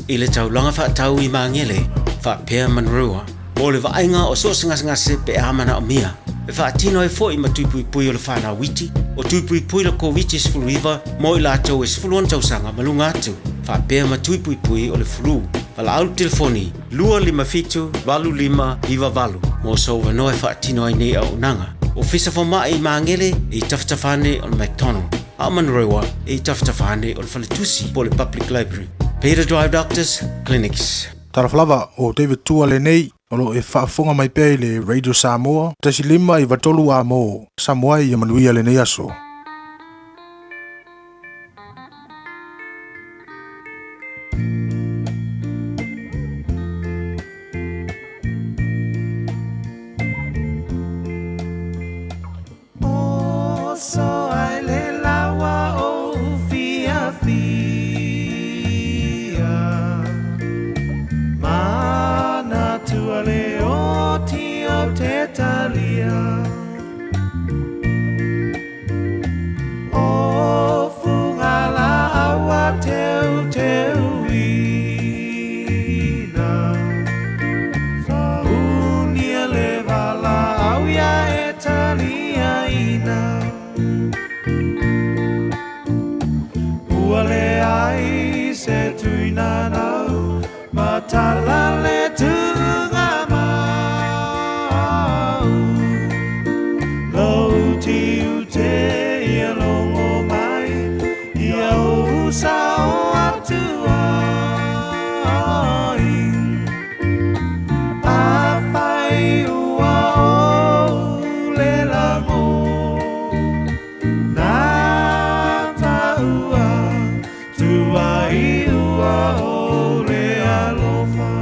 i le taulaga faatau i Magele faapea Manurewa mo le vaaiga o so o se gasegase pe a manaomia. E faatino ai foi ma tui puipui o le fanau iti, o tui puipui le Koviti-19 mo i latou e 16 tausaga ma luga atu, faapea ma tui puipui o le flu. Valaau le telefoni 257 8598 mo sou avanoa e faatino ai nei auaunaga. Ofisa Fomai i Magele e i tafatafa ane o le McDonald, a o Manurewa e i tafatafa ane o le Faletusi po o le Public Library. Peter Drive Doctors Clinics. Talofa lava, o David Tua lenei, o lo o e faafofoga mai pea i le Radio Samoa, 1 5 93 A mo Samoa ia manuia lenei aso. Oso ai le lawa o fiafia, Manatua le oti o te talia. O fuga la aua teu teuina, Unia le vala au ia e taliaina. Ua leai se tuina nau, matala le tuga mau. Lou tiu te ia longo mai, ia o sao atu ai. A fai ua o le lago, Na taua tua i ua o le alofa.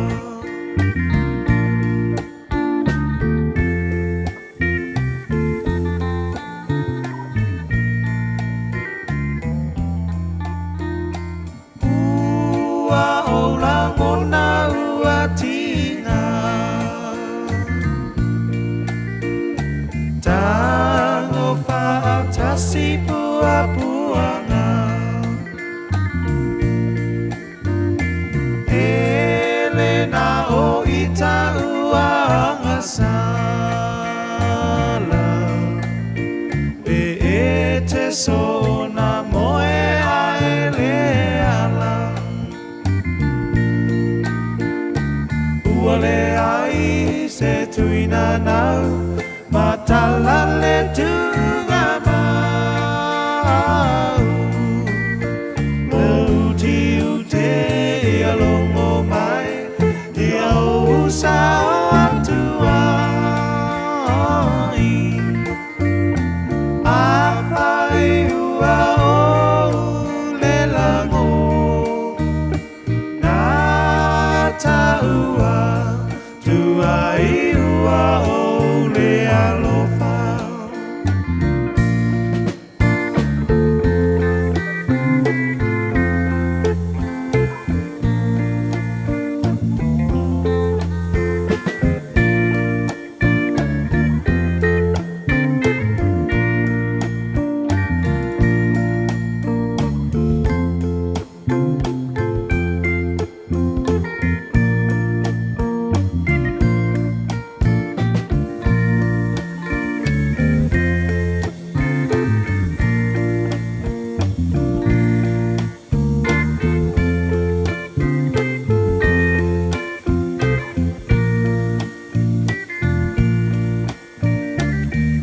Ua o lagona ua tina, Tago faatasi puapuaga. E le na o ita ua agasala, E e te sona moe a e le ala. Ua leai se tuina nau, Matala le tuga mau. Lou tiu te ia longo mai, Ia o sao atu ai. A fai ua o le lago, Na taua tua i ua o le alofa.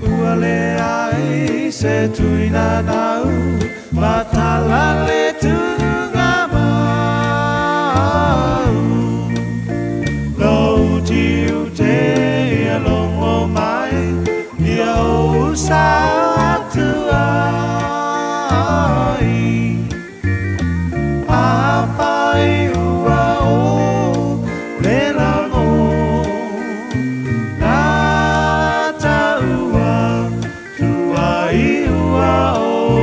Ua leai se tuina nau, Matala le tuga mau. Lou tiu te ia longo mai, Ia o sao atu ai. A fai ua o le lago, Na taua tua i ua o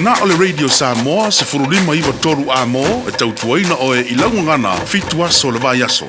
na o le Radio Samoa 15 93 A-mo e tautuaina oe i lau gagana fitu aso o le vaiaso.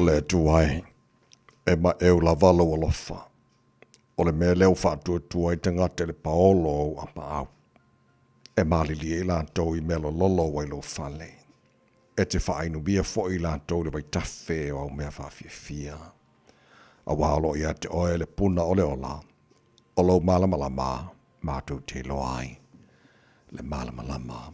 Le Atua e, e maʻeu lava lou alofa. O le mea lea ua faatuatua ai tagata i le paolo o ou apaau. E malilie ai latou i mea lololo ua i lou fale. E te faainumia foi latou i le vaitafe o au mea faafiafia. Aua o lo o ia te oe le puna o le ola, o lou malamalama matou te iloa ai le malamalama.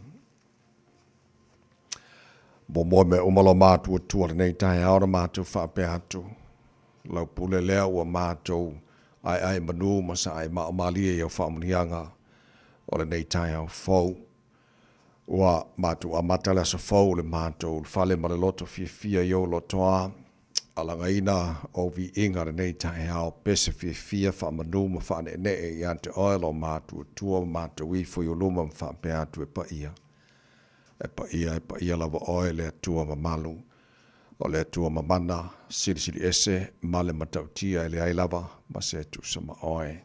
Muamua mea uma lo matuatua lenei taeao na matou faapea atu, lau pule lea ua matou aeae manu ma saai maomalie i au faamanuiaga o lenei taeao fou. Ua matou amata le aso fou le matou fale ma le loto fiafia i ou lotoa, alagaina ou viiga lenei taeao, pese fiafia faamanu ma faaneenee ia te oe lo matuatua ma matou ifo i ou luma ma faapea atu e paia. E paia, e paia lava oe le Atua mamalu. O le Atua mamana, silisili ese ma le matautia e leai lava ma se tusa ma oe.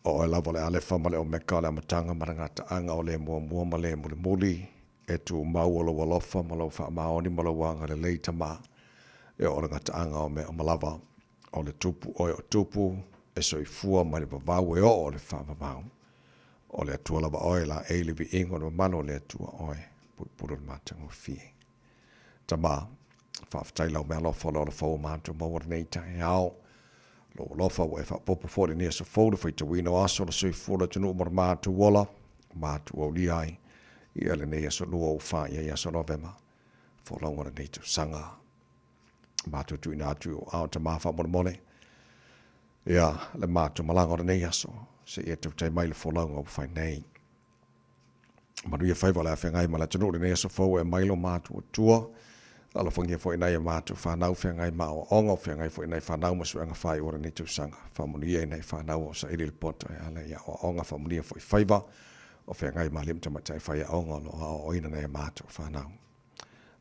O oe lava le Alefa ma le Omeka, o le Amataga ma le Gataaga, o le Muamua ma le Mulimuli, e tumau o lou alofa ma lou faamaoni ma lou agalelei Tama, e oo le gataaga o mea uma lava. O le Tupu oe o Tupu, e soifua mai le vavau e oo le faavavau. O le Atua lava oe, laei le viiga o le mamalu o le Atua oe, pulupulu o le matagofie. Tama, faafetai lau mealofa o le ola fou o matou maua lenei taeao. Lou alofa ua e faaopoopo foi lenei aso fou le faitauina o aso o le soifua o le atunuu ma le matou ola, matou aulia ai ia lenei aso lua ua faia i aso Novema, folauga o lenei tausaga. Matou tuuina atu i ou ao Tama faamolemole, ia le matou malaga o lenei aso, seia tautai mai le folauga ua fai nei. Manuia faiva o le a feagai ma le atunuu i lenei aso fou e aumai lo matou Atua. Alofagia foi nai a matou fanau feagai ma aoaoga, o feagai foi nai fanau ma suega faaiu o lenei tausaga. Faamanuia i nai fanau o saili le poto e ala i aoaoga, faamanuia foi faiva o feagai ma alii ma tamaitai faiaoga o lo o aoaoina nai a matou fanau.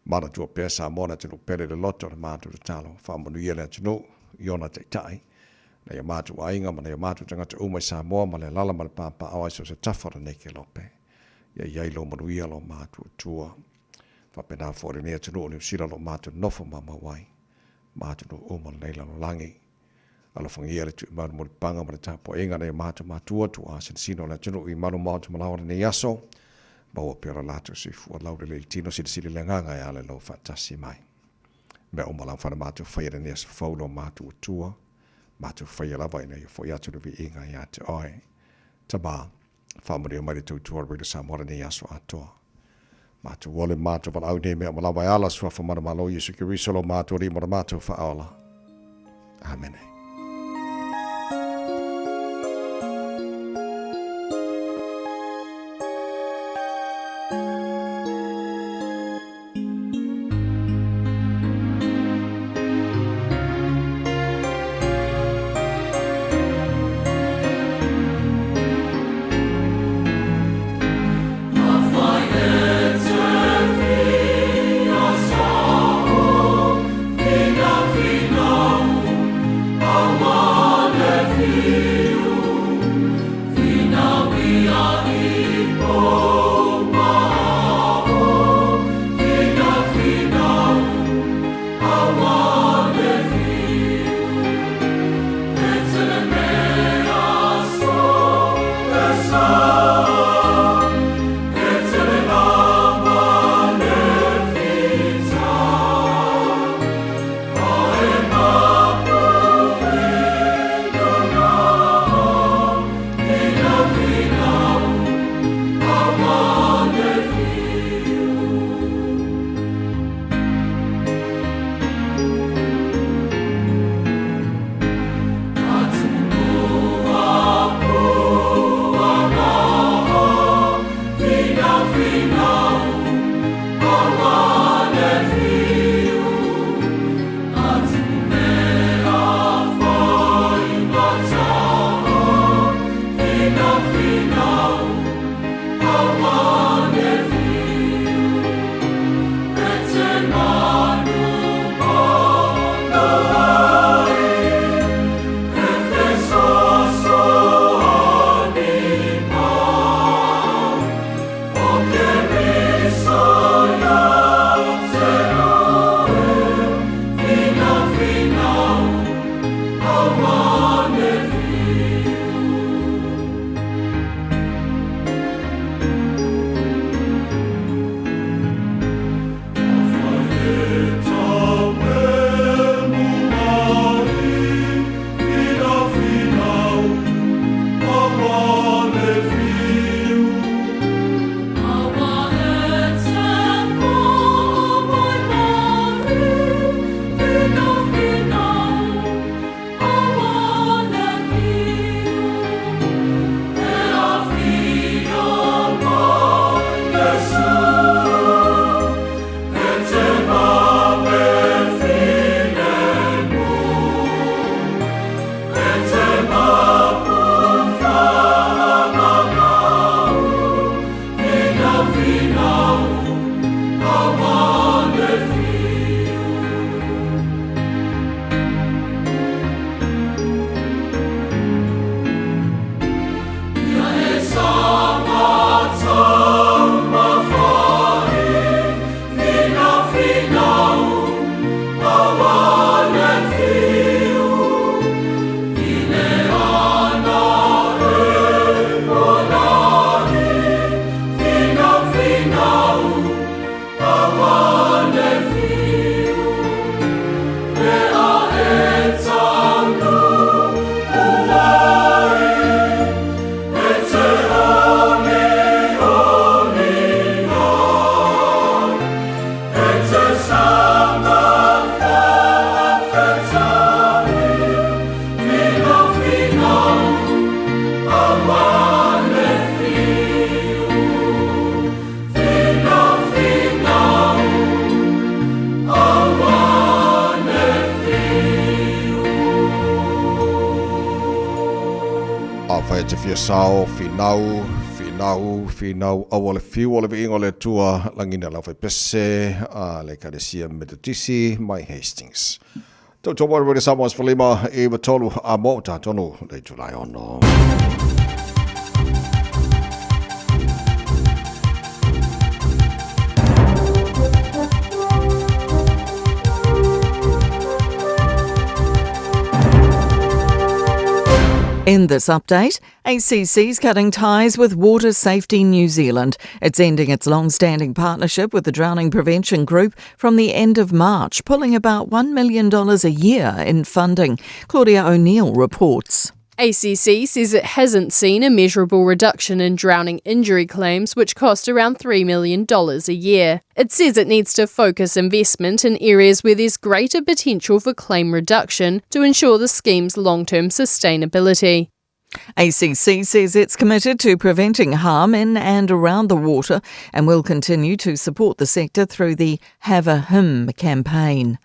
Manatua pea Samoa le atunuu pele i le loto o le matou tatalo. Faamanuia le atunuu i ona taitai, nai o matou aiga ma nai o matou tagata uma i Samoa ma le alala ma le papaaao ai so o se tafa o lenei kelope. Ia i ai lou manuia lo matou Atua. Faapena foi lenei atunuu o Niu Sila o lo o matou nofo maumau ai ma atunuu uma o lenei lalolagi. Alofagia le tuimau le mulipaga ma le tapuaiga a nai o matou matua, tuaa sinosino o le atunuu i malu maota ma laoa lenei aso. Maua pea lo latou soifua laulelei i le tino silisili le agaga e ala i lou faatasi mai. Mea uma lava na matou faia lenei aso fou lo matou Atua, matou faia lava ina ia foi atu le viiga ia te oe. Tama, faamanuia mai le tautua o le Radio Samoa lenei aso atoa. Matou ola i matou valaau nei mea uma lava e ala suafa manumalo Iesu Keriso lo matou Alii ma lo matou Faaola. Amene. Afai e te fia sao, finau, finau, finau, aua le fiu o le viiga o le Atua, lagina lau faipese a le Ekalesia Metotisi mai Hastings. Tautua mai Radio Samoa 15 i 3 a mo tatonu le Julai 6. In this update, ACC's cutting ties with Water Safety New Zealand. It's ending its long standing partnership with the Drowning Prevention Group from the end of March, pulling about $1 million a year in funding. Claudia O'Neill reports. ACC says it hasn't seen a measurable reduction in drowning injury claims, which cost around $3 million a year. It says it needs to focus investment in areas where there's greater potential for claim reduction to ensure the scheme's long term sustainability. ACC says it's committed to preventing harm in and around the water and will continue to support the sector through the Have a Hymn campaign.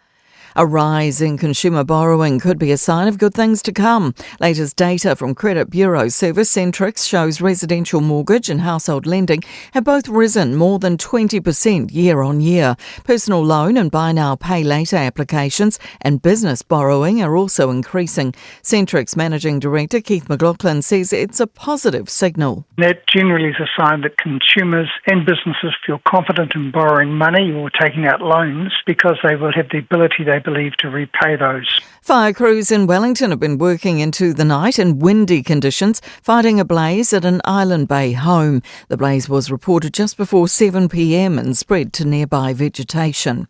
A rise in consumer borrowing could be a sign of good things to come. Latest data from Credit Bureau Service Centrix shows residential mortgage and household lending have both risen more than 20% year on year. Personal loan and buy now, pay later applications and business borrowing are also increasing. Centrix Managing Director Keith McLaughlin says it's a positive signal. That generally is a sign that consumers and businesses feel confident in borrowing money or taking out loans because they will have the ability, they believe, to repay those. Fire crews in Wellington have been working into the night in windy conditions, fighting a blaze at an Island Bay home. The blaze was reported just before 7 pm and spread to nearby vegetation.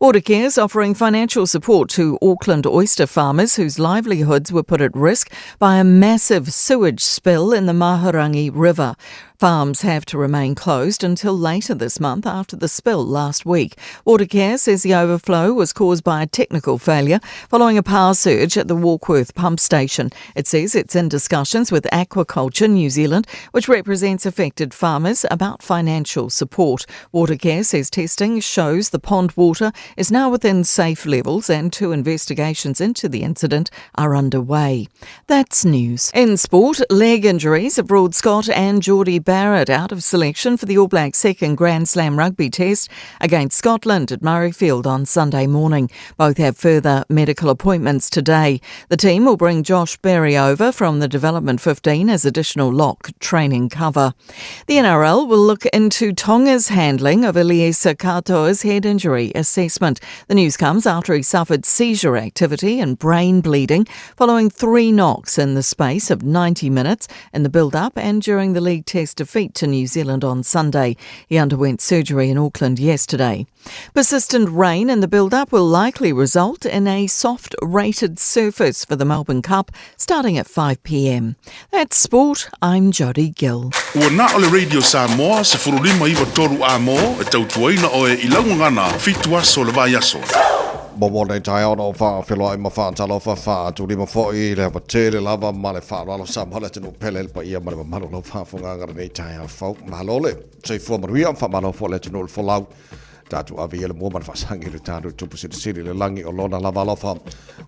Watercare is offering financial support to Auckland oyster farmers whose livelihoods were put at risk by a massive sewage spill in the Mahurangi River. Farms have to remain closed until later this month after the spill last week. Watercare says the overflow was caused by a technical failure following a power surge at the Warkworth pump station. It says it's in discussions with Aquaculture New Zealand, which represents affected farmers, about financial support. Watercare says testing shows the pond water is now within safe levels and two investigations into the incident are underway. That's news. In sport, leg injuries have ruled Scott and Jordie Barrett out of selection for the All Blacks' second Grand Slam rugby test against Scotland at Murrayfield on Sunday morning. Both have further medical appointments today. The team will bring Josh Berry over from the Development 15 as additional lock training cover. The NRL will look into Tonga's handling of Eliesa Katoa's head injury assessment. The news comes after he suffered seizure activity and brain bleeding following three knocks in the space of 90 minutes in the build-up and during the league test defeat to New Zealand on Sunday. He underwent surgery in Auckland yesterday. Persistent rain in the build-up will likely result in a soft rated surface for the Melbourne Cup starting at 5 pm. That's sport. I'm Jodie Gill. Ua na o le Radio Samoa 1593 Amo e tautuaina oe i laugagana fitu aso o le vaiaso. Mo nei taeao na o whaafeloai ma whaatalofa whaatulima foi le ava tele lava ma le faaaloalo sa ma le atunuu pele le paia ma le mamalu o lau faafofogaaga lenei taeao fou. Malo le soifua manuia, faamalo foi le atunuu le folau. Tatou ave ia le mua ma le faasagi i le tatou Tupu Silisili i le lagi o Lona lava alofa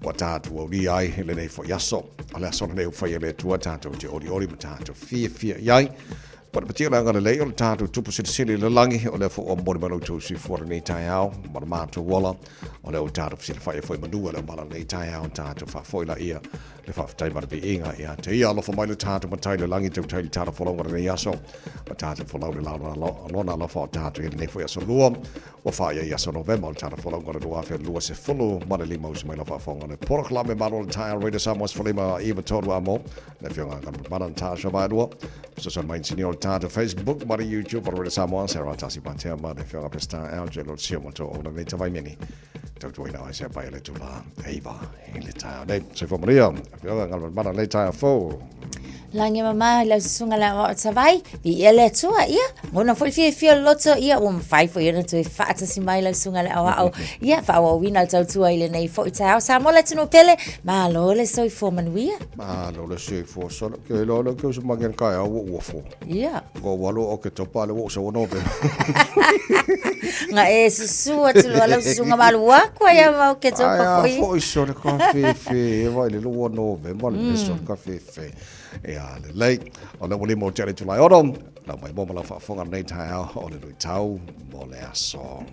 ua tatou aulia ai i lenei foi aso. O le aso lenei ua faia e le Atua tatou te olioli ma tatou fiafia i ai. Patepatia le agalelei o le tatou Tupu Silisili i le lagi, o lea foi ua momoli mai lo outou soifua i lenei taeao ma le matou ola, o lea ua tatou fesilafai ai foi i manu a le aumala i lenei taeao, tatou faafoi laia le faafetai ma le viiga ia te ia. Alofa mai le tatou Matai i le lagi, tautai i le tatou folauga i lenei aso, ma tatou folau le lona alofa o tatou i lenei foi aso lua, ua faia i aso Novema o le tatou folauga o le 2025. Uso mai lau faafofoga le polokalame malo le taeao Radio Samoa 15 9 3 amo le afioga Galumalemana Natasha Vaelua fesoasoani mai inisinia o le tatou Facebook ma le YouTube o le Radio Samoa Sarah Tasi Patea ma le afioga Pestar LJ Lotsia mo tō ona nei tavaimeni tautuaina ai sea pai le tula eiva i le taeao nei. Soifua manuia afioga Galumalemana nei taeao fou. Lagi mama i lau susuga le aoao Savai, viia le Atua, ia, ngona foi le fiafia o le loto, ia, ua mafai foi ona toe faatasi mai lau susuga le aoao, ia, faaauauina le tautua i lenei foi taeao. Samoa le atunuu pele, malo le soifua manuia. Malo le soifua solo, ke iloa lea ke uso mange kai au ua fo. Ia. Ko ua lo o ke topa le ua uso no pe. Nga e susu atu loa lau susuga malu aku ai a mau ke topa foi. Ai a foi solo ka fefe, e vai le lua no ve, ma le solo ka fefe. Ia lelei, o le ua lima o te ale Tulai ono, lau mai mo ma lau faafofoga lenei taeao o le luitau mo le aso.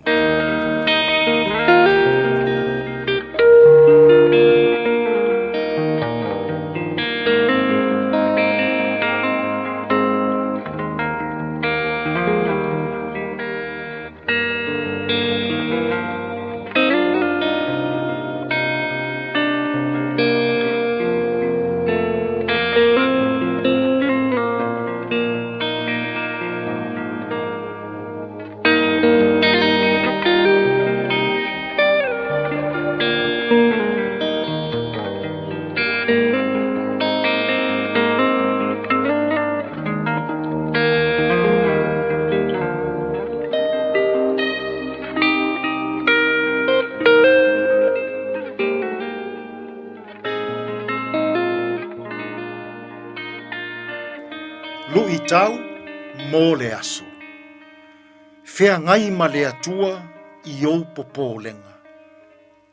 Luʻitau mo le aso. Feagai ma le Atua i ou popolega,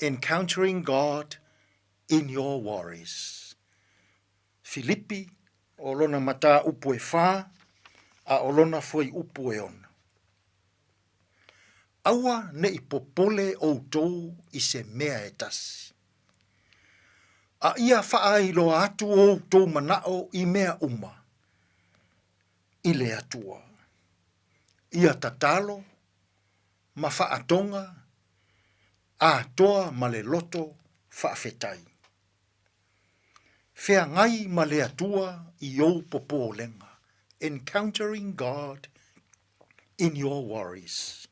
Encountering God in your worries. Filipi, o lona mataupu e fa, a o lona fuaiupu e ono. Aua ne i popole outou i se mea e tasi. A ia faaailoa atu outou manaʻo i mea uma i le Atua. Ia tatalo ma faatoga atoa ma le loto faafetai. Feagai ma le Atua i ou popolega, Encountering God in your worries.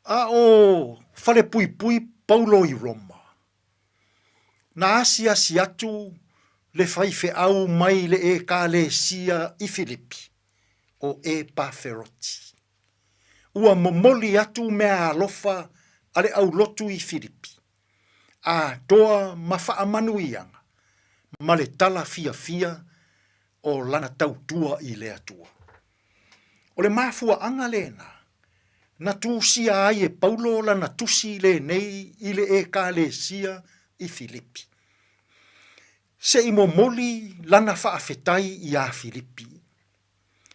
A o Falepuipui Paulo i Roma, na asiasi atu le faifeau mai le Ekalesia i Filipi, o Epaferoti. Ua momoli atu meaalofa a le aulotu i Filipi, atoa ma faamanuiaga ma le tala fiafia o lana tautua i le Atua. O le mafuaaga lena na tusia ai e Paulo lana tusi lenei i le Ekalesia i Filipi, se i momoli lana faafetai iā Filipi,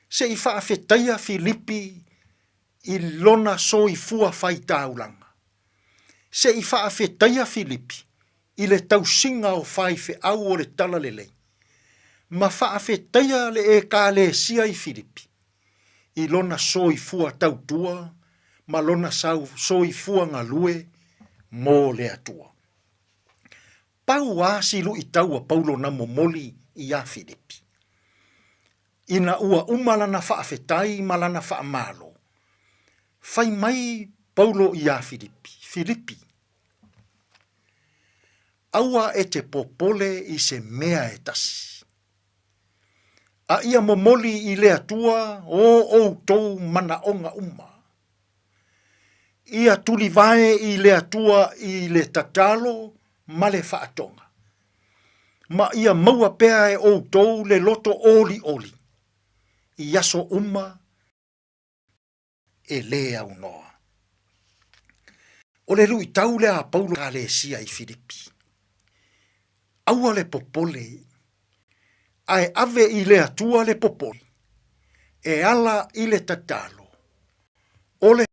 se i faafetaia Filipi i lona soifua faitaulaga, se i faafetaia Filipi i le tausiga o faifeau o le Talalelei, ma faafetaia le Ekalesia i Filipi i lona soifua tautua ma lona soifua galue mo le Atua. Pau a si luʻitau a Paulo na momoli iā Filipi. Ina ua uma lana faafetai ma lana faamalo, fai mai Paulo iā Filipi, Filipi, Aua e te popole i se mea e tasi. A ia momoli i le Atua o outou manaoga uma. Ia tulivae i le Atua i le tatalo ma le faatoga. Ma ia maua pea e outou le loto olioli i aso uma e lē aunoa. O le luitau lea a Paulo Ekalesia i Filipi, Aua le popole, ae ave i le Atua le popole, e ala i le tatalo, o le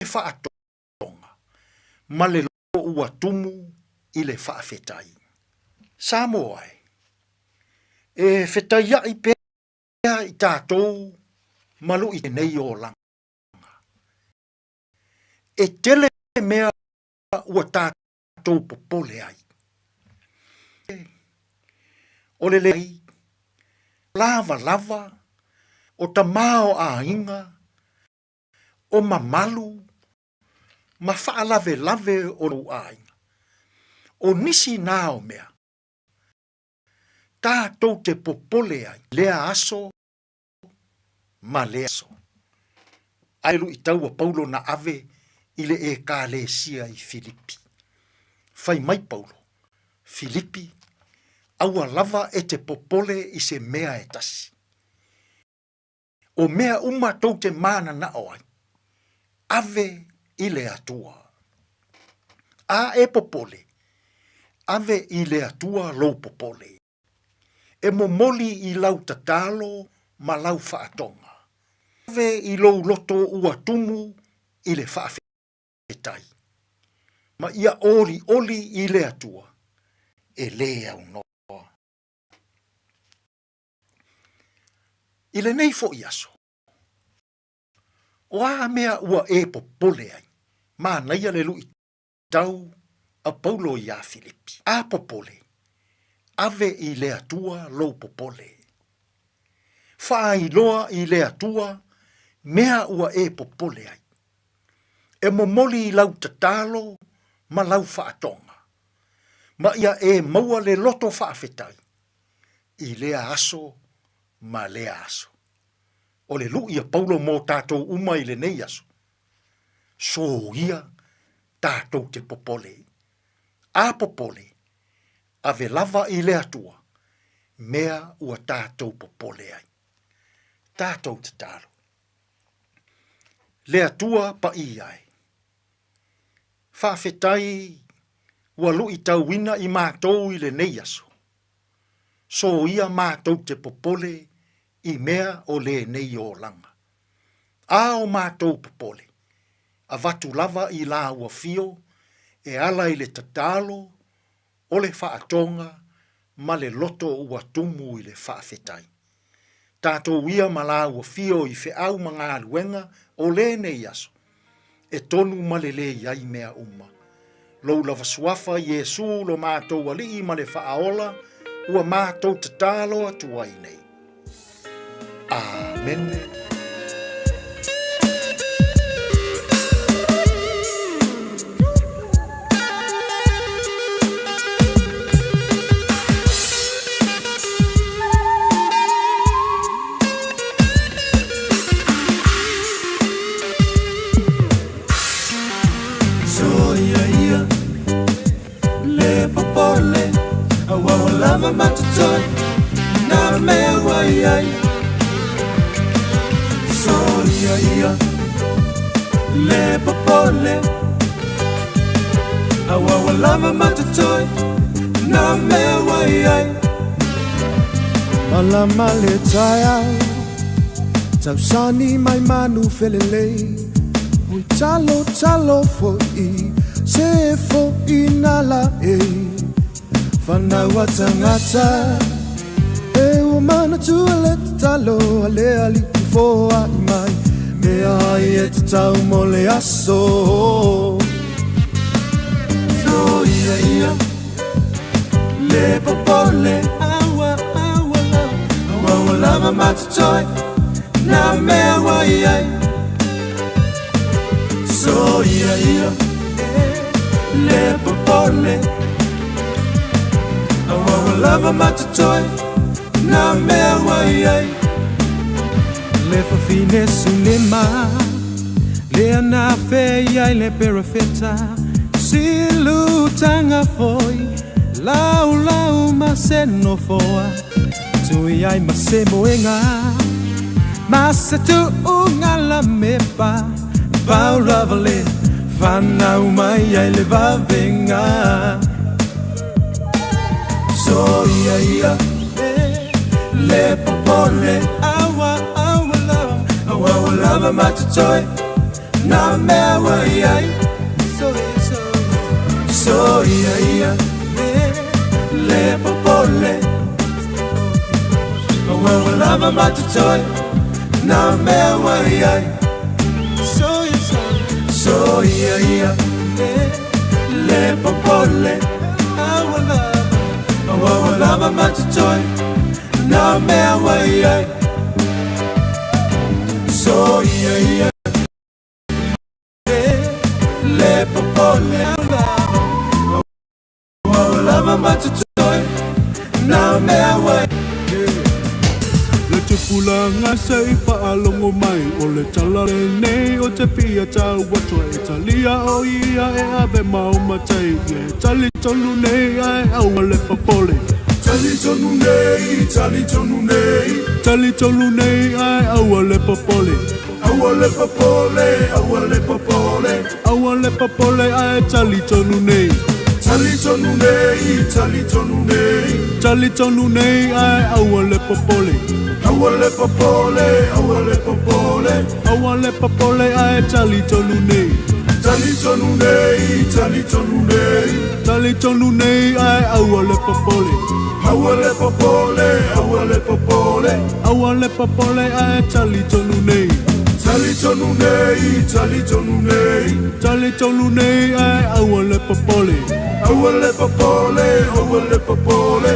faatoga, ma le ua tumu i le faafetai. Samoa e, e fetaiaʻi pea i tatou ma luʻi nei olaga. E tele mea ua tatou popole ai. O le leai lavalava o tamaoaiga, o mamalu ma faalavelave o lou aiga. O nisi na o mea tatou te popole ai lea aso ma lea aso. Ae luitau a Paulo na ave i le Ekalesia i Filipi. Fai mai Paulo, Filipi, aua lava e te popole i se mea e tasi. O mea uma tou te mananao ai, ave i le Atua. A e popole, ave i le Atua lou popole. E momoli i lau tatalo ma lau faatoga. Ave i lou loto ua tumu i le faafetai, ma ia olioli i le Atua e lē aunoa. I lenei foi aso, o a mea ua e popole ai, manaia le luitau a Paulo iā Filipi, A popole, ave i le Atua lou popole. Faailoa i le Atua mea ua e popole ai. E momoli i lau tatalo ma lau faatoga, ma ia e maua le loto faafetai i lea aso ma lea aso. O le luʻi a Paulo mō tātou uma i lenei aso, soia tātou te popole. A popole, ave lava i le Atua, mea ua tatou popole ai. Tatou tatalo. Le Atua paia e. Faafetai ua luitauina i matou i lenei aso. Soia matou te popole i mea o lenei olaga. A o matou popole, avatu lava i la ua fio e ala i le tatalo o le faatoga ma le loto ua tumu i le faafetai. Tatou ia ma la ua fio i feau ma galuega o lenei aso, e tonu ma lelei ai mea uma. Lou lava suafa Iesu lo matou Alii ma le Faaola ua matou tatalo atu ai nei. Amene. Soia ia le popole aua ua lava matotoe na mea ua i ai. Soia ia le popole aua ua lava matotoe na mea ua i ai. Malama le taeao Tausani mai manu felelei Ui talo talo fo'i Se fo'i na la e Whanau a tangata E ua manatua le tatalo a le Alii foai mai Mea ai e tatau mo le aso Soia ia Le popole aua aua aua ua lava matotoe na mea ua i ai Soia ia le popole aua ua lava matotoe na mea ua i ai Le fafine Sunema Lea na fe ai le perafeta Silutanga foi Lau lau ma se nofoa Tui ai ma se moenga Ma se tuuga la mepa Pau lava le fanau mai ai le vavenga Soia ia le popole Aua aua lava aua ua lava matotoe Na mea ua i ai Soia ia le popole Aua ua lava matotoe Na mea ua i ai Soia ia le popole Aua ua lava matotoe Na mea ua i ai Soia ia le popole Aua ua lava matotoe Na mea ua Le tupulaga se i faalogo mai o le tala lenei o te fia tau atu e talia o ia e ave mau matai e tali tonu nei ae aua le popole. Tali tonu nei, tali tonu nei. Tali tonu nei ae aua le popole. Aua le popole, aua le popole. Aua le popole ae tali tonu nei. Tali tonu nei, tali tonu nei. Tali tonu nei ae aua le popole. Aua le popole, aua le popole. Aua le popole ae tali tonu nei. Tali tonu nei, tali tonu nei. Tali tonu nei ae aua le popole. Aua le popole, aua le popole. Aua le popole ae tali tonu nei. Tali tonu nei, tali tonu nei. Tali tonu nei ae aua le popole. Aua le popole, aua le popole.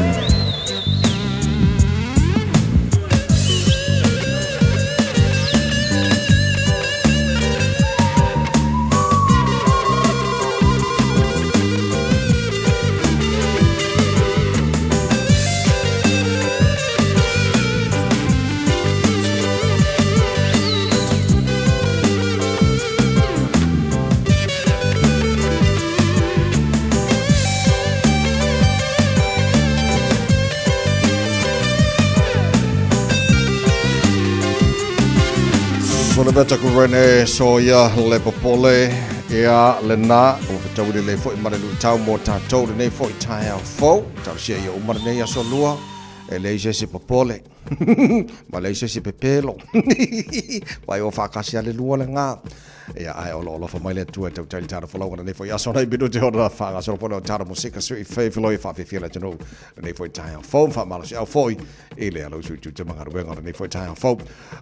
Fo le mea ku rene so ia le popole ia lena o fetaui lelei foi ma le luitau mo tatou lenei foi taeao fou. Talosia ia uma lenei aso lua e leai se isi popole ma leai se isi pepelo. Vai o whaakasi a le lua le ngā. Ia ae o lo alofa mai le Atua e tautai le tala folauga lenei foi aso nei minute ona whaangasolo pone o tala musika sui whai whaawhiwhia le atunuu lenei foi taeao fou whaamalosi au foi i le alo sui tute magaluega o lenei foi taeao fou.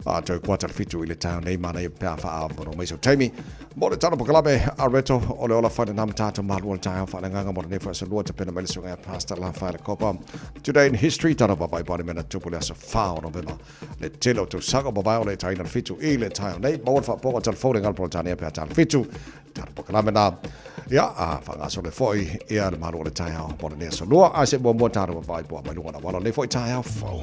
A toe kuata le 7 i le taeao nei manaia pe a faamono mai sau taimi. Mo le tala pokalame a reto o le ola whaina nama tātou malua le taeao whaananganga mo lenei foi aso lua tapena mai le suinga Pastor La Whaile Kopa. Today in history, tala babai bani mena tupu le aso 4 o Novema. Le tele o tausaga mavae o le taina le 7 i le taeao nei. Maua le faapoga telefone ngalo polotania pe a tala 7. Tala pokalame nā. Ia, a whangasolo foi ia le malu o le taeao mo lenei aso lua. A se mua mua tātou babai poa mai lunga na wala lenei foi taeao fou.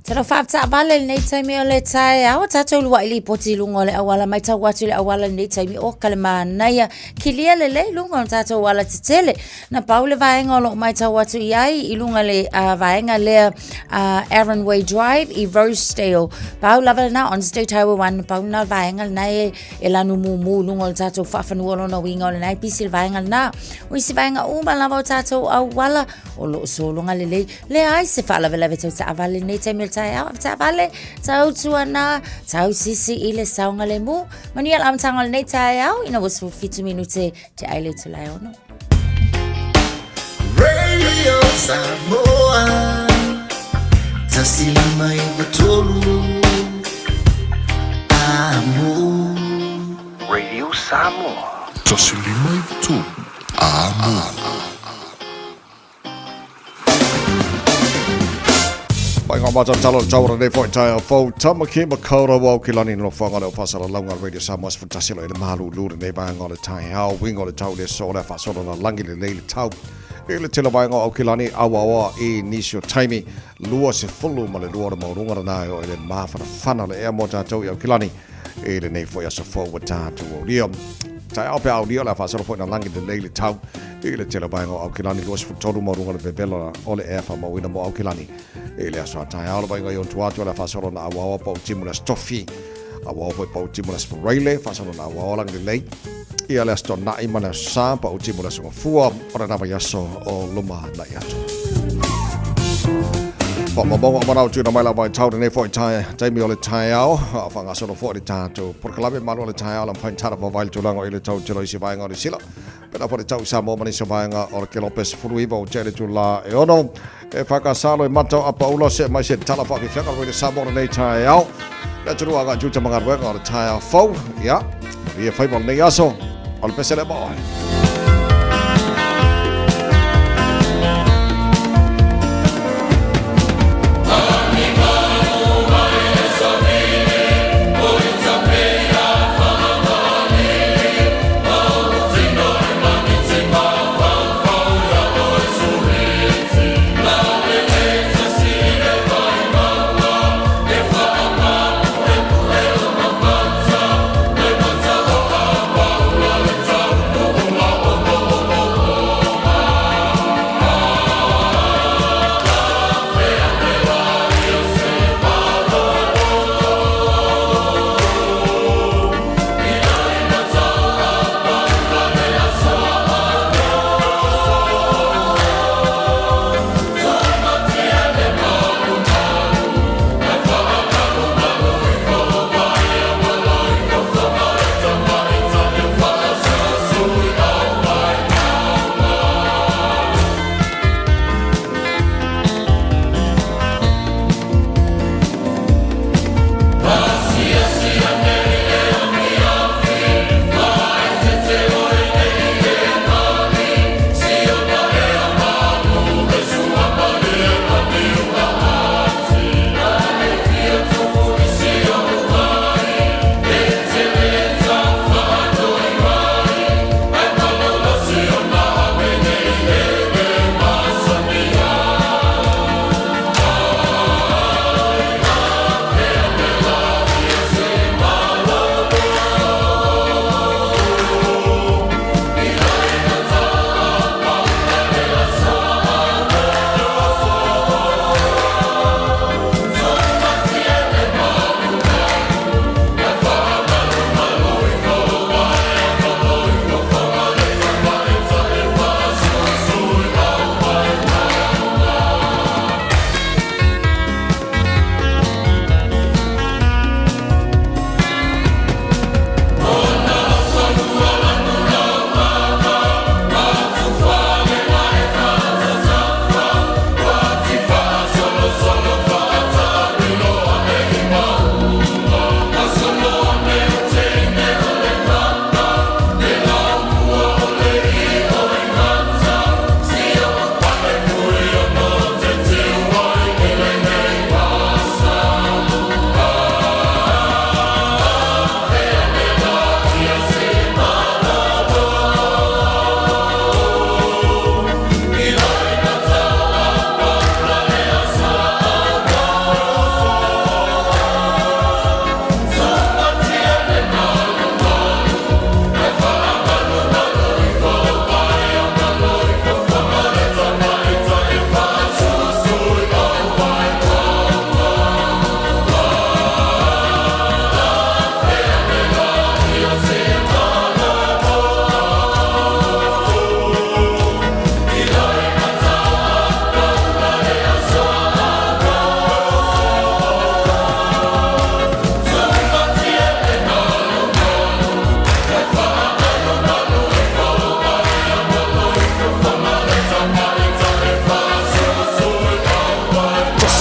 Talo whaaptaavale lenei taimi o le taeao, tatou lua'i lipoti i luga o le auala mai tau atu i le auala lenei taimi o ka le manaia kilia lelei luga o le tatou ala tetele. Na pau le vaega o loo matau atu i ai i luga le vaega lea Aaron Way Drive i Rosedale. Pau lava lena on State Highway 1, na pau lena vaega lena e, e lanu mumu i luga o le tatou faafanua lona uiga o lena e pisi le vaega lena. O isi vaega uma lava o tatou auala o loo sologa lelei. Leai se faalavelave tau taavale i lenei taimi o le taeao, ave taavale, tautuana, tausisi i le saogalemu. Manuia le amataga o lenei taeao ina ua 17 minute te ai le itula e 6. Radio Samoa 153 Amo. Radio Samoa. 153 Amo. Mai ngā mātou talo le taura nei foi taeao fou Tamaki Makaurau au ki lani no whanga leo whasala launga Radio Samoa se lo e le malu lu nei vaenga o le taeao winga o le tau le so le whasolo na langi le nei le tau i le tele vaenga o ki lani awaoa i nisi o taimi lua se fulu ma le lua o le maurunga na o i le mawhana whana le ea mō tātou i au ki lani i le nei foi aso fou wa tātou o lia. Taeao pe au lia le whasolo foi na langi le nei le tau i le tele vaenga o au ki lani lua se tolu maurunga le pepela o le ea whamauina mo au ki lani i le aso a taeao le vaenga i on tuatu le whasolo na awaoa pau timu le stofi awaoa foi pau timu le spraile whasolo na awaoa langi le nei ia le aso na'i ma le sa pau timu le aso ngafua o le nawa i aso o luma na i atu. Whaamamonga o manau tuna mai la vai tau nei foi tai taimi o le taeao a whangasolo foi le tātou porokalame malu o le taeao la mwhain tara wawai le tulaga i le tau tilo i si vaenga o le sila pena foi le tau Samoa ma nisi vaenga o le kelope 19 o tele tula e ono e whakasalo e matau a paula se mai se tala whakawhiwhanga o le Samoa nei taeao le atunu anga juta mangaruega o le taeao fou ia ia whai mo nei aso o le pese le moe.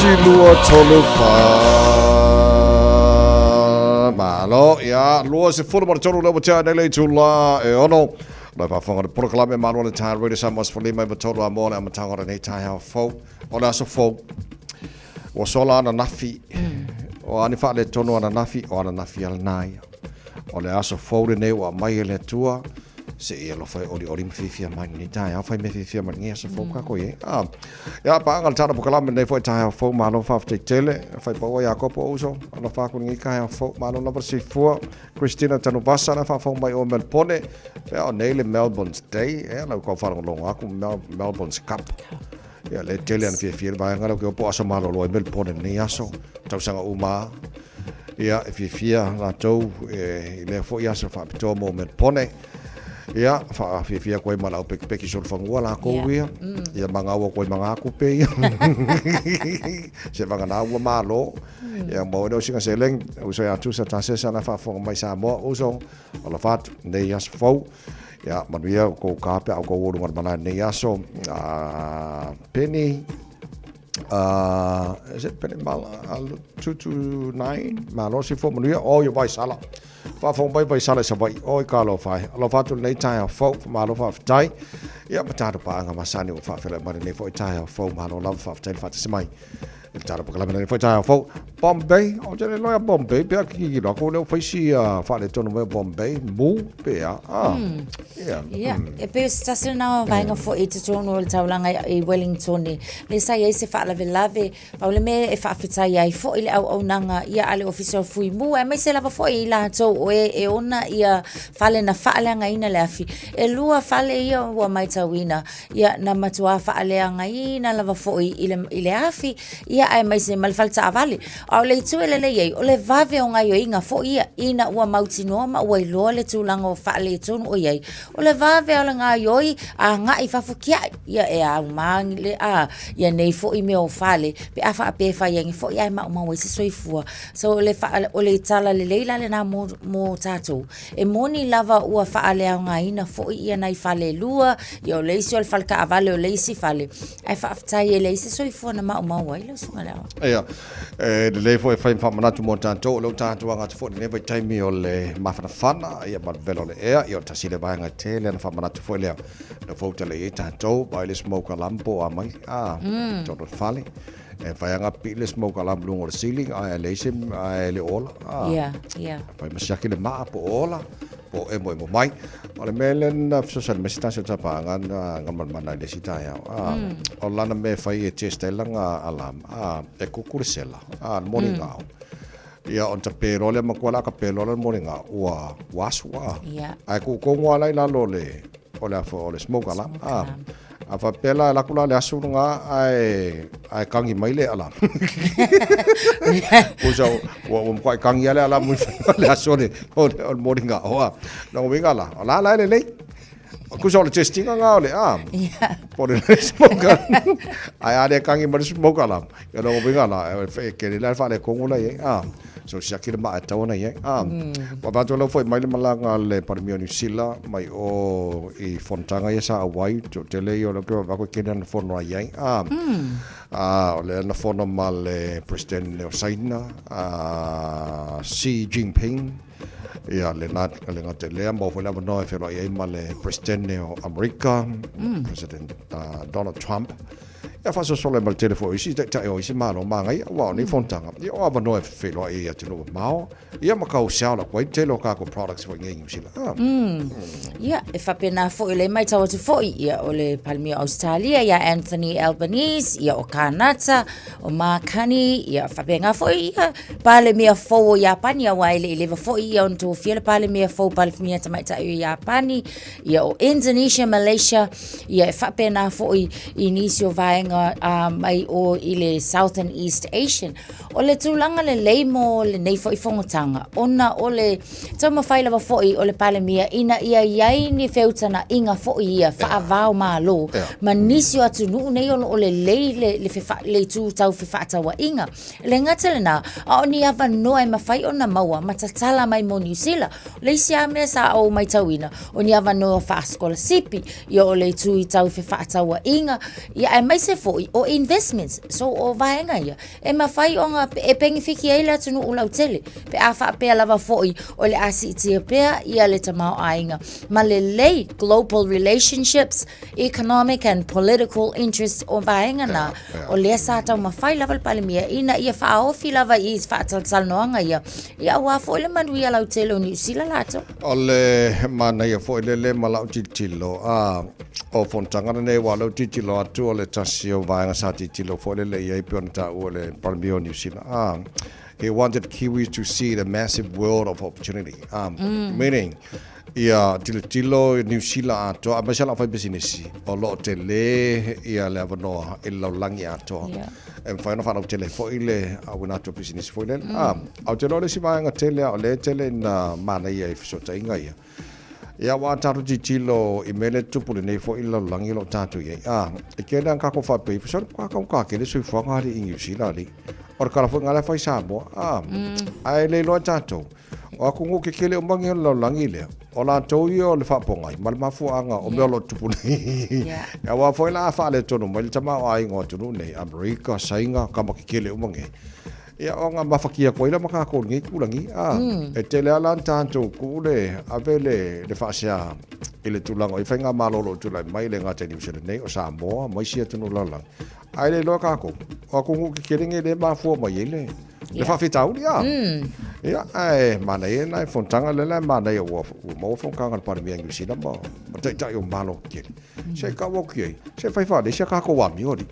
Tasi, lua, tolu, fa. Malo, ia, 23 lea ua tea nei le itulā e ono. Lau faafofoga le polokalame Malo le Taeao Radio Samoa 15 i a mo le amataga o lenei taeao fou. O le aso fou. Ua sola ananafi. O a ni faaletonu ananafi, o ananafi a lena ia. O le aso fou lenei ua aumai e le Atua, se i alofa e olioli ma fiafia mai lenei taeao, fai mea fiafia mai lenei aso fou kākou i ai. Ah, ia, paaga le tala polokalame lenei foi taeao fou, malo faafetai tele. Fai paua Iakopo uso, alofa aku lenei taeao fou, malo lava le soifua. Christina Tanuvasa na faafofoga mai o Melbourne, pea o nei le Melbourne's Day, ea lau kau faalogologo aku Melbourne's Cup. Ia le tele ana fiafia le vaega lea o po aso malolo ai Melbourne lenei aso, tausaga uma. Ia e fiafia latou e, i lea foi aso faapitoa mo Melbourne. Ia faafiafia koe ma lau pekipeki solofanua lakou ia. Ia magaua koe magakupe ia. Se vagana ua malo. Ia mo le osinga seleng uso ia tusa tasesa na faafofoga mai Samoa uso alofa atu nei aso fou. Ia manuia o kou kape au kou olu ngana nei aso. Penny is it Penny Mala 229 malo si fo manuia o ia Vaisala. Faafofoga mai Vaisala i Savaii o i ka alofa e. Alofa atu lenei taeao fou, malo faafetai. Ia ma tatou paaga masani ua faafeiloai mai lenei foi taeao fou, malo lava faafetai le faatasi mai. I le tala polokalame lenei foi taeao fou. Bombay, o te le loea Bombay, pea ki ki lako leo whaisi a whaaletonu mai o Bombay, mu, pea, ah. Yeah. Ia, e pei o se tasi lena o vaega foi i totonu o le taulaga i Wellington, le sa i ai se faalavelave, pau le mea e faafetai ai foi le auaunaga ia a le Ofisa o Fui Mu, aemaise lava foi i latou o e e ona ia fale na faaleagaina le afi. E lua fale ia ua matauina, ia na matuā faaleagaina lava foi i le, i le afi, ia aemaise ma le fale taavale. A o le itu e lelei ai, o le vave o gaioiga foi ia, ina ua mautinoa ma ua iloa le tulaga o faaletonu o i ai, o le vave o le gaioi agai i fafo kia'i, ia e aumā le, a, ia nei foi mea o fale, pe a faapea e fai ai foi ae maumau ai se soifua. So o le, o le tala lelei la lena mo, mo tatou. E moni lava ua faaleaogaina foi ia nai fale e lua, ia o le isi o le fale taavale o le isi fale, ae faafetai e leai se soifua na maumau ai lau susuga i le Aoao. Ia, e lelei foi e fai ma faamanatu mo tatou, o lea ua tatou aga atu foi i lenei vaitaimi o le mafanafana, ia ma le vela o le ea, ia o le tasi lea vaega e tele ana faamanatu foi lea, lea foi ua tele i ai tatou, vaai le smoke alarm po o a mai, a, i totonu o le fale. E fai anga pii le smoke alarm luga o le ceiling ae leai se ae le ola. Ah. Yeah, yeah. Fai ma siaki le maa po ola po emo emo mai. O le mea lea na fesoasoani mai se tasi o tapaanga na gamanamana i le isi taeao. Ah. O lana mea e fai e test ai lana alarm. Ah, e kuku le sela. Ah, le moligao. Ia, ona tape loa lea matua la tape loa le moligao ua ua asu. Ah. Yeah. Ae kuku ala i lalo o le o le o le smoke alarm. Ah. A faapea la, alu atu la le aso lena ae, ae kagi mai le alarm. Pusa, ua, ua matuai kagi lava le alarm i le aso o le, o le, o le moliga oa. Lona uiga la, o la la e lelei. Kusa o le testinga nga o le, a, po o le smoke alarm. Ae a le kagi mai le smoke alarm, ia lona uiga la, e kele la le faaletonu la i ai, a. So siaki le maa e tatau ona i ai. Ah, Ua vaai atu lau foi mai le malaga a le Palemia o Niu Sila mai o i fonotaga ia sa auai, toatele ia o lea ou te vaai atu e kene ana fono ai ai. Ah, ah, o lea na fono ma le President o Saina, ah, Xi Jinping, ia le na le gata i lea, maua foi le avanoa e feiloai ai ma le President o Amerika, President Donald Trump. Ia faasolosolo ai ma le tele foi o isi taitai o isi Malo magaia, aua o nei fonotaga, ia o avanoa e feiloai ai i atunuu mamao, ia ma tau sell atu ai le tele o tatou products foi i nei i Niu Sila. Ah. Ia, e faapena foi o lea e matau atu foi, ia, o le Palemia o Ausetalia ia Anthony Albanese, ia o Kānata, o Mark Carney, ia faapena foi ia Palemia fou o Iapani, aua e le i leva foi ia ona tofia le Palemia fou, Palemia Tamaitai o Iapani, ia o Indonesia, Malaysia, ia e faapena foi i nisi o vaega mai o i le South and East Asian. O le tulaga lelei mo lenei foi fonotaga, ona o le taumafai lava foi o le Palemia ina ia i ai ni feutagaiga foi ia faava-o-Malo ma nisi o atunuu nei o lo o lelei le, le, le itu tau fefaatauaiga. E le gata lena, a o ni avanoa e mafai ona maua ma tatala mai mo Niu Sila. O le isi lava mea sa ou matauina, o ni avanoa faasikolasipi, ia o le itu i tau fefaatauaiga, ia aemaise foʻi o investments. So o vaega ia e mafai ona e penefiti ai le atunuu lautele pe a faapea lava foʻi o le a siitia pea ia le tamaoaiga ma lelei global relationships, economic and political interests o vaega na o lea sa taumafai lava le Palemia ina ia faaofi lava i faatalatalanoaga ia, ia auā foi le manuia lautele o Niu Sila latou. O le manaia foi lele ma lau tilotilo, a, o fonotaga lenei aua o lea ou tilotilo atu o le tasi o vaega sa tilotilo foi lele i ai pei ona taua e le Palemia o Niu Sila, a, he wanted Kiwis to see the massive world of opportunity, a, meaning, Ia tilotilo i Niu Sila atoa, aemaise lava faipisinisi, o lo o tele ia le avanoa i le lalolagi atoa. Yeah. E mafai ona faalautele ai foi le auina atu o pisinisi foi lele. Mm. Ah, ou te iloa o le isi vaega tele a o lea e tele ina manaia i fesootaiga ia. Ia, aua a tatou tilotilo i mea lea e tutupu lenei foi i le lalolagi o lo o tatou i ai. Ah, e tele lava ina tatou faapea ifo, sole ka taugata tele soifuaga alii i Niu Sila alii. O le tala foi lena lea e fai i Samoa. Ah, ae le iloa e tatou. O atunuu kekele uma nei o le lalolagi lea, o latou ia o le faapogai ma le mafuaaga o mea o lo o tutupu nei. Aua foi la a faaletonu mai le tamaoaiga o atunuu nei, Amerika, Saina, tama kekele uma nei, ia ona mafatia atu ai la ma tatou i lenei itulagi. A, e tele lava la ona tatou tuu le ave le faasea i le tulaga o i faigamalo o lo o tulai mai, e le gata i Niu Sila nei, o Samoa ma isi atunuu o le lalolagi. Ae le iloa tatou, o atunuu kekele nei lea e mafua mai ai le Le faafitauli a. Ia, ae manaia nai fonotaga lea la e manaia ua maua fonotaga a le Palemia i Niu Sila ma taitai o Malo tetele. Se i tau atu i ai, se fai faalesi a tatou amio alii.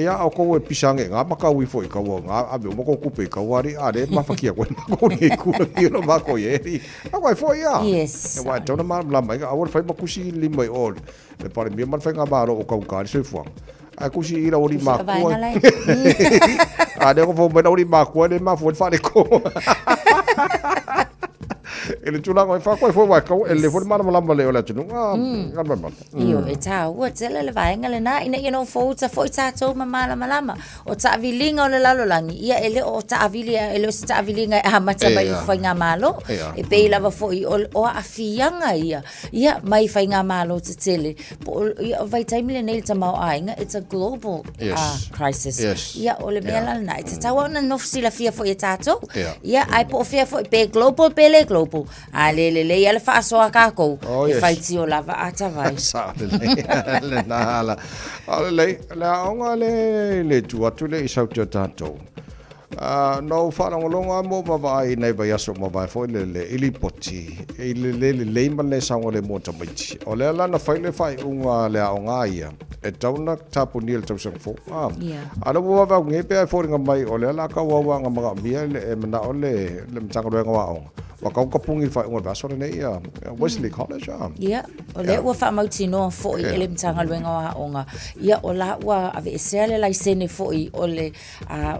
Ia a outou e pisa ane i ina ma tau ifo i kaua i ina, ave uma tou tupe i kaua alii, a o lea e mafatia atu ai matou nei i tua i o matou i ai alii. Tau ai foi a. Yes. Aua e tatau ona malamalama ai, aua le fai ma tusi lima i o le Palemia ma le Faigamalo o taugata ai le soifuaga. Ae kusi i lau alii makua. A lea ua fou mai lau alii makua le mafua le faaletonu. I le tulaga e whakoi foi wai kau, e le foi le malamalama le o le atunuu. Ah, mm. Io, e tāua tele le vaega lenā, ina ia nofouta foi tātou ma malamalama. O taaviliga o le lalolagi, ia e le o taavili, e le o se taaviliga e amata mai i le faigamalo. E pei lava foi o, o aafiaga ia, ia mai faigamalo tetele. Po o, ia, o vaitaimi lenei i le tamaoaiga, it's a global Yes. crisis. Yes. Ia, o le mea Yeah. la lenā, e tatau ona nofo silafia foi e tātou. Yeah. Ia, ae po o fea foi, pe global pe le global. A le lelei a le faasoa kākou, Oh, e yes. faitio lava a tavai. Sao lelei. Lena ala. O lelei, le aoga le, le tu atu le i sauti o tātou. Uh, na ou faalogologo lava ma ou vaavaai i nai vaiaso ua mavae foi le, le i lipoti i le le lelei ma le saogalemu o tamaiti. O lea la na fai le faaiuga a le aoga ia, e tatau ona tapunia i le tausaga fou. Ah, Yeah. A o lea ua vave nei pei e foliga mai o lea la tauau anga manaomia le, e manao le, le Matagaluega o Aoga. Ua tau tapuni i le faaiuga o le vaiaso lenei ia Wesley College. Ah. Ia, o lea ua faamautinoa foi e le Matagaluega o Aoga, ia o la ua aveesea le laisene foi o le,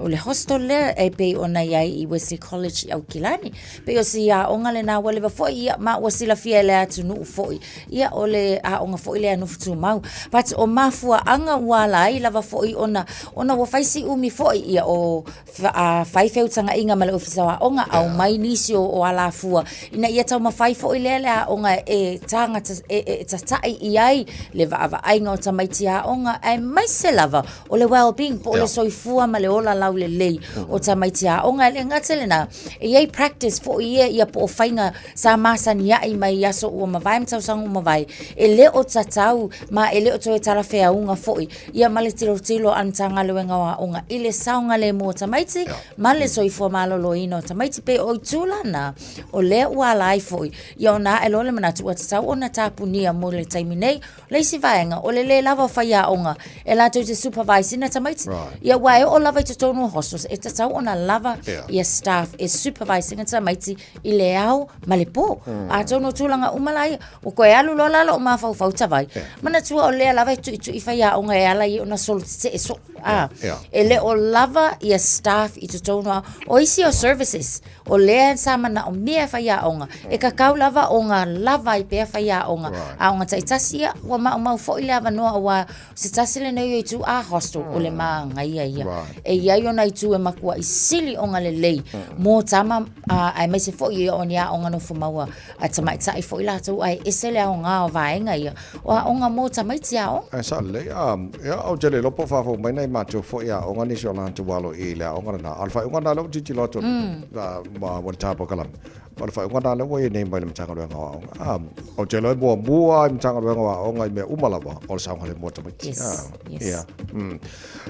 o le hostel lea e pei ona i ai i Wesley College i Aukilani. Pei o si aoga lenā ua leva foi, ia, ma ua silafia e le atunuu foi, ia, o le aoga foi lea nofo tumau. But o mafuaaga ua ala ai lava foi ona, ona ua fai si umi foi, ia, o Fai feutagaiga ma le Ofisa o Aoga, aumai nisi o alafua ina ia taumafai foi lea le aoga e tagata e tatai i ai le vaavaaiga o tamaiti aoga aemaise lava o le well-being po o le soifua ma le ola laulelei o tamaiti aoga. E le gata i lenā, e i ai practice foi ia ia po o faiga sa masani ai mai i aso ua mavae ma tausaga ua mavae, e le o tatau ma e le o toe talafeauga foi ia ma le tilotilo a le Matagaluega o Aoga i le saogalemu o tamaiti ma le soifua maloloina o tamaiti. Pei o itu la na, o lea ua ala ai foi ia ona ae loa le manatu ua tatau ona tapunia mo le taimi nei. O le isi vaega, o le lē lava o faiaoga e latou te supervise ina tamaiti. Ia aua e oo lava i totonu o hostels, e tatau ona lava ia staff e supervise ina tamaiti i le ao ma le pō. Atonu o tulaga uma la ia, ua toe alu loa la lou mafaufau tavai. Manatua o lea lava e tuitui faiaoga e ala ai ona solo tetee soo. A, e le o lava ia staff i totonu o isi o services. O lea sa manaʻomia e faiaoga, e kakau lava ona lava ai pea faiaoga, aoga taitasi, ia, ua maʻumau foi le avanoa auā o se tasi lenei o itu a hostel o le māgaia ia. E i ai ona itu e makuaʻi sili ona lelei mo tama aemaise foi ia o ni aoga nofo maua a tamaitai foi latou ae ese le aoga o vaega ia o aoga mo tamaiti aoga. Ae sao lelei, ia, ou te le iloa po o faafofoga mai nai matou foi aoga nisi o latou alo i le aoga lena. A o le faaiuga lena lea ua tilotilo atu ma ua ta polokalame. O le faaiuga lena lea ua i ai nei mai le Matagaluega o Aoga. Ou te iloa e muamua lava i Matagaluega o Aoga i mea uma lava o le saogalemu o tamaiti. Yes, yes. Ia.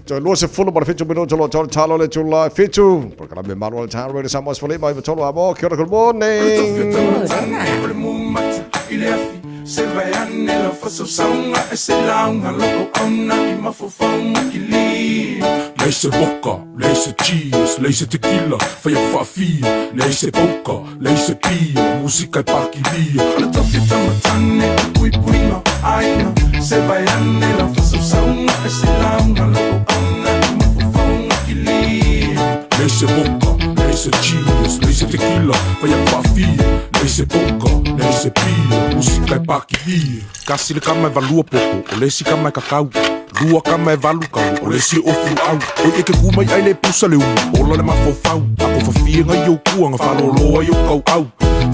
Toe 27 minute o lo o tau talo le itula e 7. Polokalame malu o le Town Radio Samoa 15 93 a mo. Kia ora, good morning. Leai se vodka, leai se cheese, leai se tequila, fai aku faafia, leai se polka, leai se pia, musika e pakilia. Leai se vodka, leai se cheese, leai se tequila, fai aku faafia, leai se polka, leai se pia, musika e pakilia. Kasi le kama e valua popo, o le isi kama e kakau. Lua kama e valu kau, o le isi e ofu luau. Oi e ke ku mai ai le pusa le umu, ola le mafaufau. A ko fafie ngai ou kua, nga faloloa i ou kauau.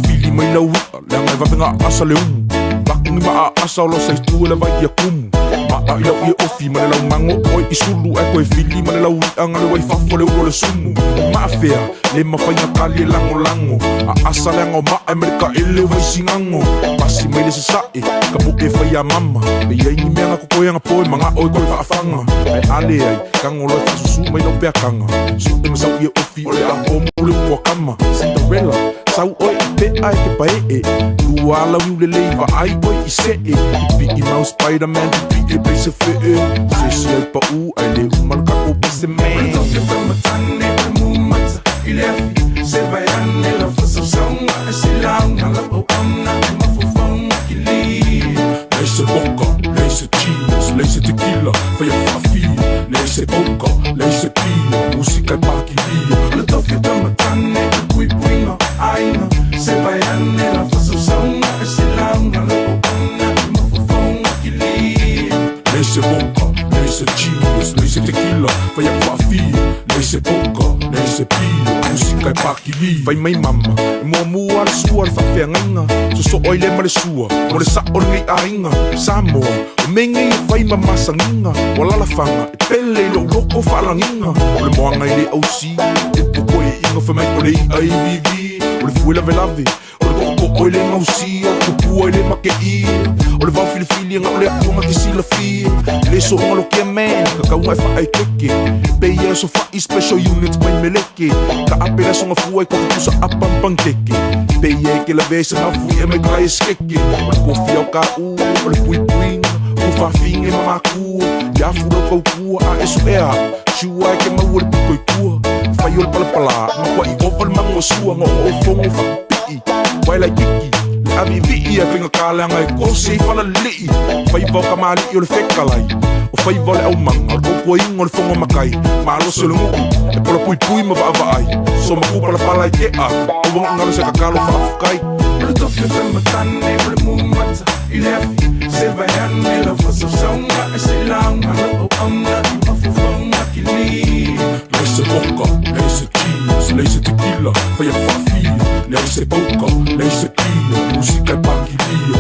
Fili mai lau i'a, leaga e vave nga asa le umu. Vaku ni maa asa o lo sa itu e le vai ia kumu. Maa i lau ie ofi ma le lau mago oe i sulu ae koe fili ma le lau i'a nga le wai fafo le ulo le sumu. Maafea, le mafai na kali e lagolago. A asa leaga o maa e ma le kaele o Vaisigano. Pasi mai le sasae, ka moe e fai a mama. Pe i ai ni mea nga kokoe anga poe magao e koe faafaga. Ae a leai, tago loa e faasusū mai lau peakaga. Suʻe ma sau ie ofi o le a omo le upu a kama. Cinderella, sau oe i peʻa e ke paeʻe. Lua ala wiu lelei vaai oe i seʻe. Pipiʻi mau Spiderman, pipiʻi e pei se feʻe. Se isi ai paʻū ae le uma le kakou pese man. Leai se vodka, leai se cheese, leai se tequila, fai aku faafia, leai se polka, leai se pia, musika e pakilia. Leai se vodka, leai se cheese, leai se tequila, fai aku faafia, leai se polka, leai se pia, musika e pakilia. Fai mai mama, e muamua le sua le faafeagaiga, sosoo ai le ma le sua, mo le sao o lenei aiga. Samoa, o mea nei e fai ma masagiga, o alalafaga e pele i lou loko faalagiga. O le moaga e le ausi, upu koeʻiga fai mai o le iʻa i vivi, o le fue lavelave, O le toʻotoʻo e le gausia, o le tupua e le makeʻia, o le vao filifili ga o le atua ga te silafia. E le soʻoga lokia man, kakauga e faaekeke, pe ia e sofaʻi special units mai meleke. Ka ape le aso gafua i kofi pusa apa ma pankeke, pe ia e ke lavea i se mafuiʻa mai ka e sekeke. O le kofi ao kaʻu, o le puipuiga, ua faafiga ma makua, ia afu lau kaukua a e suʻea aʻu, sua e ke maua le pito i tua. Fai o le palapala, makuaʻi ova le mago o sua, ga o fogo faapipiʻi, wae laititi, le ʻaviʻiviʻi ae faigata leaga e kose i falaliliʻi. Faiva o kamaliʻi o le fekalai, o faiva o le aumaga, o le tautuaina o le fono matai, malosi o le nuu, e polapuipui ma vaavaai, so maku palapala i teʻa, aua ne i galo se tatalo faafetai. Leai se vodka, leai se cheese, leai se tequila, fai aku faafia, leai se polka, leai se pia, musika e pakilia.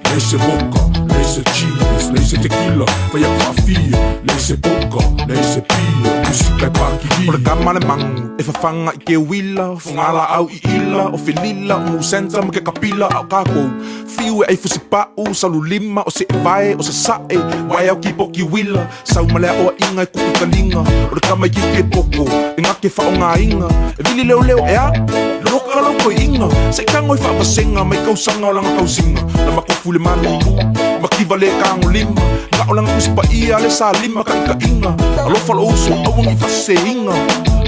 Leai se vodka, leai se cheese, leai se tequila, fai aku faafia, leai se polka, leai se pia, musika e pakilia. O le kama le magu e fafaga i ke uila, o fugalaau i ila, o felila, o musenta ma ke kapila, a o kakou fiu e ai fusipaʻu, saululima, o seʻevae, o sasaʻe, wae au kipoki uila, sau ma le aʻoaʻiga e kuʻu kaliga, o le kama ikeike e poko, e gake faʻogaina, e vili leoleo ʻeā, loka lau koiʻiga, se i tago e faavasega mai kausaga o lana tausiga, na makofu i le malulu, makiva le tagolima, na o lana tusi paia le salima kaʻikaʻiga, alofa lou uso aua ne i faseseina.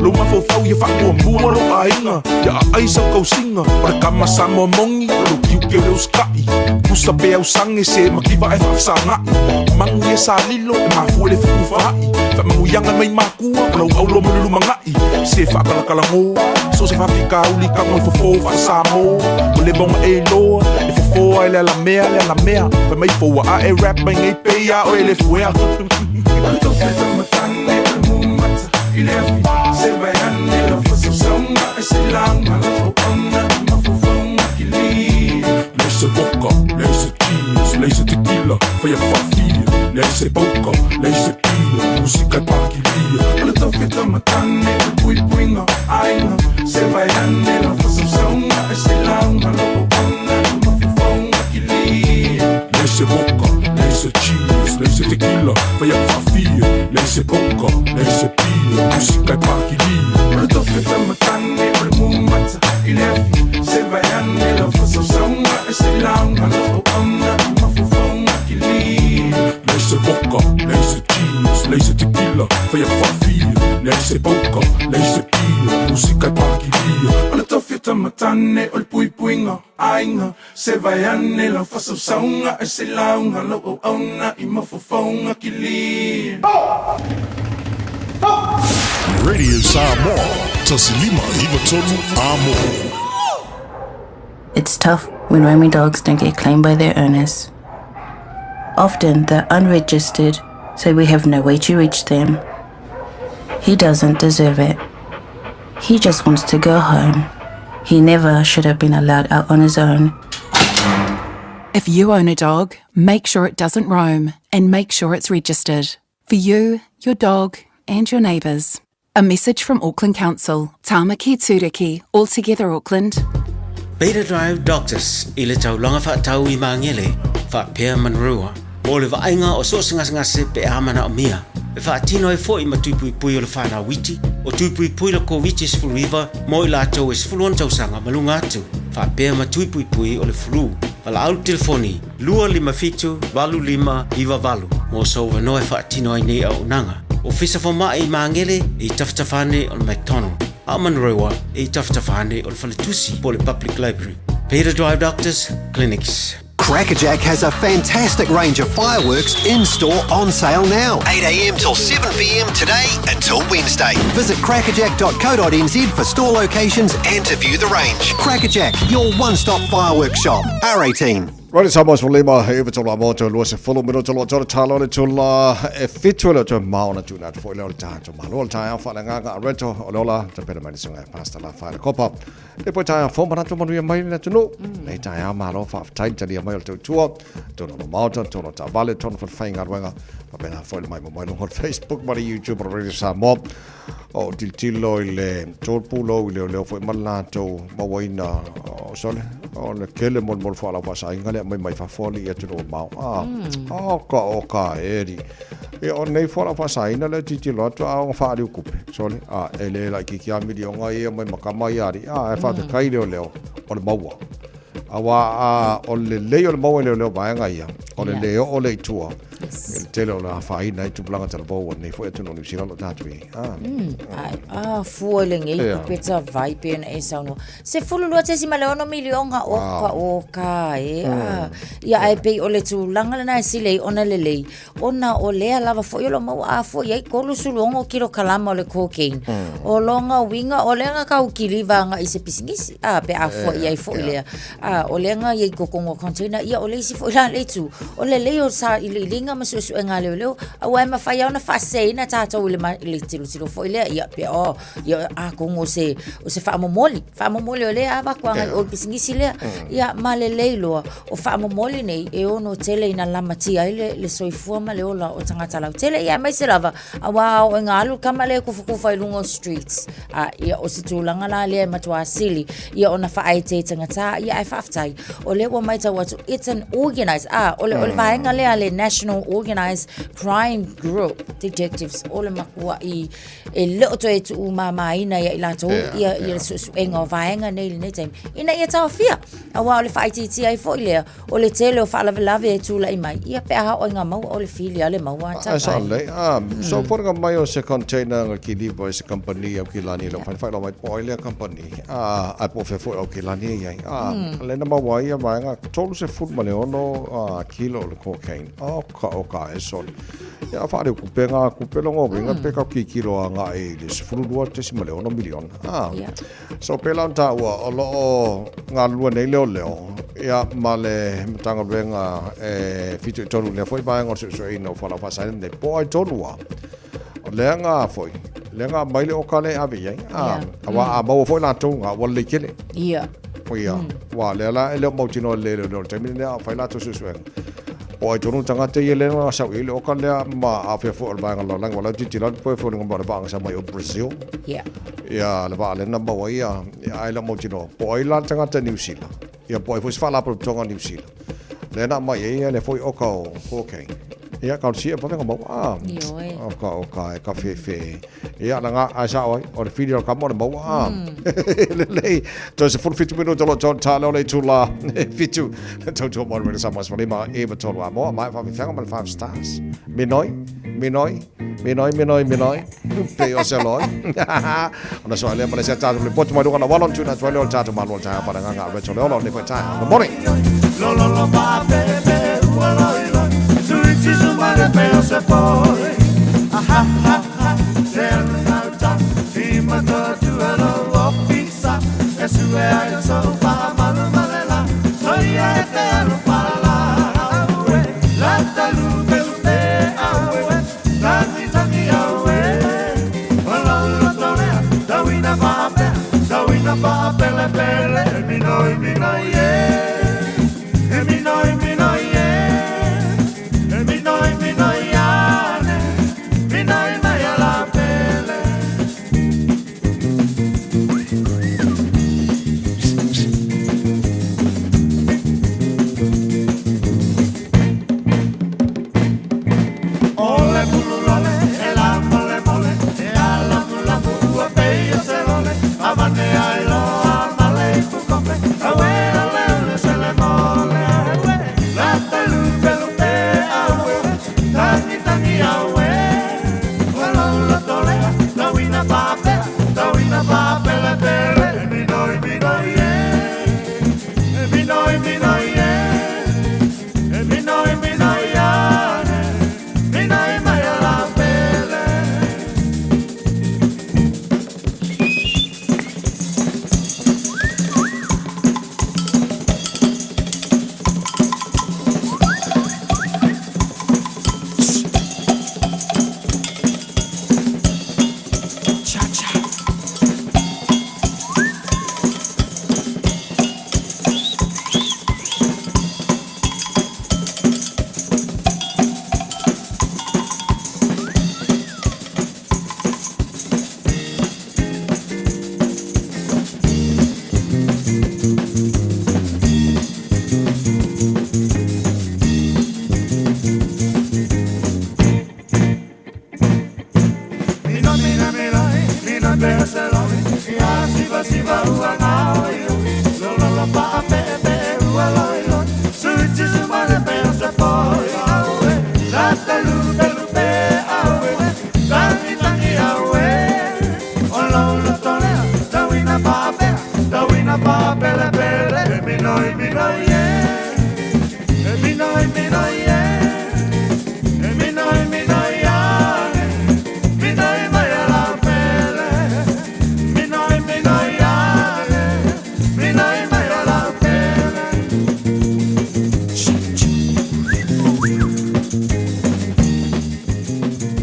Lou mafaufau ia faamuamua lou aiga Ia aai sau tausiga O le kama Samoa moni O lou tiute o le usitai Pusa pe ausage se mativa ae faafesaga'i Magu ia sa lilo e mafua i le fetufaai Faamanuiaga mai makua o lau aulo mo le lumanai Se faatalatalanoa so o se faafitauli tago e fofo faa-Samoa Ua leva ona e iloa e fofo lava e le alamea le alamea Fai mai fou ua ae rap mai nei pei a oe le fuea Leai se vodka, leai se cheese, leai se tequila, faia faafia, leai se poka, leai se pia, musika e pakilia. O le taufeta matane, o le puipuiga aiga, se vae ane lau faasausauga e se lauga lau auauna i mafaufauga kilia. Leai se vodka, leai se cheese, leai se tequila, faia faafia, leai se poka, leai se pia, musika e pakilia. O le taufeta matane, o le mumata i le afi, se vae ane lau faasausauga e se lauga lau auauna i mafaufauga kilia. Leai se vodka, leai se cheese, leai se tequila, faia faafia, leai se poka, leai se pia, musika e pakilia. O le taufeta matane, o le puipuiga aiga, se vae ane lau faasausauga e se lauga lau auauna i mafaufauga kilia. Radio Samoa, 1593 Amo. It's tough when roaming dogs don't get claimed by their owners. Often they're unregistered, so we have no way to reach them. He doesn't deserve it. He just wants to go home. He never should have been allowed out on his own. If you own a dog, make sure it doesn't roam and make sure it's registered. For you, your dog, and your neighbours. A message from Auckland Council, Tāmaki Tūriki, All Together Auckland. Beta Drive Doctors i le taulaga faatau i Magele, faapea Manurewa, mo le vaaiga o so o se gasegase pe a manaomia. E faatino ai foi ma tui puipui o le fanau iti, o tui puipui le Koviti-19 mo i latou e 16 tausaga ma luga atu, faapea ma tui puipui o le flu. Valaau le telefoni 257 8598 mo sou avanoa e faatino ai nei auaunaga. Ofisa Fomai i Magele e i tafatafa ane o le McDonald, a o Manurewa e i tafatafa ane o le Faletusi po o le Public Library. Beta Drive Doctors Clinics. Crackerjack has a fantastic range of fireworks in store on sale now. 8am till 7pm today until Wednesday. Visit crackerjack.co.nz for store locations and to view the range. Crackerjack, your one stop fireworks shop. R18. Radio Samoa so lima he iwa tolu a moto lua se fulu mino tolu tolu talo le tula e fitu le tolu mao na tuna atu foi le o le tato malo o le taeao faaleagaga a reto o le ola tapena mai le susuga e Pastor La Whaele Kopa le poe taeao fou manatu manuia mai le atunuu nei taeao malo faafetai le talia mai o le tautua tonu o le maota tonu o taavale tonu fale-faigaluega faapena foi le mai mo mai luga o le Facebook ma le YouTube o Radio Samoa o tilotilo i le tolopulou i leoleo foi ma le latou mauaina o sole o le kele molemole fualaau faasaina lea mai mai fafo alii atunuu mamao a o ka o ka e alii ia o nei fualaau faasaina lea tilotilo atu a ona faaliu kupe sole a e le laitiiti a miliona ia mai makama ia alii a e faafetai leoleo o le maua Auā o le lelei o le maua i leoleo vaega ia, o le le oo lea i tua, i le tele o le afaina ai tupulaga talavou o lenei foi atunuu o Niu Sila o lo o tatou i ai. Ah. Ai, ah, fua i lenei Ia. kupe tavai pe ona e saunoa. 12.6 miliona o ka o ka e. Ah. Ia ae pei o le tulaga lena e sili ai ona lelei, ona o lea lava foi o lo o maua a foi ai 36 kilokalama o le cocaine. O lona uiga o lea na tau kiliva agai i se pisinisi, a pe a fua i ai foi lea. A o lea na i ai i totonu o container, ia o le isi foi la le itu, o le lelei o sailiiliga ma suesuega a leoleo, aua e mafai lava ona faaseseina tatou i le ma- i le tilotilo foi lea, ia pe o, ia atonu o se, o se faamomoli, faamomoli o lea avatu agai i o i le pisinisi lea. Ia ma lelei loa, o faamomoli nei e ono tele ina lamatia ai le, le soifua ma le ola o tagata lautele. Ia aemaise lava, auā a oo ina alu le tama lea e kufukufa i luga o streets, a, ia o se tulaga la lea e matuā sili, ia ona faaeteetegatā, ia ae faafetai, o lea ua matau atu, it's an organized, a, o le, o le vaega lea a le National Organized. Organised Crime Group detectives o le matua'i e le o toe tuumāmāina ia i latou ia ia le suesuega o vaega nei i lenei taimi ina ia taofia auā o le faaitiitia ai foi lea o le tele o faalavelave e tulai mai ia pe a oo ina maua o le fili a le maua ata Ai sa lei a so foliga mai o se container nga kiliva i se company au kilani lo whai whai mai po ai lea company a ai po fe foi au kilani ai a le na maua ia vaega 36 kilo o le cocaine o ka o ka e soli Ia whaare kupe ngā kupe longo winga pe ka kikilo a ngā e i le 12.6 miliona. Ah. Yeah. So pēlā ona tāua o lo o ngā lua nei leo leo ia ma le Matagaluega e 73 lea foi vaega o le suesueina o fualaau faasaina nei po ai tonu a o lea ngā foi lea ngā mai le o ka le ave i ai a yeah. Aua a maua foi latou ngā ua lelei tele ia yeah. Ua lea la e le o mautinoa le leo leo taimi lea a fai latou suesuega Po ai tonu tagata ia lea na sau i le oka lea ma afea foi o le vaega lalolagi ua lautiiti lava le poe ma le vaa na sau mai o Brazil. Yeah. Ia le vaa lea na maua ia, ia ai la mautinoa. Po ai la le tagata Niu Sila. Ia po ai foi se faalapotopotoga Niu Sila. Lea na aumai ai ia le foi oka o cocaine. Ia ka o le sia vave na maua. Ah. Ioe. Oka oka e ka fefe. Ia, na ngā, ai sao ai, o le whiri o le kama o le maua, ā. Lelei, toe 17 minuta o lo tau tā leo le itula, e whitu, le tautua mo le Samoa Sefulima, e iwa tolu a moa, mai whawhiwhenga ma le five stars. Minoi, minoi, minoi, minoi, minoi, pe o se loi. Ona soa lea ma le sea tātou le potu mai runga na walo, tuna atu ai leo le tātou malo le taeao whananganga, Rachel Leolo, le foi taeao. Good morning. Lo lo lo pa pe pe ua loi loi Suiti su ma le pe o se poi Ah ha ha ha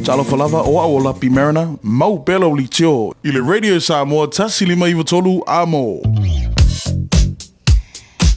Talofa lava, o au o Lapi Mariner, mau pea lau litio i le Radio Samoa 1593 Amo.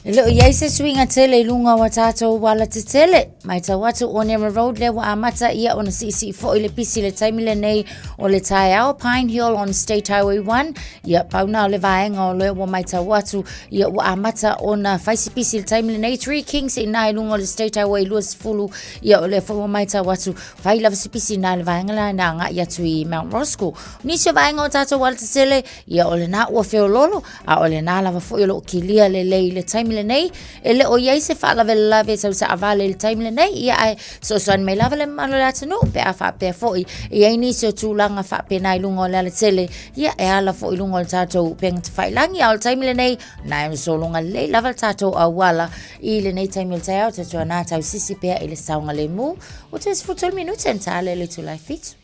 E E le o i ai se suiga tele i luga o a tātou ala tetele. Matau atu Onera Road lea ua amata ia ona siisii foi le pisi le taimi lenei o le taeao Pine Hill on State Highway 1. Ia pau na o le vaega o lea ua matau atu ia ua amata ona fai si pisi le taimi lenei Three Kings i nā i luga o le State Highway 20 ia o lea foi ua matau atu fai lava si pisi nā le vaega la na agai atu i Mount Roskill. Nisi o vaega o tātou ala tetele ia o lena ua feololo a o lena lava foi o loo kilia lelei i le taimi lenei. E le o i ai se faalavelave tau taavale i le taimi lenei, ia ae fesoasoani mai lava le mamalu o le atunuu pe a faapea foi e i ai nisi o tulaga faapena i luga o le alatele, ia e ala foi i luga o le tatou upega tafailagi. A o le taimi lenei, na e sologa lelei lava le tatou auala i lenei taimi o le taeao, tautuana tausisi pea i le saogalemu. Ua toe 13 minute na ta lea i le itula e 7.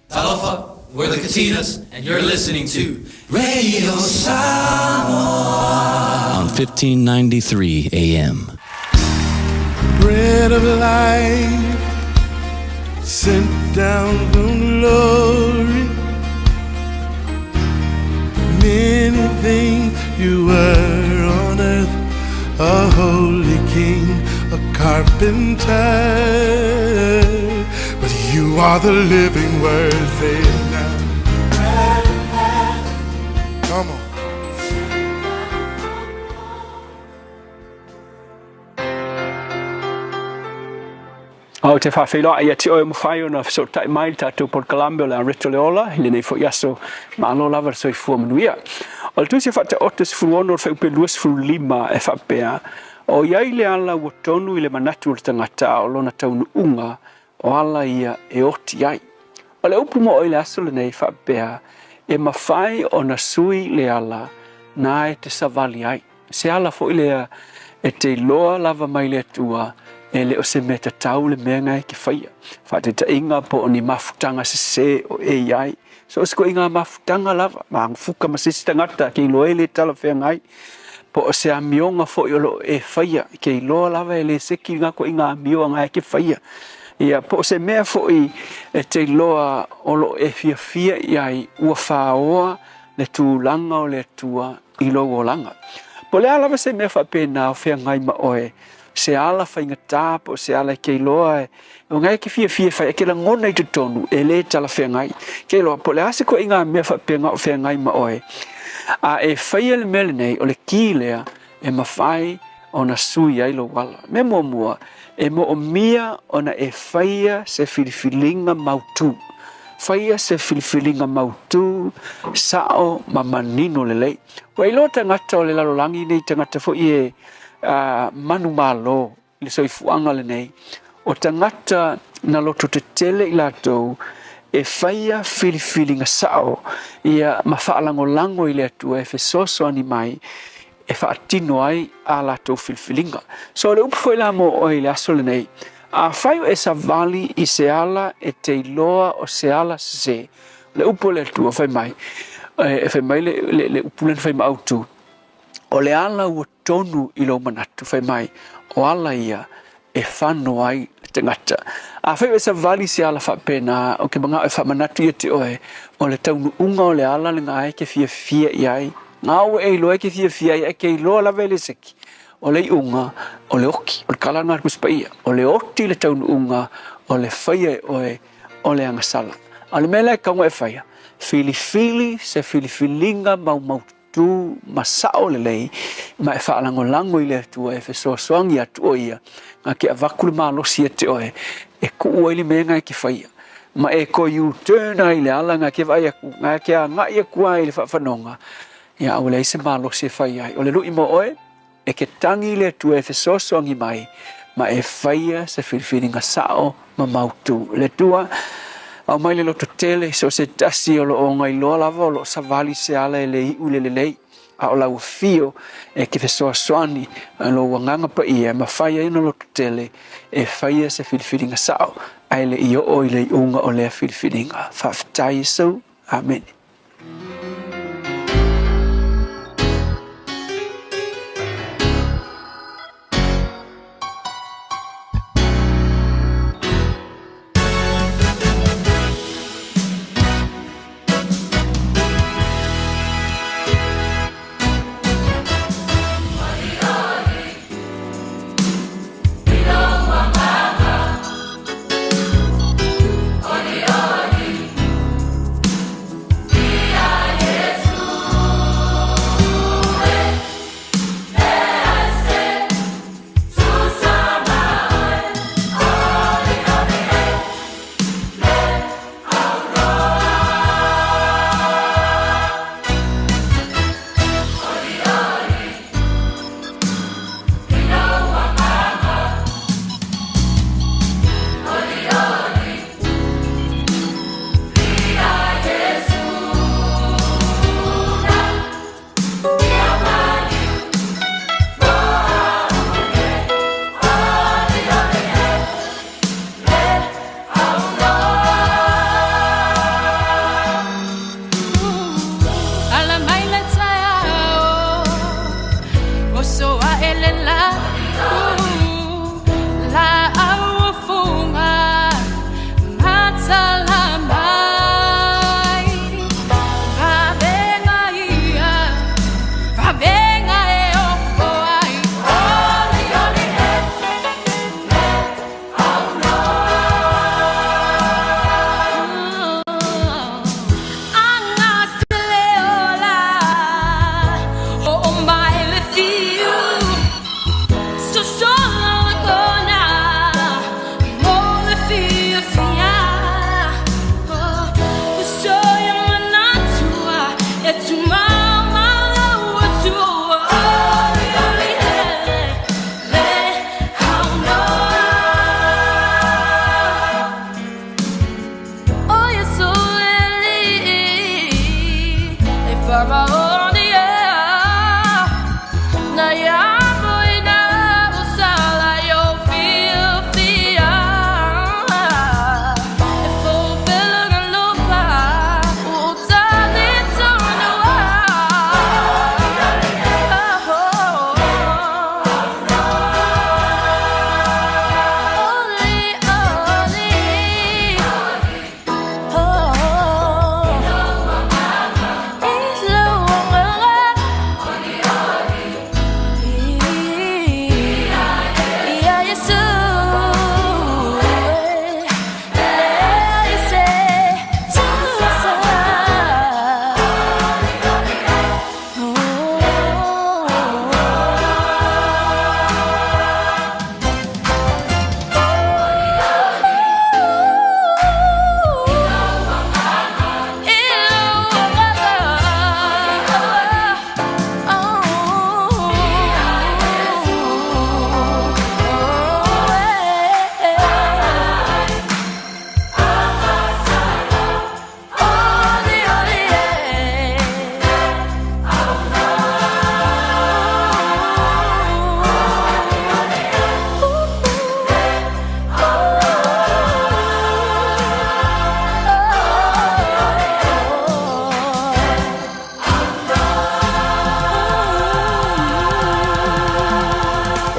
Talofa, we're the Katinas, and you're listening to Radio Samoa on 1593 AM. Bread of life, sent down from glory. Many things you were on earth, a holy king, a carpenter. But you are the living word, say it now. Come on. Ou te faafeiloai ia te oe ua mafai ona fesootai mai i le tatou polokalame o le Areto le Ola i lenei foi aso. Malo lava le soifua manuia. O le Tusi Faataoto 16 o le Fuaiupu 25 e faapea, O i ai le ala ua tonu i le manatu o le tagata a o lona taunuuga o ala ia e oti ai. O le upu moʻo i le aso lenei e faapea, e mafai ona sui le ala na e te savali ai. Se ala foi lea e te iloa lava mai le Atua e le o se mea tatau le mea na e ke faia. Faataitaiga po o ni mafutaga sese o e i ai. So o se koiga mafutaga lava, magufuka ma se isi tagata ke iloa e le talafeagai. Po o se amioga foi o lo o e faia, ke iloa lava e le seki lena koiga amio na e ke faia. Ia, po o se mea foi e te iloa o lo o e fiafia i ai ua faoa le tulaga o le Atua i lou olaga. Po o le a lava se mea faapena o feagai ma oe, se ala faigata po o se ala e ke iloa e o e ke fiafia e fai, e ke lagona i totonu e lē talafeagai. Ke iloa po o le a se koʻiga mea faapena o feagai ma oe, a e faia le mea lenei, o le kī lea e mafai ona sui ai lou ala. Mea muamua, e moomia ona e faia se filifiliga mautū. Faia se filifiliga mautū, sao ma manino lelei. Ua iloa tagata o le lalolagi nei tagata foi e manumalo i le soifuaga lenei, o tagata na loto tetele i latou e faia filifiliga sao ia ma faalagolago i le Atua e fesoasoani mai e faatino ai a latou filifiliga. So o le upu foi la mo oe i le aso lenei, afai o e savali i se ala e te iloa o se ala sese, o le upu a le Atua fai mai, e fai mai le, le, le upu lea na fai ma autu, o le ala ua tonu i lou manatu, fai mai, o ala ia e fano ai le tagata. Afai o e savali se ala faapena, ou te manao e faamanatu ia te oe, o le taunuuga o le ala lena e ke fiafia i ai, ngā ua e iloa e ke fiafia ai, ae ke iloa lava e le seki, o le iuga, o le oki, o le tala lena a le Tusi Paia, o le oti le taunuuga, o le faia e oe o le agasala. A o le mea la e tatau ona e faia, filifili se filifiliga maumaututu, Tu ma sao lelei, ma e faalagolago i le Atua e fesoasoani atu o ia, na ke avatu le malosi ia te oe, e kuu ai le mea na e ke faia. Ma e toe U-turn ai i le ala na ke vaai atu, na ke agai atu ai i le faafanoga, ia a ua leai se malosi e fai ai. O le lui mo oe, e ke tagi i le Atua e fesoasoani mai, ma e faia se filifiliga sao ma mautu. Le Atua, aumai le loto tele, so o se tasi o lo o gailoa lava o lo o savali se ala e le iu i le lelei, a o lau afio e ke fesoasoani lou Agaga Paia e mafai ai ona loto tele e faia se filifiliga sao, ae le i oo i le iuga o lea filifiliga. Faafetai Iesu. Amene.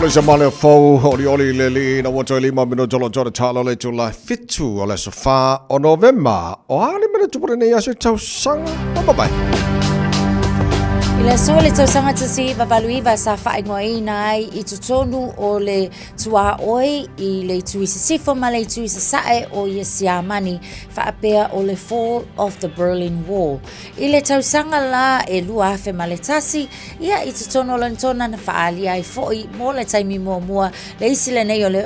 Ole sa male fou, oli oli le li, na wato lima minuto lo tore talo le tu la fitu o le sofa o Novema. O a le mene tupure nei aso i tausanga. Bye bye. I le aso le tausaga 1989 sa faaigoaina ai i totonu o le tuaoi i le itu i sisifo ma le itu i sasae o ia Siamani faapea o le Fall of the Berlin Wall. I le tausaga la e 2001, ia i totonu o Lonetona na faaalia ai foi mo le taimi muamua le isi lenei o le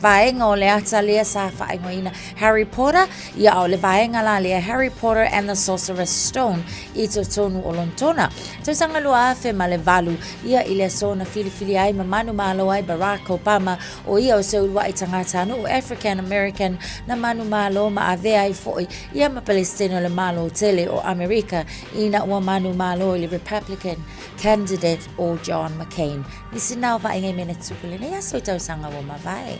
vaega o le ata lea sa faaigoaina Harry Potter, ia a o le vaega la lea Harry Potter and the Sorcerer's Stone i totonu o Lonetona. Tausaga 2008, ia i le aso na filifilia ai ma manumalo ai Barack Obama o ia o se uluai tagatanuu African American na manumalo ma avea ai foi ia ma Peresetene o le Malo tele o Amerika ina ua manumalo i le Republican candidate o John McCain. Nisi na o vaaiga i mea na tutupu i lenei aso i tausaga ua mavae.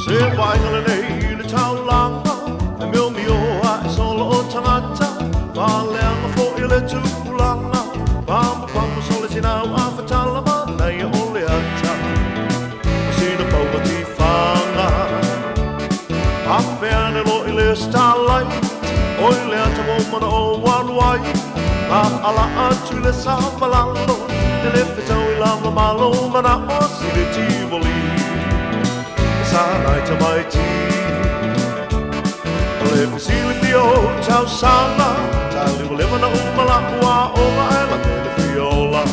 Se vaaiga lenei i le taulaga, E miomio ae solo o tagata, Faaleaga foi le tupulaga, Pamupamu sole sinau a fatala Manaia o le ata, O sina paua tifaga. Afe ane loa i le starlight, Oi le ata ua mana o alu ai, Ma ala atu i le savalalo, E le fetau i lava malo Mana'o si le Tivoli, E sa nai tamaiti. O le fesilafia o tausaga, Talimalima na uma la'u aoga Ae lata i le fia ola.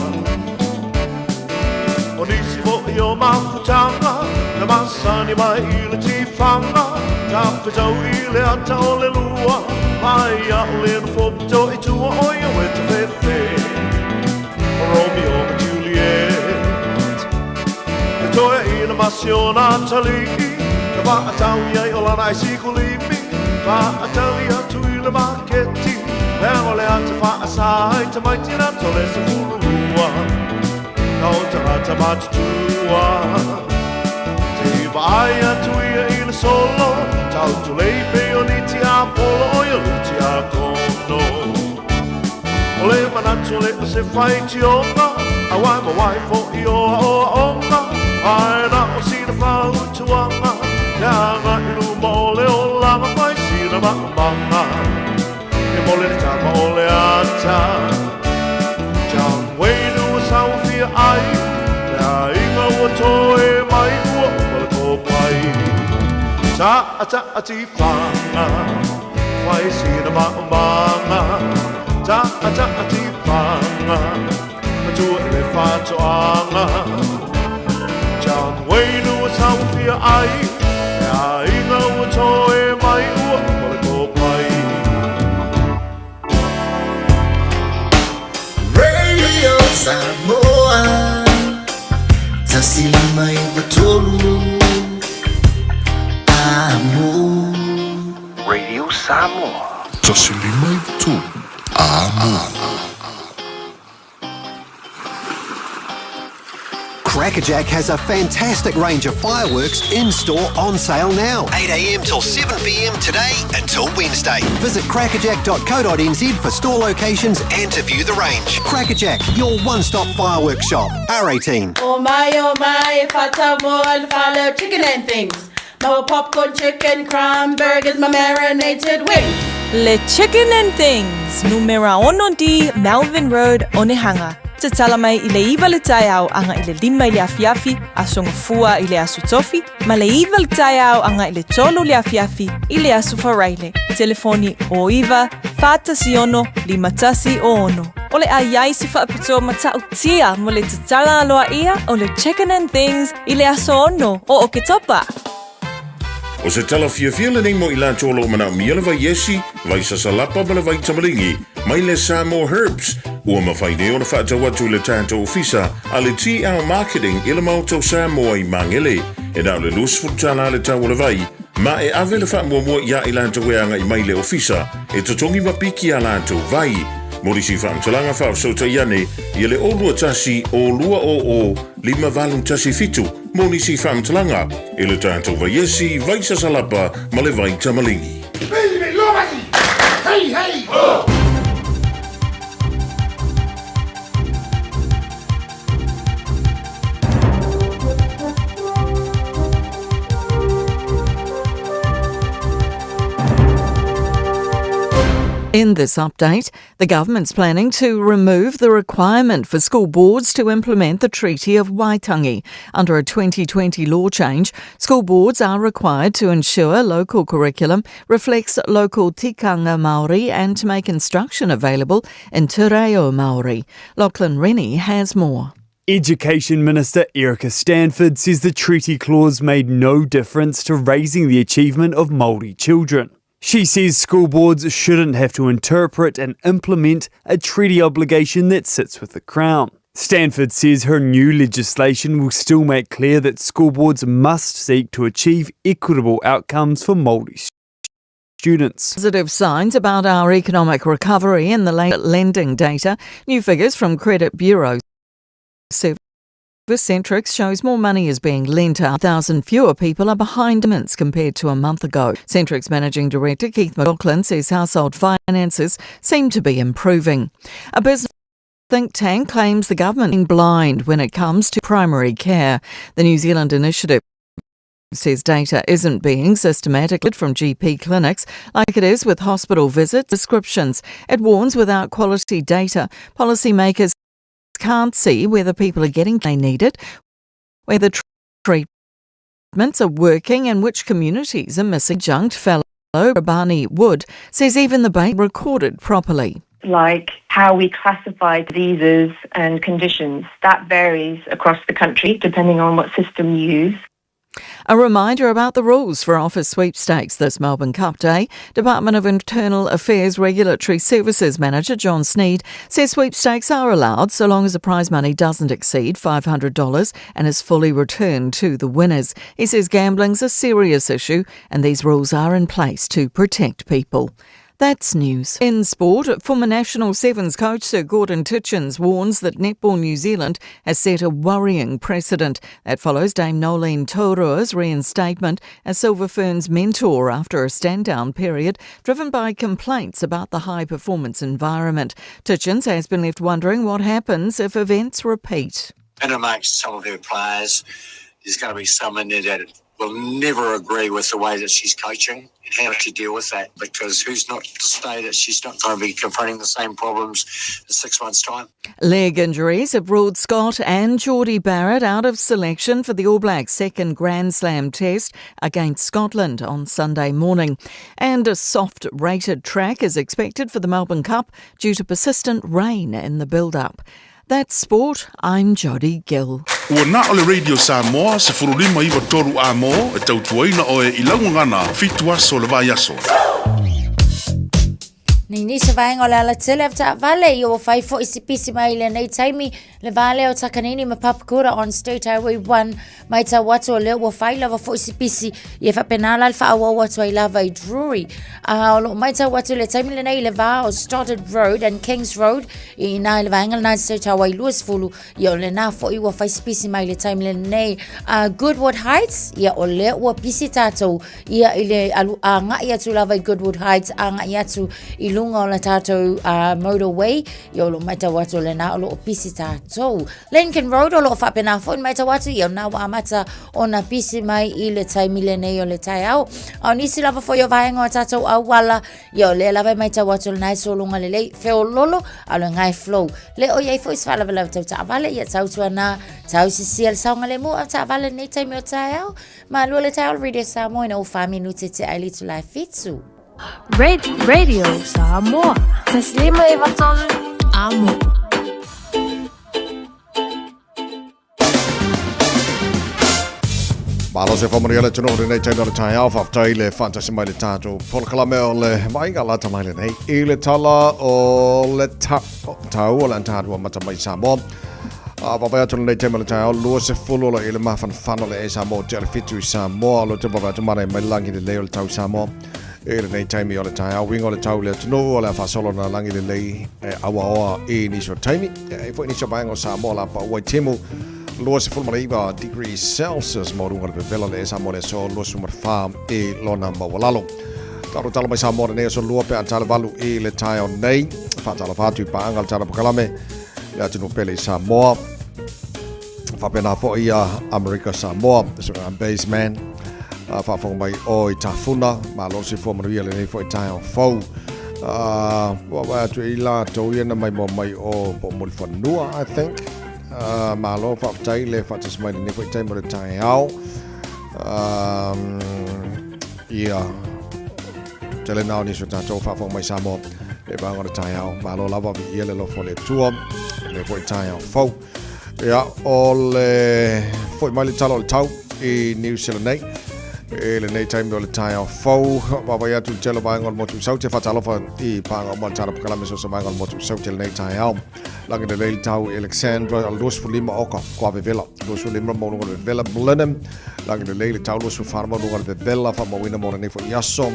O nisi foi o mafutaga Na masani mai i le tifaga Tafetau i le ata o le lua Mai a'u le nofo pito i tua O ia ue tafefe O Romeo ma Juliet Le toeaina ma si ona atalii Na faatau i ai o lana aisikulimi Faatali atu i le maketi Leaga o le ata faasa ai tamaiti na tole 12 Na o tagata matutua Te vaai atu ia i le solo Tau tulei pei o ni tiapolo O ia lu tiakono O le manatu le o se faitioga Auai ma wai foi o aoaoga Ae na o sina fautuaga Le aga i luma o le olaga Fai sina maʻamaga E mole le tama o le ata John Wayne ua sauafia ai Le aiga ua toe mai ua uma le kopai Ta'a ta'a tifaga Fai sina maʻamaga Ta'a ta'a tifaga Matua i le faatoaga John Wayne ua sauafia ai Le aiga ua toe mai ua uma le kopai Radio Samoa 159 Amo Radio Samoa. 153 Amo. Crackerjack has a fantastic range of fireworks in store on sale now. 8am till 7pm today until Wednesday. Visit crackerjack.co.nz for store locations and to view the range. Crackerjack, your one-stop fireworks shop. R18. Oh my, oh my, fata mo and follow chicken and things. My popcorn chicken, crumb burgers, my marinated wings. Le Chicken and Things, numera ono D, Melvin Road, Onehanga. Tatala mai i le 9 le taeao aga i le 5 i le afiafi, aso Gafua i le aso Tofi, ma le 9 le taeao aga i le 3 le afiafi i le aso Faraile. Telefoni o 9 4 16 5 1 06. O le a i ai se faapitoa matautia mo le tatala aloaia o le Chicken and Things i le aso 6 o Oketopa. O se tala fiafia lenei mo i latou o lo o manaomia le vai esi, vai sasalapa ma le vai tamaligi mai le Samoa Herbs, ua mafai nei ona faatau atu i le tatou ofisa a le TL Marketing i le Maota o Samoa i Magele. E na o le $20 le tau o le vai, ma e ave le faamuamua iā i latou e agai mai i le ofisa e totogi ma piki a latou vai. Mo nisi faamatalaga faafesootai ane ia le 021 0 200 5817 mo nisi faamatalaga i le tatou vaiesi, vai sasalapa ma le vai tamaligi. In this update, the government's planning to remove the requirement for school boards to implement the Treaty of Waitangi. Under a 2020 law change, school boards are required to ensure local curriculum reflects local tikanga Māori and to make instruction available in Te Reo Māori. Lachlan Rennie has more. Education Minister Erica Stanford says the treaty clause made no difference to raising the achievement of Māori children. She says school boards shouldn't have to interpret and implement a treaty obligation that sits with the Crown. Stanford says her new legislation will still make clear that school boards must seek to achieve equitable outcomes for Māori students. Positive signs about our economic recovery in the late lending data. New figures from Credit Bureau Service Centrix shows more money is being lent out. 1,000 fewer people are behind payments compared to a month ago. Centrix Managing Director Keith McLaughlin says household finances seem to be improving. A business think tank claims the government is blind when it comes to primary care. The New Zealand Initiative says data isn't being systematically from GP clinics like it is with hospital visits prescriptions. It warns without quality data, policymakers can't see whether people are getting they need it, whether treatments are working and which communities are missing. Adjunct fellow Rabani Wood says even the bank recorded properly. Like how we classify diseases and conditions, that varies across the country depending on what system you use. A reminder about the rules for office sweepstakes this Melbourne Cup Day. Department of Internal Affairs Regulatory Services Manager John Sneed says sweepstakes are allowed so long as the prize money doesn't exceed $500 and is fully returned to the winners. He says gambling's a serious issue and these rules are in place to protect people. That's news. In sport, former National Sevens coach Sir Gordon Titchens warns that Netball New Zealand has set a worrying precedent. That follows Dame Noeline Taurua's reinstatement as Silver Ferns mentor after a stand-down period driven by complaints about the high-performance environment. Titchens has been left wondering what happens if events repeat. And amongst some of her players, there's going to be some in there that will never agree with the way that she's coaching and how to deal with that, because who's not to say that she's not going to be confronting the same problems in 6 months' time. Leg injuries have ruled Scott and Jordie Barrett out of selection for the All Blacks' second Grand Slam test against Scotland on Sunday morning. And a soft rated track is expected for the Melbourne Cup due to persistent rain in the build-up. That's sport. I'm Jodie Gill. Ua na o le Radio Samoa, 153 a mo, e tautuaina oe i lauga 7 aso le vai aso. Nei nisi vaega o le alatele a taavale i ua fai foi si pisi mai lenei taimi le va lea o Takanini ma Papakura on State Highway 1 mai tau atu o lea ua fai lava foi si pisi i e faapena la le faaauau atu ai lava i Drury. A o loo mai tau atu le taimi lenei i le va o Stoddard Road and Kings Road i ina i le vaega lena i State Highway 20 ia o lena foi ua fai si pisi mai le taimi lenei. Goodwood Heights ia o lea ua pisi tātou ia i le alu agai atu lava i Goodwood Heights agai atu i luga o la tātou motorway ia o loo matau atu o lena o loo pisi tātou. Lincoln Road o loo faapena foi ona matau atu ia o lena ua amata ona pisi mai i le taimi lenei o le taeao. A o nisi lava foi o vaega o tātou auala ia o lea lava e matau atu o lena e sologa lelei feololo a o lena e flow. Le o iai foi se faalavelave tau taavale ia tautuana tausisia le saogalemu o taavale i lenei taimi o taeao. Malua le taeao o le Radio Samoa ina ua 4 minute tea ai le itula e 7. Radio Samoa. Taslima e vatolu amo. Malo se whamani le tino o nei taimi o le taeao, whaftai le whantasi mai le tātou polokalame o le vainga lata mai le nei i le tala o le ta, tau o le antātua mata mai Samoa. A vavai atu lenei taimi o le taeao, 20 o le i le mafanafana o le e Samoa te ale fitu i Samoa, lo te vavai atu mana mai langi le lei o le tau Samoa. I lenei taimi o le taeao, winga o le tau le atunuu o le a faasolo na langi lelei e auaoa i nisi o taimi. E ai foi nisi o vaega o Samoa la pa uai temu 29 degrees Celsius mo runga le pepela le e Samoa le aso 24 i lona maualalo. Taro talo mai Samoa lenei aso lua pe antale valu i le taeao nei. Whaatalofa atu i paanga le tala pakalame le atunuu pele i Samoa. Whapena foi ia Amerika Samoa, so I'm base man. Faafofoga mai o i Tafuna, malo le soifua manuia lenei foi taeao fou. Ua vaai atu i latou ia na maimoa mai o po o Mulifanua, I think. Malo faafetai le faatasi mai lenei foi taimi o le taeao. Ia, tele na o nisi o tatou faafofoga mai Samoa le vaega o le taeao. Malo lava, viia le alofa o le Atua lenei foi taeao fou. Ia, o le foi mai le tala o le tau i New Zealand nei. I lenei taimi o le taeao fou, vaavaai atu i le tele o vaega o le motu i Saute, faatalofa i pāga uma o le tala pakalame so se vaega o le motu i Saute lenei taeao. Lagi lelei le tau i Alexandra, 25 oka, kua vevela, 25 maualuga o le vevela, Blenheim, lagi lelei le tau 24 maualuga o le vevela, faamauina mo lenei foi aso.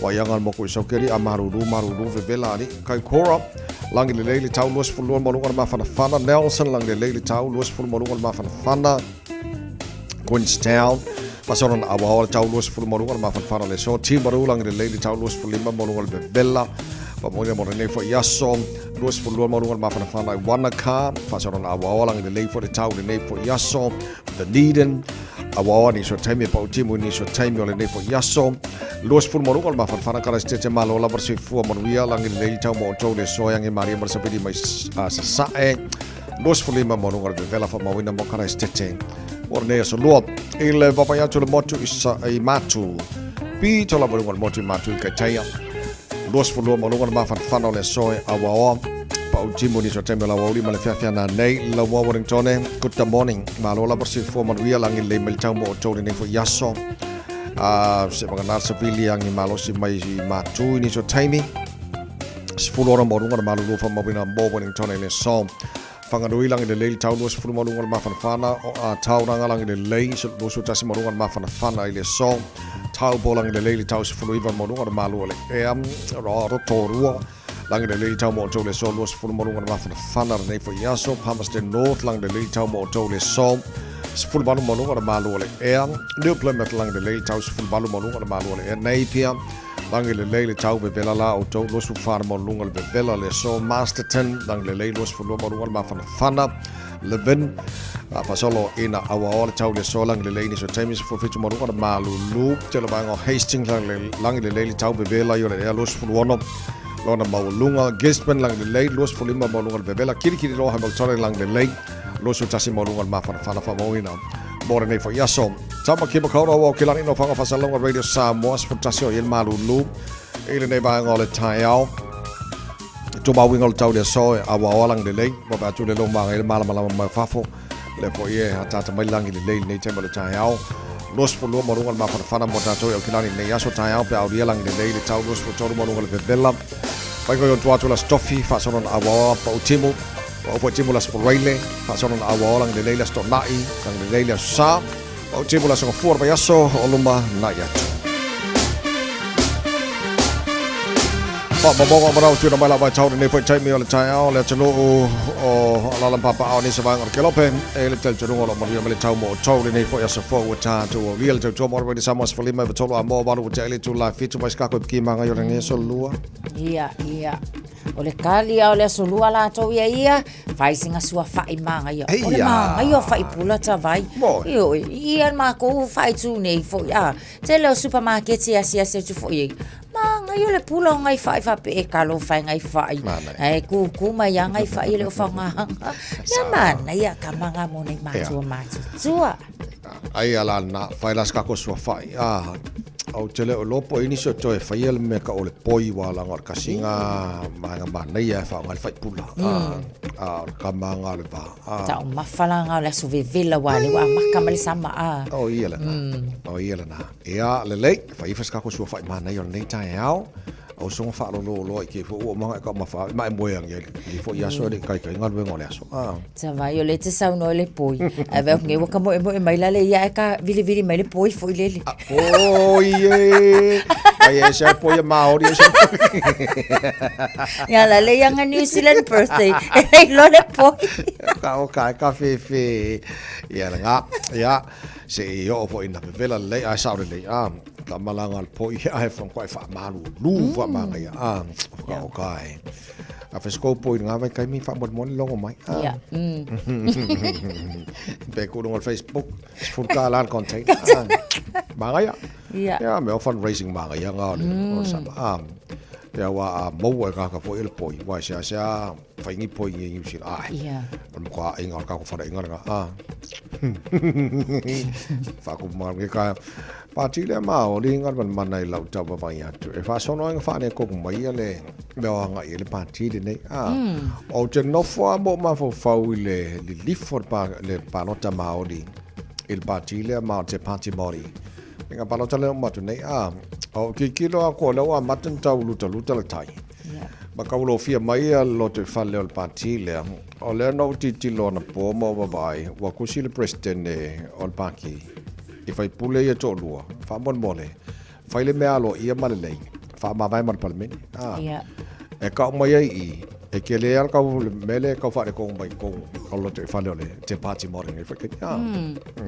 Waianga o le moku i Saukeri, a maruru, maruru, vevela, ali, Kaikoura, lagi lelei le tau 22 maualuga o le mafanafana, Nelson, lagi lelei le tau 20 maualuga o le mafanafana, Queenstown, Pasora na awa le tau 20 maualuga o le mafanafana le aso, Timaru, lagi lelei le tau 25 maualuga o le vevela, faamauina mo lenei foi aso, 22 maualuga o le mafanafana i Wanaka, Pasora na awa lagi lelei foi le tau lenei foi aso, Dunedin, Awaoa nisi o taimi e pau timu i nisi o taimi o lenei foi aso. 20 maualuga o le mafanafana Karaisitete malo lava le soifua manuia lagi lelei le tau mo outou le aso e age malie ma le sapili mai Sasae. 25 maualuga o le vevela faamauina mo Karaisitete mo lenei aso lua. I le vaavaai atu le motu i, sa, i Matu. Pito lava luga o le motu i Matu i Kaitaia. 22 maualuga o le mafanafana o le aso e Awaoa. Pau timu nisi o taimi o le aoauli ma le feafea nanei. Laua Wellingtone, good morning. Malo lava le soifua manuia lagi lelei mai le tau mo outou lenei foi aso. Se vagana le savili agi malosi mai i Matu i nisi o taimi. 10 ora maualuga le malulu faamauina mo Wellingtone i le aso. Whanganui lagi lelei le tau 20 maualuga o le mafanafana o a Tauranga lagi lelei 21 maualuga o le mafanafana i le aso. Taupo lagi lelei le tau 19 maualuga o le malu o le ea. Rotorua lagi lelei le tau mo outou le aso 20 maualuga o le mafanafana lenei foi aso. Palmerston North lagi lelei le tau mo outou le aso 18 maualuga o le malu o le ea. New Plymouth lagi lelei le tau 18 maualuga o le malu o le ea. Napier Lagi lelei le tau vevela la outou 24 maualuga le vevela le aso Masterton lagi lelei 22 maualuga le mafanafana Levin a fasolo ina awaoa le tau le aso lagi lelei nisi o taimi 17 maualuga le malulu tele vaega o Hastings lagi lelei le tau vevela i o le ea 26 lona maualuga Gisborne lagi lelei 25 maualuga le vevela Kirikiriroa Hamilton lagi lelei 21 maualuga le mafanafana faamauina mo lenei foi aso. Tāmaki Makaurau o Kilani no Whanga Whasalonga Radio Samoa, 11 o i le malulu i lenei vaega o le taeao. Tō mauinga o le tau le aso e awa o alangi lelei, wawe atu le long maanga i le malamalama mai fafo, le foi e hatata mai langi lelei lenei taimi o le taeao. 22 maualuga le mafanafana mo tātou e Aukilani lenei aso taeao pe aulia langi lelei le tau 23 maualuga le vevela. Whaingo i o tua atu la stofi, whaasona na awa oa pa utimu. Ua ofu timu le Aso Faraile, faasolo na auaoa lagi lelei le Aso Toonai, lagi lelei le Aso Sa. Ua timu le Aso Gafua o le vaiaso o luma na'i atu. Faamaumauga o manao tuuina mai lau vaitau lenei foi taimi o le taeao le atunuu o Alala ma Papaao ni se vaega o le Kelope e le talitonuga o lo o manuia mai le tau mo outou lenei foi aso fou ua tatou aulia le tautua mo le Radio Samoa 15 i 3 a moa 8 ua tea i le itula 7 mai se kako i piki maga i o lenei aso lua. Ia, ia. O le kali a o le aso lua latou ia ia, fai singa sua fai magaia. O le magaia o fai pula tavai. Ioe, ia makou fai tu nei foi a. Tele o supermarket e asiasi atu foi ai. Magaia o le pula o ngai fai faapea e kalo fai ngai fai. Ae kūkū mai a ngai fai e le o faogahaga. Ia manaia ka manga mo nei matua matutua. Ai ala na fai la se kako sua fai. Ah, Ou te le o iloa po o i ai nisi o toe faia le mea ka o le poi ua laga o le kasi ngā maenga manaia e whaonga le whaipula. A o le kama ngā le vā. Taumafa la ngā o le aso vevela ua le ua maka mai le sama a. O ia lena. O ia lena. Ia lelei, whai ifa se kako sua whai manaia o lenei taeao. O songa whaalolo loa i ke fo ua manga e ka mawha. Ma e moe angi ai i fo i aso e le kai kai ngaluenga o le aso. Sa vai o le te saunoa i le poi. Ae vai atu ua ka moemoe mai la le ia e ka vilivili mai le poi foi lele. Poi e. Vai e se poi e Māori e se poi. Ia la le ia nga New Zealand birthday. E lo le poi. Ka o ka ka fe fe. Ia la nga. Ia se i o fo ina vevela lelei ai sao lelei. Ah. Ka malanga le poi ai fa ko ai fa malu lu fa manga ia. Ah. Ka o ka e. A wheskou po i ngā vai kaimi wha mo moni longo mai. Ah. Yeah. Pe ku lunga Facebook, sfurka lan content. Ah. Manga ia. Yeah. Yeah, me o fundraising manga ia ngā o le o sama. Ah. Ia aua a maua e kāka foi le poi, wai sea sea whaingi poi ngi New Zealand. Ai. Ia. O le matua inga o le kako whare inga nga. Ah. Whaku ma nge ka. Pāti le ma o li inga man mana i lau tau vai atu. E whaasono inga whaane koku mai ia le mea o anga i le pāti le nei. Ah. O te nofo a mo mawhau i le lilifo le, pa, le palota Māori i le pāti lea ma o te Pāti Māori. Inga palota lea o matu nei. Ah. O kikilo a ko leo a matan tau luta luta le tai. Ma kaulofia mai a loto i fale o le pāti lea. O lea na o titilo ana pō ma o vavai, ua kusi le presidente o le pāki. I whai pule ia tō lua, whaamone whai le mea alo ia ma le lei, whaamavae ma le palemene. Ah. Ia. E ka mai ai i, e ke le ala kau le mele kau whaare kong mai kong, kau loto i fale o le te pāti Māori nei whakei. Ah.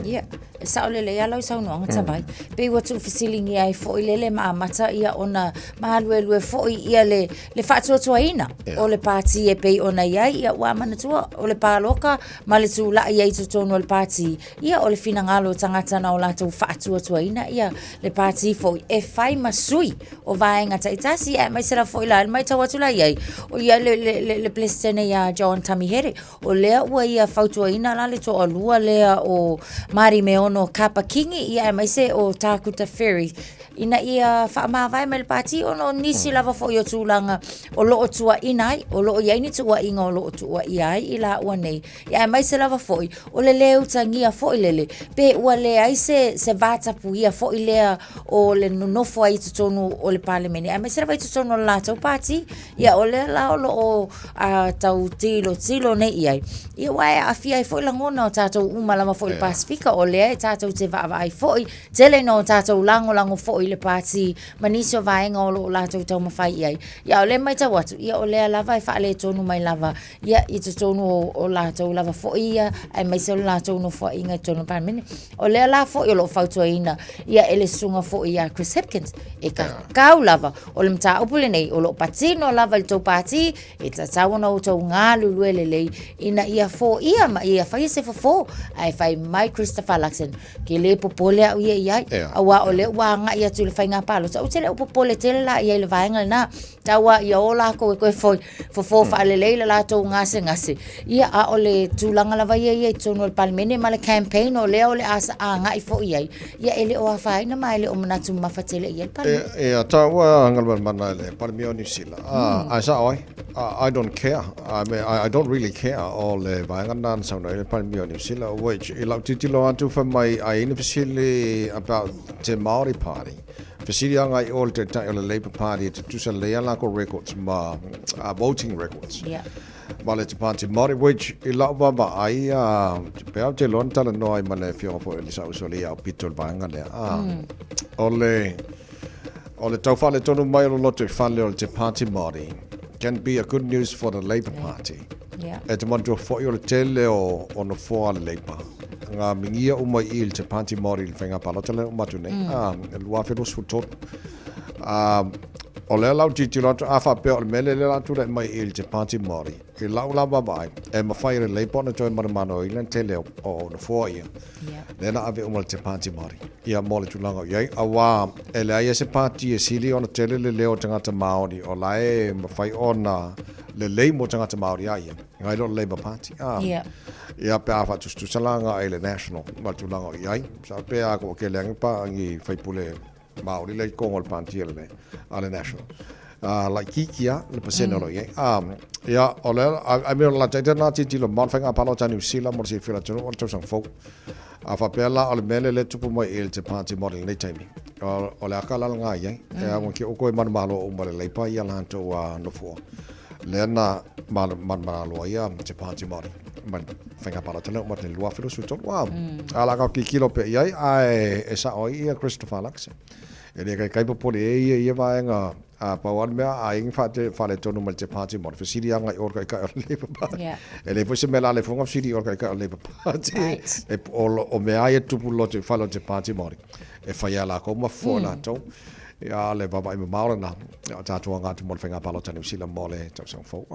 Ia, e sao lele ia lau saunoaga tavai. Pei ua tuufesiligia ai foi lele ma amata ia ona maluelue foi ia le, le faatuatuaina Ia. o le pāti e pei ona i ai, ia ua manatua o le pāloka ma le tula'i ai i totonu o le pāti, ia o le finagalo o tagata na o latou faatuatuaina ia le pāti foi e fai ma sui o vaega taitasi, aemaise lava foi la le matau atu la i ai, o ia le, le, le, le Peresetene ia John Tamihere, o lea ua ia fautuaina la le toalua lea o Mari Meono Kapa Kingi, ia aemaise o Tākuta Ferry, ina ia faamavae mai le pāti ona o nisi lava foi o tulaga o loo tuuaina ai, o loo i ai ni tuuaiga o loo tuuaia ai i laua nei. Ia aemaise lava foi o le lē utagia foi lele, pe ua leai se, se vatapuia foi lea o le nonofo ai i totonu o le Palemene, aemaise lava i totonu o le latou pāti. Ia o lea la o loo a, tau tilotilo nei i ai. Ia aua e aafia ai foi lagona o tatou uma lava foi i le Pasefika, o lea e tatou te vaavaai foi, tele ina o tatou lagolago foi i le pāti ma nisi o vaega o loo latou taumafai i ai. Ia a o lea e matau atu, ia o lea lava e faaletonu mai lava ia i totonu o, o latou lava foi ia, aemaise o le latou nofoaiga i totonu o le Palemene. O lea la foi o loo fautuaina ia e le susuga foi ia Chris Hipkins, e kakau lava o le mataupu lenei o loo patino lava i le tou pāti, e tatau ona outou galulue lelei ina ia foia ma ia faia se fofo, ae fai mai Christopher Luxon, ke lē popole au ia i ai, auā o lea ua agai atu i le faigā palota, ou te le o popole tele la i ai i le vaega lenā, tau a ia o lākou e toe foi, fofo faalelei le latou gasegase, ia a o le tulaga lava ia ia i totonu o le Palemene ma le campaign o lea o le a agai foi i ai, ia e le o afaina ma e le o manatu mamafa tele i ai le Palemene. Ia, taua galuega i le Palemia o Niu Sila. Ae sao ai, I don't care. I mean, I don't really care o le vaega lena na saunoa ai le Palemia o Niu Sila, which i lau tilotilo atu fai mai ai ni fesili about te Māori Party. Fesili agai i o le Taitai o le Labour Party e tutusa lelei a lakou records ma voting records. Ma le te Pāti Māori, which i lau vaavaai, pea ou te iloa na talanoa ai ma le afioga foi o le Saʻuso le Iaopito i le vaega lea. O le, o le tau faaletonu mai o le lotoifale o le te Pāti Māori can be a good news for the Labour Party. E te manatua foi o le tele o, o nofoa a le Labour ngā mingia uma i i le te Pāti Māori i le faiga palota lea uma atu nei, 2023. O lea la ou tilotilo atu, a faapea o le mea lea lea la tulai mai i le te Pāti Māori, i lau la vaavaai, e mafai e le Labour ona toe manumanu i le tele o, o nofoa ia. Lea na ave uma le te Pāti Māori. Ia mo le tulaga o i ai, auā e leai e se pāti e sili ona tele le leo o tagata Māori o la e mafai ona lelei mo tagata Māori a ia, ngai lo le Labour Party. Ia pe a faatusatusa la agai i le National ma le tulaga o i ai, sa pe a ko ke leanga pa angi faipule Māori le kongo le pāti a le, a le National. Laitiiti lava le pasene o lo o i ai. Ia, o le, I mean, o le laitaita lena tilotilo ma le faiga palota a Niu Sila mo le silafia o le atunuu o le tausaga fou. A faapea la o le mea lea lea e tupu mai i le te Pāti Māori i lenei taimi, o le aka la lena i ai. E au ki o koe manumalo uma le Labour ia latou nofoa. Lea na manumalo ai ia te Pāti Māori ma le faiga palota lea uma te 2023. A la ka kikilo pea i ai, ae e sao ai ia Christopher Luxon. E le kaikai popole e ia ia vaega a pau a le mea a ingi whaate whale tonu ma le te Pāti Māori. Fesili anga i ora kaikai o le Labour Party. E le foi se mea la le funga fesili i ora kaikai o le Labour Party. E o, o mea ai e tupu loto i whale o te Pāti Māori. E whai a lākou ma fo lātou. Ia le vaavaai mamao lena. Ia o tātou anga atu mo le whainga palota Niu Sila mo le tausaga fou.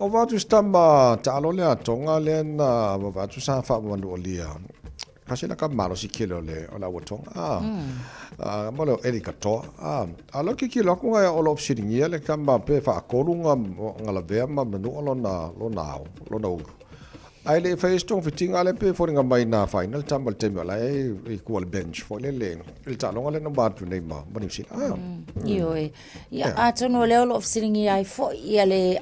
O vatu se tama taalo lea Tonga lea na vavatu sa whaamanualia. Kasi la ka malosi kele o le o le auatoga a. A mo le o Eli Katoa a. A lo kikilo aku ngai o lo fesiligia le kama pe faatolu nga nga lavea ma manua lona lona ao lona ulu. Ae le i faia se togafitiga lea pe foliga mai na afaina le tama i le taimi o la e i tua i le bench foi lele i le taaloga lea na uma atu nei ma Niu Sila. Ah. Ioe. Ia, atonu o lea o lo o fesiligia ai foi ia le,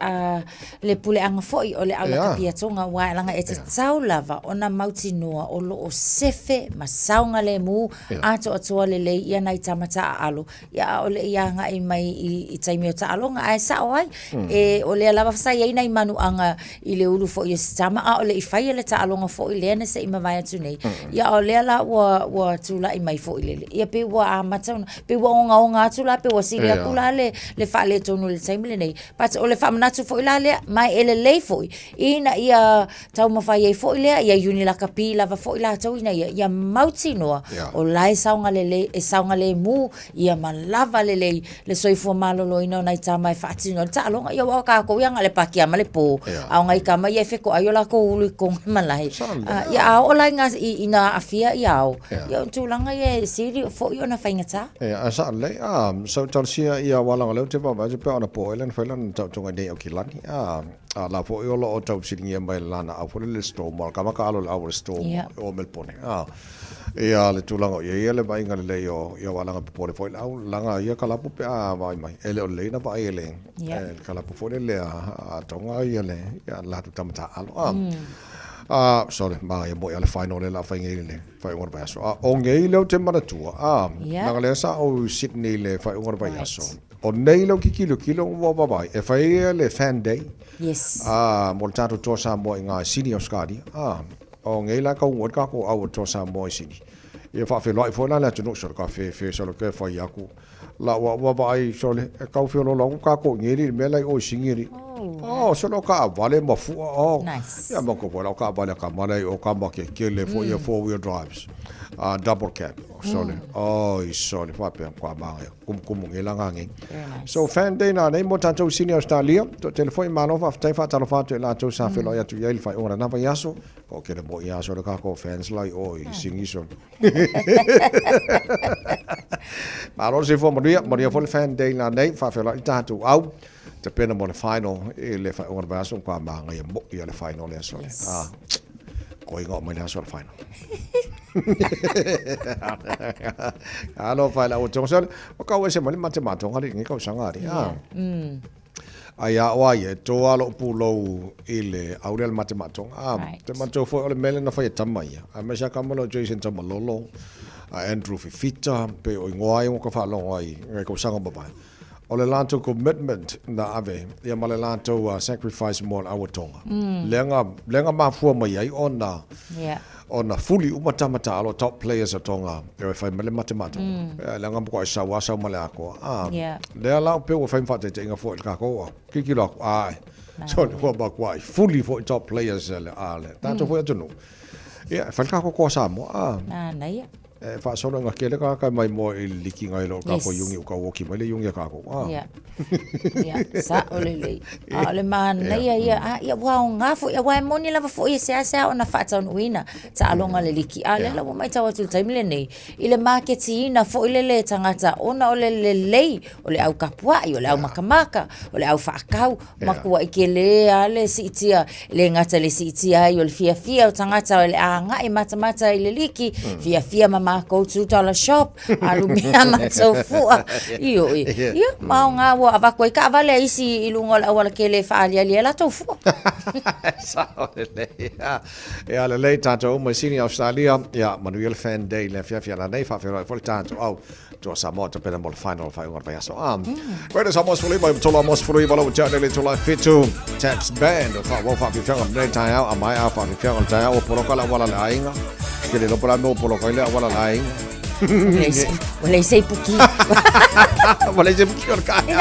le puleaga foi o le aulakapi atoga, aua leaga e tatau lava ona mautinoa o lo o sefe ma saogalemu atoatoa lelei ia nai tama taaalo Ia ʻaʻole i agai mai i taimi o taaloga, ae sao ai. E, o lea lava sa i ai nai manuaga i le ulu foi o si tama, ʻaʻole i faia le taaloga foi lea na se i mavae atu nei. Ia a o lea la ua, ua tulai mai foi le, ia pei ua amata ona, pei ua ogaoga atu la, pei ua sili atu la le, le faaletonu i le taimi lenei. But o le faamanatu foi la lea, ma e lelei foi, ina ia taumafai ai foi lea ia iuni lakapi lava foi latou ina ia ia mautinoa o la e saogalele e saogalemu ia ma lava lelei le soifua maloloina o nai tama e faatino ai le taaloga. Ia aua o kākou ia na o le pakia ma le pō, a o nai tama ia e fetoai o latou ulu i totonu o le malae. Ia a oo la i ina aafia ia ao, ia o tulaga ia e sili foi ona faigata. Ia, ae sao lelei, a, so talosia ia aua leaga o lea ou te vaavaai atu pei ona po ea lea na fai lana taotoga i nei Aukilani, a. A la foi o lo o taufesiligia mai le lana au foi le storm o ka maka alo le au le storm o Melbourne. A ia le tulaga o ia le vaaiga lelei o ia walaga popole foi le au langa ia kalapu pe a vaai mai e le o lelei na vaai e le e le kalapu foi le a tonga ia le ia la tu tamata alo. A a sorry ma ia mo ia le final le la fai ngei le fai o le aso. A o ngei le o te manatua. A langa le sa o Sydney le fai o le aso. O nei lau kikilokilo ua vavae e fai ai le fan day. Yes. A mo le tatou Toa Samoa i ngā Sydney Australia. A o ngei la kau ngoi ka ko au Toa Samoa i Sydney. Ia whaawheloai foi la le atunuu sole ka whewhe sole ke whai aku. La ua ua vaai sole e kau whiololo aku ka ko ngeri le mea lai o i singiri. Oh, sole o ka awale ma fua. Oh. Nice. Ia ma ko foi la o ka awale ka mala i o ka ma ke kele foi ia 4 wheel drives. Double cab. Sole. Oi sole whapea kwa manga. Kumukumu nge la nge. So fan day na nei mo tātou sini Australia. To tele foi malo whaftai whaatalofa atu e lātou sa whelo i atu i ai le whai ora na vai aso. Ko kere mo i aso le kako fans lai o i singi so. Malo se fo manuia, manuia fo le fan day na nei whawhelo i tātou au. Te pena mo le final i le whai ora vai aso kwa maanga ia mo i le final le aso. Yes. Ah. Ko ingoa mai le aso le final. Alo fai la o tonga sole. O kau ese mai le mate matonga le ngi kau sanga ari. Ah. Ai a oa ia, e tō alo pūlou i le aure le mate matonga. Ah, Right. te matou foi o le mele na whai e tama ia. A me sa kamalo Jason Tamalolo, a Andrew Fifita, pe o ingoa ai o ka whaalongo ai, ngai kau sanga mapai. O le latou commitment na ave, ia ma le latou sacrifice mo le auatoga. Lea lea na mafua mai ai ona Yeah. ona fuli uma tamata alo top players o Tonga e fai ma le matemata. Lea nga moko ai sau a sau ma le akoa. Ah, Yeah. Lea la pe ua fai mfaataitaiga foi i le kākou au. Kikilo aku, ai. So le ua makuai fuli foi top players le a le. Tātou foi atunuu. Ia, e fai le kākou koa Samoa. Ah. Nāna ia. E faasolo ina kele ka kai mai moa i le liki ngai lo ka ko Yes. yungi u ka woki mai le yungi a kākou. Ah. Ia. Ia, sa'o lelei. A o le manaia ia, a ia ua aoga foi, aua e moni lava foi e seasea ona faataunuuina taaloga le liki. A o lea la ua matau atu i le taimi lenei, i le maketiina foi lele e tagata ona o le lelei o le au kapuaʻi, o le au makamaka, o le au faakau, matuaʻi tele lava le siitia, e le gata i le siitia ai o le fiafia o tagata o le agai matamata i le liki, fiafia ma makou $2 shop, alu mea matou fua, ioe. Ia, ma aoga ua avatu ai taavale a isi i luga o le aualatele e faaaliali ai latou fua. Sao lelei. Ia lelei tātou uma i Sydney, Australia. Ia, manuia le fan day le afiafi ala nei, faafeiloai foi le tātou au. Toa Samoa tapena mo le final o le faaiuga o le vaiaso. Koe Samoa 15 i tolo Amos 19 lau tia nele tolo 7 Taps Band o wha wau whawhiwhianga mnei tai au a mai a whawhiwhianga le tai au o poloka la wala le ainga. Ke le lopo la mo poloka ile a wala le ainga. Ua leai se ipuki. Ua leai se ipuki o le kai.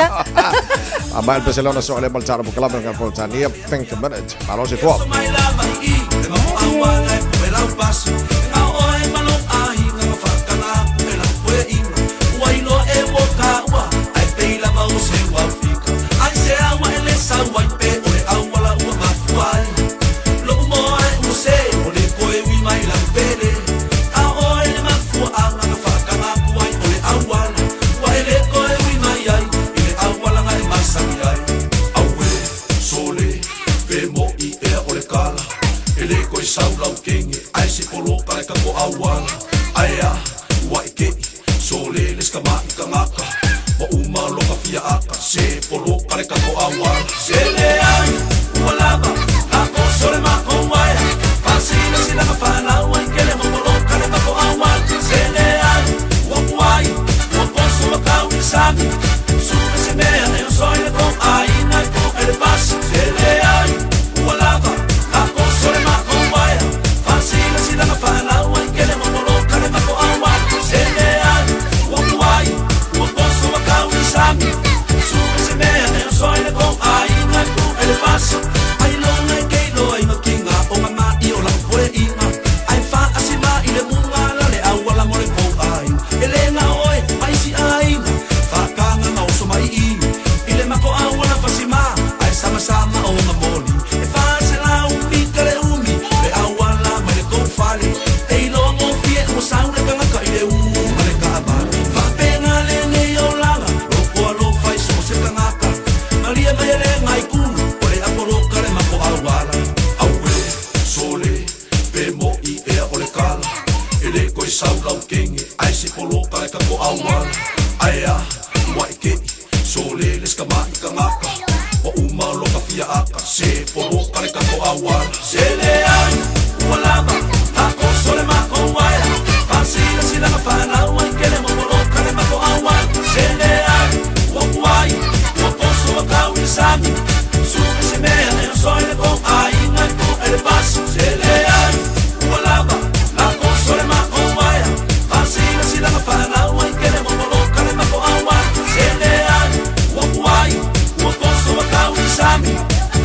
A mai le Barcelona so le maltara mo kalama ngā Pautania. Think a minute. Malo se fua. kala E le koe sau lau kenge Ai se poloka le kako auala Ai a, ua e kei So le le skama i kangaka Ma uma loka fia aka Se poloka le kako auala Se le ai, ua lava Kako sole mako waia Fasila sila ka whanau Ai kele mo poloka le kako auala Se le ai, ua kuai Ua koso wa kau i sami Suka se mea e o soi le kou aina i kou ele pasi Se le ai, ua lava Kako sole mako waia Fasila sila ka whanau Ai kele mo poloka le kako auala Se le ai, ua kuai Ua koso wa kau i sami Suka se mea e o soi le kou aina i kou ele pasi Ai longa e keilo ai makinga O ngā mai o lau poe inga Ai wha asima i le munga la le au ala mo le kou ai E le ngā oe mai si aina Whakanga ngā oso mai i I le mako au ala whasima Ai sama sama o ngā moli E wha se la umi ka le umi Le au ala mai le kou whale E iloa ngō fie ua sau le kangaka i le u ma le kaavale Whaapenga le nei o langa Loko alofa i so se kangaka Malia mai e le ngai kulu O le apoloka le mako auala Aue, sole, pe mo i ea o le kala E le koe sau lau kenge Ai se poloka le kako auala Ai a, ua e kei Sole le skama i kangaka Wa uma loka fia aka Se poloka le kako auala Se le ai, ua lava Kako sole mako waia Fasila sila nga whanau Ai kele mo poloka le mako auala Se le ai, ua kuai Ua koso wa kau i le sami Suka se mea e o soi le kou aina i kou ele pasi Se le ai, ua lava Kako sole mako waia Fasila sila nga whanau Ai kele mo poloka le mako auala Se le ai, ua kuai Ua koso wa kau i le sami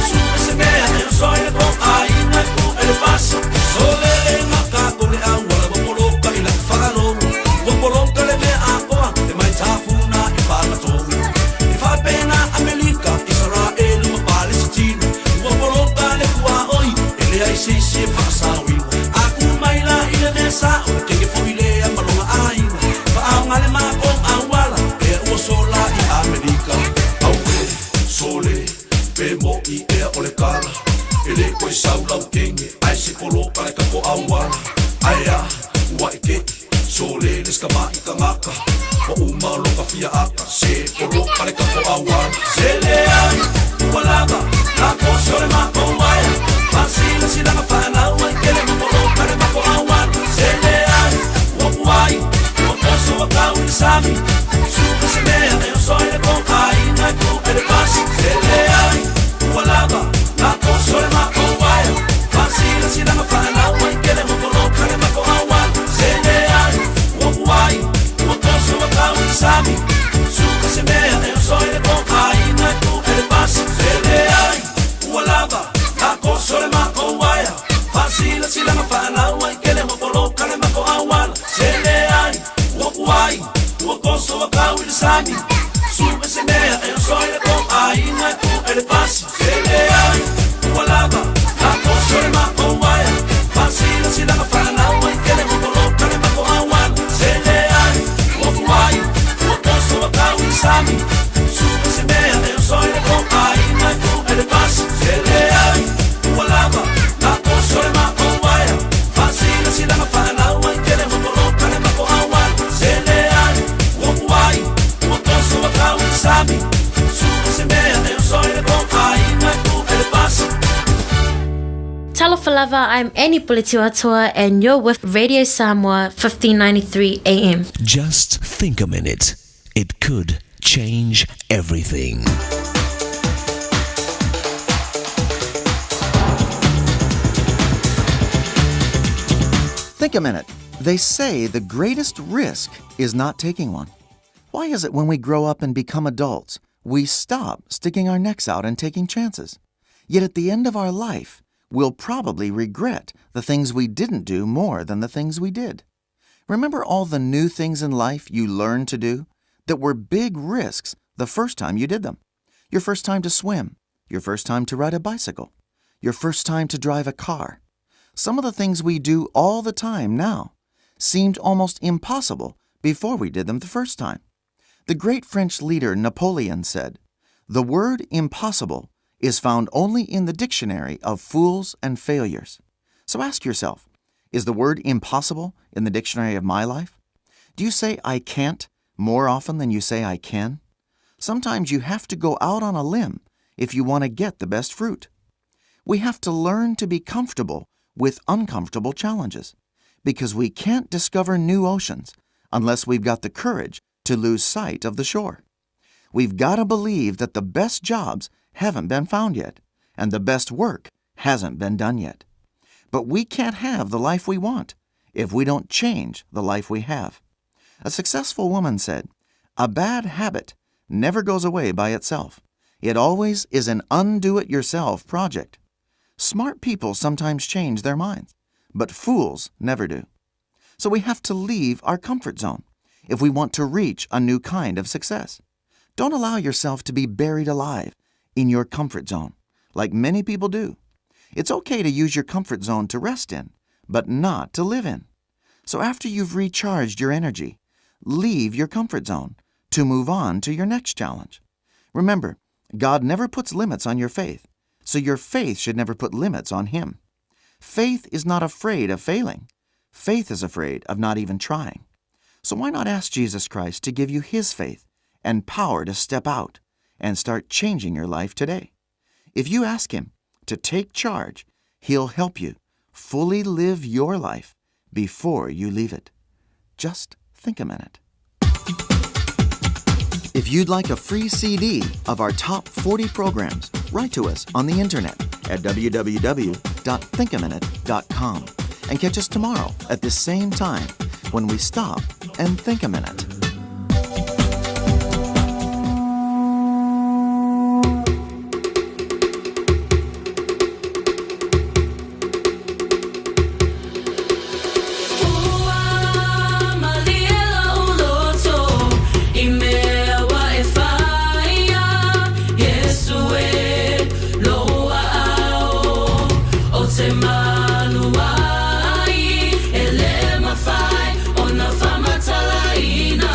Suka se mea e o soi le kou aina i kou ele pasi Sole le ngaka ko le auala Ua poloka i lau whaalogo Ua poloka le mea akoa E mai tāfuna i whakatogi E whapena Amerika, Israel ma Palesitina Ua poloka le kua oi E lea i sisi e whaasawina Aku mai la i le mea sa O le kenge fo i lea malonga aina Whaaonga le mako auala E ua sola i Amerika Aue, sole, pe mo i ea o le kala E le koe sau lau kenge Ai se poloka le kako auala Ai a, ua e kei Sole le skama i kangaka Wa uma loka fia aka Se poloka le kako auala Se le ai, ua lava Kako sole mako waia Fasila sila nga whanau Ai kele mo poloka le mako auala Se le ai, ua kuai Ua koso wa kau i le sami Suka se mea e o soi le kou aina i kou ele pasi Se le ai, ua lava Kako sole mako waia Fasila sila nga whanau Ai kele mo poloka le mako auala Se le ai, ua kuai Ua koso wa kau i le sami Suka se mea e o soi le kou aina i kou ele pasi Se le ai, ua lava Kako sole mako waia Fasila sila nga whanau Ai kele mo poloka le mako auala Se le ai, ua kuai Ua koso wa kau i le sami Suka se mea e o soi le kou aina i kou ele pasi Se le ai, ua lava Kako sole mako waia Fasila sila nga whanau Ai kele mo poloka le mako auala Se le ai, ua kuai Ua koso wa kau i le sami Suka se mea e o soi le kou aina i kou ele pasi Se le ai, ua lava Kako sole mako waia Fasila sila nga whanau Ai kele mo poloka le mako auala Se le ai, ua kuai Ua koso wa kau i le sami Suka se mea e o soi le kou aina i kou ele pasi Talofa lava, I'm Annie Puletiwatoa and you're with Radio Samoa 1593 AM. Just think a minute. It could change everything. Think a minute. They say the greatest risk is not taking one. Why is it when we grow up and become adults, we stop sticking our necks out and taking chances? Yet at the end of our life, we'll probably regret the things we didn't do more than the things we did. Remember all the new things in life you learned to do that were big risks the first time you did them? Your first time to swim, your first time to ride a bicycle, your first time to drive a car. Some of the things we do all the time now seemed almost impossible before we did them the first time. The great French leader Napoleon said, The word impossible is found only in the dictionary of fools and failures. So ask yourself is the word impossible in the dictionary of my life? Do you say I can't more often than you say I can? Sometimes you have to go out on a limb if you want to get the best fruit. We have to learn to be comfortable with uncomfortable challenges because we can't discover new oceans unless we've got the courage to lose sight of the shore. We've got to believe that the best jobs haven't been found yet and the best work hasn't been done yet. But we can't have the life we want if we don't change the life we have. A successful woman said, A bad habit never goes away by itself. It always is an undo it yourself project. Smart people sometimes change their minds, but fools never do. So we have to leave our comfort zone if we want to reach a new kind of success. Don't allow yourself to be buried alive in your comfort zone, like many people do. It's okay to use your comfort zone to rest in, but not to live in. So after you've recharged your energy, leave your comfort zone to move on to your next challenge. Remember, God never puts limits on your faith, so your faith should never put limits on Him. Faith is not afraid of failing. Faith is afraid of not even trying. So why not ask Jesus Christ to give you His faith and power to step out and start changing your life today? If you ask Him to take charge, He'll help you fully live your life before you leave it. Just think a minute. If you'd like a free CD of our top 40 programs, write to us on the internet at www.thinkaminute.com and catch us tomorrow at this same time when we stop and think a minute. Ua malie lou loto i mea ua e whaia Iesu e lou aao O te malu ai e le mawhai o na whamatalaina.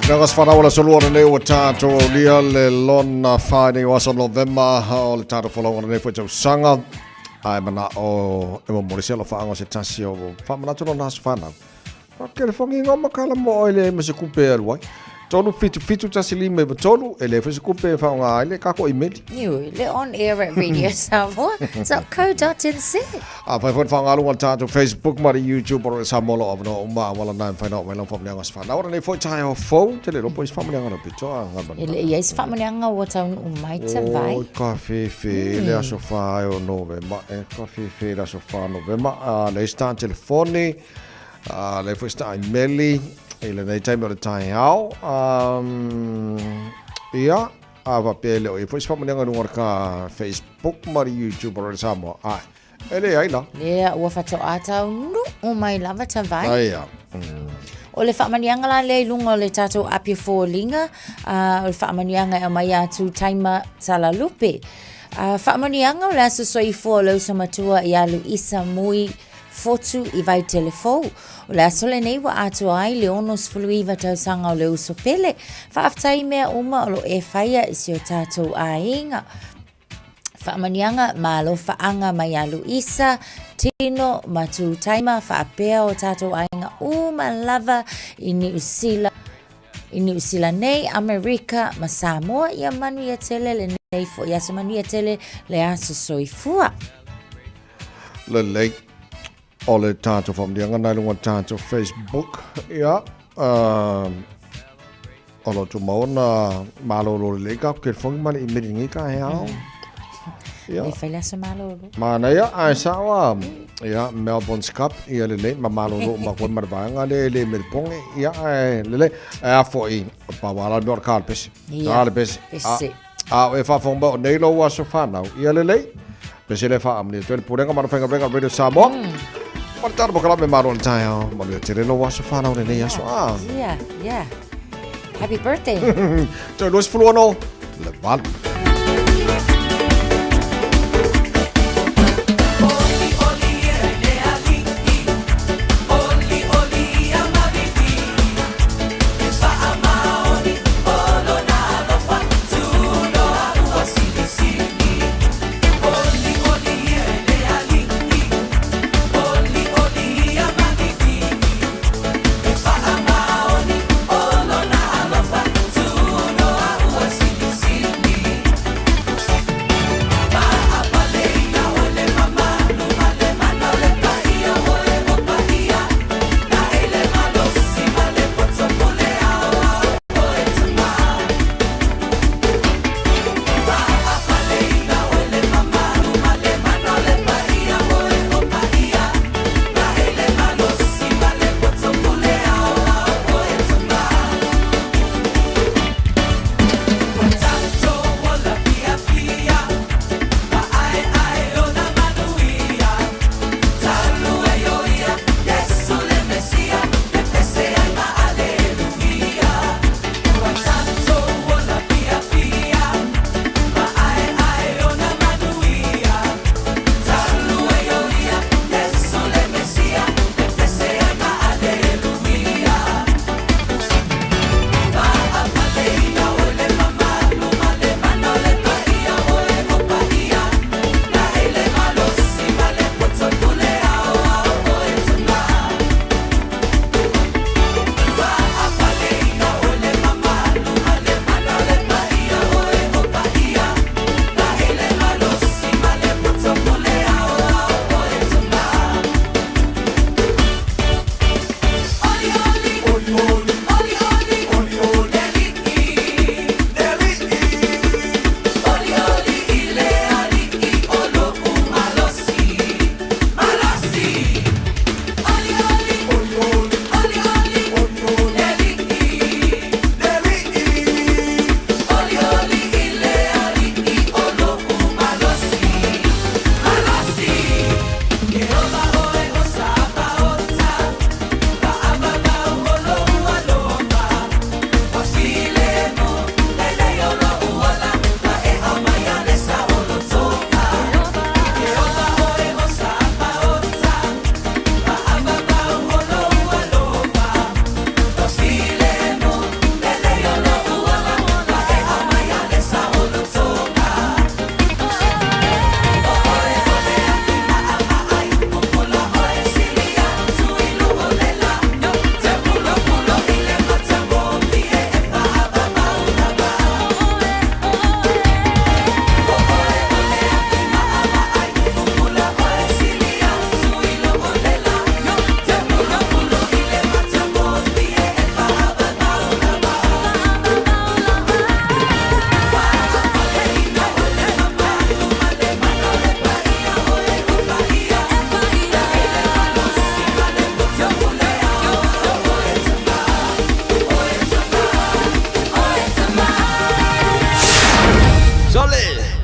Faamuliaga se fanau o le aso lua lenei ua tatou aulia le lona fa nei o aso Novema o le tatou folauga lenei foi tausaga. Ae manao e momoli se alofaaga o se tasi o faamanatu lona aso fanau. Ka telefoni ingoa ma kala mo oe leai ma se kupe e alu ai. 3 7 7 1 5 9 3, e leai foi se kupe e faaaoga ai le kako imeli. Iu, le on air at radiosamoa.co.nz. A fai foi na faaaoga luga o le tatou Facebook ma le YouTube o le Samoa lo avanoa uma auala na e mafai ona oo mai lau faamanuiaga se fanau. Ora nei foi taeao fou, te le iloa po o i se faamanuiaga na pito a ngā E le i ai se faamanuiaga ua taunuu mai ta vai. Oi, ka fefe le aso wha o Novema. E ka fefe le aso wha Novema. A, leai se tā telefoni. A, leai foi se tā imeli. I lenei taimi o le taeao. Um, ia, a faapea e le o i ai foi se faamanuiaga i luga o le ka Facebook ma le YouTube o le Samoa. Ai, e leai la. Lea ua faatoa taunuu mai lava ta vai. Ai ia. O le faamanuiaga la lea i luga o le tatou Apia Foliga, o le faamanuiaga e aumai ia Tutaima Talalupe. Faamanuiaga o le aso soifua o le uso matua ia Luisa Mui Fotu i Vaitele Fou. O le aso lenei ua atoa ai le 69 tausaga o le uso pele. Faafetai i mea uma o lo o e faia i si o tatou aiga. Faamanuiaga ma alofaaga mai ia Luisa, Tino ma Tutaima faapea o tatou aiga uma lava i Niu Sila, i Niu Sila nei, Amerika ma Samoa. Ia manuia tele lenei foi aso, manuia tele le aso soifua. Lelei. O le tatou faamanuiaga na i luga o le tatou Facebook. Ia, o lo o tumau ona malolo lelei ka telefoni ma le imeli nei ka he ao. Ia. Le fai le aso malolo. Manaia, ae sao a, ia, Melbourne's Cup, ia lelei, ma malolo uma koe ma le vaega le le me le ponge, ia, ae lelei, ae a foi, pau a la mea o le ka le pese. Ia, Ka le pese. pese. A, o e faafofoga mai o nei lou aso fanau, ia lelei, pese le faamanuia atu ai le Pulega ma le Faigaluega Radio Samoa. Ma le tala mokalame malo le taeao, manuia tele lou aso fanau lenei aso. Ah. Yeah, yeah. Happy birthday. Toe 26 le valu.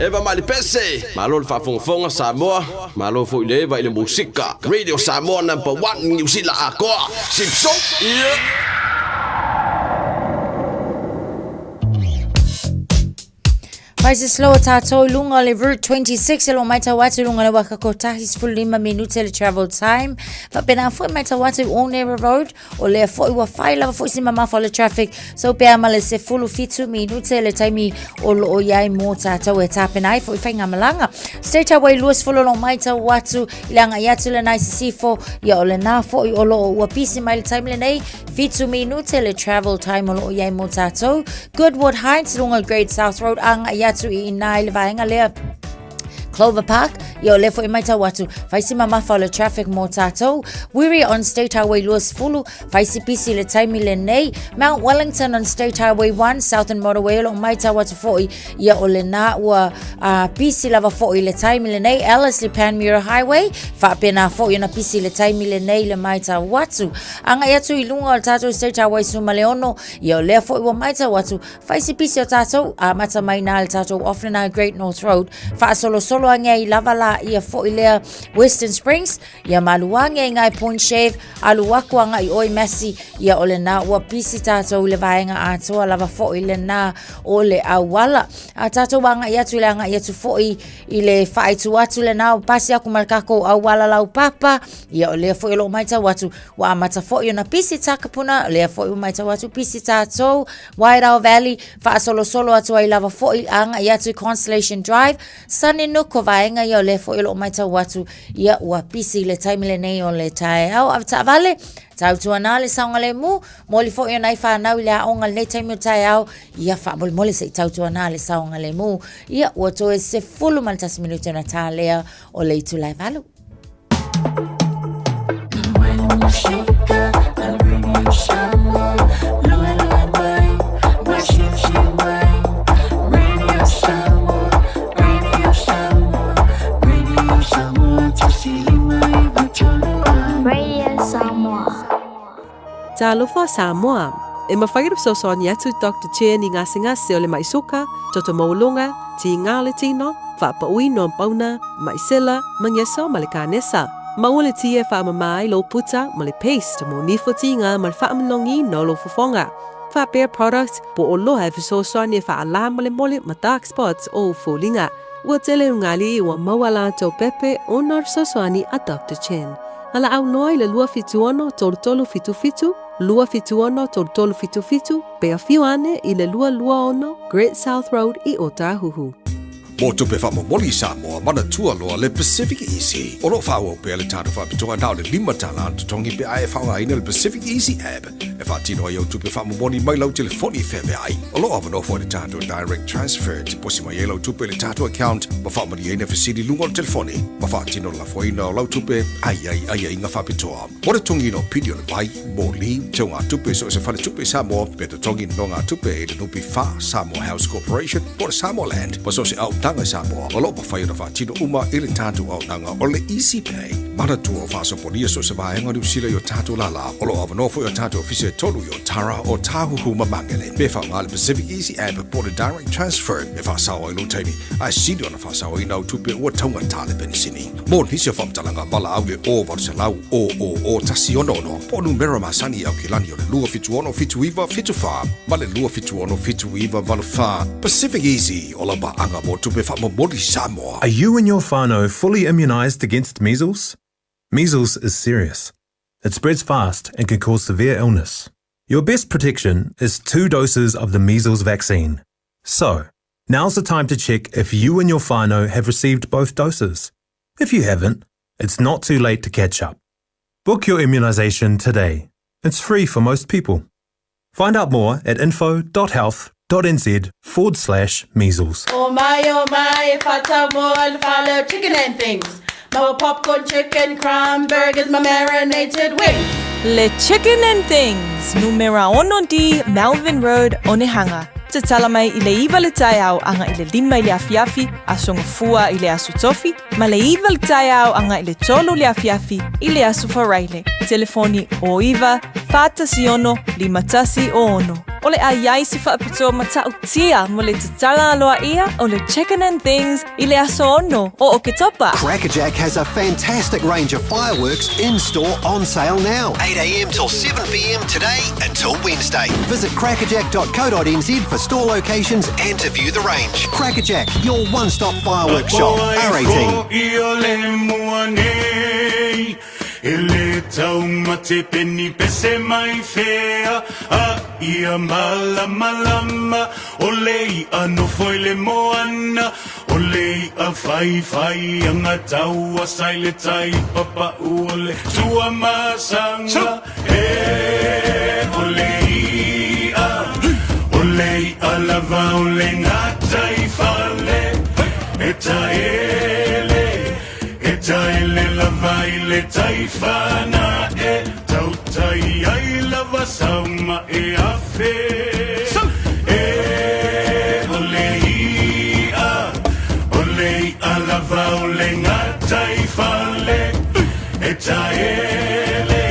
Eva mai le pese. Malo le faafogafoga Samoa, malo foi le eva i le musika. Radio Samoa number one Niu Sila atoa. Sipso! Yeah! Mai se slow tātou i lunga o le Route 26 e lo maitau atu i lunga o le waka kotahi 15 minute le travel time. Whapena foi maitau atu i Onera Road o lea foi ua whai lava foi si mamafa o le traffic. So pea ma le 17 minute le taimi o loo iai mō tātou e tāpena ai foi whai ngā malanga. State Highway 20 lo maitau atu i le anga i atu le nai sisifo ia o le nā foi o loo ua pisi mai le taimi lenei Whitu minute le travel time o loo iai mō tātou. Goodwood Heights, runga Great South Road, anga i atu i inā i le vaenga lea. Clover Park, ia o lea foi maitau atu, whaisi mamafa o le traffic mō tātou. Wiri on State Highway 20, whaisi pisi le taimi le nei. Mount Wellington on State Highway 1, Southern Motorway, o loo maitau atu foi, ia o le nā ua pisi lava foi le taimi le nei. Ellerslie Panmure Highway, whaapena foi ona pisi le taimi le nei le maitau atu. Agai atu i luga o le tātou State Highway 16, ia o lea foi ua maitau atu, whai se pisi o tātou, a mata mai nā le tātou Offland Great North Road, whaasolosolo ange i lava la ia foi lea Western Springs, ia maluange i ngai Point Shave, alu aku anga i oi Massey, ia o le nā ua pisi tātou i le vaenga atoa lava foi le nā o le auala. A tātou anga i atu i le anga i atu foi i le whaaitu atu le nā o pasi aku ma le kākou auala lau papa, ia o lea foi o loo maitau atu, Ua amata foi ona pisi Takapuna, lea foi ua maitau atu pisi tātou, Wairau Valley, faasolosolo atu ai lava foi agai atu i Constellation Drive, Sunnynook o vaega ia o lea foi o loo maitau atu, ia ua pisi i le taimi lenei o le taeao. Ave taavale, tautuana le saogalemu, moli foi ona ai whanau i le aoga lenei taimi o taeao, ia faamolemole se i tautuana le saogalemu. Ia ua toe 11 minute ona tālea o le itula e valu. Talofa Samoa. E mafai ona fesoasoani atu Doctor Chen i gasegase o le mai suka, toto maualuga, tiga o le tino, faapauina o pauna, mai sela, magiaso ma le kanesa. Maua le ti e faamama ai lou puta ma le paste mo nifo tiga ma le faamanogiina o lou fofoga. Faapea product po o loa e fesoasoani e faalā molemole ma dark spots o ou foliga. Ua tele ugali ua maua latou pepe ona o le fesoasoani a Doctor Chen. Valaau loa i le 276 3377, 276 3377, pe afio ane i le 226 Great South Road i Ōtāhuhu. Mō tupe faamomoli i Samoa, manatua loa le Pacific Easy. O lo o faaauau pea le tatou faapitoa na o le $5 le totogi pe a e faaaogaina le Pacific Easy app e faatino ai au tupe faamomoli mai lau telefoni i feaveai. O lo o avanoa foi le tatou Direct Transfer e tiposi mai ai lau tupe i le tatou account ma faamalieina fesili i luga o le telefoni ma faatino le lafoina o lau tupe a i ai aiaiga faapitoa. Mo le totogiina o pili o le vai, moli, teugatupe i so o se faletupe i Samoa, pe totogi nonogatupe i le NPF, Samoa House Corporation, po o le Samoa Land, ma so o se aotaga i Samoa, o lo o mafai ona faatino uma i le tatou auaunaga o le Easy Pay. Manatua o faasopolia so o se vaega o Niu Sila i o tatou lālā. O lo o avanoa foi o tatou ofisa e tolu i Otara, Ōtāhuhu ma Māngere. Pe faaaoga le Pacific Easy App po o le Direct Transfer e faasao ai lou taimi, ae sili ona faasaoina au tupe ua taugata le penisini. Mo nisi o faamatalaga, valaau i le 0800 000 166 po o numera masani i Aukilani o le 276 79 74 ma le 276 79 84. Pacific Easy, o lau paaga mo tupe faamomoli Samoa. Are you and your whānau fully immunised against measles? Measles is serious. It spreads fast and can cause severe illness. Your best protection is two doses of the measles vaccine. So, now's the time to check if you and your whānau have received both doses. If you haven't, it's not too late to catch up. Book your immunisation today. It's free for most people. Find out more at info.health.nz forward slash measles. Oh my, oh my, if I tell more, I'll follow chicken and things. My popcorn chicken, crumb burgers, my marinated wings. Le Chicken and Things, numera ono D, Melvin Road, Onehanga. Tatala mai i le iva le taeao aga i le lima i le afiafi, Aso Gafua i le Aso Tofi, ma le iva le taeao aga i le tolu le afiafi i le Aso Faraile. Telefoni o iva 4 6 5 1 6. O le a iai se faapitoa matautia mo le tatala aloaia o le Chicken and Things i le aso 6 o Oketopa. Crackerjack has a fantastic range of fireworks in store on sale now. 8am till 7pm today until Wednesday. Visit crackerjack.co.nz for store locations and to view the range. Crackerjack, your one stop fireworks shop. R18. I o le mua nei E le taumate peni pese mai fea A ia malamalama O le ia nofo i le moana O le ia whai anga taua Sai le tai papa o le tuamasanga E o le ia O le ia lava o le ngata i fale E taele E taele lava i le taifana E tautai ai lava sauma e afe E o le ia O le ia lava o le ngata i fale E taele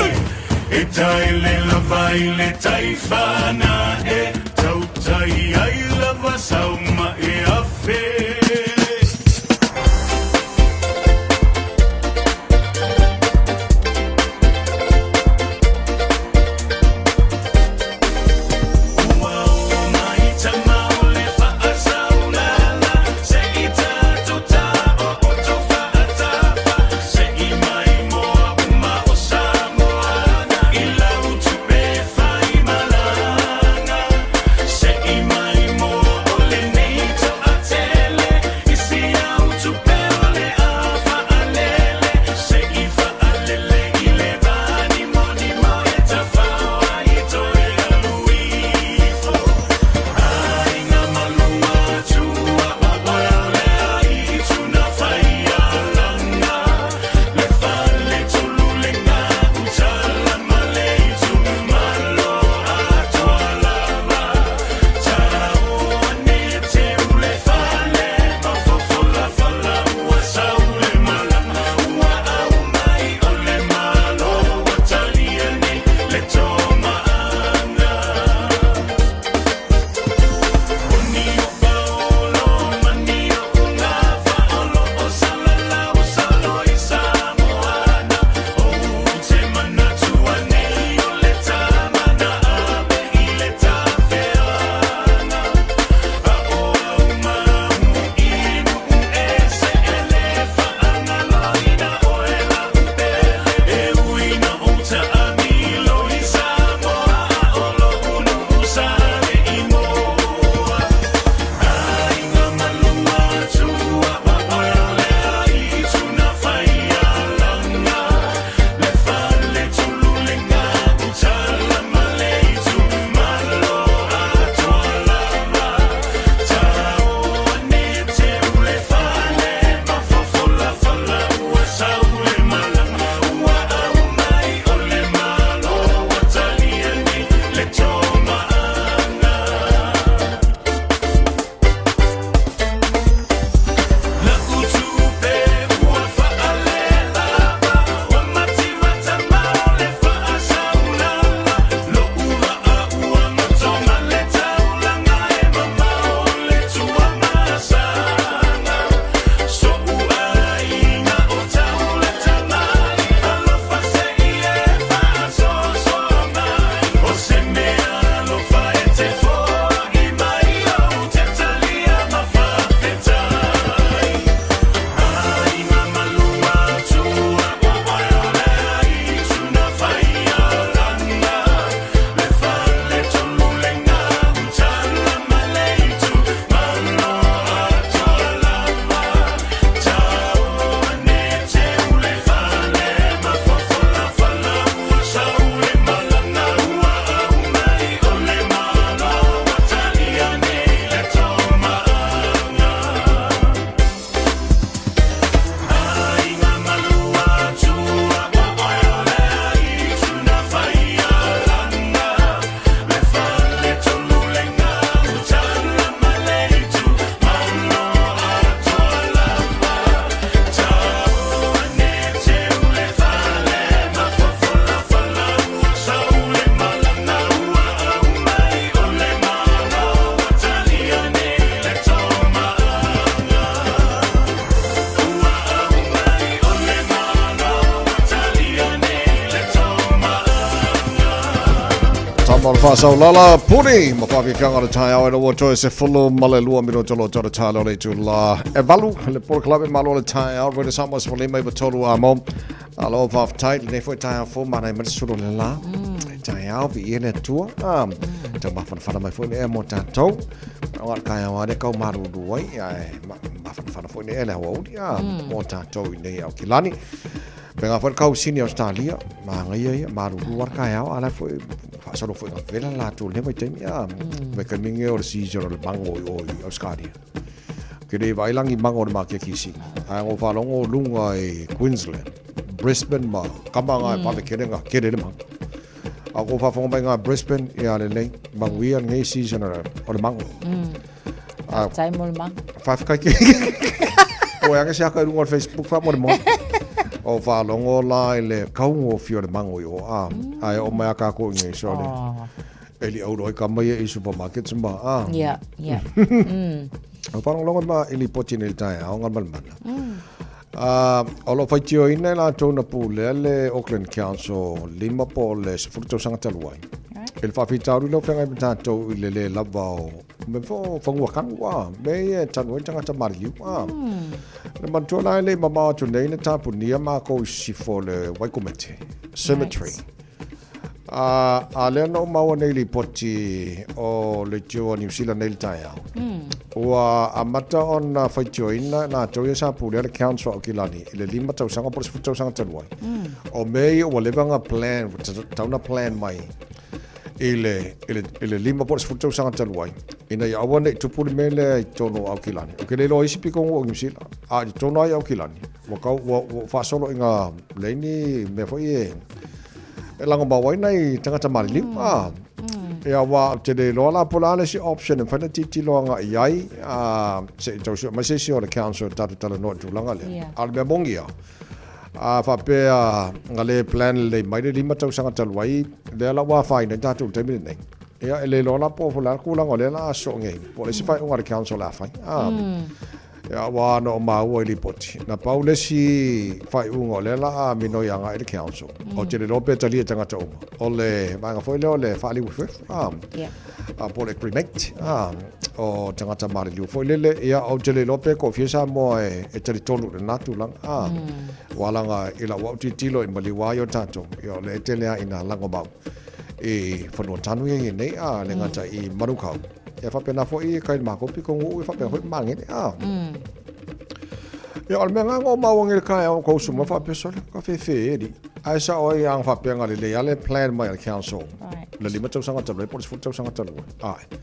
E taele lava i le taifana E tautai ai lava sauma e afe. Malo whaasaulala, puni, ma whaafiafiaga o le taeao e ua toe 12 minuta lo tō talo le tula e valu, le polokalame malo le taeao, Radio Samoa 53 a mo. Alo whaaftai, le nei foi taeao fō mana e mana sulu le la. Taeao vi ia le atua. Tau mawhanawhana mai foi ne e mō tātou. O ngā kai awa ne kau maruru ai, e mawhanawhana foi ne e le hawa uri, mō tātou i nei au ki lani. Me ngā whare kau sini Australia, mā ngai ia, maruru ar kai ao, ala foi, whaasaro foi ngā vela la tō le mai taimi, me ka minge o le season o le mango i o i Australia. Ke le vailangi mango le mākia ki sini. Ai ngō whalongo lunga i Queensland, Brisbane ma, kama ngā mm. kere ngā kere le mango. A ko whawhonga mai ngā Brisbane, ia le nei, manguia ngei season o le mango. Tai mo le mango. Whawhikai ke. O e anga se aka i runga o le Facebook wha mo le mo. O whalongo la i le kaungo whio le mango i o a. Ai o mai aka ko i ngei so le. E li auro i ka mai e i supermarket ma a. Yeah, yeah. O whalongo ma i li poti nei tai a o ngā malmana. O lo whaitio ina i la tōna pūlea le Auckland Council lima po le 10 tausaga talu ai. I le whawhitauri leo whengai ma tātou i le le lava o me fo whangua kanu a me e tanu ai tangata mariliu a. Le matua la le mamao atu nei le tāpunia mākou i sifo le Waikumete Cemetery. Right. A, a lea na o maua nei lipoti o le tio a New Zealand nei le taeao. Ua amata ona faitioina latou ia sa pulea le Council o Aukilani i le 5 tausaga po o le 10 tausaga talu ai. O mea ia ua leva ona plan, ua tatau ona plan mai i le, i le, i le 5 po o le 10 tausaga talu ai, ina ia aua ne i tupu le mea lea i totonu o Aukilani. Ou te le iloa isi pikoga o New Zealand, a i totonu lava i Aukilani, ua kau, ua, ua faasolo i ngā leini mea foi e, E lagomau ai nai tagata maliliu. Ah. Ia wa te le loa la po la le si option e whaina titilo anga i ai a se i tau mai se si o le council tatu tala noa tulaga lea. Yeah. A le mea mongi ia. A whapea nga le plan le mai le lima tausaga talu ai lea la ua whaina i tātou le taimi lenei. Ia e le loa la po fo la kūlanga o lea la a so ngei. Po le si whai unga le council la whai. Ah. Ia ua ana o māua i lipoti. Na pau le isi faaiuga o lea la a minoi agai i le council. O te le iloa pe talia tagata uma. O le vaega foi lea o le faaliuefuefu, a, a po o le cremate, a, o tagata maliliu foi lele. Ia, ou te le iloa pe koofia Samoa e, e talitonu i lena tulaga, a. Ua laga i lau au tilotilo i maliu ai o tatou, ia o lea e tele lava ina lagomau i fanua tanu ia i nei, a, le gata i Manukau. Ia faapena foi e kai le mākou piko nguu e faapena foi mangene a. Ia o le mea ngā ngō mau ange le kai au kou suma faapea sole ka whewhe e ri. Ai sa oi ang faapea ngā le ale plan mai a le council. Right. Le lima tausaga talu ai po le sefulu tausaga talu ai. Ai.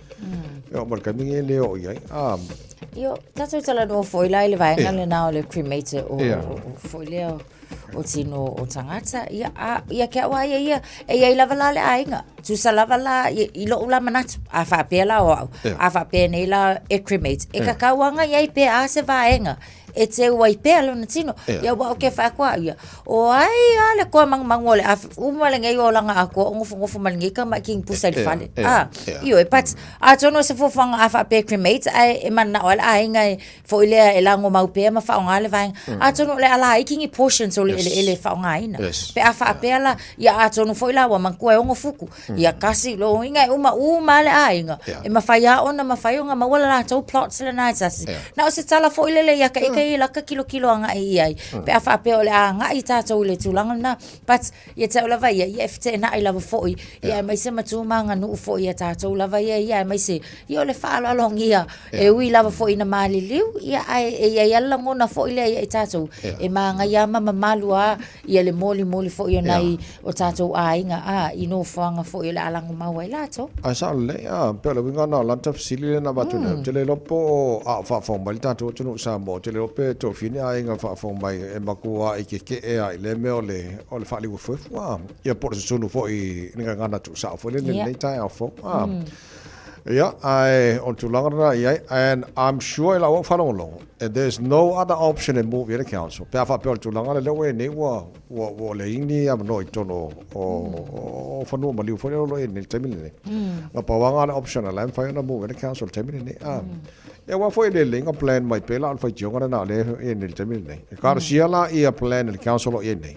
Ia o ma le kaimi nge le o i ai. A. Io, tātou talanoa foi la i le vaega lena o le cremator o, o, o foi lea o, o tino o tagata. Ia, a, ia ke au a ia ia, e iai lava la le aiga. Tusa lava la, i, i lo'u la manatu, a faapea la o au, a faapea nei la e cremate. E kakau anga iai pe a se vaega, e teu ai pea lona tino. Ia ua o ke whakoa ia. O ai a le koa mangumangu o le a uma lenei olaga atoa o nofonofo ma lenei tama i king pusa i le fale. A, ioe, but atonu o se fuafuaga a faapea e cremate ae e mananao ai le aiga e foi lea e lagomau pea ma faaaoga le vaega. Atonu o le a laiti ni portions o le eleele e faaaogaina. Pe a faapea la, ia atonu foi la ua manatua e 6 futu, ia kasi, lona uiga e uma uma lava le aiga, e mafai lava ona mafai ona maua le latou plots lena e tasi. Na o se tala foi lele ia ka ika i laka kilokilo agai i ai, pe a faapea o le a agai tatou i le tulaga lena. But ia te au lava ia, ia e feteenai lava foi, ia aemaise ma tu ma aganuu foi ia tatou lava ia, ia aemaise, ia o le faaaloalogia, e ui lava foi ina maliliu, ia ae e i ai lava le lagona foi lea ia i tatou, e magaia ma mamalu lava ia le molimoli foi o nai o tatou aiga, a, i nofoaga foi o le a lagomau ai latou. Ae sao lelei, a, pei o le uiga lena o lana fesili lea na avatu nei, ou te le iloa po o a o faafofoga mai le tatou atunuu i Samoa, ou te le iloa pe toafia ni aiga o faafofoga mai e matua i keke'e lava i lea mea o le, o le faaliuefuefu, a, ia po o le susunu foi i le gagana tuusao foi lele i lenei taeao fou, a. Ia, ae o le tulaga lena i ai, and I'm sure i lau au faalogologo, and there's no other option e move i ai le council, pe a faapea o le tulaga lea ua i ai nei ua, ua, ua leai ni avanoa i totonu o, o, o fanua maliu foi lea o lo o i ai nei i le taimi lenei. Na pau lava le option a la e mafai ona move ai le council i le taimi lenei. A, ia aua foi e le lelei ngā plan mai pea la o le faitioga lena o lea e i ai nei i le taimi lenei. E karasia la ia plan e le council o i ai nei,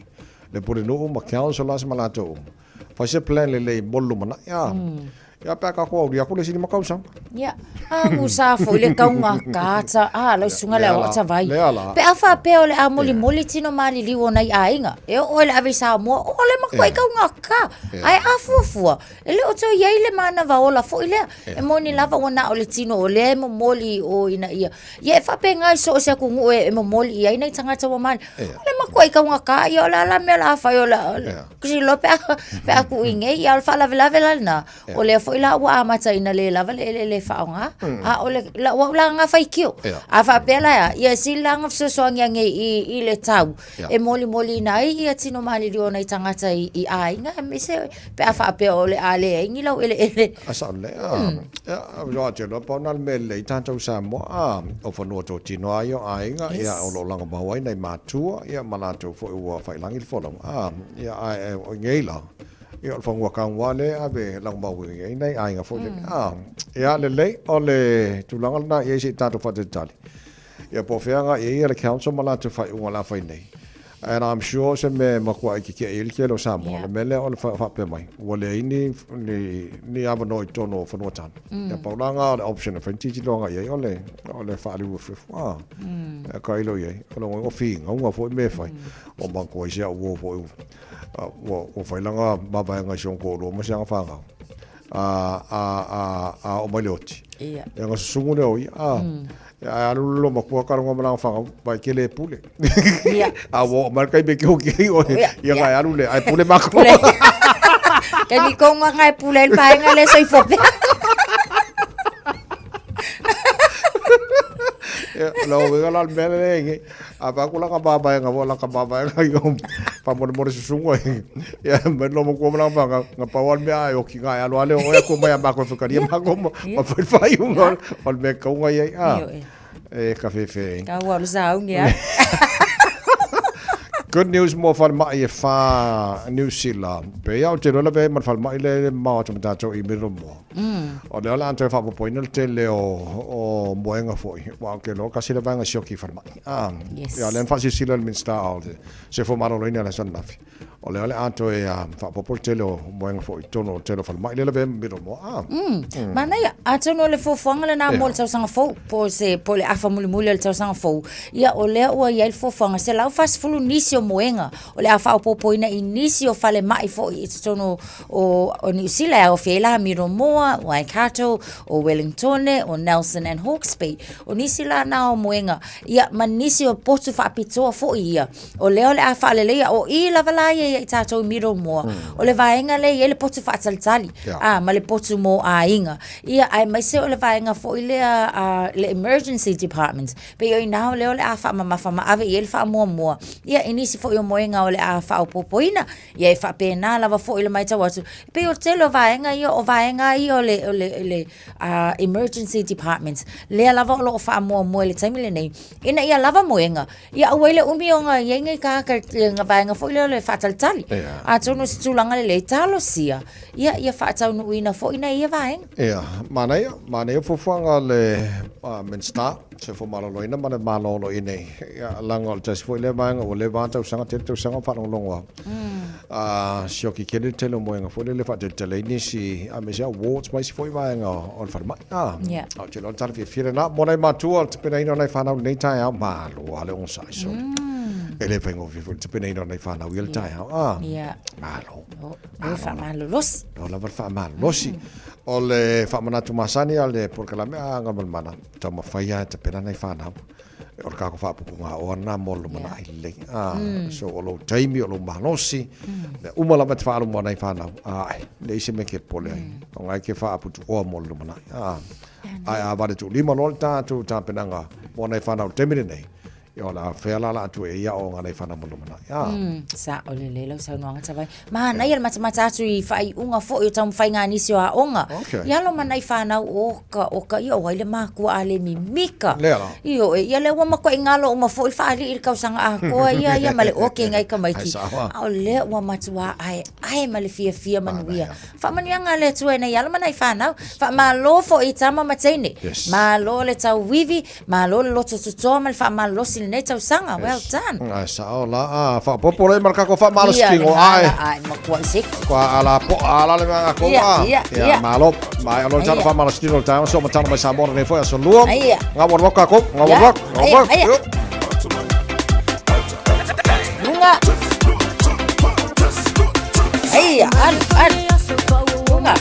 le pulenuu ma councillors ma latou uma. Fai se plan lelei mo le lumanai a. Ia pe a tatou aulia atu le isi 5 tausaga. Ia, agusa foi le tauga kata, a lau susuga le aoao tavai. Lea la. Pe a faapea o le a molimoli tino maliliu o nai aiga, e oo i le ave i Samoa, o le matua tauga ka. Ae a fuafua, e le o toe i ai le manava ola foi lea. E moni lava ua na o le tino o lea e momoli i o ina ia. Ia e faapena i so o se atunuu e momoli i ai nai tagata ua maliliu. O le matua taugata ia, o le a la le mea o le a fai o le a Kilo pe a, pe a kui nei, ia o le faalavelave la lena, o lea foi la ua amata ina le lava le eleele e faaaoga, a o le, lau au la lena faitio. A faapea la e a, ia e sili la ona fesoasoani ane i, i le tau, e molimoliina ai ia tino maliliu o nai tagata i, i aiga, aemaise pe a faapea o le a leai ni laueleele. A sao lelei, a, ia, a te iloa pau na le mea lelei i tatou Samoa, a, o fanua totino lava ia o aiga, ia, o lo o lagomau ai nai matua, ia, ma latou foi ua faiilagi le folauga, a, ia, ae o nei la, ia, o le fanua tago lava lea e ave e lagomau ai nai aiga foi lele, a, ia, lelei, o le tulaga lena i ai se i tatou faatalitali. Ia po o fea agai i ai le council ma latou faaiuga o le a fai nei. And I'm sure se mea e matuai kekeʻi ai le tele o Samoa, o le mea lea o le faapea mai, ua leai ni, ni, ni avanoa i totonu o Fanuatanu. Ia pau la lena o le option e fai ni tilotilo agai i ai o le, o le faaliuefuefu. Ah, e tailo i ai. O lona uiga o finauga foi mea e fai. Ua manatua ai si au uo foi, ua, ua fai lana mavaega i si ona toalua ma si ana fanau. A, a, a, a oo mai le oti. Ia. Ia ona susugu lea o ia. A, Ia, ae alu le loomatua kaloga ma lana fanau, vaai e te le pule. Ia. A ua oo mai le taimi e te oti ai oe, Ia, ia ia. na e alu lea, ae pule matou. Pule. Taimi tonu lava na e pule ai le vaega lea e soifua pea. Ia, o le uiga la o le mea lea e i ai. A vaai atu la ka mavaega foi la ka mavaega i o faamolemole susuga i. Ia mai le loomatua ma lana fanau, na pau lava le mea a e oti na e alu lava lea o oe atu omai ia matou e faitalia matou ma ma fai le faaiuga o le mea e tatau ona i ai. A, e ka fefe ai. Tau alu sauni a. Good news mo falemai e whā New Zealand. Pe ia o te rola ve ma le falemai le le mamao atu ma tātou i Middlemore. O lea o le a toe faapopoina le tele o, o moega foi. Ua o ke loa kasi le vaega sioki i falemai. Ah, Yes. Ia, lea na faasilasila le Minista o le Soifua Maloloina i le aso ananafi. O lea o le a toe faaopoopo le tele o moega foi i totonu o le tele o falemai lea lavea ma Middlemore. Ah. Manaia, atonu o le fuafuaga lena mo le tausaga fou, po o se, po o le afa mulimuli o le tausaga fou, ia o lea ua i ai le fuafuaga, 140 nisi o moega o le a faaopoopoina i nisi o falemai foi i totonu o, o Niu Sila e aofia ai la Middlemore, Waikato, o Wellingtone, o Nelson and Hawke's Bay. O nisi la na o moega, ia ma nisi o potu faapitoa foi ia. O lea o le a faaleleia, o i lava la ia ia i tātou i Middlemore. O le vaega lea e i ai le potu faatalitali, a, ma le potu mō aiga. Ia, aemaise o le vaega foi lea, a, le emergency department. Pei o i ina o lea o le a faamamafa ma ave i ai le faamuamua, ia, i nisi foi o moega o le a faaopoopoina. Ia, e faapena lava foi le matau atu, e pei o le tele o vaega ia, o vaega ia o le, o le, o le emergency department, lea lava o lo o faamuamua i le taimi lenei, ina ia lava moega, Ia aua ai le umi ona i ai nei tagata i le vaega foi lea o le faatalitali. Ia. Atonu o se tulaga lelei, talosia, ia, ia faataunuuina foi nai ia vaega. Ia, manaia, manaia fuafuaga a le Minisita, Soifua Maloloina ma le Malo o lo o i nei. Ia, leaga o le tasi foi lea vaega ua leva lava tausaga, tele tausaga o faalogologo atu. A sioki tele le tele o moega foi lele e faatalitali ai nisi, aemaise lava wards ma isi foi vaega o le falemai. A, Ia. ou te iloa o le tala fiafia lena. Mo nai matua o le tapenaina o nai fanau i lenei taeao, malo lava le onosai sole. E le faigofie foi le tapenaina o nai fanau i le taeao. A, Ia. malo. O, o faamalolosi. O lava le faamalolosi. O le faamanatu masani a le polokalame a Agamalemana, taumafai lava e tapena nai fanau. O le tatou faapupugaoa lena mo le lumanai lelei. A, so o lou taimi, o lou malosi, mea uma lava e te faaalu mo nai fanau, a, e leai se mea e te popole ai. O lena e te faaputuoa mo le lumanai. A, ae a valetuulima loa le tatou tapenaga mo nai fanau i le taimi lenei, ia o le a fea la o le a tuu ai aoaoga a nai fanau mo le lumanai. A. Sao lelei lau saunoaga Tavai. Manaia le matamata atu i faaiuga foi o taumafaiga a nisi o aoga. Okay. I alo ma nai fanau oka, oka, ia o ai le makua a le mimika. Lea la. Ioe, ia lea ua matuai galo uma foi le faalii i le tausaga atoa ia, ia ma le oke ngai tamaiti. Ai sao a. A o lea ua matua aeae ma le fiafia manuia. Faamanuiaga a le Atua i nai alo ma nai fanau. Faamalo foi i tama ma teine. Yes. Malo le tauivi, malo le loto totoa ma le faamalolosi. lenei tausaga. Well done. Ai sao la a faapopo le ma le kako faamalosi Ia, tino le ai. hala, ai, matua i seki. Kua ala po ala le mga ko Ia, a. ia, ia. Malo. Mai alo tano Ia. faamalosi tino le taeao so matano mai Samoa nei foi aso lua. Ia. Ngā waru waka ko, ngā Ia, waru waka, ngā ia, waru waka. ia. Lunga. Ia, alu, alu. Lunga.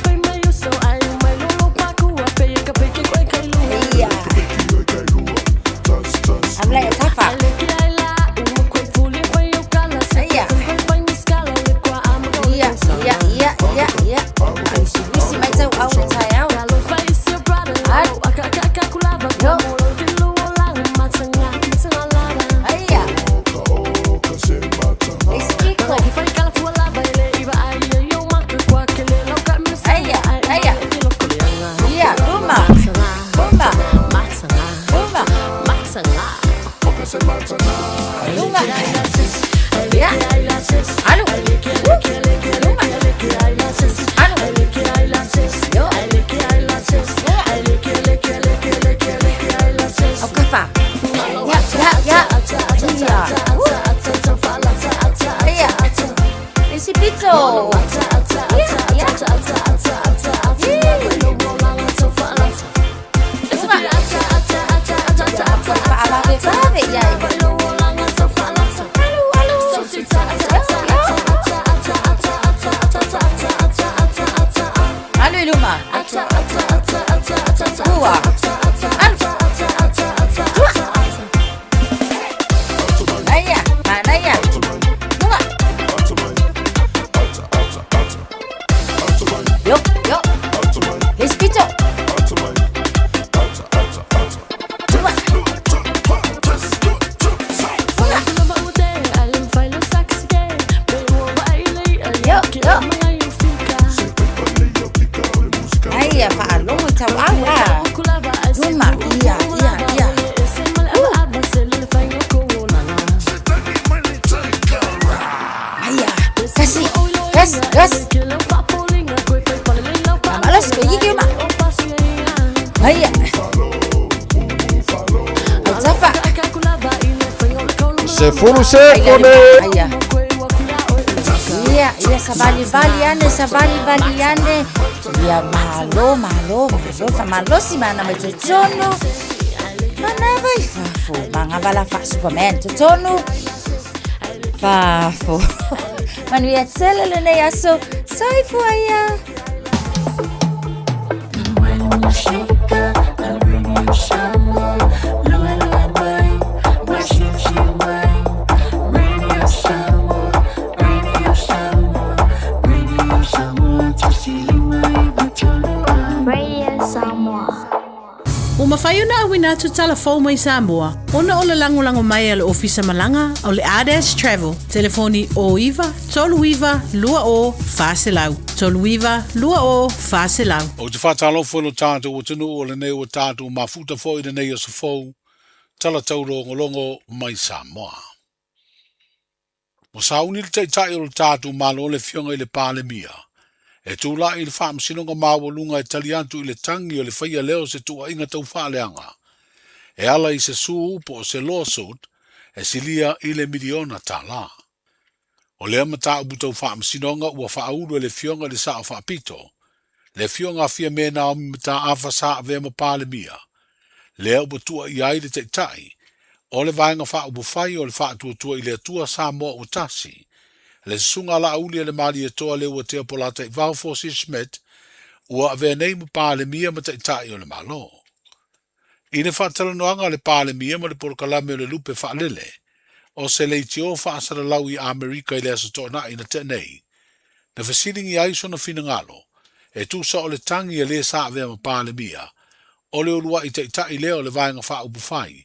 Ia. Amla e tafa. Ia. Ia, ia, ia, ia, ia. Wisi mai tau au le taeao. Alu. Yo. Ia. Eskiko. Ia, ia. Ia, luma. Luma. Luma. Luma. Ia. Alu. Luma. Alu. Yo. Au kafa. Ia, ia, ia. Ia. Ia. Isi pito. Ia, ia. Fa'avavevave ia e. Alu i luma. Ua. Alu. Tua. Manaia, manaia. Luma. Yo, yo. Isi pito. Luma. Yo, yo. Aia, faalogo i tauau a. Luma, ia, ia, ia. Aia, kasi, kasi, kasi. Malas ko gigi ma. Aia. Au tafa. Se fulu se kone. Aia. Ia, ia, savalivali ane, savalivali ane. Ia, malo, malo, malo, fa malosi mana mai totonu. Manava i fafo, mangavala fa Superman totonu. Fafo. Manuia tele lenei aso, soifua ia. Radio Samoa. Ua mafai ona auina atu talafou mai Samoa, ona o le lagolago mai a le Ofisa Malaga o le Ardash Travel. Telefoni o 9 39 20 400. 39 20 400. O te whātālofo lo tātou o tunu o le nei o tātou mafuta fo i le nei o safou, tala taurongolongo mai Samoa. Mo sauni le taitai o le tātou malo le fionga i le Palemia. E tūla i le whaamsinonga mawalunga e tali atu i le tangi o le whaia leo se tuainga tau whaaleanga. E ala i se suu po o se lawsuit e silia i le miliona tā. O lea mataupu tau faamasinoga ua faaulu e le fioga i le saʻo faapito. Le fioga afia me Naomi Mataafa sa avea ma Palemia. Lea ua tuuaʻia ai le taʻitaʻi. O le vaega faaupufai o le faatuatua i le Atua Samoa ua tasi. Le susuga laauli e le malietoa le ua tea polataivao Forsyth Schmidt ua avea nei ma Palemia ma taʻitaʻi o le Malo. I le faatalanoaga a le Palemia ma le polokalame o le lupe faalele, o se leitio faasalalau i Amerika i le aso toʻanaʻi na teʻa Na fesiligi ai sona finagalo, e tusa o le tagi e lē sa avea ma Palemia, o le uluaʻi taʻitaʻi lea o le vaega faaupufai,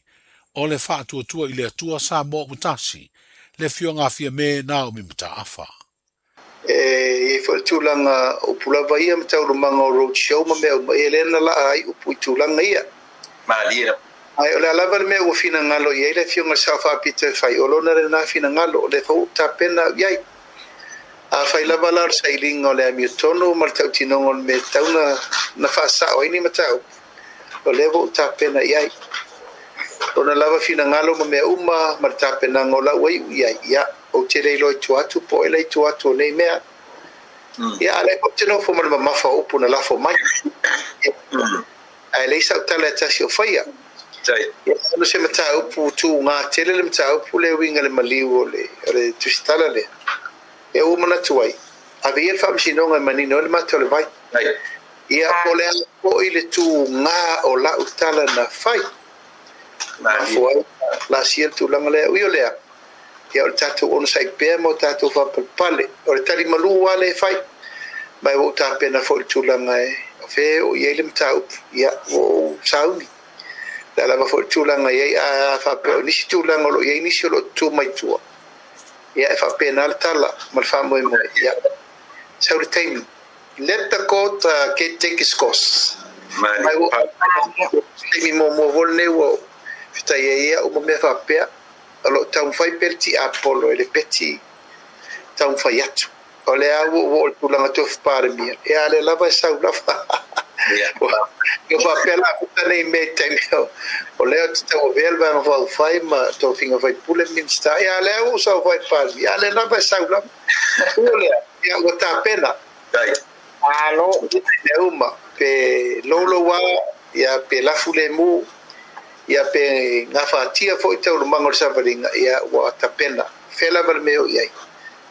o le faatuatua i le Atua Samoa ua tasi, le fioga afia me Naomi Mataafa. E i foi le tulaga upu lava ia ma taualumaga o road show ma mea uma ia lea na laa ai upu i tulaga ia. Malie. Ae o le a lava le mea ua finagalo i ai le afioga i le sao faapito e fai, o lona lenā finagalo, o lea foi ua ou tapena au i ai. Afai lava la o le sailiga o le amiotonu ma le tautinoga o le mea e tatau na faasao ai ni mataupu, o lea ua ou tapena i ai. Lona lava finagalo ma mea uma ma le tapenaga o la ua iu i ai, ia, ou te le iloa i tua atu po o ai la i tua atu o nei mea. Ia, a o lea foi ou te nofo ma le mamafa o upu na lafo mai. Ia, ae leai sau tala e tasi o faia. Ia, ona o se mataupu tuga tele le mataupu lea e uiga i le maliu o le, o le tusitala lea. Ia, ua ou manatu ai, ave ia le faamasinoga e manino ai le mata o le vai. Ia, po o le a foi le tuga o lau tala na fai. Mafua ai laasia le tulaga lea. Ui o lea, ia o le tatou onosai pea ma o tatou faapalepale. O le tali malu lava lea e fai, ma ua ou tapena foi i le tulaga e o fea e oo i ai le mataupu, ia ua ou sauni. O le a lava foi le tulaga e i ai, a faapea o nisi tulaga o lo o i ai nisi o lo o tutu mai tua, ia e faapena le tala ma le faamoemoe, ia sau le taimi. Let the court take its course. Mai ua taimi muamua foi lenei ua ou fetai ai au ma mea faapea, o lo o taumafai pea le tiapolo e le peti taumafai atu. O lea ua ou oo i le tulaga tofi Palemia, ia a lea lava e sau lava. Ua faapea la puta nei mea i taimi o lea ou te tauavea le Vaega Faaupufai ma tofiga faipule ma Minisita, ia a lea ua ou saofai i le Palemia, a lea lava e sau lava. Ui o lea, ia ua tapena. Malo. Mea uma, pe louloua, ia pe lafu lemu, ia pe gafatia foi taualumaga o le savaliga, ia ua tapena. Fea lava le mea o i ai,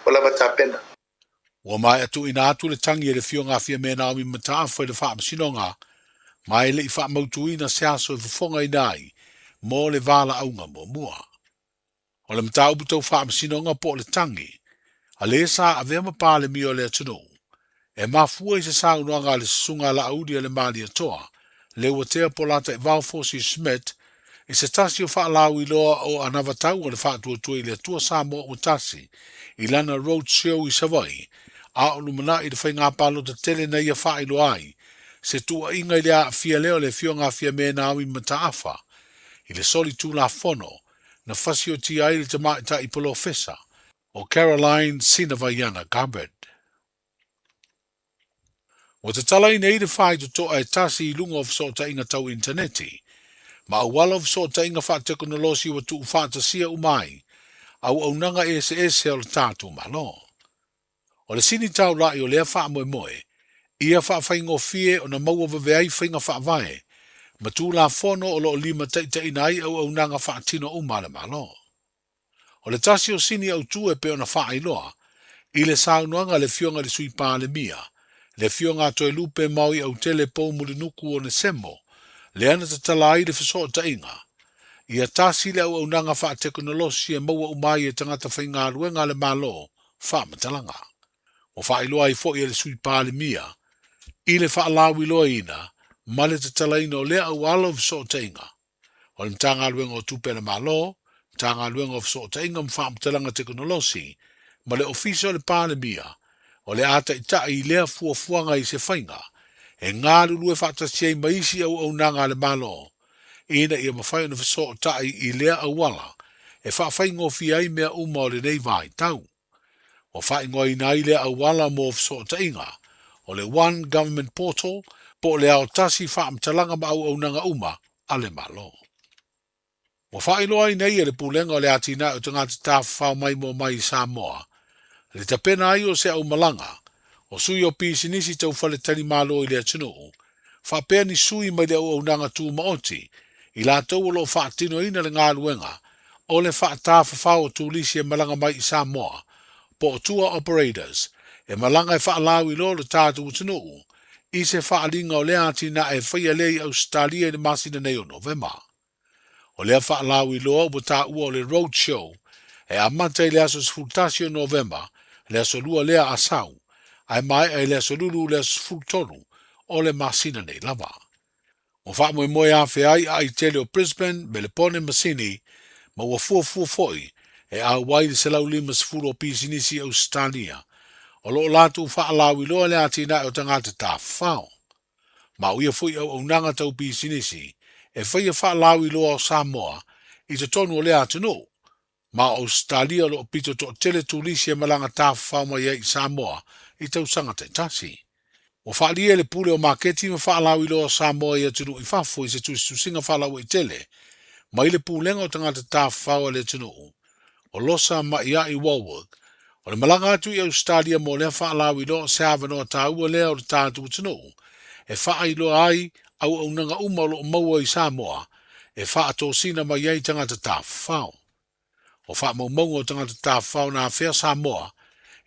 ua lava tapena. Ua maea tuuina atu le tagi e le Afioga a Fiame Naomi Mataafa i le Faamasinoga, ma e le i faamautuina se aso e fofogaina ai mo le valaauga muamua. O le mataupu tau faamasinoga po o le tagi a le sa avea ma Palemia o le atunuu, e mafua i se saunoaga a le Susuga a Laauli a le Malietoa, Leuatea Polataivao Fosi Smith, i se tasi o faalauiloa o anavatau a le Faatuatua i le Atua Samoa Ua Tasi i lana road show i Savaii, a o lumanai i le faiga palota tele na ia faailoa ai se tuuaiga i le aafia lea o le Afioga a Fiame Naomi Mataafa i le soli Tulafono na fasiotia ai le tamaitai polofesa o Caroline Sinavaiana Gabbard. Ua tatalaina ai le faitotoa e tasi i luga o fesootaiga tau initaneti ma auala o fesootaiga faatekonolosi ua tuufaatasia uma ai auaunaga eseese o le tatou Malo. O le sini taula'i o lea faamoemoe, ia faafaigofie ona maua vave ai faiga faavae ma Tulafono o lo o limataitaiina ai auaunaga faatino uma a le Malo. O le tasi o sini autu e pei ona faailoa i le saunoaga a le Afioga i le Sui Palemia, le Afioga a Toelupe Maui Autele Pou Mulinuku Onesemo, lea na tatala ai le fesootaiga, ia tasi le auaunaga faatekonolosi e maua uma ai e tagata faigaluega a le Malo faamatalaga. Ua faailoa ai foi e le Sui Palemia i le faalauiloaina ma le tatalaina o lea auala o fesootaiga o le Matagaluega o Tupe a le Malo, Matagaluega o Fesootaiga ma Faamatalaga Tekonolosi ma le Ofisa o le Palemia o le a taitai i lea fuafuaga i se faiga e galulue faatasi ai ma isi auaunaga a le Malo ina ia mafai ona fesootai i lea auala e faafaigofie ai mea uma o lenei vaitau. Ua faaigoaina ai lea auala mo fesootaiga, o le One Government Portal po o le aotasi faamatalaga ma auaunaga uma a le Malo. Ua faailoa ai nei e le Pulega o le Atinae o Tagata Tafafao Maimoa Mai i Samoa le tapena ai o se aumalaga o sui o pisinisi tau faletalimalo i le atunuu faapea ni sui mai le auaunaga tumaoti i latou o lo o faatinoina le galuega o le faatafafao o turisi e malaga mai i Samoa po o tour operators e malaga e faalauiloa lo tatou atunuu i se faaaliga o lea atinae e faia lea i Ausetalia i le masina nei o Novema. O lea faalauiloa ua taua o le Road Show e amata i le aso 11 o Novema, le aso Lua lea a Sau, ae maea i le aso Lulu le aso 13 o le masina nei lava. Ua faamoemoe afea ai aai tele o Brisbane, Melepone ma Sydney, ma ua fuafua foi e auai le 150 o pisinisi i Ausetalia o lo o latou faalauiloa le atinae o tagata tafafao. Ma o ia foi auaunaga tau pisinisi e faia faalauiloa o Samoa i totonu o lea atunuu, ma o Ausetalia o lo o pito toatele turisi e malaga tafafao mai ai i Samoa i tausaga taitasi. Ua faaalia le Pule o Maketi ma Faalauiloa o Samoa i atunuu i fafo i se tusitusiga faalauaitele. Mai le Pulega o Tagata Tafafao a le atunuu, o Losa Ma'ia'i Wallwork, o le malaga atu i Ausetalia mo lea faalauiloa o se avanoa taua lea o le tatou atunuu e faailoa ai auaunaga uma o lo o maua i Samoa e faatosina mai ai tagata tafafao. O faamaumauga o tagata tafafao na afea Samoa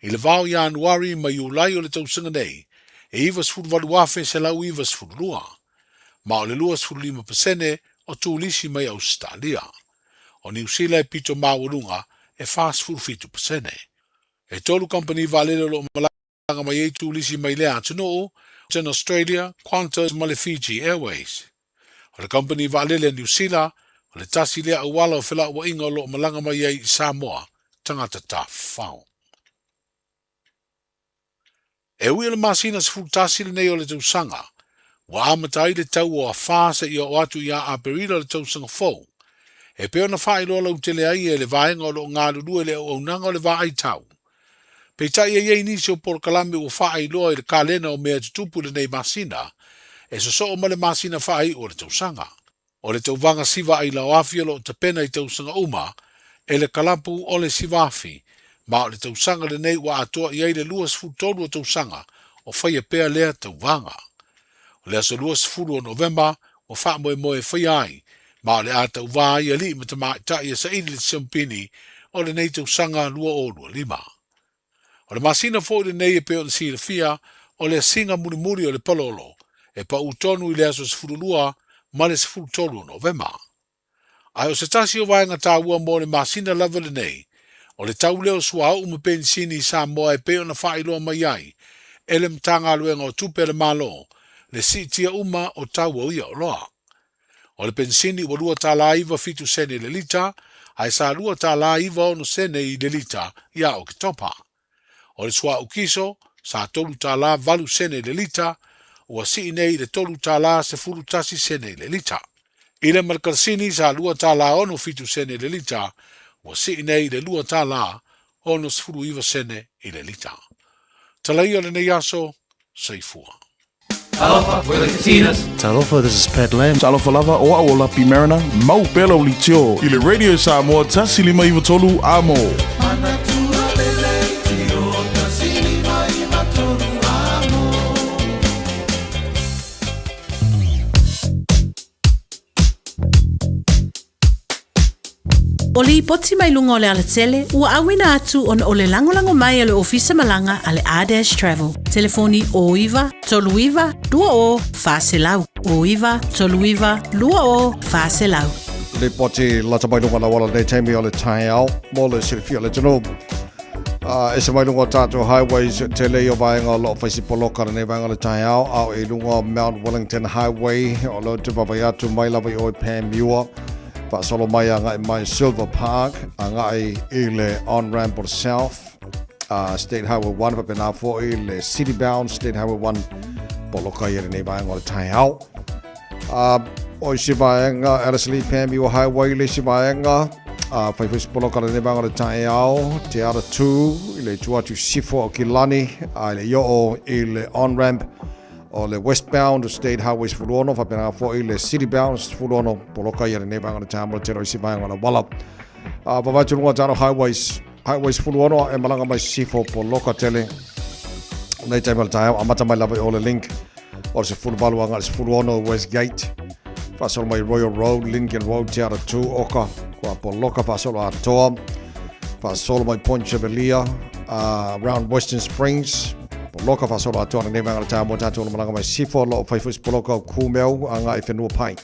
i le vao Ianuari ma Iulai o le tausaga nei e 98,192, ma o le 25 pasene o turisi mai Ausetalia. O Niu Sila e pito maualuga e 47%. E tolu kamupani vaalele o lo o malaga mai ai turisi mai lea atunuu, Virgin Australia, Qantas ma le Fiji Airways. O le kamupani vaalele a Niu Sila, o le tasi lea auala o felauaiga o lo o malaga mai ai i Samoa tagata tafafao. E ui o le masina 11 lenei o le tausaga, ua amata ai le tau o Afā seia oo atu ia Aperila o le tausaga fou, e pei ona faailoa lautele ai e le vaega o lo o galulue le auaunaga o le vaai tau. Peitai e i ai nisi o polokalame ua faailoa i le kalena o mea tutupu i lenei masina, e sosoo ma le masina faaiu o le tausaga. O le tauvaga siva ailaoafi o lo o tapena i tausaga uma e le kalapu o le Sivaafi, ma o le tausaga lenei ua atoa i ai le 23 o tausaga o faia pea lea tauvaga. O le aso 20 o Novema ua faamoemoe e faia ai, ma o le a tauvā ai alii ma tamaitai e saili le siampini o lenei tausaga 2025. O le masina foi lenei e pei ona silafia, o le asiga mulimuli o le palolo, e pau tonu i le aso 12 ma le 13 o Novema. Ae o se tasi o vaega taua mo le masina lava lenei, o le tau lea o suauu ma penisini i Samoa e pei ona faailoa mai ai e le Matagaluega o Tupe a le Malo le siitia uma o tau o ia oloa. O le penisini ua $2.97 sene i le lita, ae sa $2.96 sene i le lita ia Oketopa. O le suauu kiso, sa $3.08 sene i le lita, ua sii nei i le $3.11 sene i le lita. I le malakalasini sa $2.67 sene i le lita, ua sii nei i le $2.69 sene i le lita. Talaia o lenei aso, soifua. Talofa, we're the Katinas. Talofa, this is Pat Lam. Talofa lava, o au o Lapi Mariner, mau pea lau litio i le Radio Samoa 153 Amo. O lipoti mai luga o le alatele, ua auina atu ona o le lagolago mai a le Ofisa Malaga a le R-Dash Travel. Telefoni 09 39 20 400. 09 39 20 400. Lipoti lata mai luga o le auala lenei taimi o le taeao mo le silafia o le atunuu. Ese mai luga o tātou highways, tele i o vaega o loo faisi poloka lenei vaega o le taeao, a o i luga o Mount Wellington Highway, o loo te vavai atu mai lava i oe Panmure, faasolo mai agai mai Silver Park, agai i le on-ramp o le South, State Highway 1, faapena foi le City Bound State Highway 1, poloka ia lenei vaega o le taeao. O isi vaega, Ellerslie Panmure Highway le isi vaega, fai foi se poloka lenei vaega o le taeao, Te Ara 2, i le itu atu i Sifo o Kilani, a i le oo i le on-ramp o le westbound State Highway 16, faapena foi le city bound 16, poloka ia lenei vaega o le taeao mo le tele o isi vaega o le auala. Vavae atu luga o tatou highways, Highway 16 e malaga mai Sifo poloka tele nei taimi o le taeao, amata mai lava i o le link o le 18 agai le 16 Westgate, faasolo mai Royal Road, Lincoln Road, Te Ara 2, Oka, kua poloka faasolo atoa, faasolo mai Point Chevalier, round Western Springs, poloka faasolo atoa lenei vaega o le taeao mo tatou o malaga mai Sifo, o lo o fai foi se poloka o Kumeu agai Whenua Pai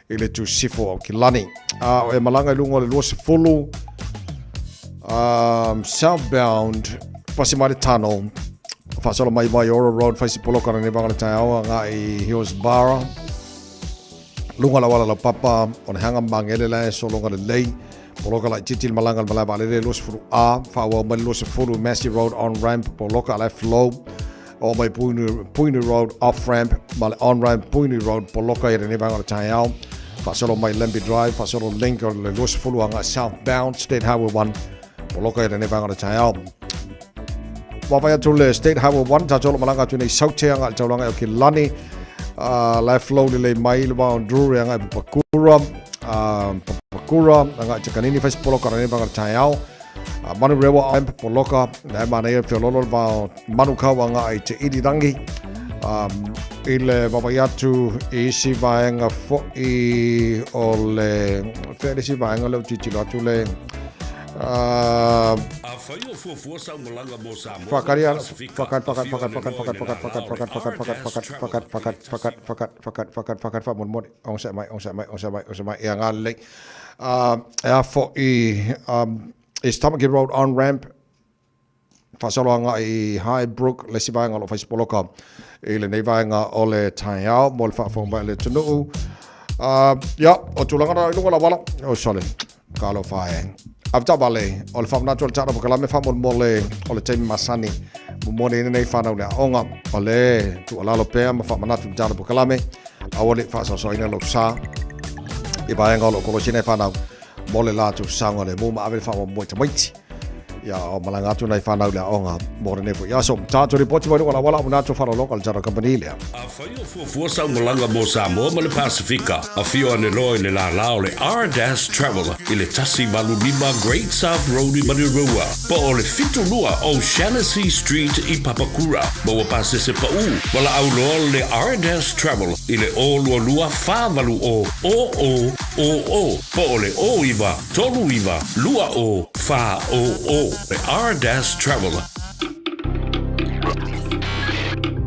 i le tu Sifo o Kilani. A e malaga i luga o le 20 southbound pasi mai le tunnel faasolo mai Waiora Road fai se poloka lenei vaega o le taeao agai i Hillsborough luga la wala la papa o le hanga mangele la e sologa lelei poloka laitiiti le malaga le malae vaalele 20 A faaauau mai le 20 Massey Road on ramp poloka la e flow o mai Puinu, Puinu Road off ramp ma le on ramp Puinu Road poloka i lenei vaega o le taeao faasolo mai Lembi Drive faasolo link o le 20 agai southbound State Highway 1 poloka i lenei vaega o le taeao. Vaavaai atu le State Highway 1, tatou o lo o malaga atu nei Saute agai i le taulaga i Okilani. La e flow lelei mai le va o Drury agai i Papakura. Papakura, agai te Kanini, fai se poloka lenei vaega o le taeao. Manurewa Island, poloka, lea e manaia le feoloolo le va o Manukau agai i te Irirangi. I le vaavaai atu i isi vaega foi o le fea le isi vaega lea ou tilotilo atu le Afai o fuafua sau malaga mo Samoa Whakari ma ana, Pasifika, whakari, whakari, afio whakari, ane whakari, loa i le whakari, lala whakari, o le whakari, whakari, R-Dash whakari, Travel whakari, whakari, whakari, whakari, whakari, whakari, whakari, molimoli, ogasai mai, ogasai mai, ogasai mai, ogasai mai, ia galilei. E a foi, is Tamaki Road on ramp, faasolo agai i Highbrook, le isi vaega o lo o fai sipoloka i lenei vaega o le taeao mo le faafofoga mai a le atunuu. Ia, o tulaga na i luga o le auala, o sole, talofa e. Avetaavale, o le faamanatu o le tatou polokalame faamolemole o le taimi masani momoli ai lenei fanau le aoga. O le tuualalo pea ma faamanatu i le tatou polokalame, aua ne i faasaosaoina lou sa i vaega o lo o kolosina e fanau mo le latou saogalemu ma ave le faamuamua i tamaiti. Ia, o malaga atu nai fanau i le aoga mo lenei foi aso. Tatou lipoti mai luga o le auala o manatu faaaloaloga le tatou kamupani lea. Afai o fuafua sau malaga mo Samoa ma le Pasifika, afio ane loa i le lala o le R-Dash Travel i le 185 Great South Road i Manurewa, po o le 72 O'Shannessy Street i Papakura. Maua pasese paʻu, valaau loa le R-Dash Travel i le 022 480 0000 po o le 09 39 20 400 le R-Dash Travel.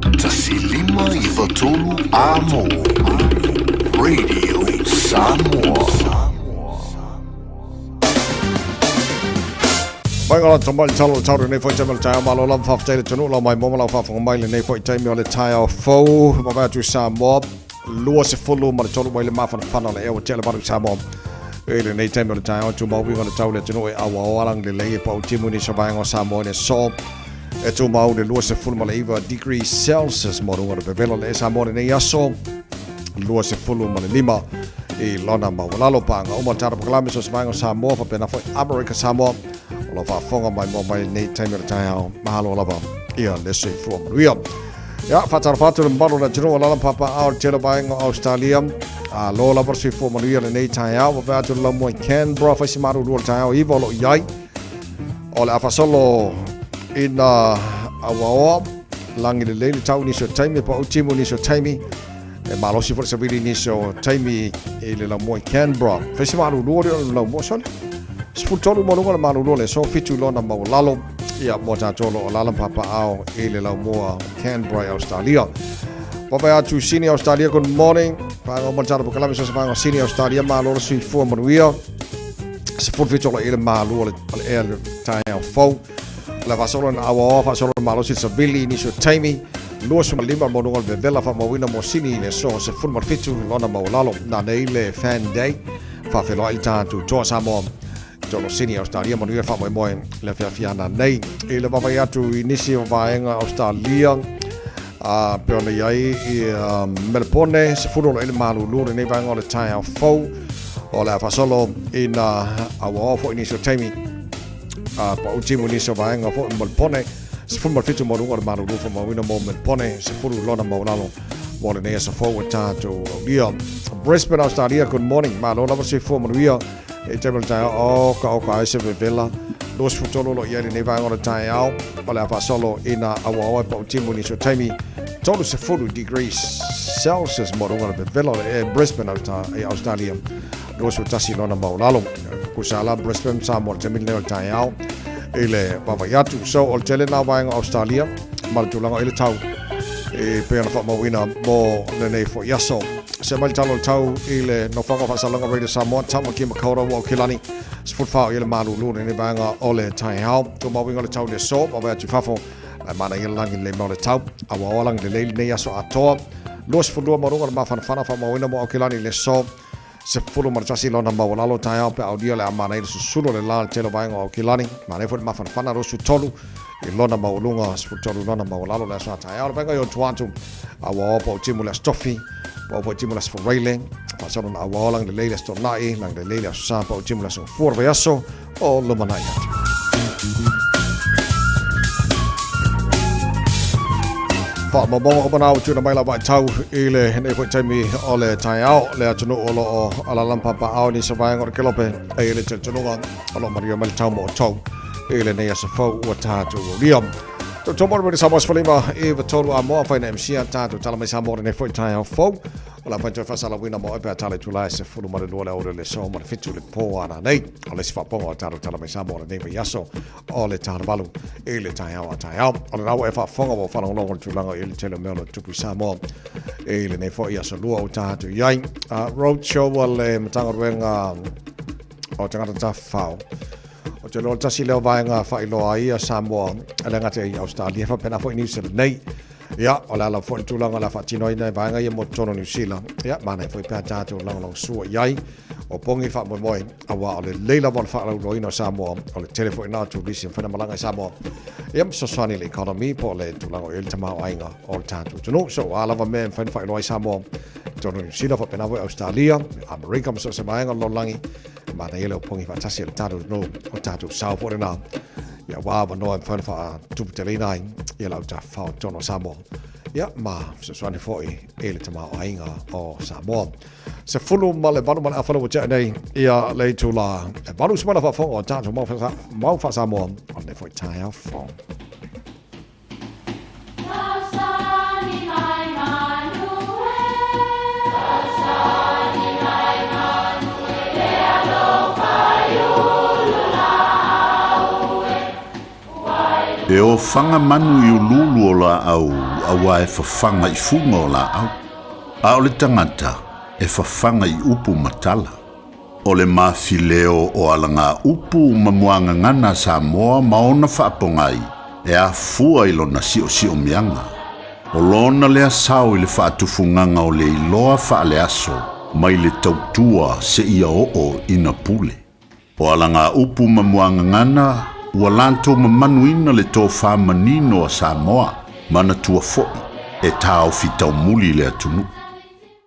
1593 AM Radio Samoa. Mai ngā tamai talo le tauro nei foi taimi o le taeao malo lava faafetai le atunuu lau mai mo ma lau faafofoga mai lenei foi taimi o le taeao fou vaavaai atu i Samoa 23 mai le mafanafana o le ea ua tea le valu i Samoa i lenei taimi o le taeao tumau uiga o le tau le atunuu e auaoa lagi lelei e pau timu i nisi o vaega o Samoa i le aso e tumau le 29 degree Celsius mo luga o le vevela o le ea Samoa lenei aso 25 i lona maualalo paga uma le tatou polokalame so se vaega o Samoa faapena foi Amerika Samoa o lo faafofoga mai mo mai lenei taimi o le taeao mahalo lava ia le soifua manuia. Ia, faatalofa atu le mamalu o le atunuu o alaala ma papaaao i le tele o vaega o Australia. Alo lava le soifua manuia lenei taeao. Vaavaai atu le laumua i Canberra, fai si malulu o le taeao iva o lo o i ai. O le a faasolo ina auaoa lagi lelei le tau i nisi o taimi, pau timu i nisi o taimi. E malosi foi le savili i nisi o taimi i le laumua i Canberra. Fai si malulu o le laumua sole. 13 mo luga le malulu o le aso, 7 i lona maualalo. Ia, mo tatou o lo o alaala ma papaaao i le laumua Canberra i Australia. Vaavaai atu Sydney, Australia, good morning. Paega uma le tatou polokalame so se vaega o Sydney, Australia, malo le soifua manuia. 17 o lo i le malu o le ea le taeao fou. O le faasolo na auaoa faasolo na malosi le savili i nisi o taimi. 25 mo luga o le vevela faamauina mo Sydney i le aso 17 lona maualalo. Na nei le Fan Day faafeiloai le tatou toa Samoa. Tolo Sini Australia manuia le faamoemoe le afiafiana nei. I le vaavaai atu i nisi o vaega Australia, a pe ona i ai i Melepone, 10 o lo i le malulu lenei vaega o le taeao fou, o le a faasolo ina auaoa foi nisi o taimi, a pau timu nisi o vaega foi Melepone, 17 mo luga o le malulu faamauina mo Melepone, 10 lona maualalo mo lenei aso fou e tatou aulia. Brisbane, Australia, good morning. Malo lava soifua manuia. E taimi o le taeao, o ka oka ai se vevela. 23 o lo i ai lenei vaega o le taeao, o le a faasolo ina auaoa e pau timu nisi o taimi 30 degrees Celsius mo luga o le vevela o le ea Brisbane i Australia. 21 lona maualalo. Kusa la Brisbane, Samoa le taimi lenei o le taeao i le vaavaai atu. So, o le tele nā vaega o Australia ma le tulaga i le tau e pei ona faamauina mo lenei foi aso. Se mai le talo o le tau i le nofoaga o faasalaga Radio Samoa, Tamaki Makaurau o Aukilani, 14 o ia le malulu lenei vaega o le taeao. Tumau uiga o le tau i le aso, vaavaai atu i fafo, e manaia le lagi lelei mai o le tau. Auaoa lagi lelei lenei aso atoa. 22 ma luga o le mafanafana faamauina mo Aukilani i le aso. 11 lona maualalo taeao pe aulia le a manaia le susulu o le la le tele o vaega o Aukilani. Manaia foi le mafanafana 23 i lona maualuga 13 lona maualalo le aso a taeao. Le vaega i Otuatu, auaoa po o timu le Aso Tofi, po o timu le Aso Faraile, faasolo na auaoa lagi lelei le Aso Toonai, lagi lelei le Aso Sa, po o timu le Aso Gafua le vaiaso o lumanai atu. Faamaumauga uma na ua tuuina mai lau vaitau i lenei foi taimi o le taeao, le atunuu o lo o alaala ma papaaao i nisi o vaega o le kelope, e i ai le talitonuga o lo o manuia mai le tau mo outou i lenei aso fou ua tatou aulia. Tatou mo le Samoa 15 i 3 Amoa fai na MC a tatou tala mai Samoa lenei foi taeao fou. O la fai toe faasalauina mo e pe a tala i tulae 12 le aoauli o le aso ma le 7 le po a nanei. O le isi faapoga o tatou tala mai Samoa lenei vaiaso o le tala i le taeao a taeao. O lena ua e faafofoga ua faalogologo i le tulaga i le tele o mea o lo o tupu i Samoa i lenei foi aso lua ua tatou i ai. Road show a le Matagaluega o Tagata Tafafao. O te loa tasi lea o vaega faailoa ai ia Samoa e le gata i Australia faapena foi New Zealand nei. Ia, o le ala foi le tulaga o le a faatinoina i vaega ia mo totonu o Niu Sila. Ia, manaia foi pe a tatou lagolagosua i ai. O pogi faamoemoe, auā o lelei lava o le faalauiloaina o Samoa, o le tele foi lena o turisi e mafai ona malaga i Samoa. Ia, ma fesoasoani i le economy po o le tulaga o i ai le tamaoaiga o le tatou atunuu. So, o a lava mea e mafai ona faailoa ai Samoa i totonu o Niu Sila, faapena foi Ausetalia, Amerika ma so o se vaega o le lalolagi, manaia le opogi faatasi a le tatou atunuu, o tatou sao foi lena. Ia, ua avanoa e mafai ona faatuputeleina ai ia le au tafafao i totonu o Samoa. Ia, ma fesoasoani foi i le tamaoaiga o Samoa. 18:30 ua tea nei ia le itula e valu se mana faafofoga o tatou mau faa-Samoa o lenei foi taeao fou. E ofaga manu i uluulu o laau auā e fafaga i fuga o laau, a o le tagata e fafaga i upu ma tala. O le mafileo o alagaupu ma muagagana a Samoa ma ona faapogai e afua i lona siosiomiaga. O lona lea sao i le faatufugaga o le iloa faaleaso mai le tautua seia oo ina pule. O alagaupu ma muagagana ua latou mamanuina le tofa manino a Samoa, manatua foi e taofi taumuli le atunuu.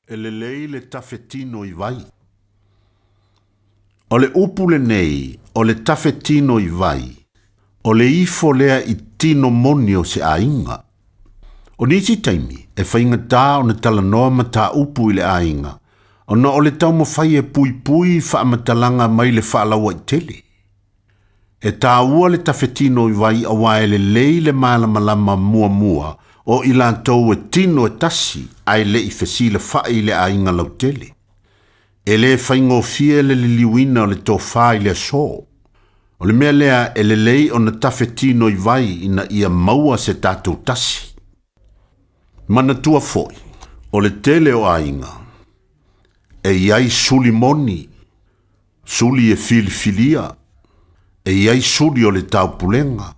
E lelei le tafetino i vai. O le upu lenei o le tafetino i vai, o le ifo lea i tino moni o se aiga. O nisi taimi, e faigata ona talanoa mataupu i le aiga, ona o le taumafai e puipui faamatalaga mai le faalauaitele. E taua le tafetino i vai aua e lelei le malamalama muamua o i latou e tino e tasi ae le i fesilafai i le aiga lautele. E le faigofie le liliuina o le tofa i le aso. O le mea lea e lelei ona tafe tino i vai ina ia maua se tatou tasi. Manatua foi, o le tele o aiga, e i ai suli moni, suli e filifilia, e i ai suli o le taupulega,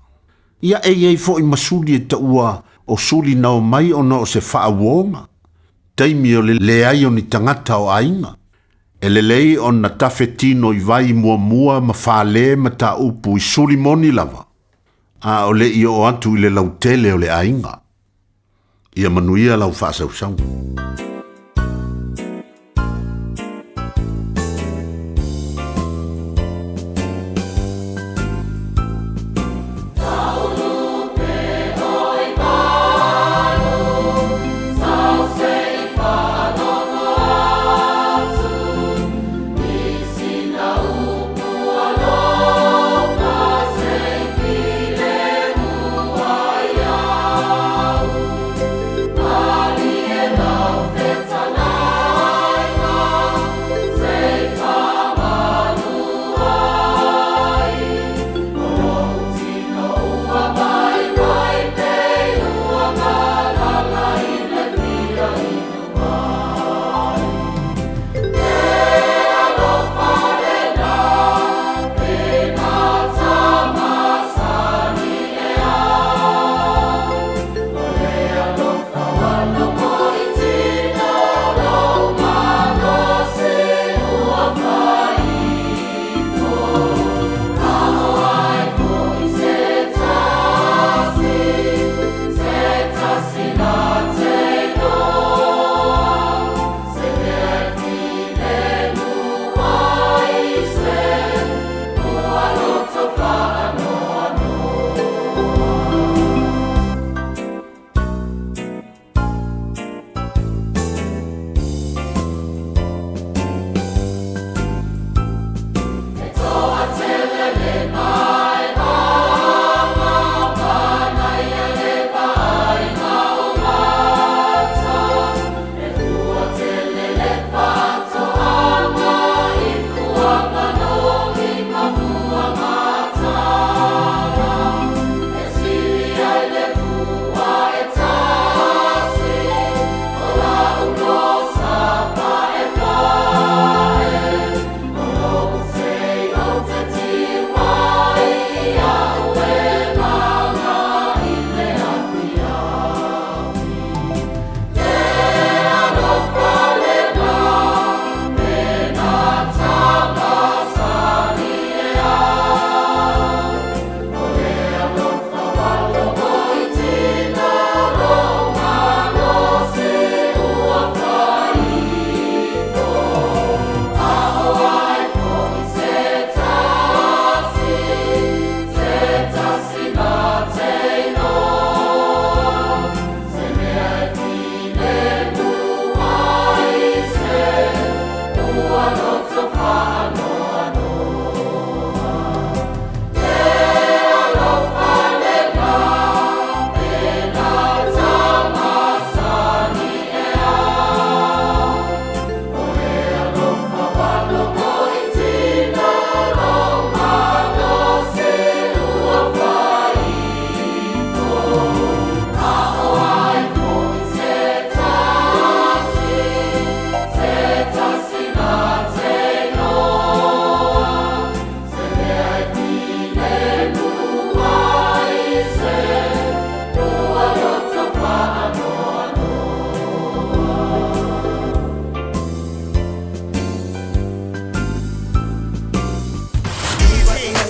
ia e i ai foi ma suli e taua o suli na omai ona o se faauoga, taimi o le leai o ni tagata o aiga. E lelei ona tafe tino i vai muamua ma fale mataupu i suli moni lava, a o le i oo atu i le lautele o le aiga. Ia manuia lau faasausauga.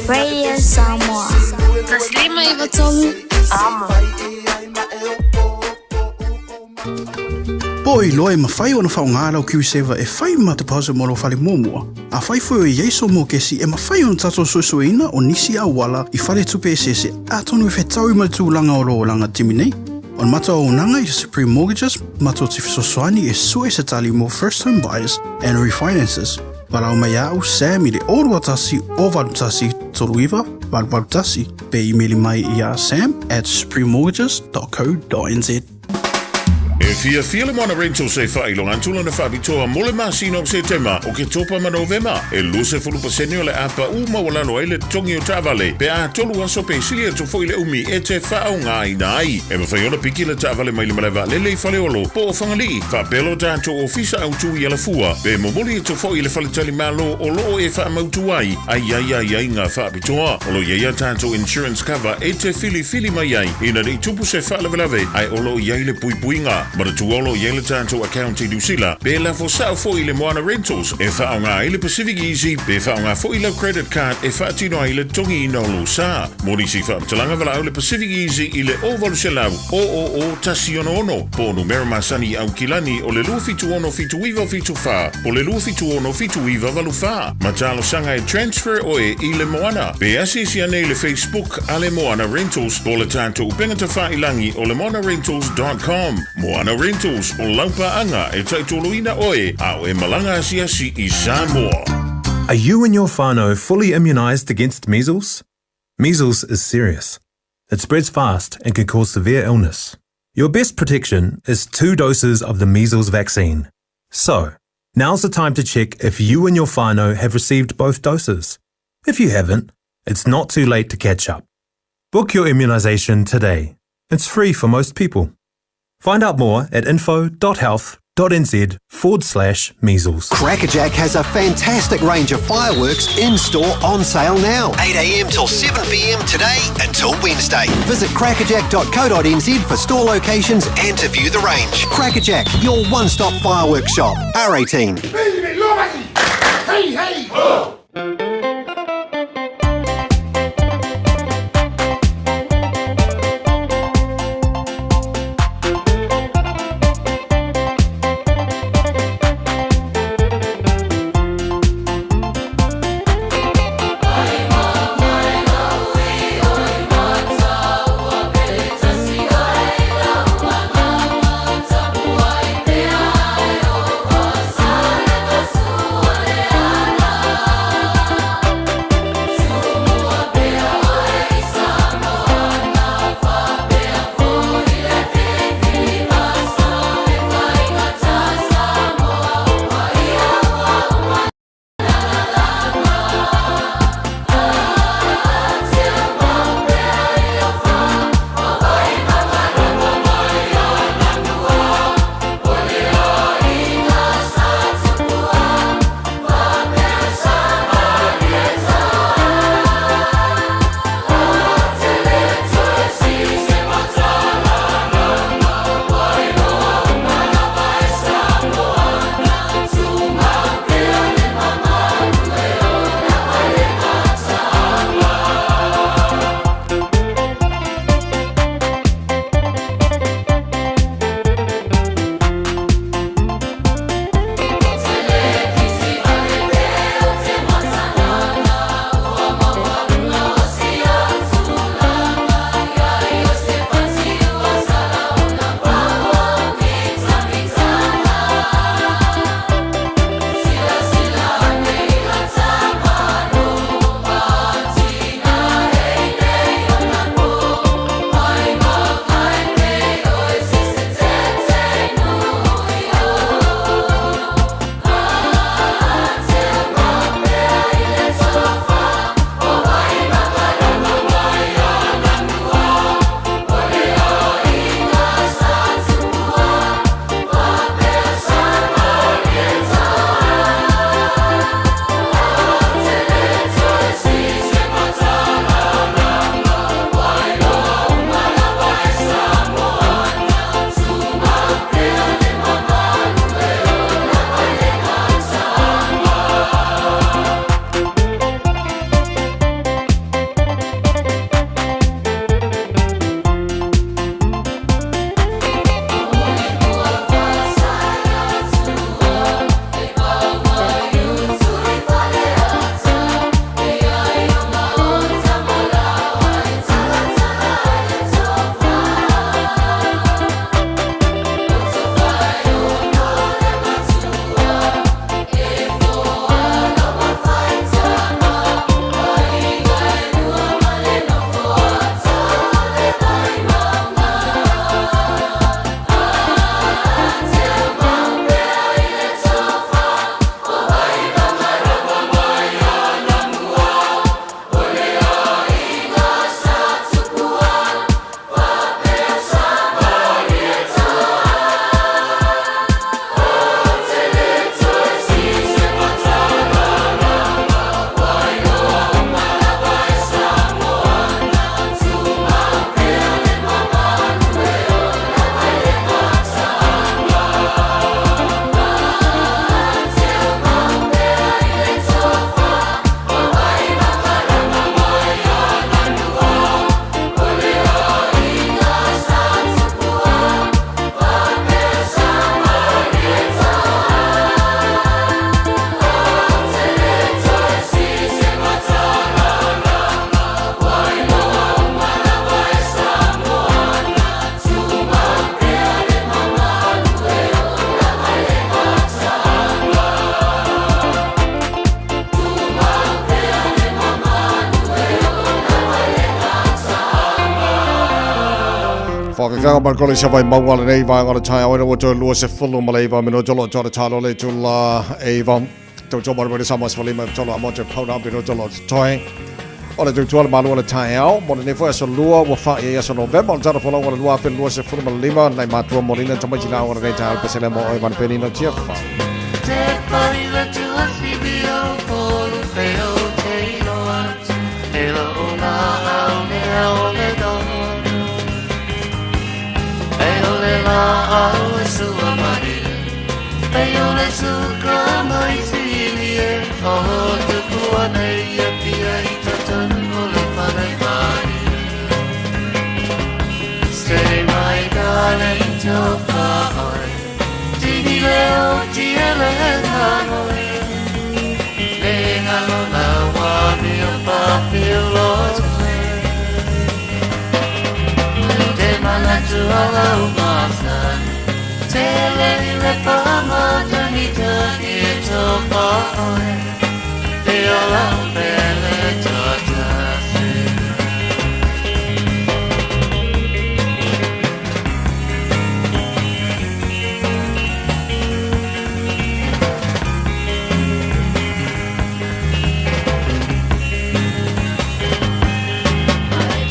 Radio Samoa. 153 Amo. Po o iloa e mafai ona faaaoga lau KiwiSaver e fai ma deposit mo lou fale muamua. Afai foi o i ai sou mokesi, e mafai ona tatou suesueina o nisi auala i faletupe eseese atonu e fetaui ma le tulaga o lou olaga taimi nei. O le matou auaunaga i Supreme Mortgages, matou te fesoasoani e sue se tali mo first home buyers and refinances. Valaau mai ia au Sam i le 021 081 39 881 pe imeli mai ia sam@suprememortgages.co.nz. E fiafia le Moana Rentals e faailoga atu lana faapitoa mo le masina o Setema, Oketopa ma Novema. E 20% o le a pau maualalo ai le totogi o taavale pe a tolu aso pe sili atu foi le umi e te faaaogaina ai. E mafai ona piki le taavale mai le malae vaalele i Faleolo po o Fagalii, faapea lo tatou ofisa autu i Alafua, pe momoli atu foi i le faletalimalo o lo o e faamautu ai a i ai aiaiga faapitoa. O lo o i ai a tatou insurance cover e te filifili mai ai ina ne i tupu se faalavelave ae o lo o i ai le puipuiga. Manatua o lo o i ai le tatou account i Niu Sila pe lafo sao foi i le Moana Rentals e faaaoga ai le Pacific Easy pe faaaoga foi lau credit card e faatino ai le totogiina o lou sa. Mo nisi faamatalaga valaau le Pacific Easy i le 0800 000 166 po o numera masani i Aukilani o le 276 7974 po o le 276 7984. Ma talosaga e transfer oe i le Moana. Pe asiasi ane i le Facebook a le Moana Rentals po o le tatou upega tafailangi o le moanarentals.com. Moana Rentals, o lau paaga e taitoloina oe a o e malaga asiasi i Samoa. Are you and your whānau fully immunised against measles? Measles is serious. It spreads fast and can cause severe illness. Your best protection is two doses of the measles vaccine. So, now's the time to check if you and your whānau have received both doses. If you haven't, it's not too late to catch up. Book your immunisation today. It's free for most people. Find out more at info.health.nz forward slash measles. Crackerjack has a fantastic range of fireworks in store on sale now. 8am till 7pm today until Wednesday. Visit crackerjack.co.nz for store locations and to view the range. Crackerjack, your one stop fireworks shop. R18. Hey, hey! Oh! Whakakanga mai kore sa vai maunga le nei vaenga le taeao ina ua toe 29 minute o lo tō talo le tula eiva. Tau tō maru sa mas falima tolo a motu pauna pino tolo toi. O le tautua le malu o le taeao, mo le nei foi aso lua ua wha i aso November, o le tala folau o le 2025, nai matua molina tamaiti la o le nei taeao pesele mo oi vanpeni no tia wha. Te paila tua whibio polu peo te iloa E lo o la au le au le donu E o le la au e sua mai E o le suka mai sili e O tupu anei e pia i tatanu o le whare mai Say my darling tō whaoi Tini leo tia le nganoe Le ngalo la wā mea pāpio lote Te mana tua lau masani Te le le pāmatani tani e tō whaoi Te ola pele tō tasi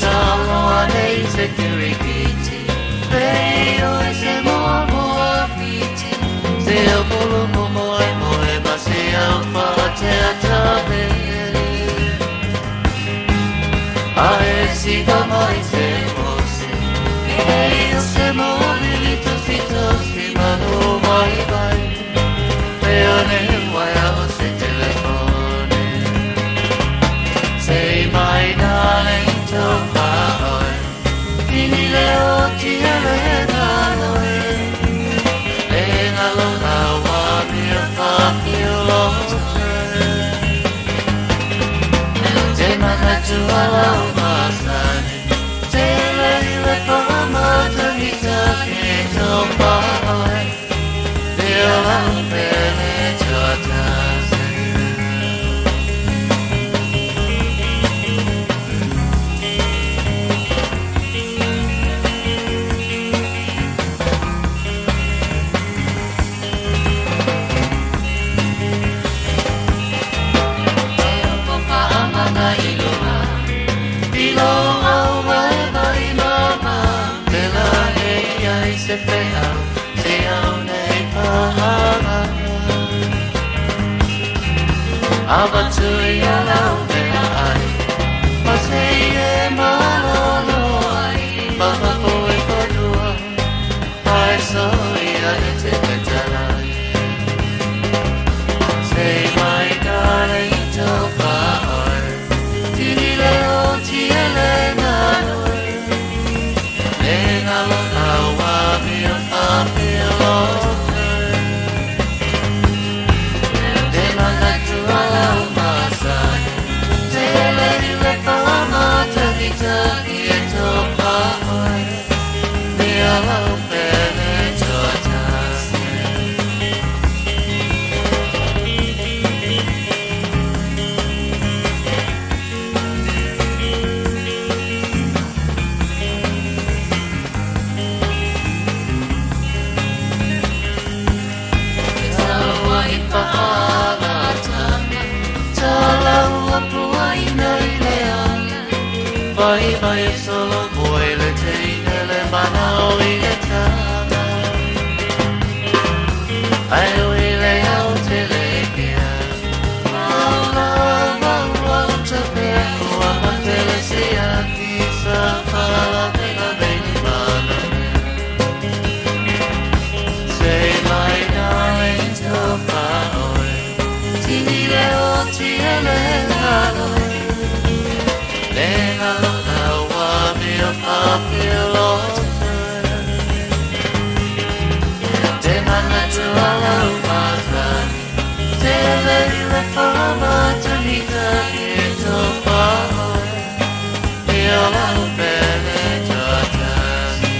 Taloa nei te kirikiti Pei o se moa moa whiti Se o polo mo moe moe ma se au whaatea tāpere A e siga mai se mose E o se mōriri tosi tosi manu mai mai Pea ne waia o se telefone Say my darling tō whaoi Tini leo tia le ngaloe Le ngalo la wā mea whāpio lote Te mana tua lau masani Te lei le pāmatani take tō whaoi Te ola pele tō tasi Ava tui alau mea ai Ma se e malolo ai Maha poe whanua Ai so ia e te petalai Say my darling tō whaoi Tini leo tia le nganoe Le ngalo awa mea whapia lote Te mana tua lau masani Te lei le whamatagi taki e tō whaoi Mea lau pele tō tasi Taua i whaalatanga Talaua pua ina i le ala Vai vai e solo moe le teine le manao i le tama Ai o i le au te le kea Maula maua o te pea Kua matele se aki sa whala pena beni mana mea Say my darling tō whaoi Tini leo tia le ngaloe Le ngalo awa mea whapia lote Te mana tua lau masani Te lei le whamatani taki e tō whaoi Mea lau pele tō tasi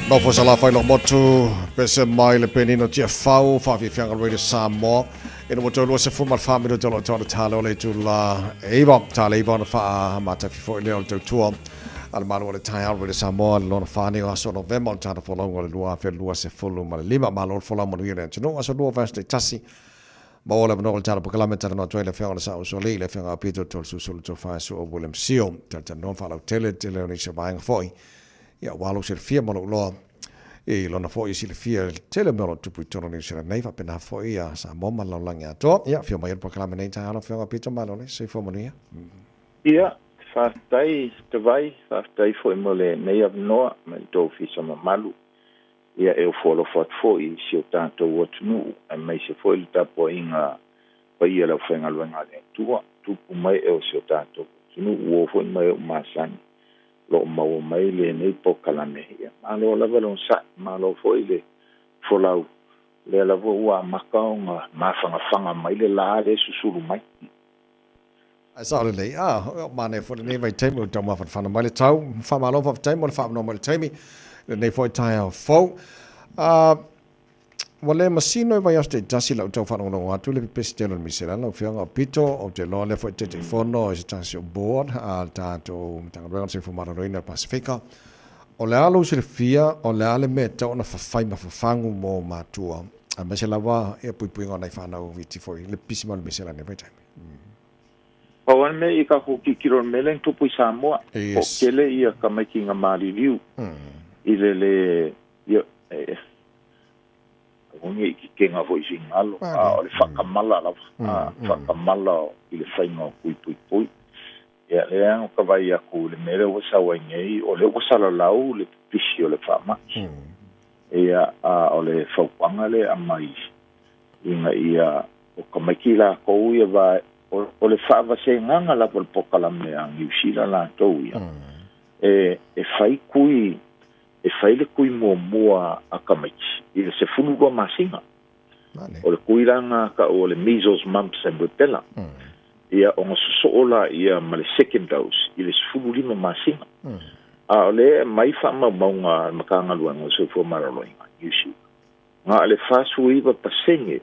Nofo sa la whai lo motu, pese mai le penino tia whau, whawhiwhianga Radio Samoa. Ina mo tō lua se fuma wha mino tolo tō talo le tū la eiwa, tā le eiwa na wha mata fifo i leo tau tua. A le Malo o le taeao Radio Samoa le lona 4 nei o aso o Novema o le tatou folauga o le 2025. Malo le folau manuia le atunuu. Aso Lua vaiaso taitasi. Maua le avanoa o le tatou polokalame talanoa atu ai le Afioga i le Sao Usoalii, le Afioga ia Peter Tolesusulu Tofae Sua William Sio. Talatalanoa ma faalautele le tele o nisi o vaega foi. Ia, ua lou silafia ma lou iloa i lona foi silafia i le tele o mea o lo o tupu i totonu o Niu Sila nei, faapena foi ia Samoa ma le lalolagi atoa. Ia, afio mai i le polokalame nei taeao lau Afioga Peter Malo le soifua manuia. Ia, faafetai Tavai, faafetai foi mo lenei avanoa mai le tou ofisa mamalu. Ia, e ofo alofa atu foi i si o tatou atunuu aemaise foi le tapuaiga paia o le aufaigaluega a le Atua, tupu mai e o si o tatou atunuu, uo foi ma e ua masani o lo o maua mai lenei polokalame. Ia, malo lava le onosai, malo foi le folau, lea lava ua amata ona mafanafana mai le la lea e susulu mai. Ae sao lelei, a, manaia foi lenei vaitaimi o tau mafanafana mai le tau. Faamalo faafetai mo le faavanoa mai le taimi, lenei foi taeao fou. Ua le masino i vaiaso taitasi lau tau faalogologo atu i le pepesi tele o le misela lau Afioga o Pito, ou te iloa lea foi Taitaifono i se tasi o board a le tatou Matagaluega o le Soifua Maloloina o le Pasefika. O le a lou silafia, o le a le mea e tatau ona fafai ma fafagu mo matua, aemaise lava ia puipuiga o nai fanau iti foi i le pipisi mai o le misela i lenei vaitaimi? Pau lava le mea i tatou tilotilo i le mea lea na tupu i Samoa, po o tele ia tamaiti na maliliu i le le Ia, e aua ne i tetena foi i finagalo, a o le faatamala lava, a, faatamala i le faiga o tui puipui. Ia, lea na ta vaai atu i le mea lea ua sau ai nei, o lea ua salalau le pipisi o le faamai. Ia, a o le fautuaga lea e aumai ina ia o tamaiti latou ia va, o le faavasegaga lava o le polokalame a Niu Sila latou ia, e fai tui e fai le kui muamua a tamaiti i le 12 masina. O le kui la na ta'u o le measles, mumps and rubella. Ia ona sosoo laia ma le second dose i le 15 masina. A o lea e aumai faamaumauga a le Matagaluega o le Soifua Maloloina i Niu Sila, na o le 49%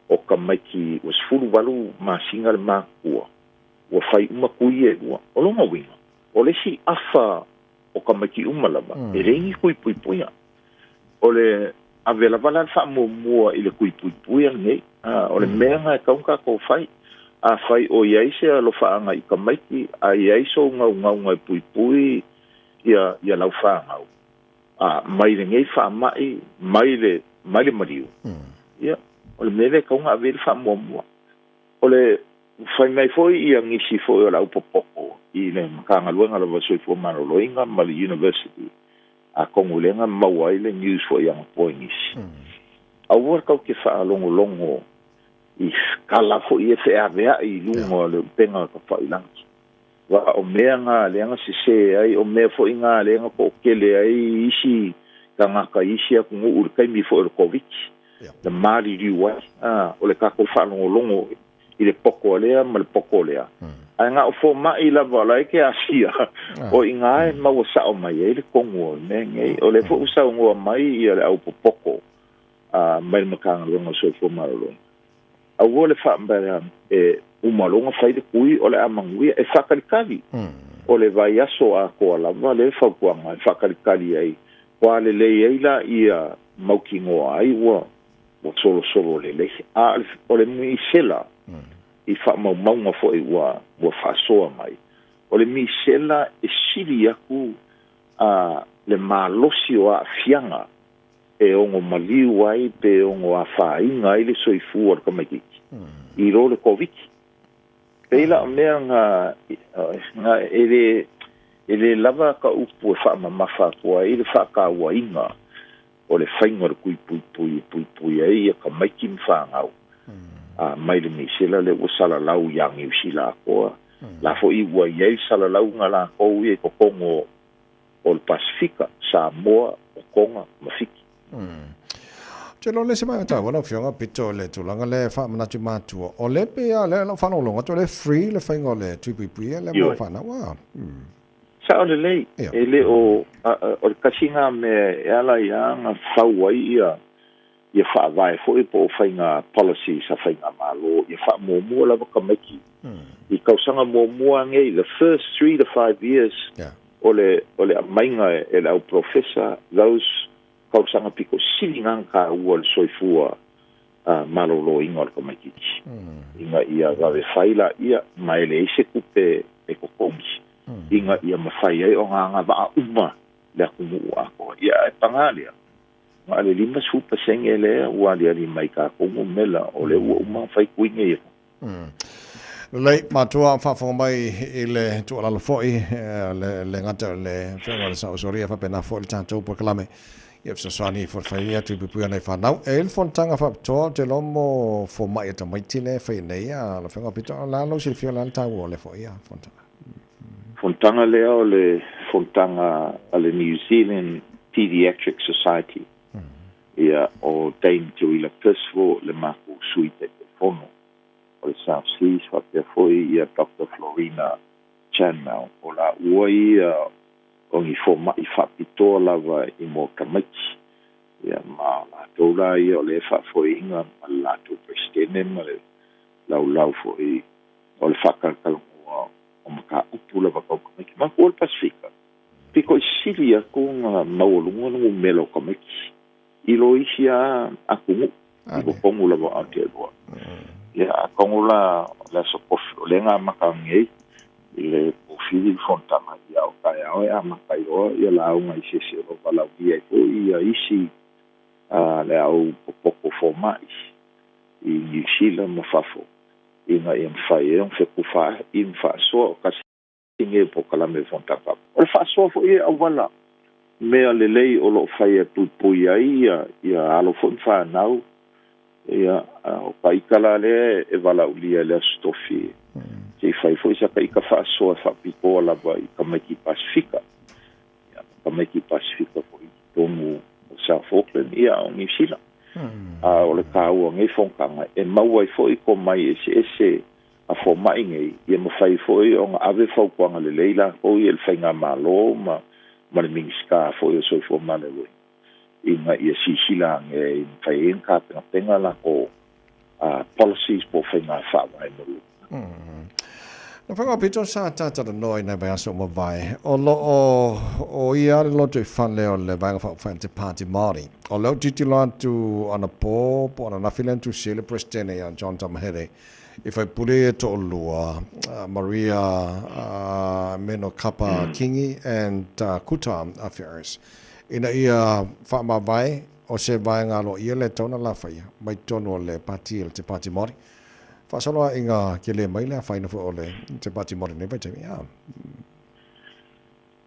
o tamaiti ua 18 masina le matutua ua fai uma kui e lua. O lona uiga, o le isi afa o tamaiti uma lava, e leai ni kui puipuia. O le ave lava la le faamuamua i le kui puipuia lenei. O le mea lena e tatau ona tatou fai. Afai o i ai se alofaaga i tamaiti, a i ai sou gaugauga e puipui ia, ia lau fanau, a, mai lenei faamai, mai le, mai le maliu, ia, o le mea lea e tatau ona ave i ai le faamuamua. O le Fai mai foi ia nisi foi o le au popoto i le Matagaluega lava o le Soifua Maloloina ma le University, atonu lea na maua ai le news foi anapo i nisi. Aua tou te faalogologo i tala foi ia feaveai i luga o le upega tafailagi. Aua o mea na lea na sese ai, o mea foi na lea na toatele ai isi tagata i isi atunuu i le taimi foi o le Koviti, na maliliu ai. O le tatou faalogologo i le poko a lea ma le poko lea. Ae na o fomai lava o la e te asia, o i ina e maua sao mai ai le tonu o le mea lenei. O lea foi ua saunoa mai ia le au popoko mai le Matagaluega o le Soifua Maloloina, aua le faapea e uma loa ona fai le kui o le a manuia, e faatalitali. O le vaiaso atoa lava le fautuaga e faatalitali ai, ua lelei ai laia mautinoa ai ua ua solosolo lelei. A o le misela i faamaumauga foi ua ua faasoa mai, o le misela e sili aku a le malosi o aafiaga e ono maliu ai pe ono afaina ai le soifua o le tamaitiiti i lo le Koviti. Pei la o mea na na e le e le lava ka upu e faamamafa atu ai le faatauaina o le faiga o le kui puipui e puipui ai ia tamaiti ma fanau a mai le misela lea ua salalau iā Niu Sila atoa. La foi ua i ai salalauga latou ia i totonu o le Pasefika, Samoa, o Tonga ma Fiti. Ou te iloa le isi vaega taua lau Afioga Pito i le tulaga lea e faamanatu i matua, o lea pei lava o lea lau faalogologo atu o lea e free le faiga o le tui puipuia lea mo fanau a. Sao lelei, e le o, o le tasi lena mea e ala ai lava ona fau ai ia ia faavae foi po o faiga policies a faigamalo ia faamuamua lava tamaiti i tausaga muamua nei, the first 3 to 5 years. O le o le aumaiga e le au polofesa those tausaga pito sili gagataua o le soifua malōlōina o le tamaititi ina ia vave fai laia ma e leai se tupe e totogi ina ia mafai ai ona agava'a uma le atunuu atoa. Ia ae pagā lea na o le 50% lea ua aliali mai tatou numela o lea ua uma ona fai tuiga ia. Lelei, matua o faafofoga mai i le tuualalo foi, le le gata o le Afioga i le Sao Solia faapena foi le tatou polokalame ia fesoasoani foi le fai atu i puipuia nai fanau. E i ai le fonotaga faapitoa ou te iloa mo fomai a tamaiti lea e fai nei a lau Afioga Pito, o le a lou silafia o le a le taua o lea foi fonotaga? Fonotaga lea o le fonotaga a le New Zealand Paediatric Society, ia o Dame Teuila Percival le matou sui Taitaifono o le South Seas faapea foi ia Doctor Florina Chanmel, o laua ia o ni fomai faapitoa lava i mo tamaiti, ia ma o latou la ia o lea e faafoeina ma le latou Peresetene ma le laulau foi o le faatalatalanoa o mataupu lava tau tamaiti. Manatua le Pasefika, pito i sili atu ona maualuga le numera o tamaiti i lo isi a atunuu i totonu lava o Aotearoa. Ia, atonu la o le aso tofi, o lea na amata nei i le pofili le fonotaga, ia o taeao e amata ai loa ia lauga i se isi o lo o valaaulia ai foi ia isi le au popoto fomai i Niu Sila ma fafo ina ia mafai ai ona fetufaai ma faasoa o tasi nei o polokalame o fonotaga. O le faasoa foi e auala mea lelei o lo o fai e puipui ai ia alo foi ma fanau, ia o ka ita la lea e valaaulia i le Aso Tofi se i fai foi sa ka ita faasoa e faapitoa lava i tamaiti Pasefika, ia ma tamaiti Pasefika foi i totonu o South Auckland ia a o Niu Sila. A o le taua o nei fonotaga e maua ai foi tomai eseese a fomai nei, ia mafai foi ona ave fautuaga lelei latou ia i le faigamalo ma ma le Minisita foi o Soifua Maloloina ina ia silasila ane ai e mafai ai ona tapenapena latou policies po o faiga faavae mo le lumanai. Na whakapito sa tātalanoa i nai vaiaso o mavae, o lo o o ia le lotoifale o le Vaega Faaupufai te Pāti Māori. O lea ou tilotilo atu anapo po o ananafi lea na tusia ai le Peresetene ia John Tamahere i faipule ia e toalua, Maria Meno Kapa Kingi and Kuta Ferris, ina ia faamavae o se vaega aloaia le tatau ona lafaia mai totonu o le pati o le Te Pāti Māori. Faasoloaiga tele mai le afaina foi o le Te Pāti Māori nei vaitaimi. Ia.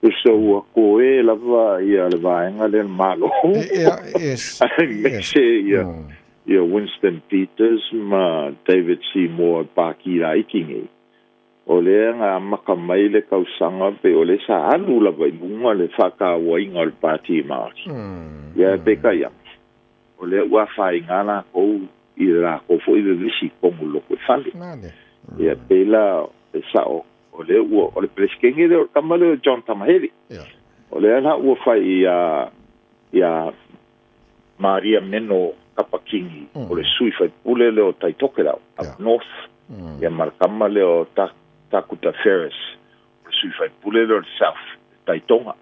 Uso ua koe lava ia le vaega lea o le Malo. Ia, yes. Aemaise ia ia Winston Peters ma David Seymour e pākī laiti nei. O lea na amata mai le tausaga pei o lea sa alu lava i luga le faatauaina o le Pāti Māori. Ia e peitai ane, o lea ua afaina latou i le latou foi vevesi i totonu o le lotoifale. Ia pei la e sao o lea ua o le Peresetene lea o le tama lea o John Tamahere. O lea la ua fai ia ia Maria Meno Kapa Kingi o le sui faipule lea o Tai Tokerau up north ia ma le tama lea o Takuta Ferris o le sui faipule lea o le south Tai Tonga.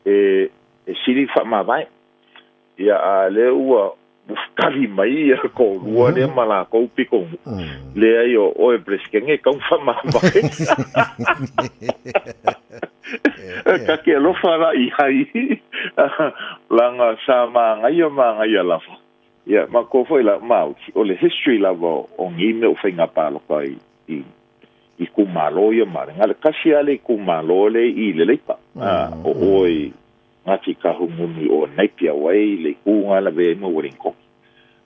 E e sili faamavae. Ia a lea ua tali mai ia toalua lea ma latou pitonuu, leai o oe Peresetene e tatau ona faamavae. Ta te alofa la i ai, leaga sa manaia manaia lava. Ia matou foi la Maori, o le history lava o nei mea o faiga palota i itumalo ia ma le, na o le tasi lava le itumalo lea i le Leipa, o oe i Ngāti Kahungunu o Napier wai le itu ngā lawe ai ma Wellington.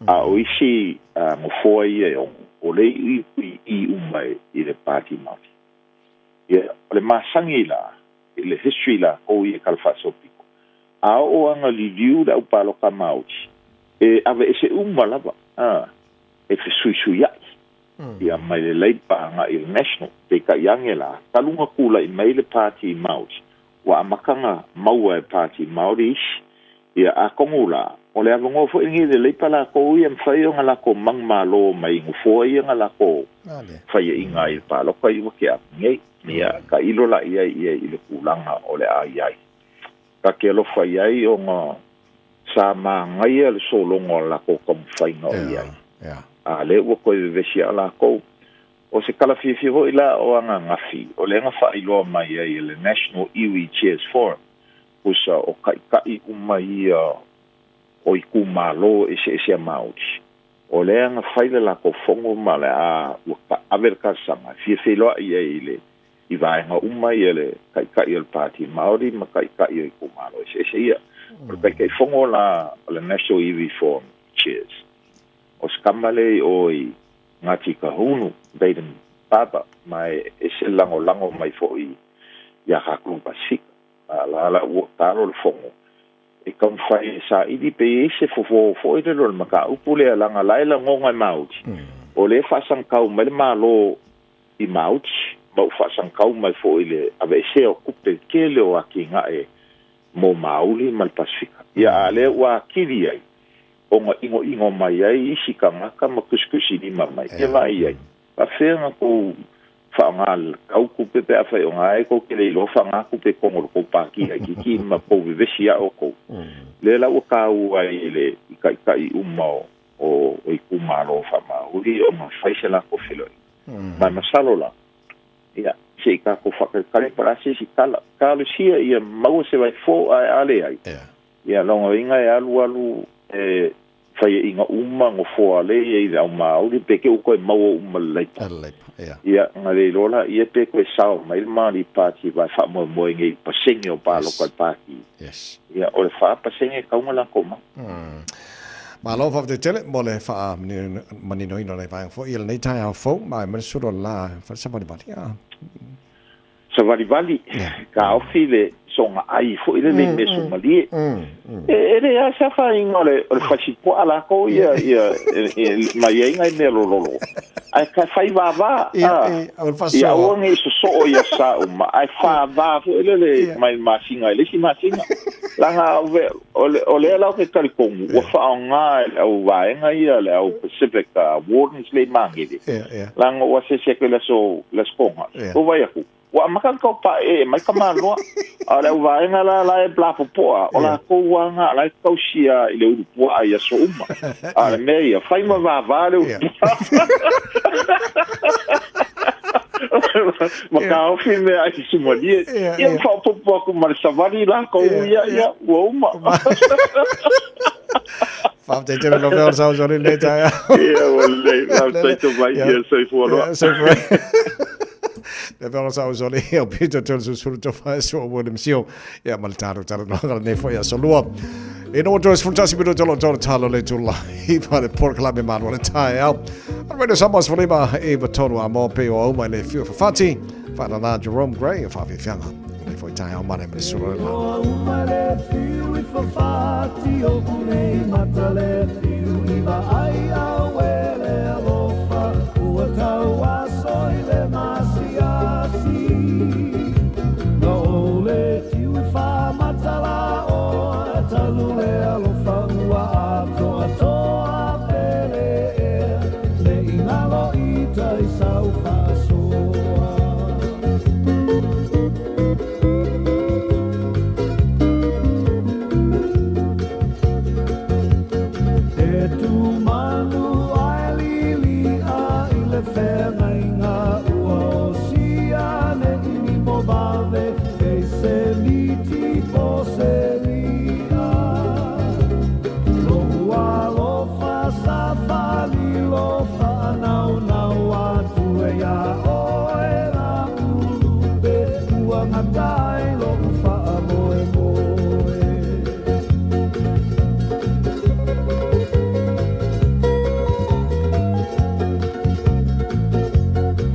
A o isi nofoa ia e ono, o le i i uma i le Pāti Māori. Ia, o le masani la, i le history la kou ia kala faasoapito, a oo anga liliu le au pāloka Māori, e ave ese uma lava, a, e fesuisuia'i. Ia, mai le Labour aga'i i le National, peitai ane la, talu ona tula'i mai le Pāti Māori, Ua amata na maua e Pāti Māori isi, Ia, atonu la, o le avanoa foi lenei i le Leipa lakou ia e mafai ona latou manumalo mai i nofoa ia na latou faiaina ai i le palota i ua tea atu nei. Ia, tailo la i ai ia i le tulaga o le a i ai. Ta te alofa i ai ona sa manaia le sologa o le latou taumafaiga o i ai. A lea ua toe vevesi lava latou. O se tala fiafia foi la o ananafi, o lea na faailoa mai ai e le National Iwi Chairs Forum, Pusa o taʻitaʻi uma ia o itumalo eseese a Maori. O lea na fai le latou fono ma le a ua ave le talosaga e fia feiloai ai i le i vaega uma ia le taʻitaʻi o le Pāti Maori ma taʻitaʻi o itumalo eseese ia. O le Taitaifono la o le National Iwi Forum Chairs, o se tama lea i o i Ngāti Kahungunu, Bayden Barber, ma e ese lagolago mai foi iā kākou Pasifika. A la la ua talo le fono e taumafai e saili pe i ai se fofo foi lele o le mataupu lea leaga la e lagona e Maoti o lea e faasagitau mai le Malo i Maoti ma ua faasagitau mai foi i le aveesea o tupe tele o atinae mo Maoli ma le Pasifika. Ia a lea ua atili ai ona inoino mai ai isi tagata ma tusitusilima mai ia vaai ai Faafefea ona tou faaaoga lau tupe pe afai o na e tou te le iloa faaaoga tupe i totonu o le tou pati laitiiti ma tou vevesi a outou. Lea la ua taua ai i le i taitai uma o o itumalo faamauli ona fai se latou feloaiga. Ma e masalo la, ia, se i tatou faatalitali po o le a se isi tala. Talosia ia maua se vaifo ae a leai, ia lona uiga e alu alu e faiaina uma nofoa lea e i ai i le aumāuli pe te ua toe maua uma le laipa. Ia, na le iloa la ia pe toe sao mai le Māori Party vae faamoemoe nei i pasene o palota i le pāti. Ia, o le 4% e tatau ona latou maua. Malo faafetai tele mo le faamaninoina o lenei vaega foi i lenei taeao fou ma e manatu o le la fale savalivali. Savalivali, taofi le soga ai foi lele i mea sumalie. E leai lava se afaina o le fasipuaa lakou ia mai ai nai mea lololo, ae fai vava, ia aua ne i sosoo i asa uma, ae fava foi lele mai le masina i le isi masina. Leaga o lea la ou te talitonu ua faaaoga e le au vaega ia, le au Pacific Wardens lea i Magele, leaga ua asiasi atu i le aso Toga, ua vaai atu, ua amata ona tau paeee mai tamaloa. A o le au vaega la la e lapopoa, o latou lava na la e tausia i le ulu puaa i aso uma. A o le mea ia, fai ma vava le ulu puaa. Ma taofi mea ai sumalie. Ia ma faaopoopo atu ma le savali latou ia, ia, ua uma. Faafetai tele lau Afioga Sausoli i lenei taeao. Ia, ua lelei. Faafetai Tomai. Ia, soifua loa. Soifua. Le Afioga Sausoli, o Peter Tolesusulu Tofae Sua William Sio. Ia, ma le tatou talanoaga lenei foi aso lua. E no toe 11 minuta o lo tolo talo le tula i pa le porokalame malu o le taeao. O le Radio Samoa 15 e 3 a mo pe o au mai le fiu whawhati. Whaanana Jerome Gray o whaawhiwhianga. Nei foi taeao mare me sura le la. Uma le fiu i whawhati o nei mata le fiu i vaai au e le alofa ua tau aso i le masiasi. No o le tiu i whamata la o talu le alofa ua atoa toa pele e le ingalo i tai sau whaasoa. E tu manu ai lili a i le whengainga ua o sia ne ini mo vave e se miti po se ria. Lo ua alofa sa whalilo whaanau nau atu e ia oe la ulupe ua ngata ai lo u whaamoemoe.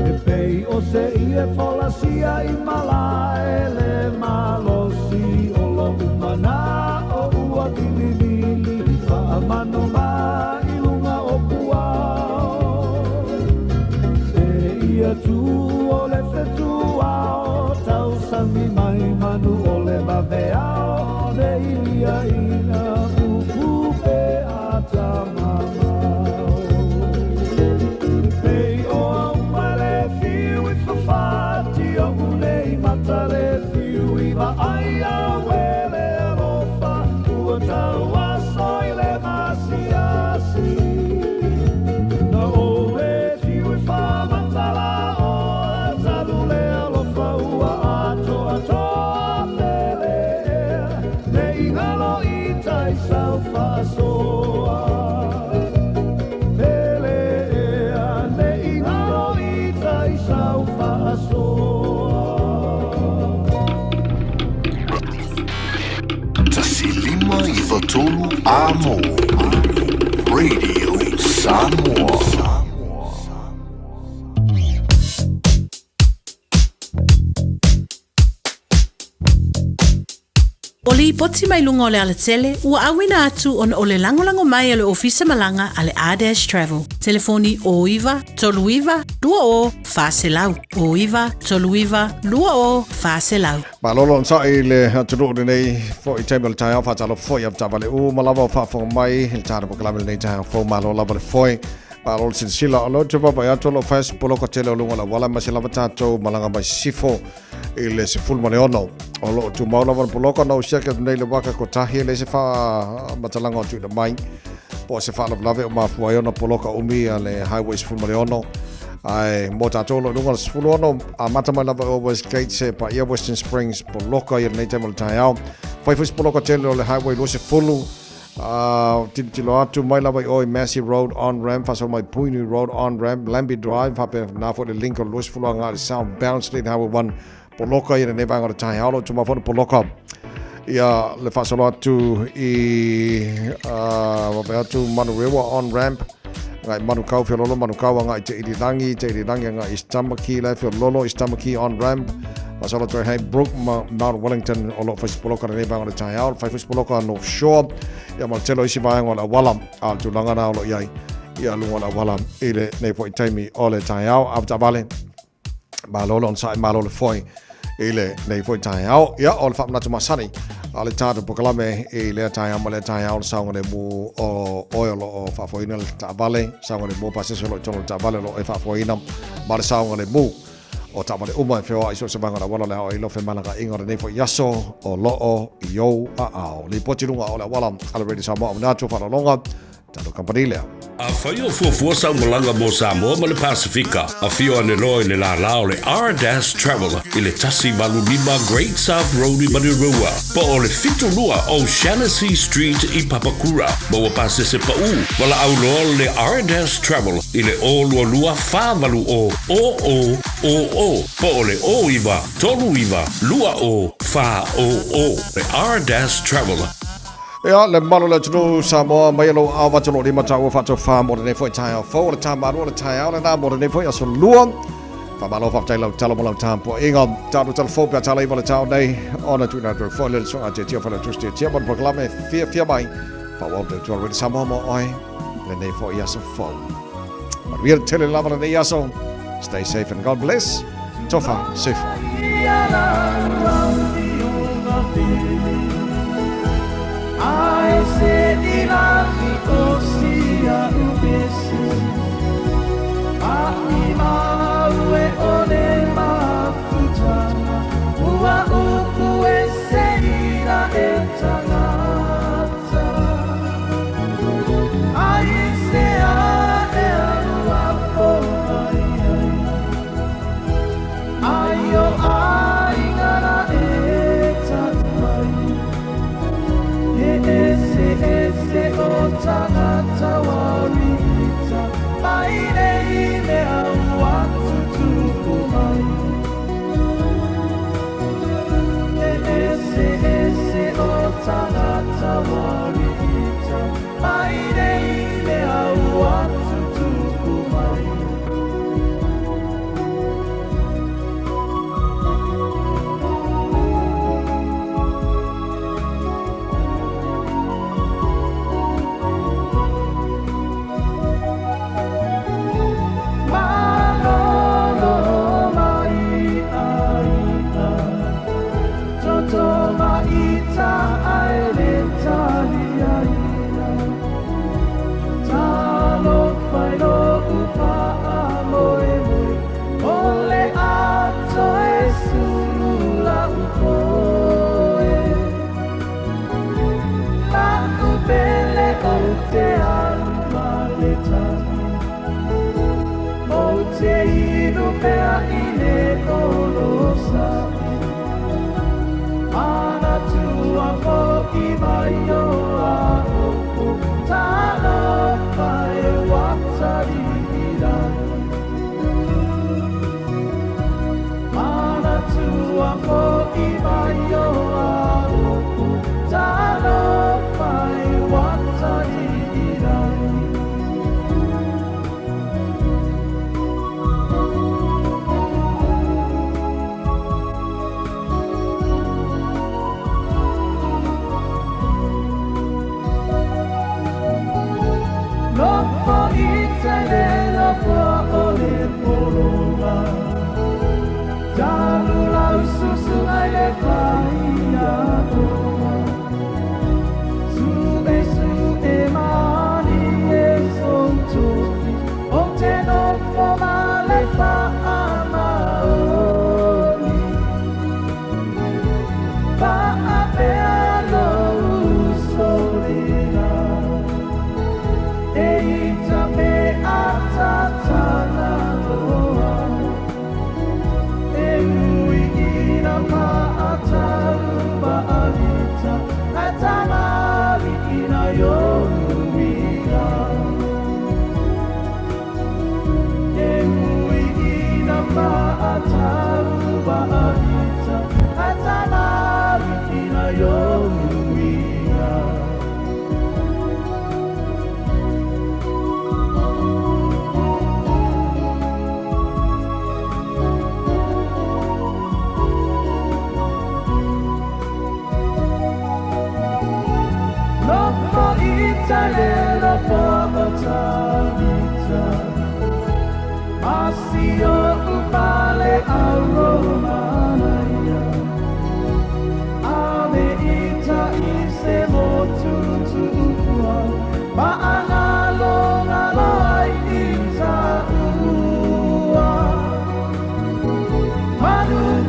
E pei o se ie folasia i malae le malosi o loʻu manaʻo ua vilivili faamanu i luga o puao. E ia tu o le fetuao tausami mai manu o le vaveao ne ilia ina tau faasoa. 1 5 9 3 Amo Radio Samoa. O le lipoti mai luga o le alatele, ua auina atu ona o le lagolago mai a le Ofisa Malaga a le R-Dash Travel. Telefoni 09 39 20 400. 09 39 20 400. Malo le onosai i le atunuu lenei foi taimi o le taeao faatalofa foi avetaavale uma lava o faafofoga mai i le tatou polokalame lenei taeao fou malo lava le foe malo le silasila o lea ou te vaavaai atu o lo o fai se poloka tele o luga o le auala aemaise lava tatou malaga mai sisifo i le 16 o lo o tumau lava le poloka na ou siaki atu nei i le waka kotahi e leai se faamatalaga o tuuina mai po o se faalavelave o mafua ai ona poloka umi a le highway 16 ae mo tatou o lo o i luga o le 16 amata mai lava i o Westgate seia paia Western Springs poloka ia lenei taimi o le taeao fai foi se poloka tele o le highway 20 Uh, tilotilo atu mai lava i o i Massey Road on ramp, faasolo mai Puhinui Road on ramp, Lambie Drive, faapena foi le link o le 20 agai i le South Bound State Highway 1, poloka ia lenei vaega o le taeao, o lo o tumau foi ona poloka ia le faasolo atu i uh, vaavaai atu Manurewa on ramp, agai Manukau, Feololo, Manukau agai Te Irirangi, Te Irirangi agai East Tamaki, la e Feololo, East Tamaki on ramp, faasolo atu ai Haybrook ma Mount Wellington o lo o fai se poloka lenei vaega o le taeao, fai foi se poloka North Shore, ia ma le tele o isi vaega o le auala, a o le tulaga na o lo o i ai ia luga o le auala i lenei foi taimi o le taeao. Avetaavale, Malo le onosai, malo le foe i lenei foi taeao. Ia, o le faamanatu masani a le tatou polokalame i lea taeao ma lea taeao le saogalemu o oe o lo o faafoeina le taavale, saogalemu o pasese o lo o i totonu o le taavale o lo o e faafoeina ma le saogalemu o taavale uma e feoai i so o se vaega o le auala o le a oo ai loa femalagaaiga o lenei foi aso o lo o i ou aao. Lipoti i luga o le auala a le Radio Samoa auina atu faaaloaloga Tatou kamupani lea. Afai o fuafua sau malaga mo Samoa ma le Pasefika, afio ane loa i le lālā o le R-Dash Travel i le 185 Great South Road i Manurewa, po o le 72 O'Shannessy Street i Papakura. Maua pasese paʻū, valaau loa le R-Dash Travel i le 022 480 0000 po o le 09 39 20 400. Le R-Dash Travel. Ia, le mamalu o le atunuu Samoa, mai e lou aao atu o loo lima taua faatofa mo lenei foi taeao fou, o le tamalua o le taeao lena mo lenei foi aso lua. Faamalo faafetai lau talo ma lau tapuaiga. Tatou tala fou pe a tala iva le tao nei, ona tuuina atu ai foi le suaga tiatia o Failautusi Tiatia mo le polokalame fiafia mai. Faaauau le tautua Radio Samoa mo oe lenei foi aso fou. Manuia le tele lava lenei aso. Stay safe and God bless. Tofa, soifua.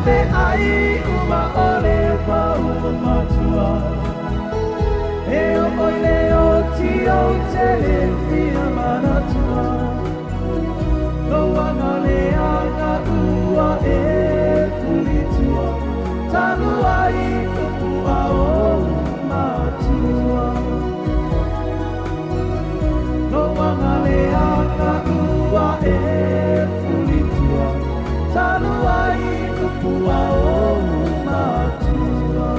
feai uma o le pau matua. E o oi le o ti o te le fia manatua. Loanga le anga ua e pulitua. Talu ai upu a o matua. Loanga le anga ua e pulitua. Talu ai upu a o matua.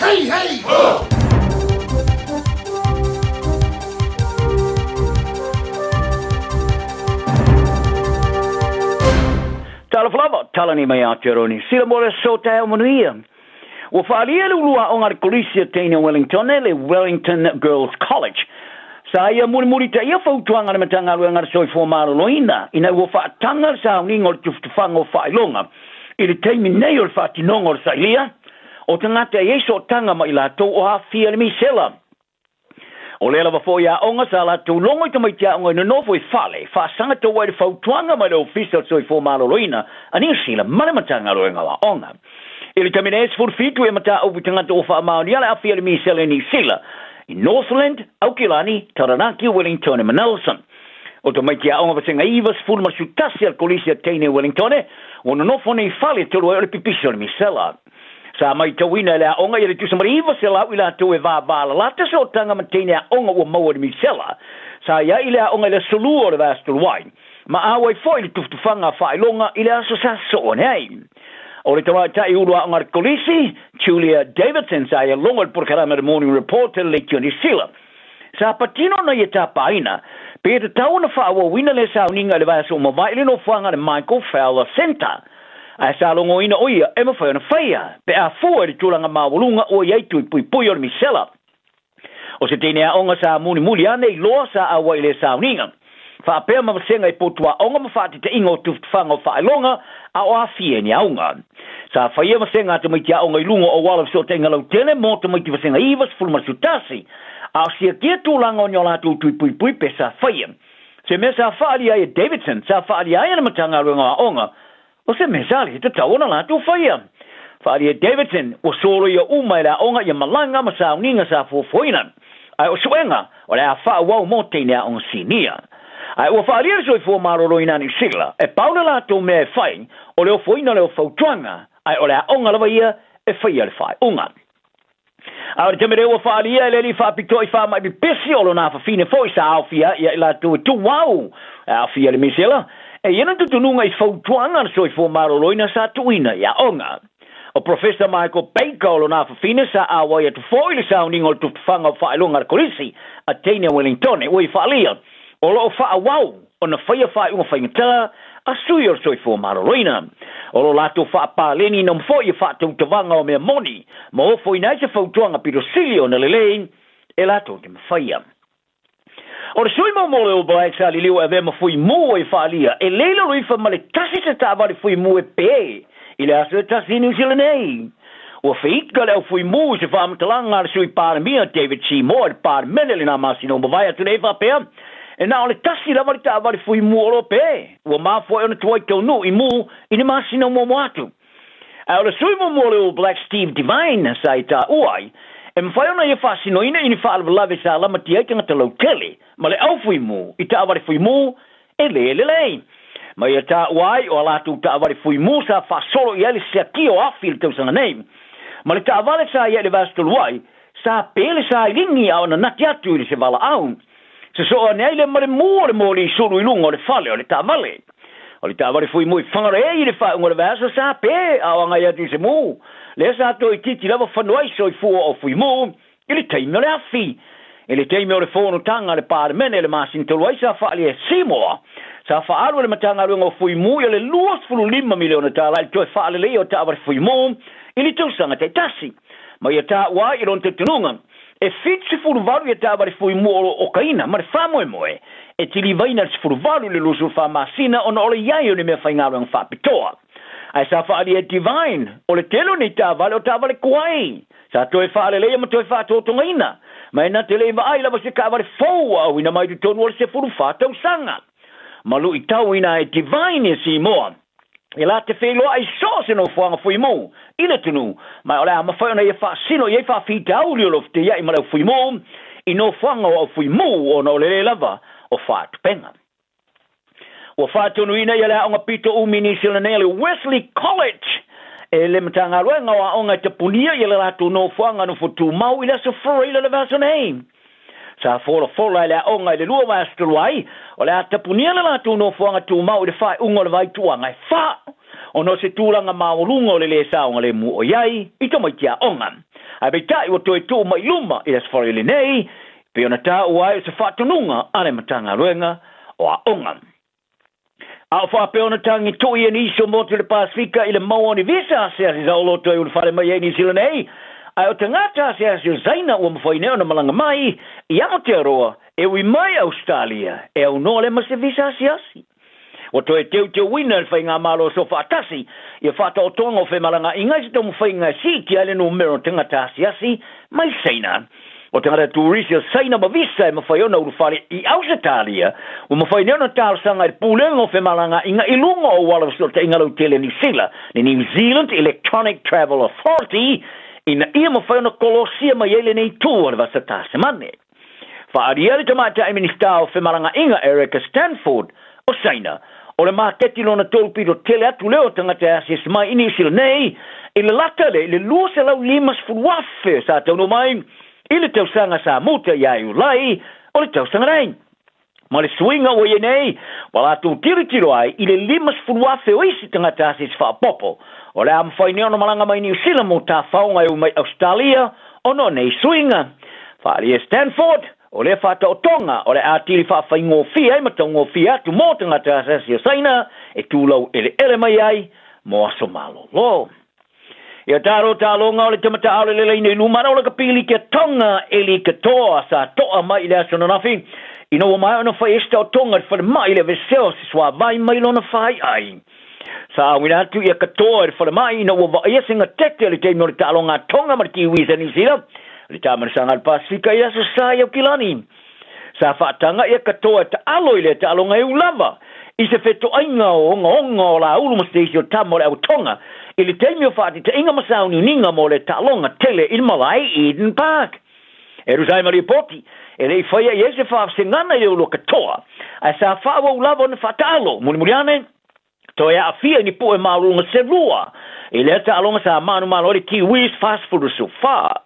Hey, hey! Ho! Talofa lava, tala nei mai Aotearoa Niu Sila mo le aso taeao manuia. Ua faaalia le ulu aoga a le Kolisi a Teine o Wellington e le Wellington Girls College. Sa ia mulimulitaia fautuaga a le Matagaluega a le Soifua Maloloina ina ua faataga le sauniga o le tufatufaga o faailoga i le taimi nei o le faatinoga o le sailia o tagata e i ai sootaga ma i latou o aafia i le misela. O lea lava foi aoga sa latou logo i tamaiti aoga e nonofo i fale, faasaga tou ai le fautuaga mai le Ofisa o le Soifua Maloloina a Niu Sila ma le Matagaluega o Aoga. I le taimi nei, 17 e mataupu i tagata ua faamaonia le aafia i le misela i Niu Sila, i Northland, Aukilani, Taranaki, Wellington ma Nelson. O tamaiti aoga vasega 91 a le Kolisi a Teine Wellingtone ua nonofo nei i fale talu ai o le pipisi o le misela. Sa maitauina e le aoga ia le tusa ma le 900 i latou e vāvālalata sootaga ma teine aoga ua maua i le misela. Sa i ai le aoga i le aso Lua o le vaiaso talu ai, ma auai foi le tufatufaga a faailoga i le aso sa soo ane ai. O le tamaitai ulu aoga a le Kolisi, Julia Davidson, sa ia logo i le polokalame The Morning Report i le Leitio Niu Sila. Sa patino ona ia tapaina, pe tatau ona faaauauina lea sauniga i le vaiaso ua mavae i le nofoaga a le Michael Fowler Centre. Ae sa logoina o ia e mafai ona faia, pe a fua i le tulaga maualuga ua i ai tui puipui o le misela. O se teine aoga sa mulimuli ane i loa sa auai i lea sauniga. Faapea ma vasega i potu aoga ma faatetaiga o tufatufaga o faailoga a o aafia i ni auga. Sa faia vasega a tamaiti aoga i luga o auala fesootaiga lautele mo tamaiti vasega 91, a o siakia tulaga o ni o latou tui puipui pe sa faia. Se mea sa faaalia ai e Davidson, sa faaalia ai e le Matagaluega o Aoga, o se mea sa le tatau ona latou faia. Faaalia e Davidson, ua soloia uma e le aoga ia malaga ma sauniga sa fuafuaina. Ae o suega, o le a faaauau mo teine aoga sinia. Ae ua faaalia le soifua maloloina a Niu Sila, e pau le latou mea e fai, o le ofoina lea o fautuaga, ae o le aoga lava ia e faia le faaiuga. A o le taimi lea ua faaalia e le alii faapitoa i faamai pipisi o lona afafine foi sa aofia ai ia i latou e tuau e aafia le misela, e i ai le tutunuga i fautuaga a le soifua maloloina sa tuuina i aoga. O Professor Michael Baker o lona afafine sa auai atu foi i le sauniga o le tufatufaga o faailoga a le Kolisi a Teine Wellingtone ua i faaalia o lo o faaauau ona faia faaiuga faigata a sui o le soifua maloloina. O lo latou faapaleni nama foi ia faatautavaga o mea moni ma ofoina ai se fautuaga pito sili ona lelei e latou te mafaia. O le sui momo o le All Blacks sa liliu e avea ma fui mu e faalia e le i lalo ifo ma le tasi se taavale fui mu e pē i le aso e tasi i Niu Sila nei. Ua feika le au fui mu i se faamatalaga a le Sui Palemia David Seymour i le Palemene i lena masina ua mavae atu nei faapea, E na o le tasi lava le taavale fui mu o lo pē, ua mafua ai ona tuai taunuu i mu i ni masina muamua atu. Ae o le sui muamua o le All Blacks Steve Devine sa i taua ai, e mafai ona ia faasinoina i ni faalavelave sa lamatia ai tagata lautele ma le au fui mu i taavale fui mu e le lelei. Ma ia taua ai o a latou taavale fui mu sa faasolo i ai le siakia o afi i le tausaga nei. Ma le taavale sa i ai i le vaiaso talu ai, sa pē le sailiga a o nanati atu i le se valaau. Sosoo ane ai le ma le mū o le moli sulu i luga o le fale o le taavale. O le taavale fui mu i Whangarei i le faaiuga o le vaiaso sa pē a o agai atu i se mū. Lea sa toeitiiti lava fano ai soifua o fui mu i le taimi o le afi. I le taimi o le fonotaga a le Palemene i le masina talu ai sa faaalia e Seymour sa faaalu e le Matagaluega o Fui Mu ia le $25 miliona tala i le toe faaleleia o taavale fui mu i le tausaga taitasi. Ma ia taua ai i lona talitonuga, e 78 ia taavale fuimu o lo o okaina ma le faamoemoe e kilivaina le 18 i le 24 masina ona o le i ai o ni meafaigaluega faapitoa. Ae sa faaalia e Devine, o le tele o nei taavale o taavale tuai sa toe faaleleia ma toe faatotogaina, ma e na te le i vaai lava se taavale fou ua auina mai i totonu o le 14 tausaga. Ma luitauina ai Devine e Simoa e la te feiloai so o se nofoaga fuimu i le atunuu, ma o le a mafai ona ia faasino i ai faafitauli o lo o feteiai ma le au fuimu i nofoaga o au fuimu ona o le lē lava o faatupega. Ua faatonuina ia le aoga pito umi i Niu Sila nei a le Wesley College e le Matagaluega o Aoga e tapunia ia le latou nofoaga nofo tumau i le aso Faraile o le vaiaso nei. Sa folafola e le aoga i le 2 vaiaso talu ai, o le a tapunia le latou nofoaga tumau i le faaiuga o le vaituaga e fa, ona o se tulaga maualuga o le lē saogalemu o i ai i tamaiti aoga. Ae peitai ua toe tuu mai i luma i le Aso Faraile nei, pei ona taua ai o se faatonuga a le Matagaluega o Aoga. A o faapea ona tagi tui e nisi o motu i le Pasefika i le maua o ni visa asiasi saoloto e ulufale mai ai Niu Sila nei, ae o tagata asiasi o Saina ua mafai nei ona malaga mai i Aotearoa e ui mai Ausetalia e aunoa lea ma se visa asiasi. Ua toe teuteuina e le Faigamalo Soofaatasi ia faataotoga o femalagaaiga i se taumafaiga e siitia ai le numera o tagata asiasi mai Saina. O tagata turisi o Saina ma visa e mafai ona ulufale i Ausetalia, ua mafai nei ona talosaga i le Pulega o Femalagaaiga i luga o auala fesootaiga lautele a Niu Sila, le New Zealand Electronic Travel Authority, ina ia mafai ona kolosia mai ai lenei itu o le Vasa Tasemane. Faaalia le Tamaitai Minisita o Femalagaaiga Erica Stanford o Saina, o le maketi lona tolu pito tele atu lea o tagata e asiasi mai i Niu Sila nei i le lata lea i le 250,000 sa taunuu mai i le tausaga sa muta ia Iulai o le tausaga nei. Ma le suiga ua i ai nei, ua latou tilotilo ai i le 50,000 o isi tagata asiasi faaopoopo o le a mafai nei ona malaga mai Niu Sila mo tafaoga e ui mai Ausetalia ona o nei suiga. Faaalia e Stanford, O lea faataotoga o le atili faafaigofie ai ma taugofie atu mo tagata asiasi o Saina e tulau eleele mai ai mo aso malolo. Ia talo taloga o le tamatao le leleina i luma o le kapili kia Tonga Eli Katoa sa toa mai i le aso ananafi ina ua maea ona fai ai se taotoga i le falemai i le aveesea o se suavai mai lona faiai. Sa auina atu ia Katoa i le falemai ina ua vaaia se gatete i le taimi o le taaloga a Tonga ma le Kiwis a Niu Sila i le Taamanasaga a le Pasefika i le Aso Sa i Aukilani. Sa faataga ia Katoa e taalo i lea taaloga e u lava i se fetoaiga o ogaoga o Laulu ma Stacey o Tama o le Au Tonga i le taimi o faataitaiga ma sauniuniga mo lea taaloga tele i le malae i Eden Park. E tusa ai ma lipoti, e le i faia i ai se faavasegana i le ulu o Katoa, ae sa faaauau lava ona faataalo mulimuli ane. Toe aafia i ni puʻe maualuluga se lua i lea taaloga sa manumalo ai le Kiwis 44.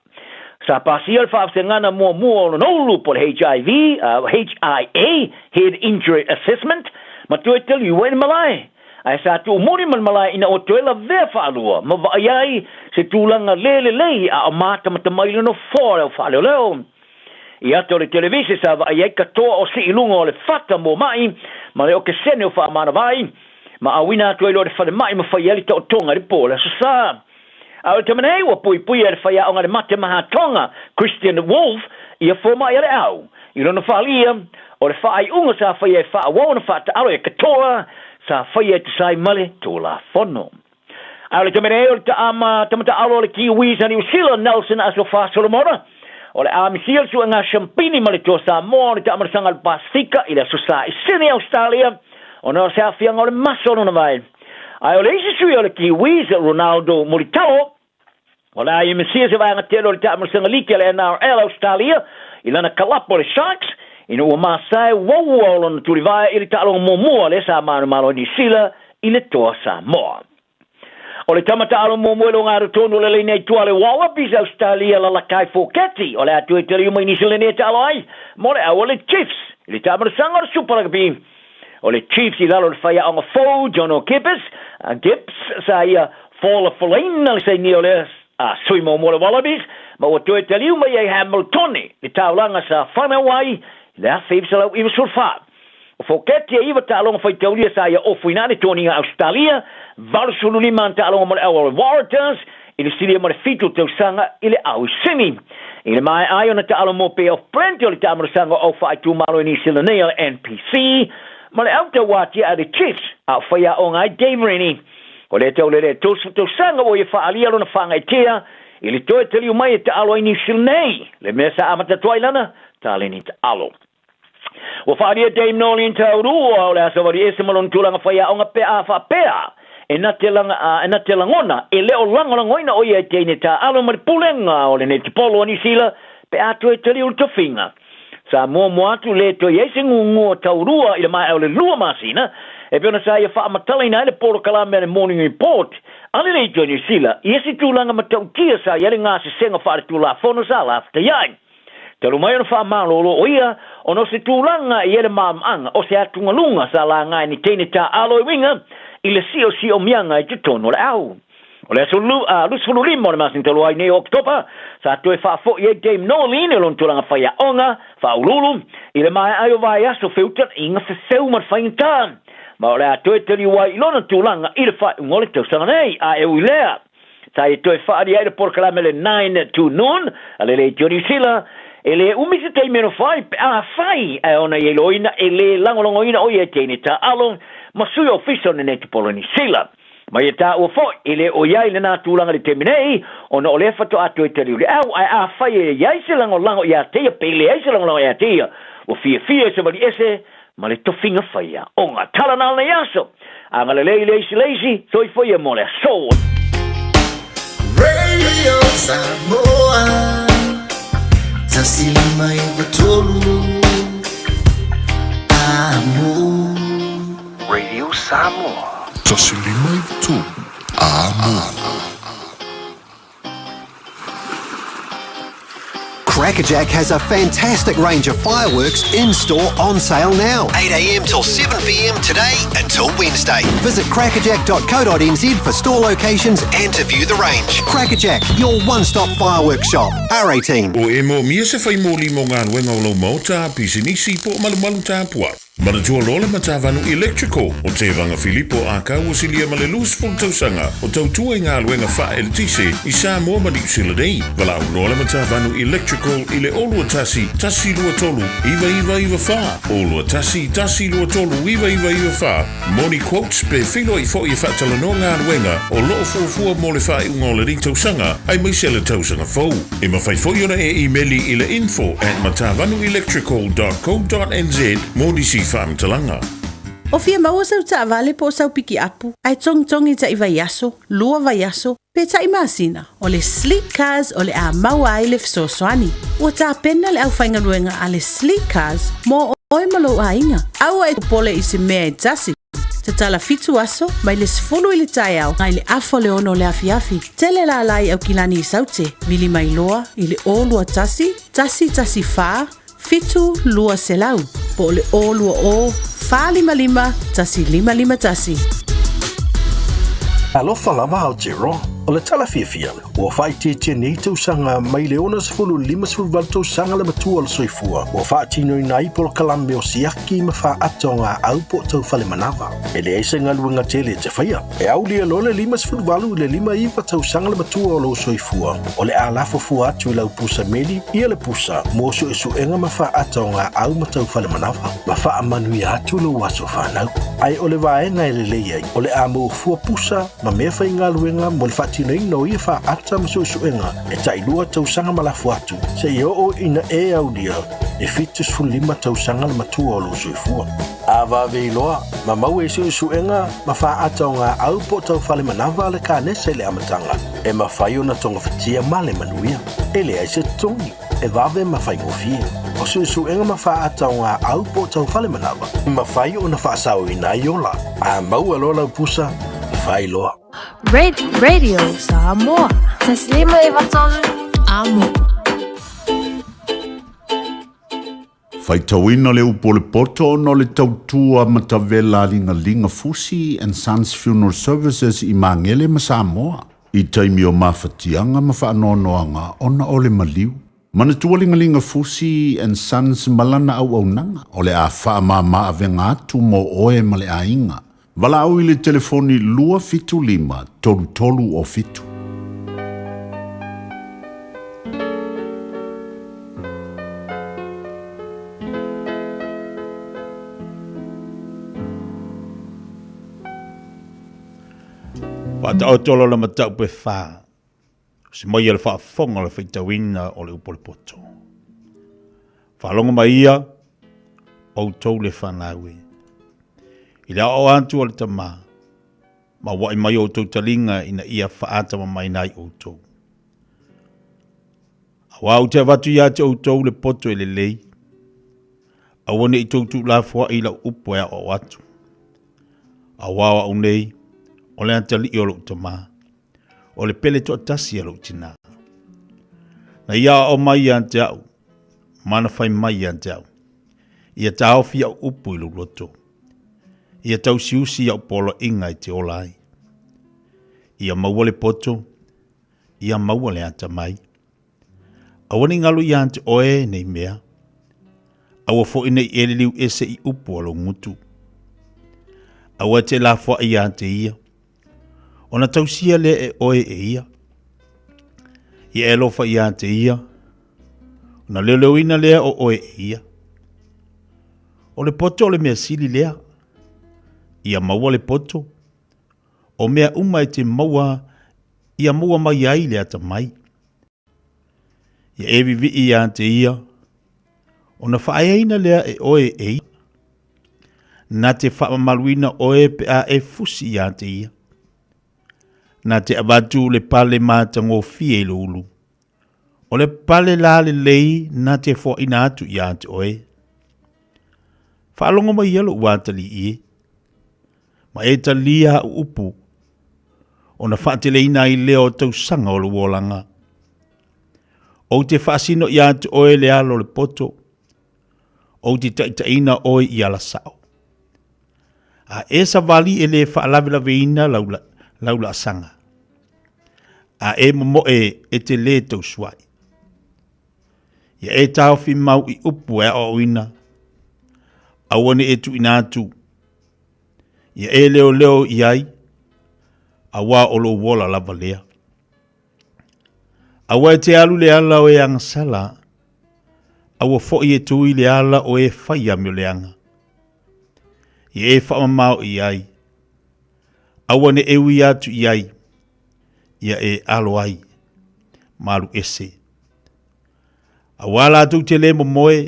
Sa pasia le faavasegana muamua o lona ulu po o le HIV, HIA, Head Injury Assessment, ma toe taliu ai i le malae. Ae sa tuumuli ma le malae ina ua toe lavea faalua ma vaai ai se tulaga le lelei a o matamatamai le nofoa o le au faaleoleo. I ata o le televise sa vaai ai katoa o sii luga o le fata mo maʻi ma le okesene o faamanava ai ma auina atu ai loa le falemai ma fai ai le taotoga i le po o le Aso Sa. A o le taimi nei ua puipuia e le faiaoga le mate maha Tonga Christian Wolf ia fomai a le au i lona faaalia o le faaiuga sa faia e faaauau ona faataalo ia katoa sa faia e tusa ai ma le Tulafono. A o le taimi nei o le taama tamataaolo o le Kiwis a Niu Sila Nelson Asofa Solomona o le a misia le suega siampini ma le Toa Samoa o le taamanasaga a le Pasefika i le Aso Sa i Sydney, Australia ona o se aafiaga o le maso o lona vae. Ae o le isi sui o le Kiwis, Ronaldo Mulitalo, o le a ia misia se vaega tele o le taamanasaga liki a le NRL Australia i lana kalapo o le Sharks ina ua masae uaua o lona tulivae i le taaloga muamua lea sa manumalo ai Niu Sila i le Toa Samoa. O le tama taalo muamua i lo garo tonu o le laina i tua le Wallabies Australia Lalakai Foketi o le a toe taliu mai Niu Sila nei e taalo ai mo le au o le Chiefs i le taamanasaga o le Super Rugby. O le Chiefs i lalo o le faiaoga fou Jono Gibbs, Gibbs sa ia folafolaina le sainia o lea sui muamua o le Wallabies ma ua toe taliu mai ai Hamiltone le taulaga sa fanau ai i le 1994. O Foketi e iva taaloga faitaulia sa ia ofuina ane toniga Ausetalia, 85 ana taaloga mo le au o le Waratahs i le silia ma le 7 tausaga i le au simi. I le maea ai ona taalo mo Bay of Plenty o le taamalosaga o au faaitumalo i Niu Sila nei a le NPC ma le au tauatia a le Chiefs a o faiaoga ai Dave Rennie. O lea taulele e 30 tausaga ua ia faaalia lona faagaitia i le toe taliu mai e taalo ai Niu Sila nei, le mea sa amata atu ai lana taleni taalo. Ua faaalia Dame Noeline Taurua o le aso valiese ma lona tulaga faiaoga pe a faapea e na te, laga, e na te lagona e le o lagolagoina o ia e teine taaalo ma le pulega o le netipolo a Niu Sila pe a toe taliu le tofiga. Sa muamua atu le toe i ai se gugua taurua i le maea o le 2 masina e pei ona sa ia faamatalaina ai le polokalame a le Morning Report a le Leitio Niu Sila i isi tulaga matautia sa i ai le gasesega faaletulafono sa lafatai ai. Talu mai ona faamalolo o ia ona o se tulaga e i ai le malamaanga o se atugaluga sa laga e ni teine taaalo e uiga i le siosiomiaga i totonu o le au. O le aso 25 o le masina talu ai nei o Oketopa, sa toe faafoi ai Dame Noeline i lona tulaga faiaoga faauluulu i le maea ai o vaiaso feutaiga fefeu ma le faigata, ma o le a toe taliu ai i lona tulaga i le faaiuga o le tausaga nei. A e ui lea, sa ia toe faaalia ai le polokalame le 9 to Noon a le Leitio Niu Sila, e le umi se taimi e nofo ai pe afai ae ona ia iloaina e le lagolagoina o ia e teine taaalo ma sui ofisa o le netipolo Niu Sila. Ma ia taua foi, e le o i ai lenā tulaga i le taimi nei, ona o lea faatoa toe taliu le au, ae afai e i ai se lagolago iā te ia pe leai se lagolago iā te ia, ua fiafia e savali ese ma le tofiga faiaoga. Tala na lenei aso! Agalelei le isi le isi, soifua ia mo le aso! Radio Samoa 153 Amo. Radio Samoa. 153 Amo. Crackerjack has a fantastic range of fireworks in store on sale now. 8am till 7pm today until Wednesday. Visit crackerjack.co.nz for store locations and to view the range. Crackerjack, your one-stop fireworks shop. R18. O e moomia se whai mōli mō ngā ruenga o lau maota, pisinisi, po o malumalu tāpua. Manatua loa le Matavanu Electrical o Tevaga Filipo a ka ua silia ma le 20 tausaga o tautua i galuega faaeletise i Samoa ma Niu Sila nei. Valaau loa le Matavanu Electrical i le 021 123 9994, 021 123 9994 mo ni quotes pe feiloai foi e faatalanoa galuega o loo fuafua mo le faaiuga o lenei tausaga aemaise le tausaga fou. E mafai foi ona e imeli i le info at matavanuelectrical dot co dot nz mo nisi faamatalaga. O fia maua sau taavale po o sau pikiapu, ae togitogi taʻi vaiaso, lua vaiaso, pe taʻi masina, o le Sleek Cars o le a maua ai le fesoasoani. Ua tapena le aufaigaluega a le Sleek Cars mo oe ma lou aiga. Aua e popole i se mea e tasi. Tatala 7 aso, mai le 10 i le taeao i le afa o le 6 o le afiafi. Tele lala i Aukilani i Saute, vili mai loa i le 021 114 7200 po o le 020 455 1551. Alofa lava Aotearoa. O le tala fiafia, ua faaitiitia nei tausaga mai le 60 58 tausaga le matua o le soifua, ua faatinoina ai polokalame o siaki ma faaata o ngā au po o tau fale manava. E leai se galuega tele e te faia. E aulia loa le 58 i le 59 tausaga le matua o lou soifua, o le a lafo fua atu i lau pusa meli ia le pusa mo suesuega ma faaata o ngā au ma tau fale manava, ma faamanuia atu lou aso fanau. Ae o le vaega e lelei ai, o le a maua fua pusa ma mea faigaluega mo le faatinoina o ia faaata ma suesuega e tailua tausaga ma lafo atu, seia oo ina e aulia e 75 tausaga le matua o lou soifua. A vave iloa, ma maua i suesuega ma faaata o ngā au po o tau fale manava a le kanesa i le amataga, e mafai ona togafitia ma le manuia. E leai se totogi, e vave ma faigofie. O suesuega ma faaata o ngā au po o tau fale manava, e mafai ona faasaoina ai ola. A maua loa lau pusa, fai loa. Radio Samoa. Taslima Ivatolu. Amo. Faitauina le upu o le poto ona o le tautua matavela a Ligalinga Fusi and Sons Funeral Services i Magele ma Samoa i taimi o mafatiaga ma faanoanoaga ona o le maliu. Manatua Ligalinga Fusi and Sons ma lana auaunaga o le a faamama avega atu mo oe ma le aiga. Valaau i le telefoni 275 33 o 7. Faataoto lona mataupu e fa, se mai a le faafofoga o le faitauina o le upu o le poto. Faalogo mai ia, outou le fanau e. I le aoao atu a le tama, ma ua'i mai outou taliga ina ia faatamamaina ai outou. Auā ou te avatu iā te outou le poto e lelei, aua ne i tou tuulafoa'i i lau upu e aoao atu. Auā o a'u nei, o le atalii o lou tamā, o le pele toatasi a lou tinā. Na ia aoao mai ia te a'u, ma na fai mai ia te a'u, ia taofi a'u upu i lou loto, ia tausiusi a'u poloaiga e te ola ai. Ia maua le poto, ia maua le atamai. Aua ne i galo ia te oe nei mea. Aua foi ne i e liliu ese i upu a lou gutu. Aua e te lafoai ia te ia. Ona tausia lea e oe e ia. Ia e alofa ia te ia. Ona leoleoina lea o oe e ia. O le poto o le mea sili lea. Ia maua le poto. O mea uma e te maua ia maua mai ai le atamai. Ia e vivii ia te ia, ona faaeaina lea e oe e ia. Na te faamamaluina oe pe a e fusi ia te ia. Na te avatu le pale matagofie i lou ulu. O le pale la lelei na te foaina atu ia te oe. Faalogo mai ia lou atalii e, ma e talia au upu, ona faateleina ai lea o tausaga o lou olaga. Ou te faasino ia te oe le alo o le poto, ou te taitaiina oe i ala sao. A e savali e le faalavelaveina lau, lau laasaga. A e momoe e te lē tausuai. Ia e taofi mau i upu e aoaoina, aua ne i e tuuina atu, ia e leoleo i ai, auā o lou ola lava lea. Aua e te alu le ala o e agasala, aua foi e tui le ala o e fai amioleaga. Ia e faamamao i ai, aua ne e ui atu i ai, ia e alo ai, ma alu ese. Auā latou te lē momoe,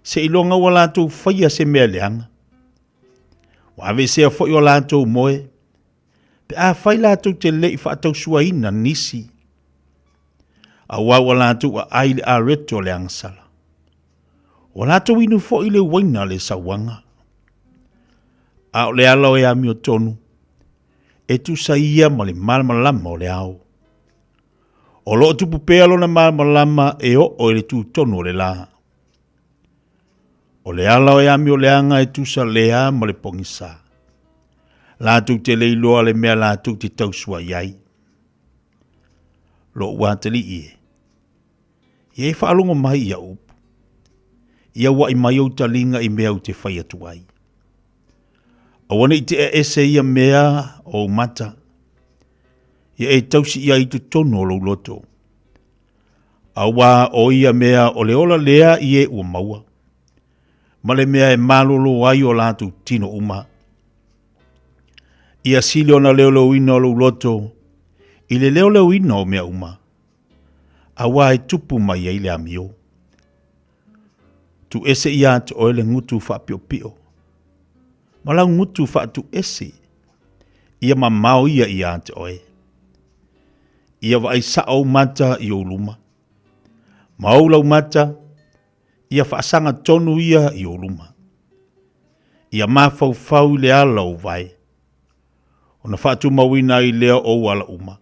seiloga ua latou faia se mea leaga. Ua aveesea foi o latou moe, pe afai latou te le i faatausuaina nisi, auā ua latou aai le areto o le agasala. Ua latou inu foi le uaina le sauaga. A o le ala o e amiotonu, e tusa ia ma le malamalama o le ao. O lo o tupu pea lona malamalama e oo i le tutonu o le la. O le ala o e amioleaga e tusa lea ma le pogisa. Latou te le iloa le mea latou te tausua i ai. Lou atalii e, ia e faalogo mai i au upu. Ia ua'i mai ou taliga i mea ou te fai atu ai. Aua ne i tea ese ia mea o ou mata, ia e tausi i ai i totonu o lou loto. Auā o ia mea o le ola lea i e ua maua, ma le mea e malolo ai o latou tino uma. Ia sili ona leoleoina o lou loto i le leoleoina o mea uma, auā e tupu mai ai le amio. Tuuese ia te oe le gutu faapiopio, ma lau gutu faatuese, ia mamao ia ia te oe. Ia vaai sao ou mata i ou luma, ma ou laumata, ia faasaga tonu ia i ou luma. Ia mafaufau i le ala o ou vae, ona faatumauina ai lea o ou ala uma.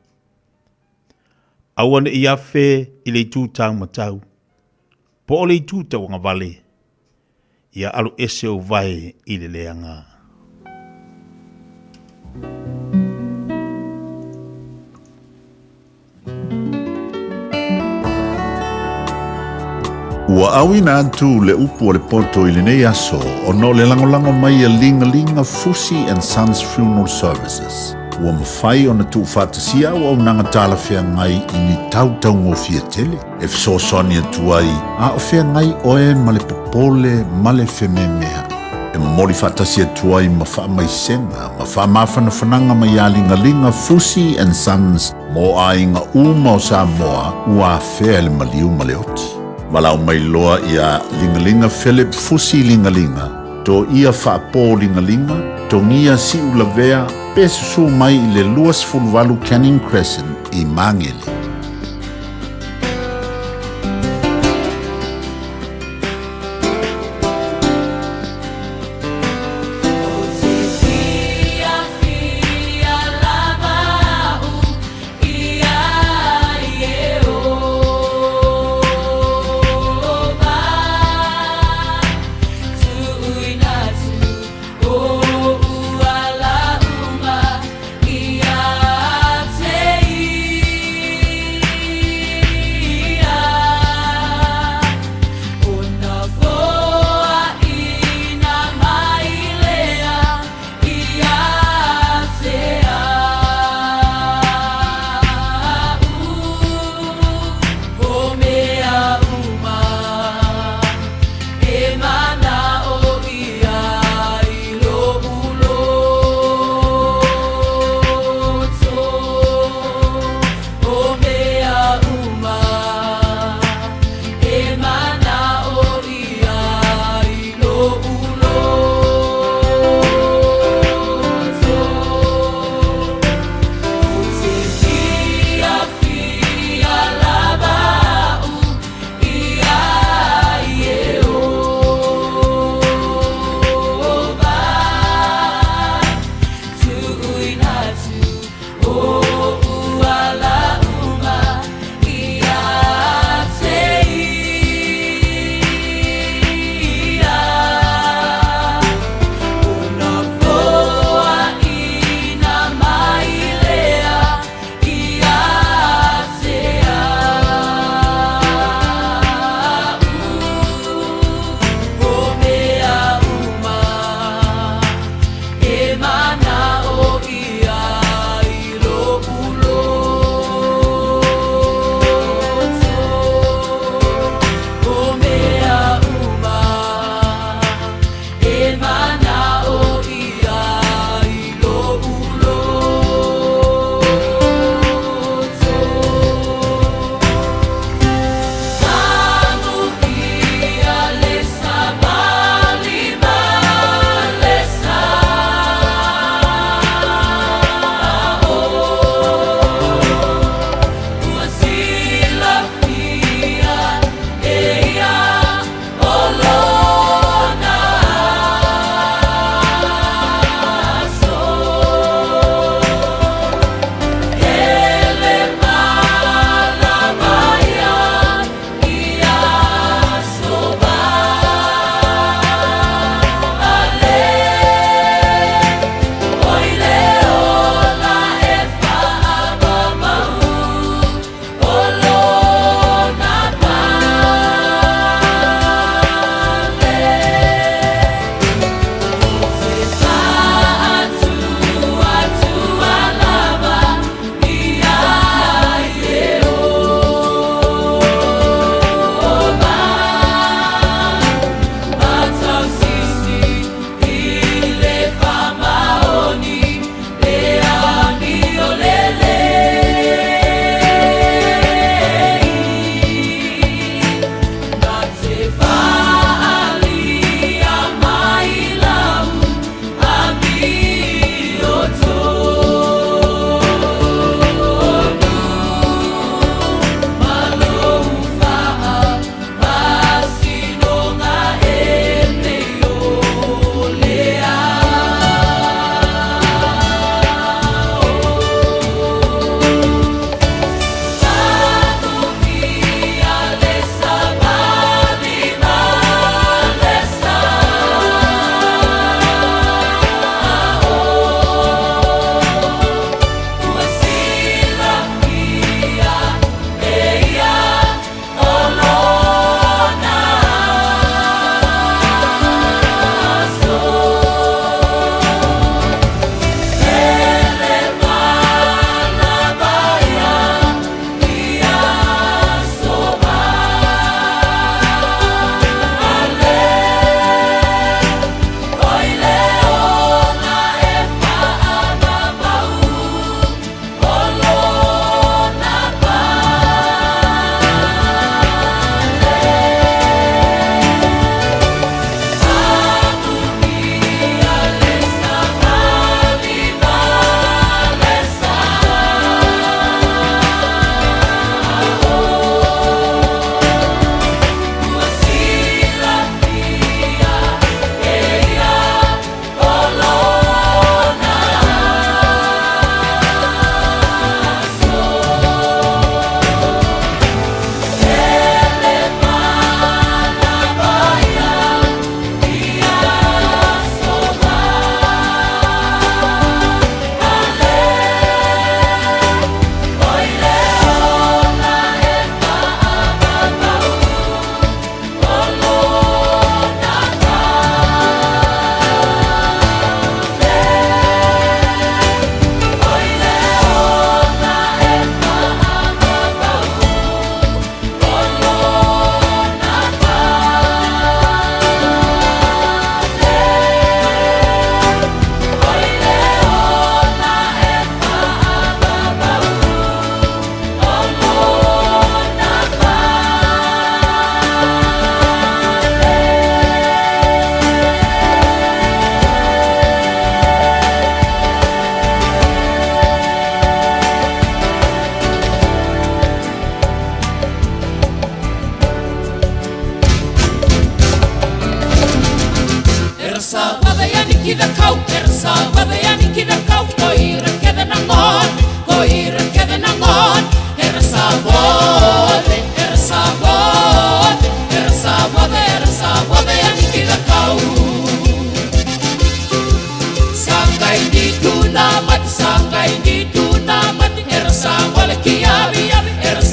Aua ne i afe i le itu taumatau, po o le itu tauagavale, ia alu ese ou vae i le leaga. Ua auina atu le upu o le poto i lenei aso ona o le lagolago mai a Ligalinga Fusi and Sons Funeral Services. Ua mafai ona tuufaatasia auaunaga talafeagai i ni tau taugofie tele e fesoasoani atu ai a o feagai oe ma le popole ma le fememea'i. E momoli faatasi atu ai ma faamaisega ma faamafanafanaga mai iā Ligalinga Fusi and Sons mo aiga uma o Samoa ua afea i le maliu ma le oti. Valaau mai loa iā Ligalinga Philip Fusi Ligalinga, Toia Faapō Ligalinga, Togia Siulavea, pe susū mai i le 28 Canning Crescent i Magele.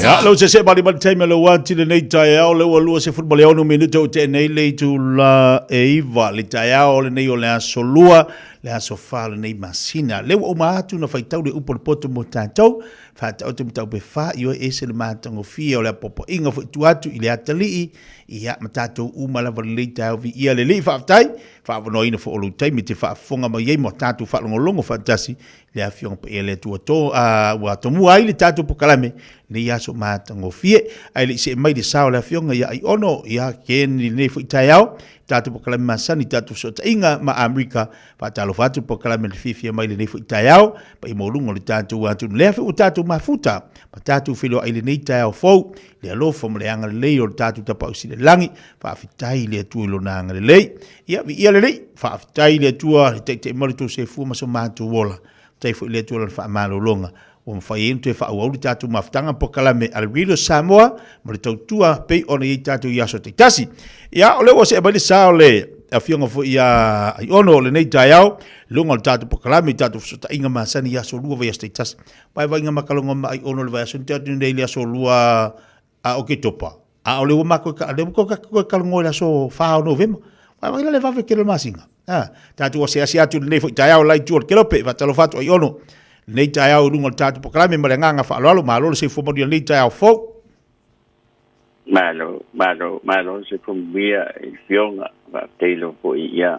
Ia, lau se se mali mali taimi le wati le nei taeao le ua 26 minuta o te nei le itula e 9 le taeao le nei o le aso lua le aso 4 le nei masina. Le ua uma atu na faitau le upu o le poto mo tātou, whātau te matau pe wha i oe ese le mātangofia o le apopoinga fo itu atu i le atalii, ia ma tātou uma lava le lei taeao vi ia le lii whaaftai, whaawanoina fo o lou taimi te whaafonga mai ei mo tātou whaalongolongo whaatasi le afioga paia le Atua to a ua tomua ai le tatou pokalame nei aso matagofie ae le i see mai le sa o le afioga ia Aiono ia Ken i lenei foi taeao tatou pokalame masani tatou fesootaiga ma Amerika. Faatalofa atu le pokalame le fiafia mai lenei foi taeao paia maualuga o le tatou atunuu lea foi ua tatou mafuta ma tatou feiloai lenei taeao fou le alofa ma le agalelei o le tatou Tapaau Sili i le Lagi. Faafetai i le Atua i lona agalelei. Ia, viia le Alii, faafetai i le Atua i taitai mai lo outou soifua ma so matou ola. Faafetai foi i le Atua i lana faamalologa ua mafai ai ona toe faaauau le tatou mafutaga ma polokalame a le Radio Samoa ma le tautua pei ona i ai tatou i aso taitasi. Ia, o lea ua see mai le sa o le afioga foi ia Aiono o lenei taeao, i luga o le tatou polokalame i tatou fesootaiga masani i aso lua vaiaso taitasi. Vaivaiga makaloga ma Aiono i le vaiaso na tea atu nei i le aso lua a Oketopa, a o le ua matou lea ua toe talanoa i le aso 4 o Novema. Vaivai la le vave tele o le masina. A, tatou asiasi atu i lenei foi taeao la i tua o le Kelope, faatalofa atu Aiono lenei taeao i luga o le tatou polokalame ma le agaga faaaloalo. Malo le soifua manuia i lenei taeao fou. Malo, malo, malo le soifua manuia i le Afioga, faafetai lava foi ia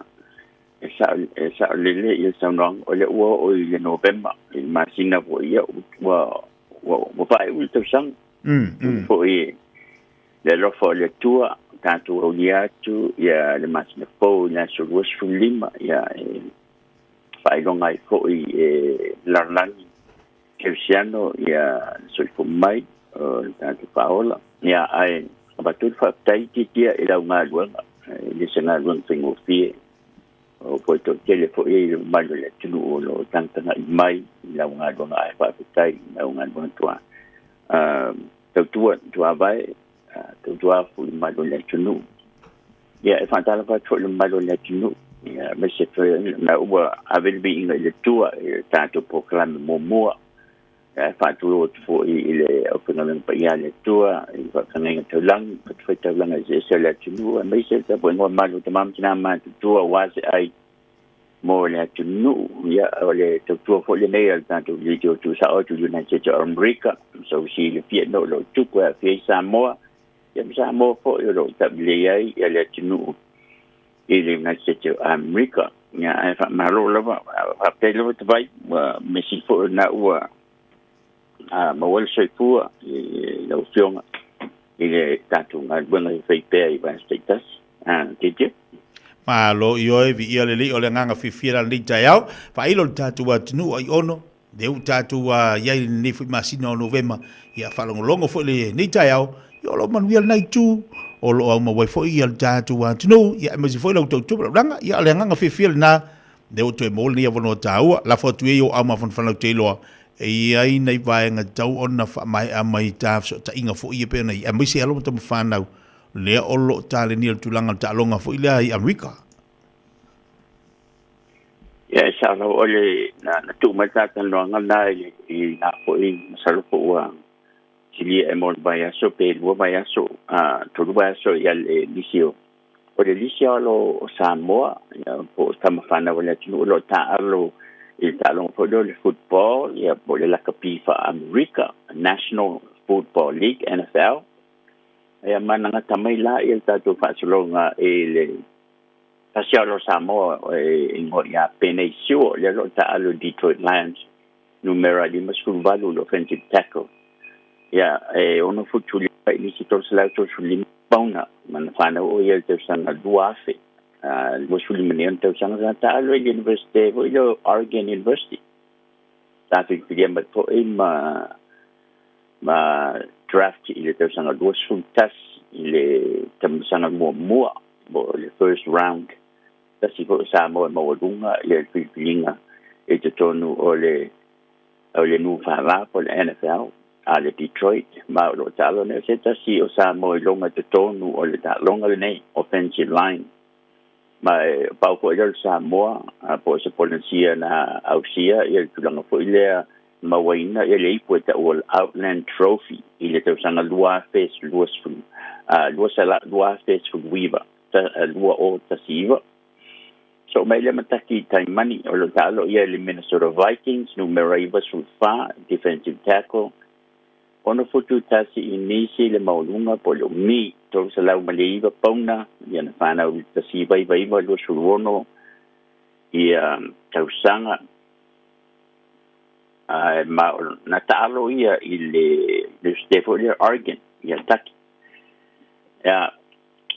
e sao e sao lele ia saunoaga o lea ua oo i le Novema i le masina foi ia ua ua ua faaiu le tausaga. Foi le alofa o le Atua tatou aulia atu ia le masina fou i le aso 25 ia e faailoga ai foi e lalolagi kerisiano ia le soifua mai o le tatou faaola. Ia ae avatu le faafetai itiitia i lau galuega, e le se galuega faigofie. O poe toatele foi i le mamalu o le atunuu o lo o tagatagai mai i lau galuega, ae faafetai i lau galuega tua tautua tuavae tautua afu i le mamalu o le atunuu. Ia e faatalofa atu foi i le mamalu o le atunuu, ia aemaise foi na ua ave le viiga i le Atua i le tatou polokalame muamua. Ia e faatulou atu foi i le aufaigaluega paia a le Atua i faafeagaiga taulagi, fatafaitaulaga eseese o le atunuu, aemaise le tapuaiga mamalu o tama ma tina matutua aua se ai mo le atunuu. Ia, o le tautua foi lenei a le tatou radio tuusao atu i United States of America, so silafia no lo tupu e aafia ai Samoa, ia ma Samoa foi o lo o tavilei ai ia le atunuu i le United States of America. Ia, ae faamalo lava, faafetai lava Tavai, ua mea sili foi o lena ua maua le soifua i lau Afioga i le tatou galuega e fai pea i vaiaso taitasi. Tietie. Malo i oe, viia le Alii o le agaga fiafia la lenei taeao. Faailo le tatou atunuu Aiono, lea ua tatou i ai i lenei foi masina o Novema, ia faalogologo foi lenei taeao, ia o lo o manuia lena itu, o lo o aumau ai foi ia le tatou atunuu, ia aemaise foi lau tautua ma lau laga, ia o le agaga fiafia lena, lea ua toe maua lenei avanoa taua, lafo atu ia i ou aumafanafana ou te iloa, e i ai nai vaega tatau ona faamaea mai ta fesootaiga foi ia pei ona i ai, aemaise alo ma tama fanau, lea o lo o talenia le tulaga o le taaloga foi lea i Amerika. Ia, e sao lava oe na, na tuu mai le talatalanoaga lena i, le, i na foi, masalo po ua silia e mo le vaiaso pe lua vaiaso, a, tolu vaiaso ia le lisi o, o le lisi alo o Samoa, ia, po o tama fanau a le atunuu o lo o taaalo i le taaloga foi lea o le football, ia, po o le lakapi faa-Amerika, National Football League, NFL. Ia, ma na gata mai la ia le tatou faasologa i le tasi alo o Samoa e igoa ia Penei Sewell, lea o lo o taaalo i Detroit Lions, numera 58 le offensive tackle. Ia, e 6 futu 5 inisi 335 pauna, ma na fanau o ia i le tausaga 2000, 25 nei ona tausaga sa taaalo i le University foi lea o Oregon University. Sa filifilia mai foi ma ma draft i le tausaga 21 i le tausaga muamua mo le first round. Tasi foi o Samoa e maualuga i le filifiliga i totonu o le o le NFA po o le NFL a le Detroit, ma o lo o taalo nei o se tasi o Samoa i luga i totonu o le taaloga lenei, offensive line. Ma e pau foi lea o le Samoa po o se Polenesia na ausia ia le tulaga foi lea. mauaina ia le ipu e ta'ua o le Outland Trophy i le tausaga 2020 2019 2019. So mai le mataki i Taimani o lo ta'alo ia i le Minnesota Vikings, numera 94, defensive tackle, 6 futu 1 inisi le maualuga po le umi, 309 pauna. Ia, na fanau i 1999, 26 ia tausaga, ae ma na ta'alo ia i le Universite foi lea Oregon ia taki. Ia,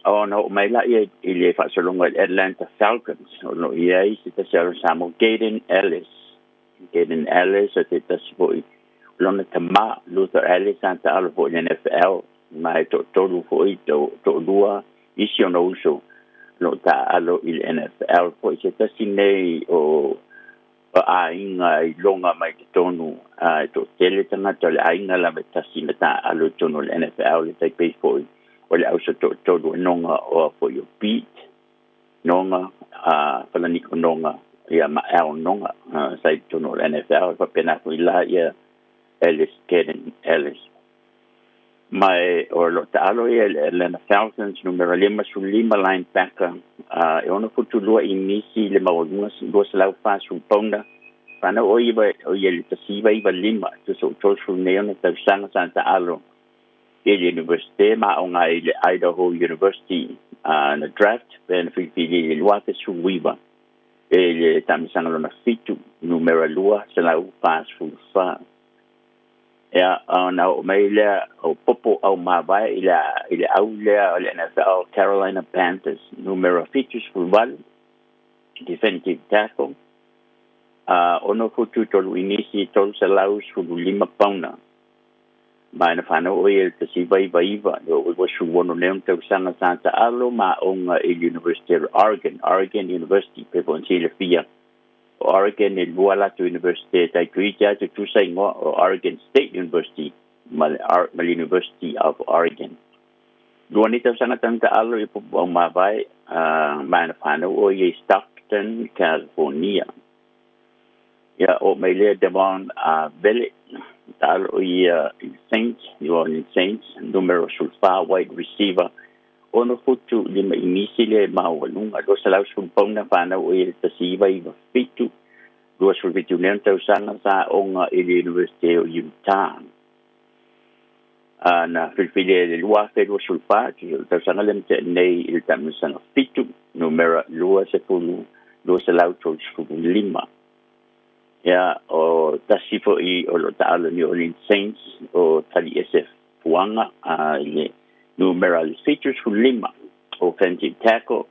ona oo mai laia i le faasologa i le Atlanta Falcons, o lo i ai se tasi alo Samo, Gaden Ellis. Gaden Ellis o te tasi fo'i lona tamā Luther Ellis sa ta'alo fo'i le NFL, ma e to'atolu fo'i, to'alua isi ona uso lo ta'alo i le NFL fo'i. Se tasi nei o aiga i loga mai totonu, a e to'atele tagata o le aiga lava e tasi na ta'alo i tonu o le NFL, le taipei fo'i o le auso to'atolu e noga o fo'i o Pete Noga, a Falaniko Noga, ia ma Al Noga sa i totonu o le NFL, faapena fo'i la ia Ellis, Gaden Ellis. Ma e o lo ta'alo ia le Atlanta Falcons, numera 55, linebacker, e 6 futu 2 inisi le maualuga, 240 pauna. Fanau o iva o ia le 1995, tusa o 36 ona tausaga. Sa ta'alo i le Universite ma o i le Idaho University. Na draft pe na filifili i le 2019 e le tamisaga lona fitu, numera 244. Ia, ona oo mai lea o popo au mavae i le au lea o le NFL, Carolina Panthers, numera 78, defensive tackle, 6 futu 3 inisi, 315 pauna. Ma na whanau o ia le 1999, o 26 nei tausaga. Sa ta'alo ma oga i le University of Oregon, Oregon University. Pe po silafia, o Oregon e lua latou university taituiti atu tusa igoa, o Oregon State University ma le University of Oregon. Lua nei tausaga tana ta'alo i popo au mavae, ma na whanau o ia i Stockton, California. Ia, o mai lea Devon Vele, ta'alo ia i Saints, New Orleans Saints, numero 14, wide receiver, 6 futu 5 inisi le maualuga, 210 pauna. Fanau o ia le 1997, 27 nei tausaga. Sa oga i le University o Utah. Na filifili e le 2024, tausaga le ma nei, i le tamisaga fitu, numera 20, 235. Ia, o tasi fo'i o lo ta'alo New Orleans Saints o Tali SF Fuaga, i le numera le 75, offensive tackle,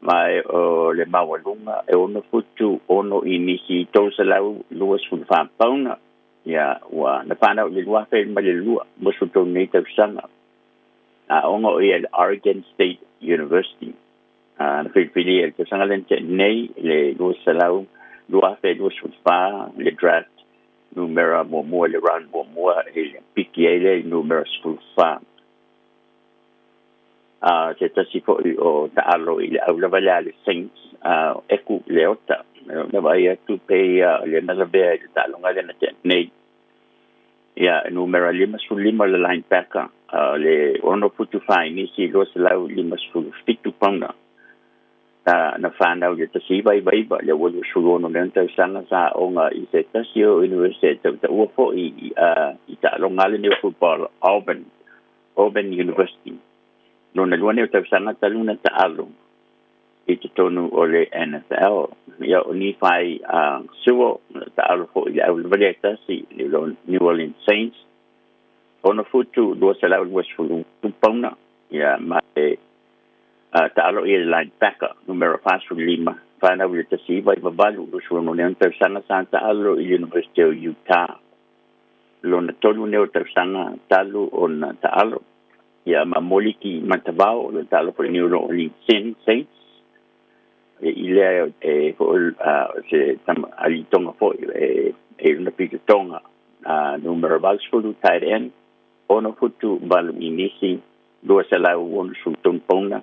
ma o le maualuga e 6 futu 6 inisi, 324 pauna. Ia, ua na whanau le 2002, mo tolu nei tausaga. A oga o ia le Oregon State University. Na filifili e le tausaga le nei le 2024, le draft numera muamua, le round muamua, e le piki ai le numera 14. Se tasi fo'i o ta'alo i le aulava lea le Saints, Eku Leota, na vai atu pe ia le na lavea i le ta'aloga lea na tea nei. Ia, numera 55, le linebacker, le 6 futu 4 inisi, 257 pauna. Na whanau le 1999, le ua 26 nei tausaga. Sa oga i se tasi o university tau ta'ua fo'i i ta'aloga le nei football, Auburn University. Lona lua nei o tausaga talu na ta'alo i totonu o le NFL. Ia, o Nephi Sewell, ta'alo fo'i le aulava tasi le New Orleans Saints, 6 futu 220 pauna. Ia, ma e ta'alo ia le linebacker, numera 45. Whanau le 1998, 26 nei tausaga. Sa ta'alo i le University o Utah. Lona tolu nei o tausaga talu ona ta'alo. Ia, ma Moliki Matavao, le ta'alo po le New Orleans Saints, e i lea e fo se tam ali tonga fo e una pita tonga, numero 80, tight end, 6 futu 8 inisi, 260 pauna.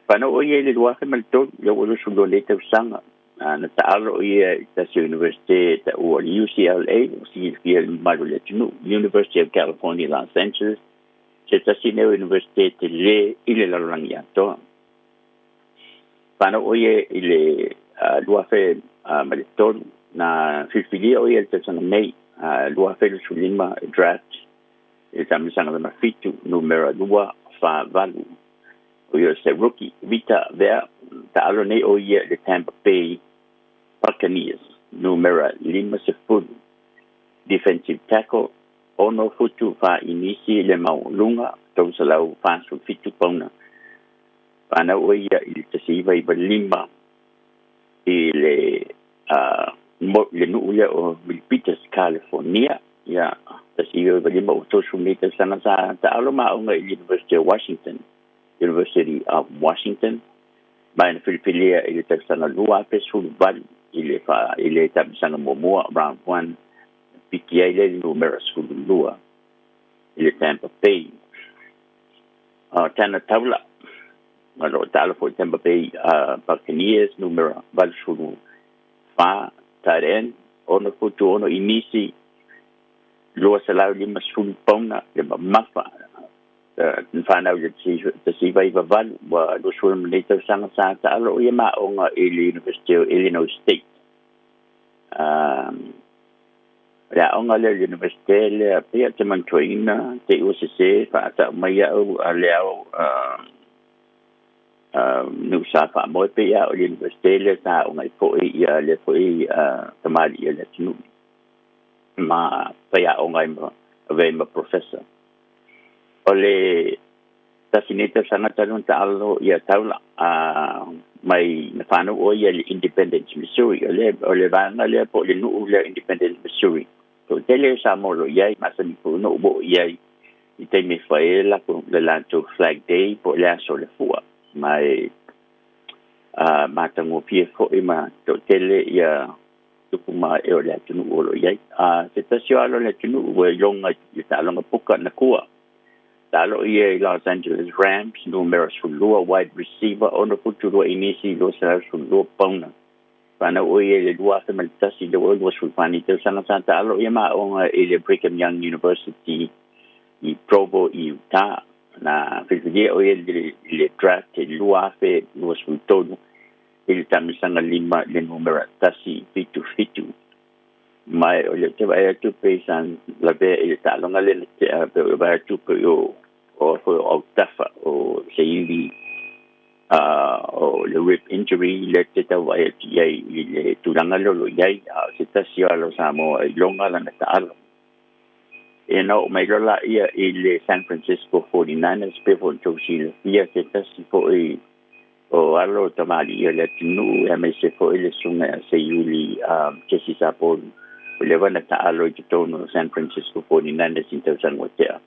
Whanau o ia i le 2003, le ua 22 nei tausaga. Na taalo ia i tasi o University ta ua le UCLA, o silafia i le mamalu o le atunuu, University of California Los Angeles, se tasi nei o University telē i le lalolagi atoa. Fanau ʻo ia i le 2003, na filifilia ʻo ia i le tausaga nei 2025 draft i le taamilosaga lona fitu, numera 248. O ia o se rookie. Vita Vea, taalo nei ʻo ia i le Tampa Bay Buccaneers, numera 50, defensive tackle, 6 futu 4 inisi le maualuga, 347 pauna. Fanau ʻo ia i le 1995 i le le nuu lea o Milpitas, California. Ia, 1995 ua 30 nei tausaga sa taalo ma aoga i le University of Washington, University of Washington, ma na filifilia i le tausaga 2018 i le fa i le taamilosaga muamua, round 1, piki ai lea i le numera 12 i le Tampa Bay. Tanner Taula, ma lo o taalo foi i Tampa Bay Buccaneers, numera 84, tight end, 6 futu 6 inisi, 250 pauna le mamafa. Na fanau i le 1998, ua 20 nei tausaga sa taalo ʻo ia ma aoga i le University of Illinois State. O le aoga lea o le Universite lea, pei ou te manatuaina, te i ua sesē faatau mai au a le ao Nusa faamoe pei a o le Universite lea sa aoga ai foi ia lea foi tamalii a le atunuu ma faiaoga ai ma avea ai ma professor. O le tasi nei tausaga talu ona taalo ia Taula mai na fanau ʻo ia i le Independence, Missouri. O le o le vaega lea po o le nuu lea Independence, Missouri. Toatele o Samoa o lo o i ai, masani foi ona ou oo i ai i taimi e fai ai le latou Flag Day po o le aso o le fua. Ma e matagofie foi ma toatele ia tupu ma e o le atunuu o lo o i ai. Se tasi o alo o le atunuu ua iloga i taaloga puka na kua. Taalo ia i Los Angeles Rams, numera 12, wide receiver, 6 futu 2 inisi, 212 pauna. Fanau ʻo ia i le 2001, lea ua 24 nei tausaga sa taalo ia ma aoga i le Brigham Young University i Provo i Utah. Na filifilia ʻo ia i le draft i le 2023 i le taamilosaga 5 i le numera 177. Ma o lea ou te vaai atu pei sa lavea i le taaloga lea na tea, pe o vaai atu pei o foi o autafa o se ivi o le rib injury lea te tau vaai atu i ai i le tulaga lea o lo o i ai. A o se tasi o alo o Samoa i loga lana taalo. E na oo mai loa laia i le San Francisco 49ers, pei foi ona tou silafia se tasi foi o alo o tamalii o le atunuu aemaise foi le susuga ia Seiuli Jesse Sapolu, ua leva ona taalo i totonu o San Francisco 49ers i tausaga ua tea.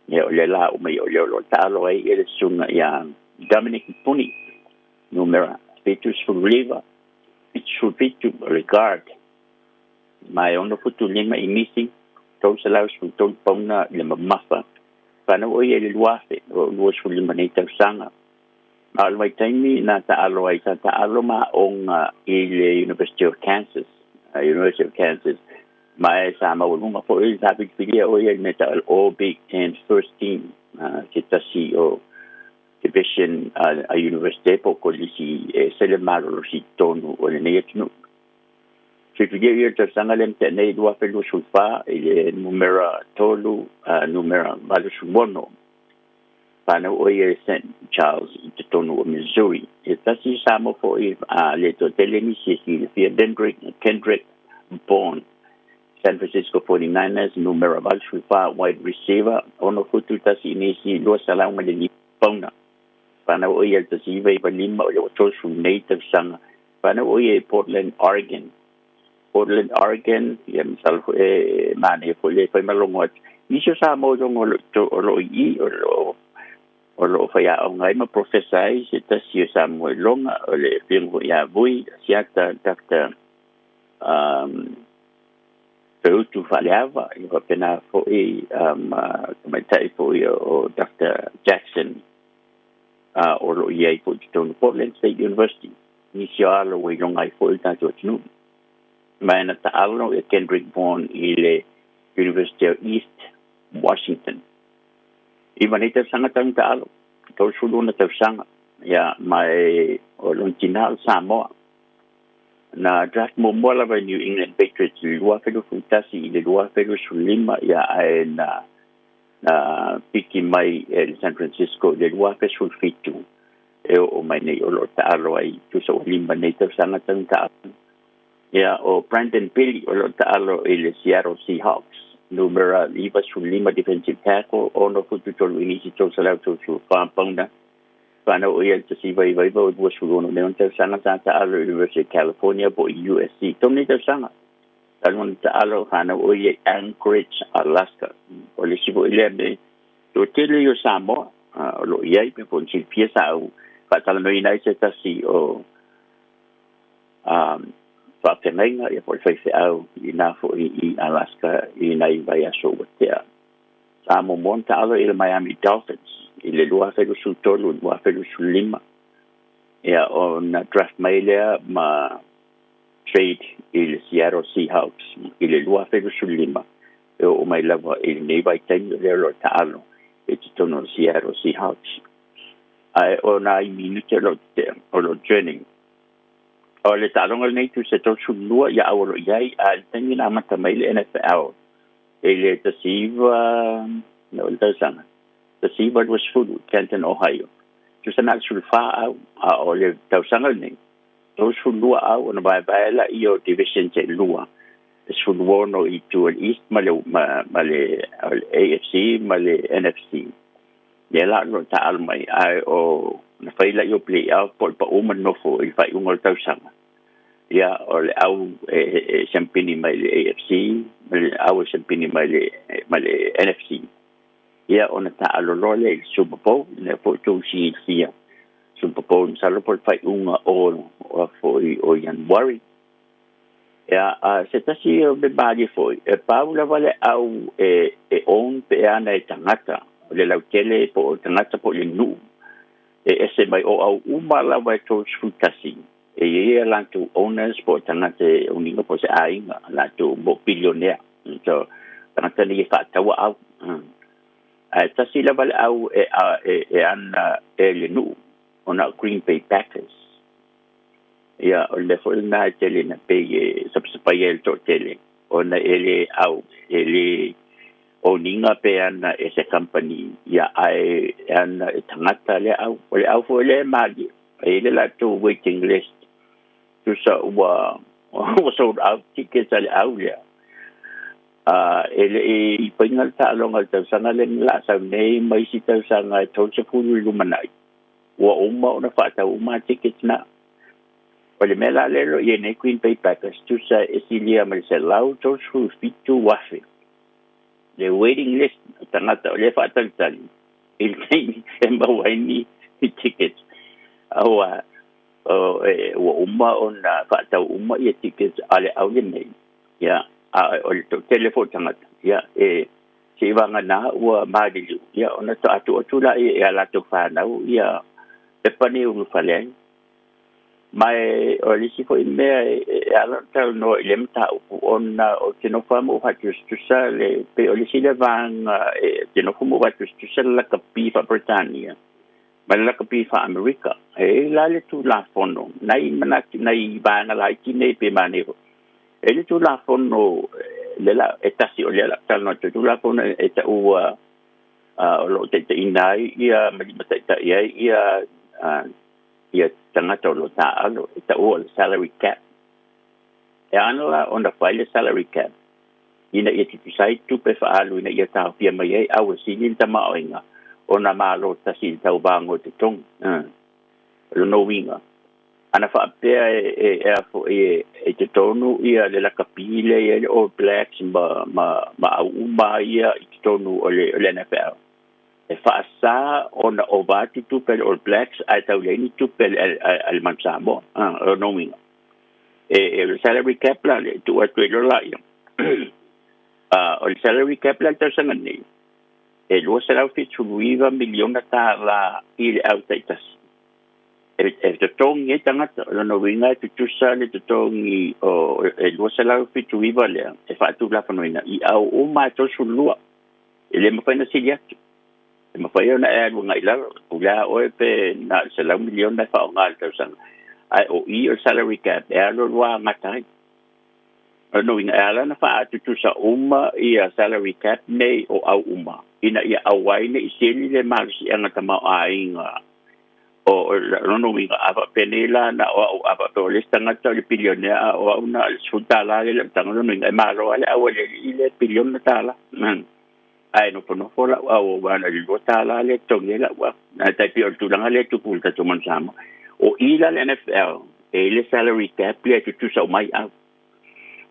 Ia, o lea la uma mai o lea o lo o taalo ai le susuga ia Dominic Puni, numera 79, 77 o le guard, ma e 6 futu 5 inisi, 313 pauna le mamafa. Fanau ʻo ia i le 2000, ua 25 nei tausaga. Ma o le vaitaimi na taalo ai, sa taalo ma aoga i le University of Kansas, University of Kansas, ma e sa maualuga foi, sa filifilia ʻo ia i le mea tau o le All Big Ten First Team, se tasi o division a University po o kolisi e ese le malolosi i totonu o lenei atunuu. Filifilia ia le tausaga lea na tea nei 2024 i le numera 3, numera 86. Fanau ʻo ia i St. Charles i totonu o Missouri. E tasi Samoa foi a le toatele nisi e silafia, Dendrick Kendrick Bourne, San Francisco 49ers, numera 84, wide receiver, 6 futu 1 inisi, 205 pauna. Fanau ʻo ia i le 1995, o lea ua 30 nei tausaga. Fanau ʻo ia i Portland, Oregon. Portland, Oregon, ia masalo foi e manaia foi le faimalogo atu. Nisi o Samoa i luga o lo o i i, o lo o faiaoga ai ma profesa ai se tasi o Samoa i luga, o le Afioga foi ia Vui Asiata Dr. Feutu Faaleava, ia faapena foi ma tamaitai foi o Dr. Jackson o lo o i ai foi i totonu o Portland State University. Nisi o alo ua iloga ai fo'i le tatou atunuu. Ma e na ta'alo ia Kendrick Bourne i le University of East Washington. I ma nei tausaga talu ona ta'alo, 36 tausaga, ia ma e o lona tinā o le Samoa. Na draft muamua lava e New England Patriots i le 2021 i le 2025, ia ae na na piki mai e le San Francisco i le 2017 e oo mai nei o loo taalo ai tusa ua 5 nei tausaga talu ona taalo. Ia o Brandon Pili o loo taalo i le Seattle Seahawks, numera 95 defensive tackle, 6 futu 3 inisi 334 pauna. Whanau o ia i le 1999 o 26 nei ona tausaga sa taalo i University of California po i USC. Tolu nei tausaga talu ona taalo whanau o ia i Anchorage, Alaska. O le isi foi lea me toatele i o Samoa o loo i ai pe po o silafia sa ou faatalanoaina ai se tasi o faafeagaiga ia po o le faifeau i na foi i Alaska i nai vaiaso ua tea. Sa muamua ona taalo i le Miami Dolphins i le 2023 2025, ia ona draft mai lea ma trade i le Seattle Seahawks i le 2025 e oo mai lava i lenei vaitaimi o lea o loo taalo i totonu o le Seattle Seahawks. Ae o nai minute o loo o loo training o le taaloga lenei tusa 32 ia au o loo i ai a le taimi na amata mai le NFL i le 19 no le tausaga 1920 Canton, Ohio. Tusa na o le 14 au, a o le tausaga lenei 32 au ona vaevae laia o divisions e lua, e 16 i itu o le East ma le ma le AFC ma le NFC. Lea la o lo o taaalo mai ae o na fai laia o play-off po o le pau ma le nofo i le faaiuga o le tausaga. Ia o le au e siampini mai le AFC ma le au e siampini mai le ma le NFC. Ia ona taaalo loa lea i le Super Bowl, lea foi tou silafia Super Bowl masalo po o le faaiuga o foi o Ianuari. Ia a se tasi o mea malie foi, e pau lava le au e e own pe ana e tagata, o le lautele po o tagata po o le nuu e ese mai o au uma lava e 31 e i ai a latou owners po o tagata e uniga po o se aiga latou mo billionaire. So tagata nei e faataua au. Ae tasi lava le au e e e ana e le nuu ona o Green Bay Packers. Ia o le mea foi lena e tele ina pei e sapasapaia ai le toatele ona e le au e le oniga pe ana e se company ia ae e ana e tagata le au. O le au foi lea e malie e i ai le latou waiting list tusa ua ua sold out tickets a le au lea. A e le i paina le taaloga i le tausaga lea na laa sau nei ma isi tausaga e 30 i lumanai, ua uma ona faatau uma tickets na. O le mea la lea o lo o i ai nei Green Bay Packers, tusa e silia ma le 137,000 le waiting list o tagata o lea e faatalitali i le taimi e maua ai ni tickets. Aua o e ua uma ona faatau uma ia tickets a le au lenei. Ia, a o le toatele foi o tagata, ia, e seivagana ua maliliu, ia, ona faatoa tuu atu lea i a latou fanau ia pepa nei e ulufale ai. Ma e o le isi foi mea e ala ona talanoa i lea mataupu, ona ou te nofo lava ma ou faatusatusa le, pei o le isi lea vaega e te nofo ma ou faatusatusa le lakapi faa-Peretania ma le lakapi faa-Amerika. E i ai la le Tulafono, nai manatu, nai vaega laiti nei pe manaia foi. E i ai le Tulafono le la e tasi o lea o le a talanoa atu, Tulafono e taua o lo o taitaiina ai ia ma limataitai ai ia ia tagata o lo o taaalo, e taua o le salary cap. E ana la ona fai le salary cap ina ia tutusa ai tupe faaalu ina ia taofia mai ai au e sili le tamaoaiga ona malo tasi i le tauvaga o totogi. O lona uiga, ana faapea e e a foi e i totonu ia le lakapi lea e i ai le All Blacks ma ma ma au uma ia i totonu o le o le NFL, e faasa ona ova atu tupe a le All Blacks ae tau leai ni tupe a le Manu Samoa. O lona uiga, e o le salary cap la le tuu atu ai loa laia. O le salary cap la i le tausaga nei, e $279 miliona i le au taitasi. E totogi ai tagata. O lona uiga e tutusa le totogi o e 279 lea e faatulafonoina i au uma e 32. E lē mafai na sili atu. E mafai ona e alu agai lalo, pulea oe pe na o le $100 miliona e faaaogā i le tausaga. Ae o i o le salary cap e alu alu agata ai. O lona uiga e ala ona faatutusa uma ia salary cap nei o au uma ina ia aua ai nei seli le malosiaga tamaoaiga o lona uiga a faapenei la na o au a faapea o le isi tagata o le pilionea a o au na o le $10 le le'utaga lona uiga e malo a le au e le piliona tala ae nofonofo la'u au ua na le $2 le totogi ai la'u au ae tai pei o le tulaga lea tupu i le tatou manu Samoa. O i la le NFL e i le salary cap lea e tutusa uma ai au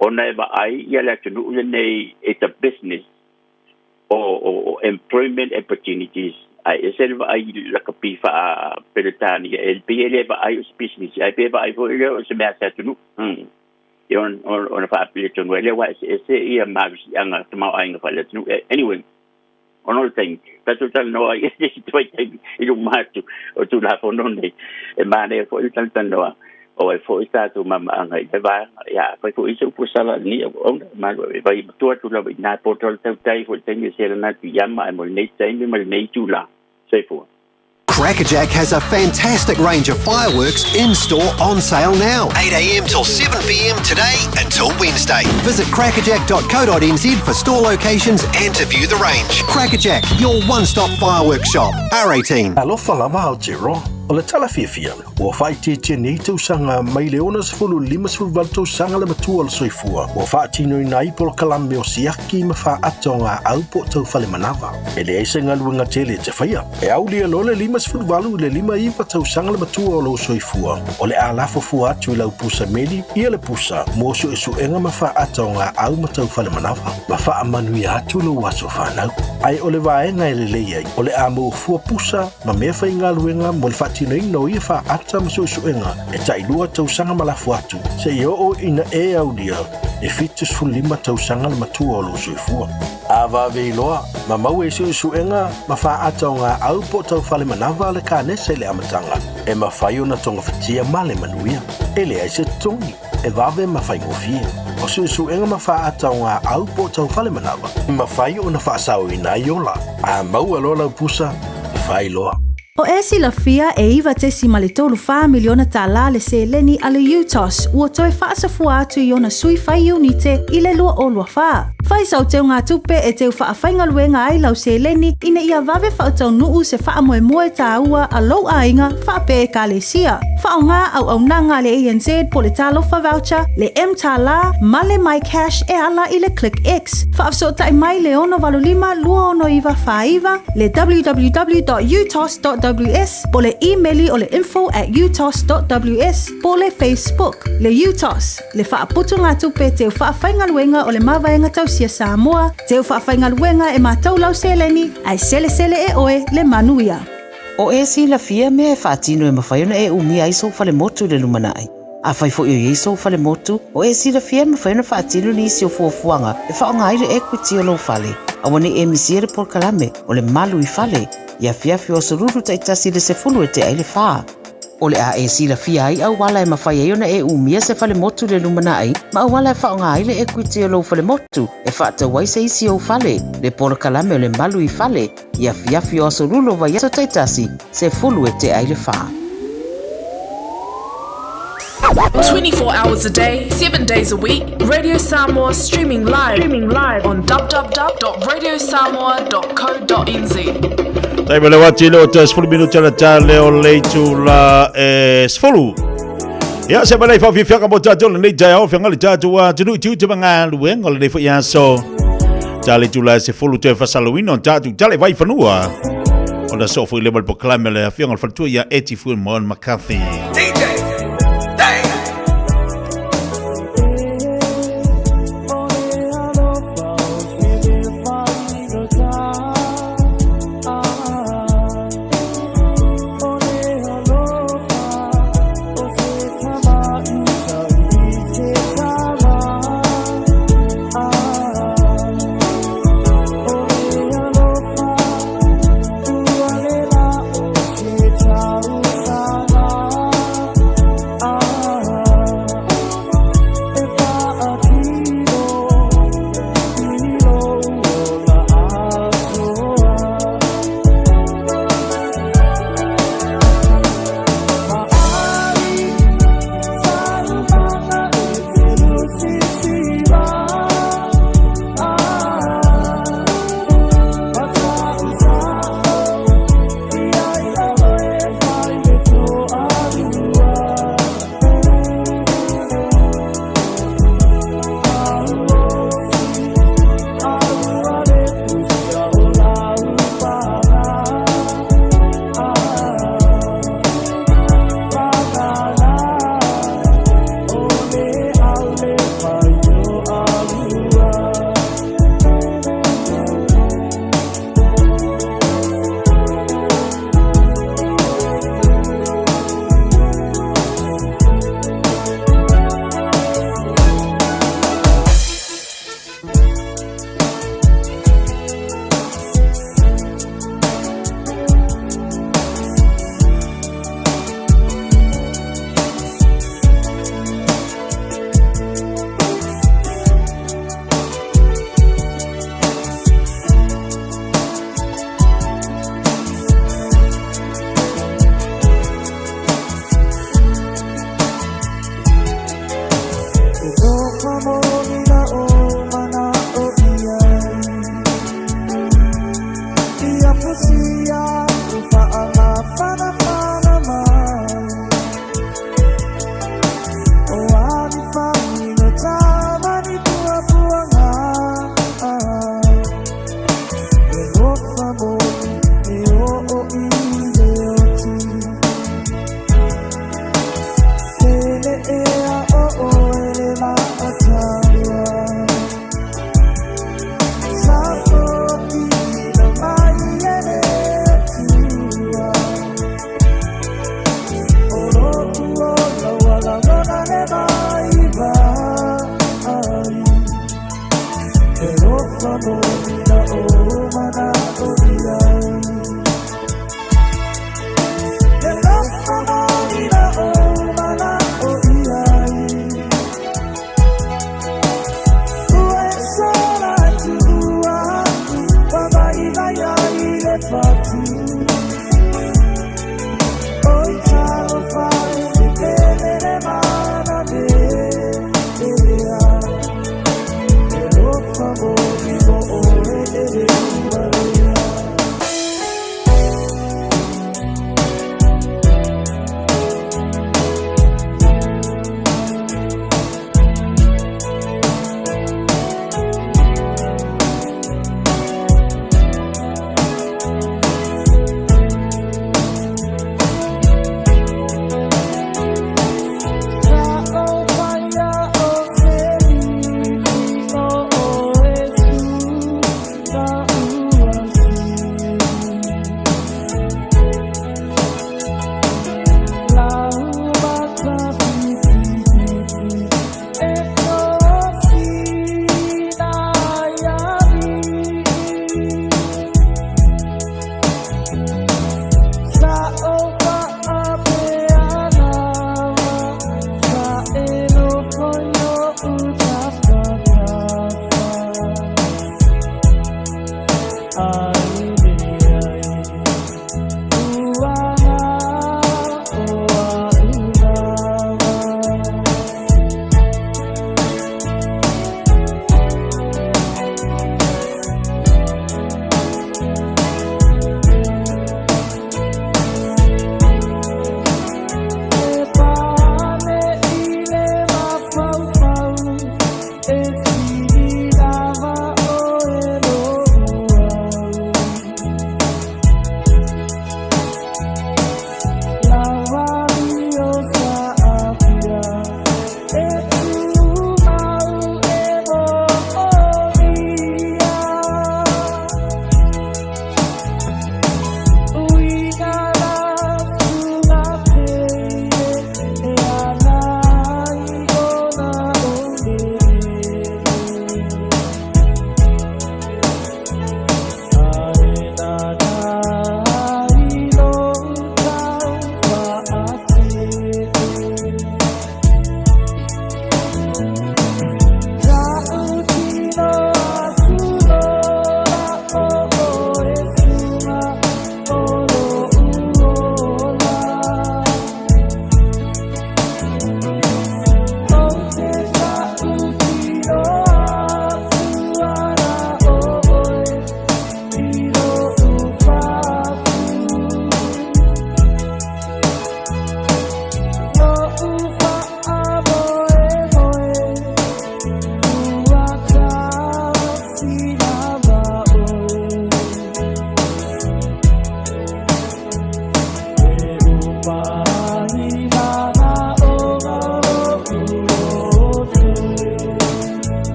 ona e vaai ia le atunuu lenei. It's a business o employment opportunities ae ese le vaai lakapi faa Peretania e pei e le vaai o se business ae pe vaai foi lea o se mea se atunuu ia ona faapili tonu ai lea ua eseese ia malosiaga tamaoaiga faale-atunuu. Anyway, ona o le taimi tatou talanoa ai i se vaitaimi i luma atu o Tulafono nei e manaia foi le talatalanoa o ai foi tatou mamaaga i le vaega ia afai foi se upu sala ni ona malo e vai matua atu lava i nā poto le tautai foi taimi e selana atu i ama e mo lenei taimi ma lenei tula. Soifua. Crackerjack has a fantastic range of fireworks in store on sale now. 8am till 7pm today until Wednesday. Visit crackerjack.co.nz for store locations and to view the range. Crackerjack, your one stop fireworks shop. R18. Alofa lava Aotearoa. O le tala fiafia, ua faaitiitia nei tausaga mai le 60 58 tausaga le matua o le soifua ua faatinoina ai polokalame o siaki ma faaata o gaau po o taufale manava. E leai se galuega tele e te faia. E aulia loa le 58 i le 59 tausaga le matua o lou soifua, o le a lafo fua atu i lau pusa meli ia le pusa mo suesuega ma faaata o gaau ma taufale manava ma faamanuia atu lou aso fanau. Ae o le vaega e lelei ai, o le a maua fua pusa ma mea faigaluega mo le faatinoina o ia faaata ma suesuega e tailua tausaga ma lafo atu seia oo ina e aulia e 75 tausaga le matua o lou soifua. A vave iloa, ma maua i suesuega ma faaata o gaau po o taufale manava le kanesa i le amataga, e mafai ona togafitia ma le manuia. E leai se totogi, e vave ma faigofie. O suesuega ma faaata o gaau po o taufale manava, e mafai ona faasaoina ai ola. A maua loa lau pusa, fai loa. O e silafia e $9.34 miliona le seleni a le UTOS ua toe faasafua atu i ona sui fai iunite i le 2024. Fai sau teugatupe e teu faafaigaluega ai lau seleni ina ia vave faataunu'u se faamoemoe tāua a lou aiga faapea ekalesia. Faaaogā auaunaga a le ANZ po le Talofa Voucher, le mTālā ma le MyCash e ala i le ClickX. Faafesootai mai le 685 269 49, le www.utos.ws po le imeli o le info@utos.ws po le Facebook. Le UTOS, le faaputugatupe teu faafaigaluega o le Mavaega Tausia Samoa, teu faafaigaluega e matau lau seleni, ae selesele e oe le manuia. O e silafia mea e faatino e mafai ona e umia ai sou falemotu i le lumanai. Afai foi o i ai sou falemotu, o e silafia e mafai ona faatino nisi o fuafuaga e faaaoga ai le equity o lou fale. Aua ne i e misia le polokalame o le Malu i Fale i afiafi o Aso Lulu taitasi i le 3:50. O le a e silafia ai auala e mafai ai ona e umia se falemotu i le lumanai ma auala e faaaoga ai le equity o lou falemotu e faatau ai se isi ou fale. Le polokalame o le Malu i Fale i afiafi o Aso Lulu o vaiaso taitasi, 3:50. 24 hours a day, 7 days a week, Radio Samoa streaming live, streaming live on www.radiosamoa.co.nz. Tai me le wati le o te 10 minuti ala tale o le itula e 10. Ia se malei whawhiwhiaka mo tātou le nei tai au whianga le tātou a tunu i tū te mga luenga o le nei fo ia so. Tale itula e 10 te whasaluino tātou tale vai whanua. O na so fo i le mal poklame le whianga le whatua ia Eti Fuen Moan McCarthy. DJ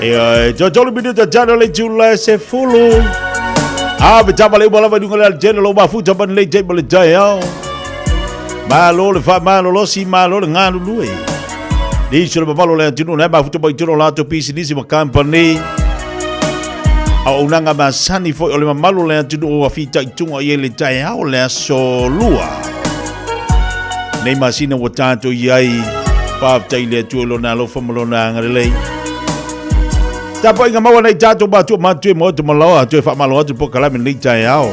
Ia, tolu minuta tano le tula se fulu. A pe tapa le uma lava dunga le altena lo mafuta ban le te le tai ao. Malo le fa malo lo si malo le ngalu lui. Ni se le mamalo le antino le mafuta mai tino lato pisi nisi ma company. A o nanga masani foi o le mamalo le antino o afita i tunga i le tai ao le aso lua. Nei masina ua tātou i ai, whāftai le atua lona alofa ma lona agalelei. Tapuaiga maua nei tatou matua matua mo te malaoa toe faamalo atu polokalame lenei taeao.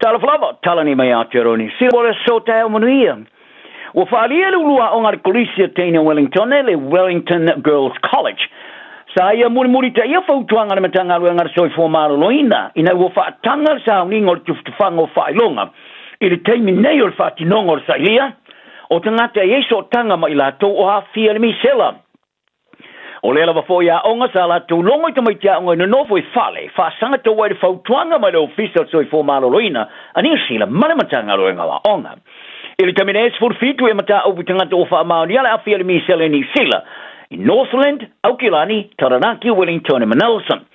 Talofa lava, tala nei mai Aotearoa Niu Sila mo le aso taeao manuia. Ua faaalia le uluaʻoga a le Kolisi a Teine o Wellington le Wellington Girls College. Sa ia mulimulitaia fautuaga a le Matagaluega a le Soifua Maloloina ina ua faataga le sauniga o le tufatufaga o faailoga i le taimi nei o le faatinoga o le sailia o tagata e i ai sootaga ma i latou o aafia i le misela. O lea lava foi aoga sa latou logo i tamaiti aoga i nonofo i fale, faasaga tou ai le fautuaga mai le Ofisa o le Soifua Maloloina a Niu Sila ma le Matagaluega o Aoga. I le taimi nei, 17 e mataupu i tagata ua faamaonia le afi a le misela i Niu Sila, i Northland, Aukilani, Taranaki, Wellingtone ma Nelson.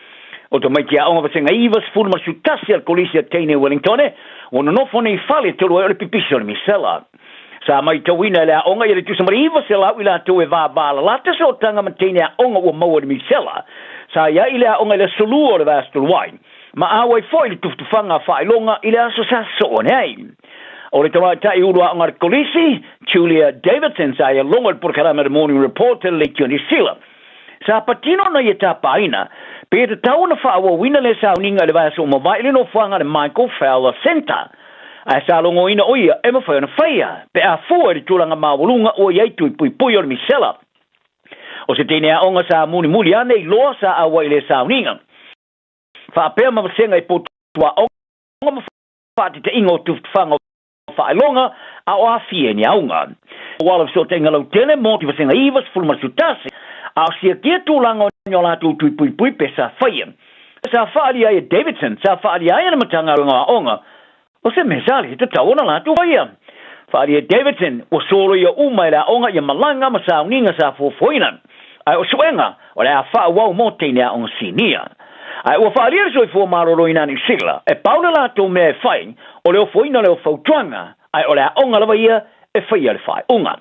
O tamaiti aoga vasega 91 a le Kolisi a Teine i Wellingtone, ua nonofo nei i fale talu ai o le pipisi o le misela. Sa maitauina e le aoga ia le tusa ma le 900 i latou e vāvālalata sootaga ma teine aoga ua maua i le misela. Sa i ai i le aoga i le aso lua o le vaiaso talu ai, ma auai foi i le tufatufaga a faailoga i le aso sa soo ane ai. O le tamaitai ulu aoga a le Kolisi, Julia Davidson, sa ia logo i le polokalame a le Morning Report i le Leitio Niu Sila. Sa patino ona ia tapaina, pe tatau ona faaauauina lea sauniga i le vaiaso ua mavae i le nofoaga a le Michael Fowler Centre. Ae sa logoina o ia e mafai ona faia, pe a fua i le tulaga maualuga ua i ai tui puipui o le misela. O se teine aoga sa mulimuli ane i loa sa auai i lea sauniga. Faapea ma vasega i potu aoga ma faatitaiga o tufatufaga o faailoga a o aafia i ni auga. Ua ala fesootaiga lautele mo te vasega 91, a o siakia tulaga o ni o latou tui puipui pe sa faia. Sa faaalia ai e Davidson, sa faaalia ai e le Matagaluega o Aoga, o se mea sa le tatau ona latou faia. Faaalia e Davidson, ua soloia uma e le aoga ia malaga ma sauniga sa fuafuaina. Ae o suega, o le a faaauau mo teine aoga sinia. Ae ua faaalia le soifua maloloina a Niu Sila, e pau le latou mea e fai, o le ofoina lea o fautuaga, Ae o le aoga lava ia e faia le faaiuga.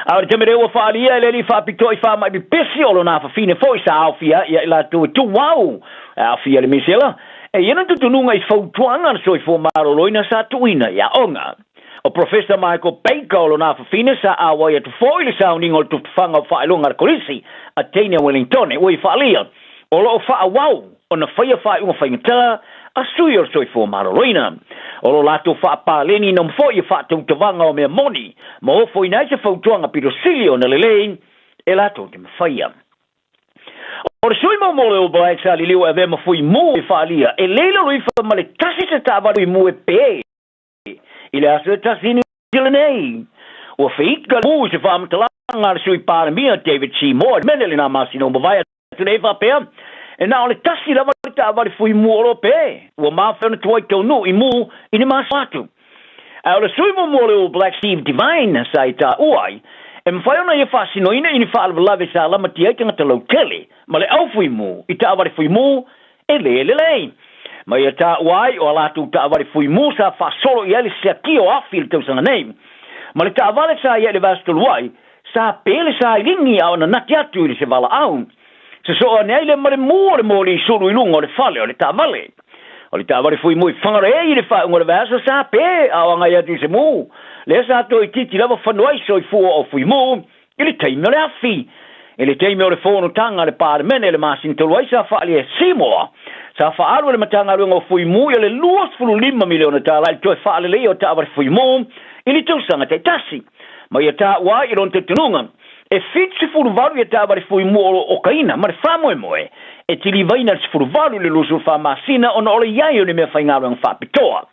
A o le taimi lea ua faaalia e le alii faapitoa i faamai pipisi o lona afafine foi sa aofia ai ia i latou e tuau e aafia le misela, e i ai lona tutunuga i fautuaga a le soifua maloloina sa tuuina i aoga. O Professor Michael Baker o lona afafine sa auai atu foi i le sauniga o le tufatufaga o faailoga a le Kolisi a Teine a Wellingtone ua i faaalia o lo o faaauau ona faia faaiuga faigata a sui o le soifua maloloina. O lo latou faapaleni na foi ia faatautavaga o mea moni ma ofoina ai se fautuaga pito sili ona lelei e latou te mafaia. O le sui mo le All Blacks sa liliu e avea ma fui mu e faaalia e le i lalo ifo ma le tasi se taavale fui mu e pe I le aso e tasi i Niu Sila nei, ua feika le mū i se faamatalaga a le Sui Palemia David Seymour i le mele i lena masina ua mavae atu nei faapea, e na o le tasi lava le taavale fui mū o lo o pe, ua mafai ona tuai taunuu i mū i ni masina atu. Ae o le sui muamua o le All Blacks Steve Devine sa i taua ai, e mafai ona ia faasinoina i ni faalavelave sa lamatia ai tagata lautele ma le au fui mū i taavale fui mū e lē lelei. Ma ia taua ai o a latou taavale fuimu sa faasolo i ai le siakia o afi i le tausaga nei. Ma le taavale sa ia i le vaiaso talu ai, sa pe le sailigi a o nanati atu i le se valaau. Sosoo ane ai le ma le mū o le moli sulu i luga o le fale o le taavale. O le taavale fuimu i Whangarei i le faaiuga o le vaiaso sa pe a o agai atu i se mū. Lea sa toeitiiti lava fano ai soifua o fuimu I le taimi o le afi, i le taimi o le fonotaga a le Palemene i le masina talu ai sa faaalia e Seymour, sa faaalu e le Matagaluega o Fuimu ia le $25 miliona tala i le toe faaleleia o taavale fuimu i le tausaga taitasi. Ma ia taua ai i lona talitonuga, e 78 ia taavale fuimu o lo o okaina ma le faamoemoe e tilivaina le 18 i le 24 masina ona o le i ai o ni meafaigaluega faapitoa.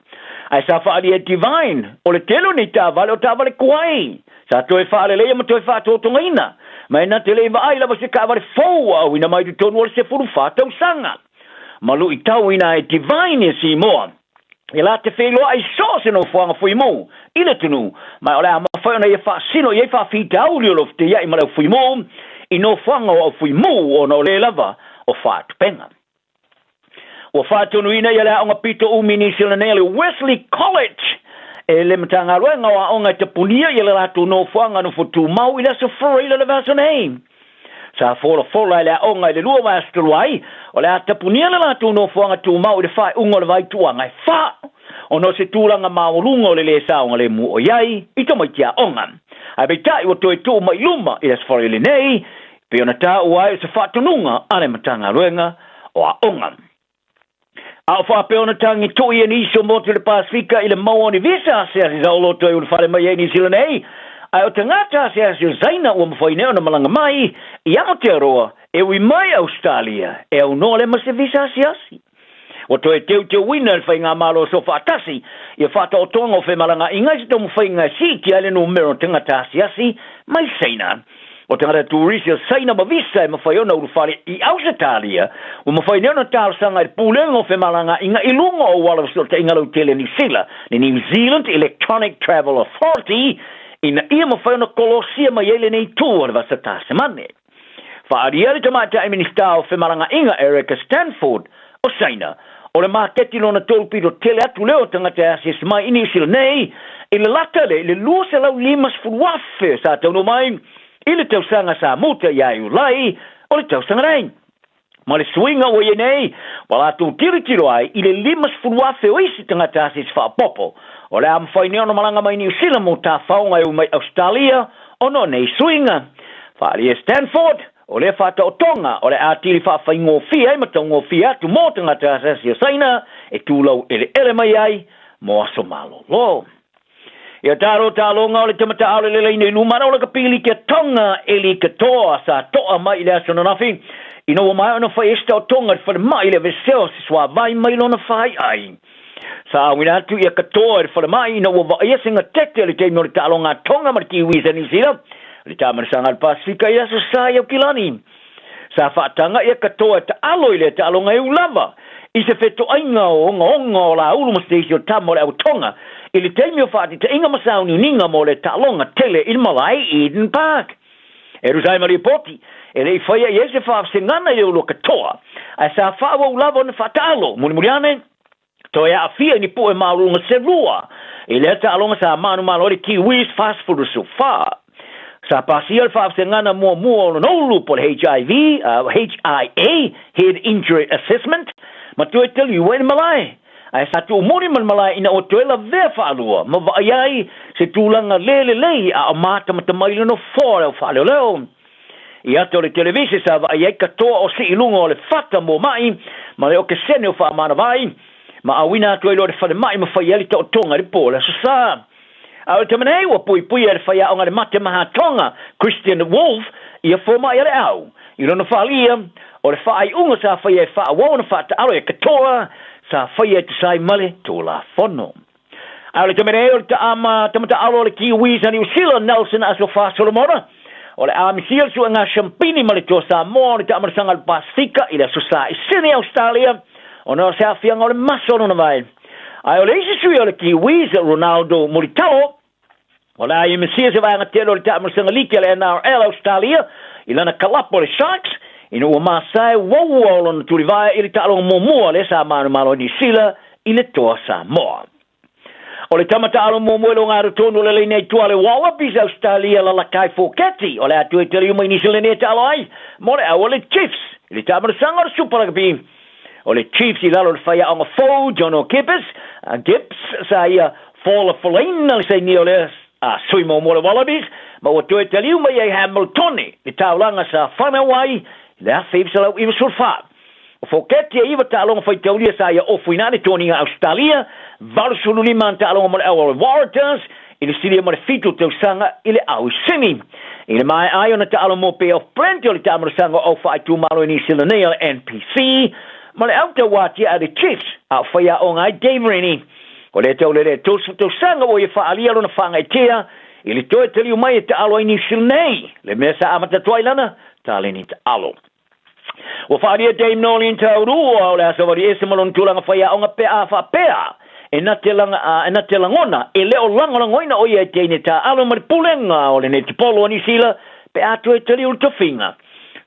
Ae sa faaalia e Devine, o le tele o nei taavale o taavale kuai. Sa toe faaleleia ma toe faatotogaina, ma e na te le i vaai lava se taavale fou ua auina mai totonu o le 14 tausaga. Ma luitauina e Devine e Seymour, e la te feiloai so o se nofoaga fuimu i le atunuu, ma o le a mafai ona ia faasino i ai faafitauli o lo feteiai ma le au fuimu i nofoaga o au fuimu ona o le lava o faatupega. Ua faatonuina ia le aoga pito umi Niu Sila nei a le Wesley College e le Matagaluega o Aoga e tapunia ia le latou nofoaga nofo tumau i le aso Faraile o le vaiaso nei. Sa folafola e le aoga i le lua vaiaso talu ai, o le a tapunia le latou nofoaga tumau i le faaiuga o le vaituaga e fa, ona o se tulaga maualuga o le lē saogalemu o i ai i tamaiti aoga. Ae peitai ua toe tuu mai i luma i le aso Faraile nei, pei ona taua ai o se faatonuga a le Matagaluega o Aoga. A o faapea ona tagi toi e nisi o motu i le Pasefika i le maua o ni visa asiasi saoloto e ulufale mai ai i Niu Sila nei, ae o tagata asiasi o Saina ua mafai nei ona malaga mai i Aotearoa e ui mai Ausetalia e aunoa lea ma se visa asiasi. Ua toe teuteuina e le Faigamalo Soofaatasi ia faataotoga o femalagaaiga i se taumafaiga e siitia ai le numera o tagata asiasi mai Saina. O tagata turisi o Saina ma visa e mafai ona ulufale i Ausetalia, ua mafai nei ona talosaga i le Pulega o Femalagaaiga i luga o auala fesootaiga lautele a Niu Sila, le New Zealand Electronic Travel Authority, ina ia mafai ona kolosia mai ai lenei itu o le vasa Tasemane. Faaalia le Tamaitai Minisita o Femalagaaiga Erica Stanford o Saina, o le maketi lona tolu pito tele atu lea o tagata e asiasi mai i Niu Sila nei i le lata lea i le 250,000 sa taunuu mai i le tausaga sa muta ia Iulai o le tausaga nei. Ma le suiga ua i ai nei, ua latou tilotilo ai i le 50,000 o isi tagata asiasi faaopoopo o le a mafai nei ona malaga mai Niu Sila mo tafaoga e ui mai Ausetalia ona o nei suiga. Faaalia Stanford, O lea faataotoga o le atili faafaigofie ai ma taugofie atu mo tagata asiasi o Saina e tulau eleele mai ai mo aso malolo. Ia talo taloga o le tamataaole le laina i luma ana o le kapili kia Tonga Eli Katoa sa toa mai i le aso ananafi ina ua maea ona fai ai se taotoga i le falemai i le aveesea o se suavai mai lona faiai. Sa auina atu ia Katoa i le falemai ina ua vaaia se gatete i le taimi o le taaloga a Tonga ma le Kiwis a Niu Sila i le Tāmanasaga a le Pasefika i le Aso Sa i Aukilani. Sa faataga ia Katoa e taalo i lea taaloga e ū lava i se fetoaiga o ogaoga o Lāulu ma se isi o tama o le Au Tonga i le taimi o faataitaiga ma sauniuniga mo le taaloga tele i le malae i Eden Park. E tusa ai ma lipoti, e le i faia i ai se faavasegana i le ulua katoa, ae sa faaauau lava ona faataalo mulimuli ane, toe aafia i ni poʻe maualuluga se lua I lea taaloga sa manumalo ai le Kiwis 44. Sa pasia le faavasegana muamua o lona ulu po o le HIV, HIA, Head Injury Assessment, ma toe taliu ai le malae. Ae sa tuumuli ma le malae ina ua toe lavea faalua ma vaai ai se tulaga le lelei a o matamatamai le nofoa o le au faaleoleo. I ata o le televise sa vaai ai katoa o sii luga o le fata muama'i ma le okesene o faamanavai ma auina atu ai loa le falemai ma fai ai le taotoga i le po o le Aso Sa. A o le taimi nei, ua puipuia e le faiaoga le mate mahatoga Christian Wolff ia fomai a le au. I lona faaalia, o le faaiuga sa faia e faaauau ona faataalo ia katoa sa faia e tusa ai ma le Tulafono. A o le taimi nei, o le taama tamataalo a le Kiwis a Niu Sila, Nelson Asofa Solomona, o le a misia le suega siampini ma le Toa Samoa o le taamalasaga a le Pasefika i le Aso Sa i Sydney, Ausetalia, ona o se aafiaga o le maso o lona vae. Ae o le isi sui o le Kiwis, Ronaldo Mulitalo, o le a ia misia se vaega tele o le taamalasaga liki a le NRL Ausetalia i lana kalapo le Sharks, ina ua masae uaua o lona tulivae i le taaloga muamua lea sa manumalo ai Niu Sila i le Toa Samoa. O le tama taalo muamua i loga totonu o le laina i tua a le Wallabies Ausetalia Lalakai Foketi o le a toe taliu mai Niu Sila nei e taalo ai mo le au a le Chiefs i le taamalasaga o le Super Rugby. O le Chiefs i lalo o le faiaoga fou Jono Gibbs, Gibbs sa ia folafolaina le sainia o le sui muamua o le Wallabies ma ua toe taliu mai ai Hamiltone le taulaga sa fanau ai i le 1994. O Foketi e iva taaloga faitaulia sa ia ofuina ai le toniga Ausetalia, 85 ana taaloga mo le au o le Waratahs i le silia ma le fitu tausaga i le au i Sini. I le maea ai ona taalo mo Bay of Plenty o le taamalasaga o au faaitumalo i Niu Sila nei a le NPC ma le au tauatia a le Chiefs a o faiaoga ai Dave Rennie. O lea taulele e 30 tausaga ua ia faaalia lona whāngaitia i le toe taliu mai e taalo ai Niu Sila nei, le mea sa amata atu ai lana taleni taalo. Ua faaalia Dame Noeline Taurua o le aso vali ese ma lona tulaga faiaoga pe a faapea e na te laga, e na te lagona e le o lagolagoina o ia e teine taaalo ma le pulega o le netipolo a Niu Sila pe a toe taliu le tofiga.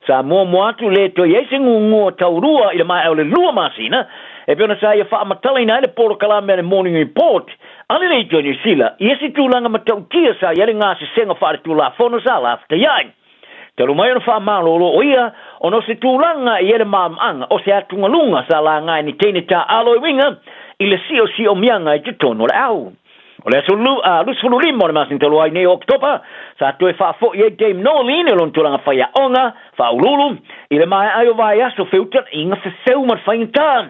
Sa muamua atu le toe i ai se gugua taurua i le maea o le lua masina e pei ona sa ia faamatalaina ai le polokalame a le Morning Report a le Leitio a Niu Sila i isi tulaga matautia sa i ai le gasesega faaletulafono sa lafatai ai. Talu mai ona faamalolo o ia ona o se tulaga i ai le maamaaga o se atugaluga sa laga e ni teine taaalo e uiga i le siosiomiaga i totonu o le au. O le aso 25 o le masina talu ai nei o Oketopa, sa toe faafoi ai Dame Noeline i lona tulaga faiaoga, faauluulu, i le maea ai o vaiaso feutaiga fefeu ma le faigata,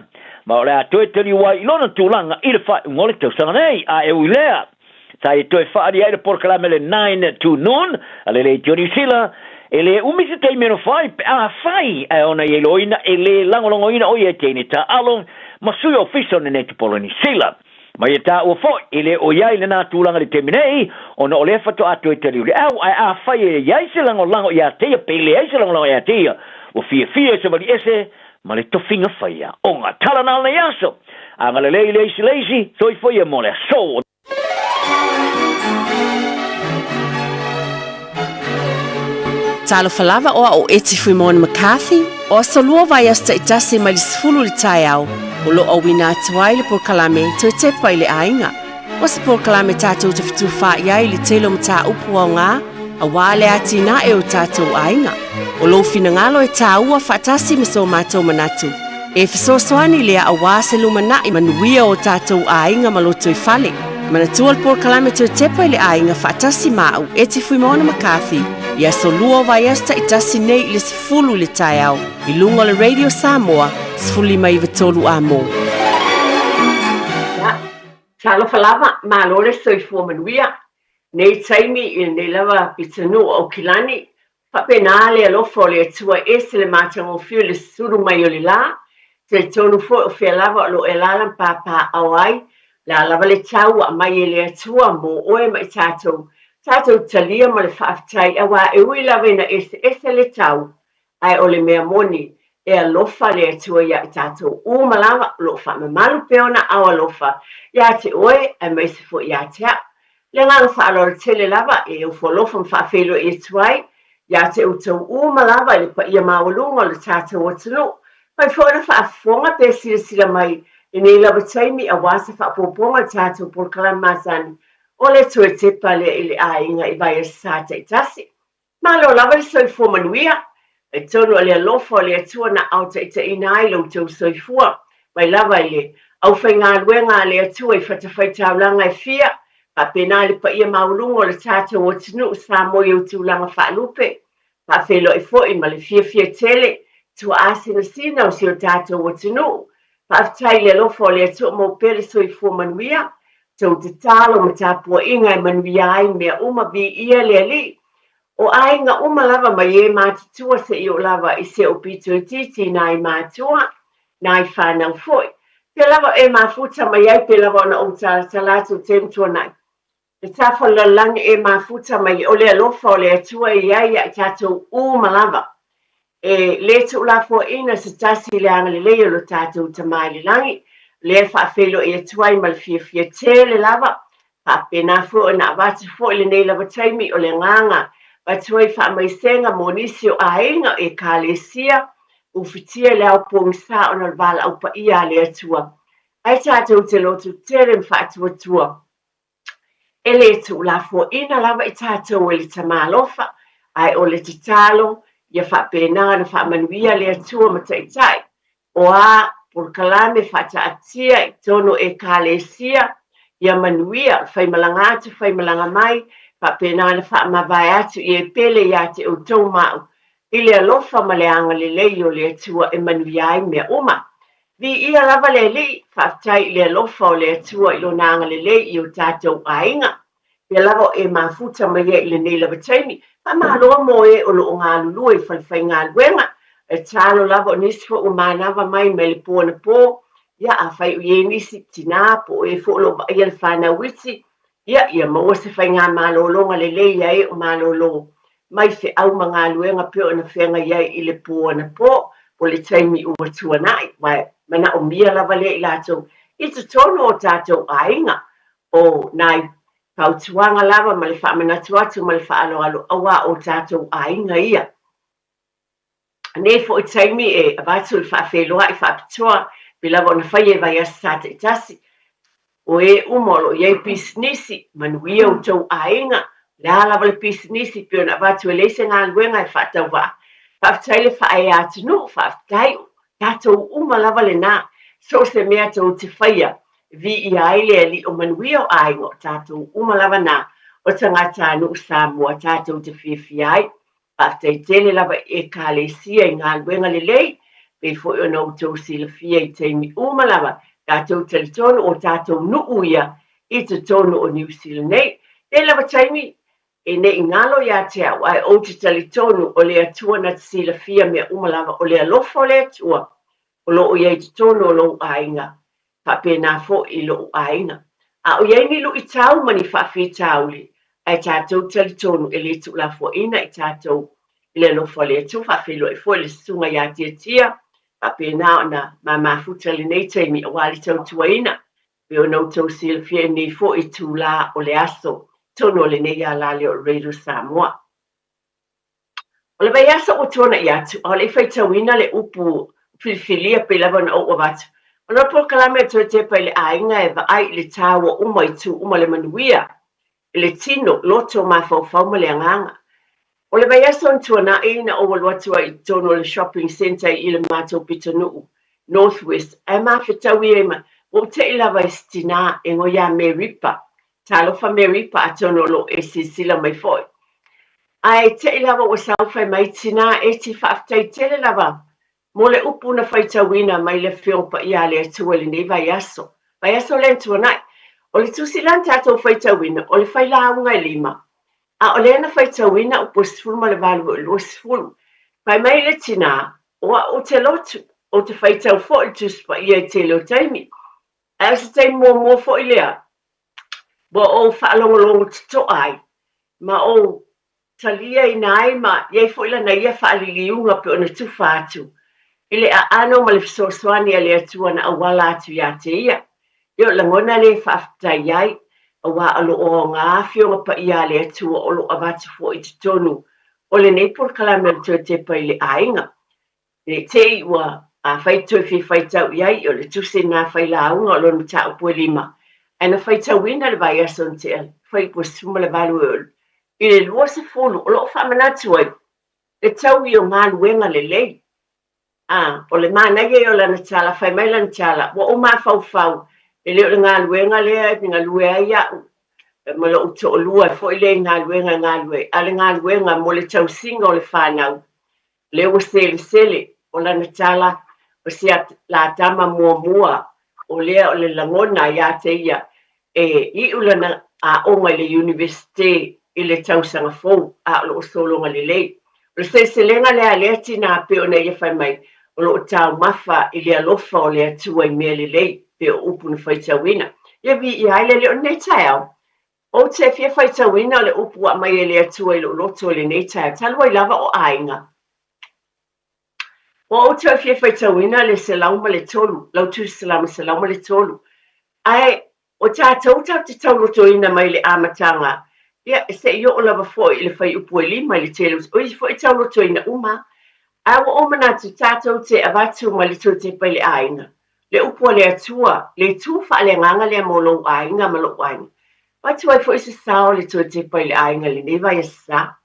ma o le a toe taliu ai i lona tulaga i le faaiuga o le tausaga nei. A e ui lea, sa ia toe faaalia ai le polokalame le Nine to Noon a le Leitio Niu Sila, e le umi se taimi e nofo ai pe afai ae ona ia iloaina e le lagolagoina o ia e teine taaalo ma sui ofisa o le Netipolo Niu Sila. Ma ia taua foi, e le o i ai lenā tulaga i le taimi nei, ona o lea faatoa toe taliu le au, ae afai e i ai se lagolago ia te ia, pe leai se lagolago ia te ia, ua fiafia e savali ese ma le tofiga faiaoga. Tala na lenei aso! Agalelei le isi le isi, soifua ia mo le aso! Talofa lava o au o Eti Fuimon McCarthy, o aso lua vaiaso taitasi mai le 10 i le taeao, o lo o auina atu ai le polokalame Toe Tepa i le Aiga. O se polokalame tatou te fetufaai ai i le tele o mataupu aoga aua le atinae o tatou aiga. O lou finagalo e taua faatasi ma so matou manatu, e fesoasoani lea aua se lumanai manuia o tatou aiga ma lotoifale. Manatua le polokalame Toe Tepa i le Aiga faatasi ma au, Eti Fuimaono McCarthy, i aso lua o vaiaso taitasi nei i le 10 i le taeao i luga o le Radio Samoa 15 93 Amo. Ia, talofa lava, malo le soifua manuia. Nei taimi i lenei lava pitonuu o Aukilani, Faapena le alofa o le Atua e ese le matagofie o le susulu mai o le lā, talitonu foi o fea lava o lo o e alaala ma papaaao ai, le a lava le tau ua aumai e le Atua mo oe ma i tatou, tatou talia ma le faafetai auā e ui lava ina eseese le tau, ae o le mea moni, e alofa le Atua iā i tatou uma lava o lo o faamamalu pea ona ao alofa iā te oe aemaise foi iā te au. Le agaga faaaloalo tele lava e ofoalofa ma faafeiloai atu ai ia te outou uma lava i le paia maualuga o le tatou atunuu. Fai foi ona faafofoga pe silasila mai I nei lava taimi, auā se faaopoopoga i le tatou polokalame masani o le toe tepa lea i le aiga i vaiaso taitasi. Malo lava le soifua manuia. Talitonu o le alofa o le Atua na aotaitaiina ai lo outou soifua, mai lava i le aufaigaluega a le Atua i fatafaitaulaga e fia, faapena le paia maualuga o le tatou atunuu Samoa i ou tulaga faalupe, faafeiloai foi ma le fiafia tele tuaasinasina o si o tatou atunuu. Faafetai i le alofa o le Atua mau pea le soifua manuia, tou tatalo ma tapuaiga e manuia ai mea uma, viia le Alii. O aiga uma lava mai e matutua seia oo lava i se o pito itiiti nai matua, nai fanau foi. Pea lava e mafuta mai ai pe lava ona ou talatala atu i taimi tuanai. Le tafa o le lalolagi e mafuta mai o le alofa o le Atua e i ai ia i tatou uma lava. E le tuulafoaiina se tasi i le agalelei o lo tatou Tama i le lagi, lea e faafeiloai atu ai ma le fiafia tele lava, faapena foi ona avatu foi lenei lava taimi o le agaga avatu ai faamaisega mo nisi o aiga o Ekalesia ufitia i le ao pogisa ona o le valaau paia a le Atua. Ae tatou te lotu tele ma faatuatua E le tuulafoaiina lava i tatou e le Tama alofa, ae o le tatalo ia faapena ona faamanuia le Atua ma Taitai o a polokalame faataatia i totonu o Ekalesia, ia manuia, faimalaga atu faimalaga mai, faapena ona faamavae atu i e pele ia te outou ma au i le alofa ma le agalelei o le Atua e manuia ai mea uma. Viia lava le Alii, faafetai i le alofa o le Atua i Lona agalelei i o tatou aiga. Pea lava o e mafuta mai ai i lenei lava taimi, faamalo mo e o lo o galulue i falefaigaluega. E tatalo lava o nisi foi ua manava mai mai le po anapo, ia afai o i ai nisi tina po o e foi o lo o vaaia le fanau iti, ia, ia maua se faigamalologa lelei ia e o malolo mai feau ma galuega pei ona feagai ai i le po anapo po o le taimi ua tuanai, aua e manaomia lava lea i latou i totonu o tatou aiga. O nai fautuaga lava ma le faamanatu atu ma le faaaloalo aua o tatou aiga ia. Nei foi taimi e avatu le faafeiloai faapitoa pei lava ona faia i vaiaso sa taitasi. O e uma o lo o i ai pisinisi, manuia outou aiga, o le a lava le pisinisi pei ona avatu e leai se galuega e faatauvaa. Faafetai le faaea atunuu, faafetai, o tatou uma lava lena, so o se mea tou te faia, e viia ai le Alii o manuia o aiga, o tatou uma lava na, o tagatanuu Samoa tatou te fiafia ai. Faafetai tele lava i Ekalesia i galuega lelei, pei foi ona outou silafia i taimi uma lava, tatou talitonu o tatou nuu ia i totonu o Niu Sila nei. Nei lava taimi, e ne i galo ia te au, ae ou te talitonu o le Atua na te silafia mea uma lava, o le alofa o le Atua o lo o i ai i totonu o lou aiga, faapena foi i lo'u aiga. A o i ai ni luʻitau ma ni faafitauli, ae tatou talitonu e le tuulafoaiina i tatou i le alofa o le Atua, faafeiloai foi le Susuga ia Tiatia, faapena ona mamafuta lenei taimi aua le tautuaina, pei ona outou silafia i lenei foi itulā o le aso, totonu o lenei alale o Radio Samoa. O le vaiaso ua tuanai atu, a o le i faitauina le upu filifilia pei lava ona ou avatu, ona o le polokalame a Toe Tepa i le aiga e vaai i le taua uma i itu uma le manuia i le tino, loto, mafaufau ma le agaga. O le vaiaso na tuanai na ou alu atu ai i totonu o le shopping centre i le matou pitonuu, North West, ae mafetaui ai ma ua ou te'i lava i se tinā e igoa ia Meripa, Talofa Meripa atonu o lo o e silasila mai foi. Ae te'i lava ua sau fai mai tinā Eti faafetai tele lava mo le upu na faitauina mai le Afioga Paia a le Atua i lenei vaiaso. Vaiaso lea na tuanai. O le tusi la na tatou faitauina o le failauga e lima, a o lea na faitauina upu e 18 i le 20. Fai mai le tinā, o au ou te lotu, ou te faitau foi i le Tusi Paia i tele o taimi. Ae o se taimi muamua foi lea ua ou faalogologo totoa ai ma ou taliaina ai ma i ai foi lana ia faaliliuga pei ona tufa atu i le aano ma le fesoasoani a le Atua na auala atu ia te ia. Ia o lagona lea e faafetai ai, aua o lo o aoga Afioga Paia a le Atua o lo o avatu foi i totonu o lenei polokalame o le Toe Tepa i le Aiga. Ne i te i ua. Afai e toe fia faitau i ai, o le tusi lena failauga o lona mataupu e lima, ae na faitauina le vaiaso na tea, fuaiupu e 18 e oo i le 20, o lo o faamanatu ai le taui o galuega lelei. A, o le manaia ia o lana tala, fai mai lana tala, ua ou mafaufau, e le o le galuega lea e galue ai au ma lou toalua foi lea i galuega e galue ai, a o le galuega mo le tausiga o le fanau, lea ua selesele, o lana tala, o si a la tama muamua, o lea o le lagona ia te ia, e iu lana aoga i le Iunivesite i le tausaga fou, a o lo o sologa lelei. O le seleselega lea a lea tinā pei ona ia fai mai, o lo o taumafa i le alofa o le Atua i mea lelei, pei o upu na faitauina. Ia viia ai le Alii o lenei taeao. Ou te fia faitauina o le upu ua aumai e le Atua i lou loto i lenei taeao, talu ai lava o aiga. Ua ou toe fia faitauina le 103, lau Tusi Salamo 103. Ae o tatou tatou te taulotoina mai le amataga, ia, se i oo lava foi i le fuaiupu e lima i le tele o isi foi taulotoina uma. Ae ua ou manatu tatou te avatu ma le toe tepa i le aiga, le upu a le Atua, le itu faaleagaga lea mo lou aiga ma lou aiga. Avatu ai foi se sao le toe tepa i le aiga i lenei vaiaso sa.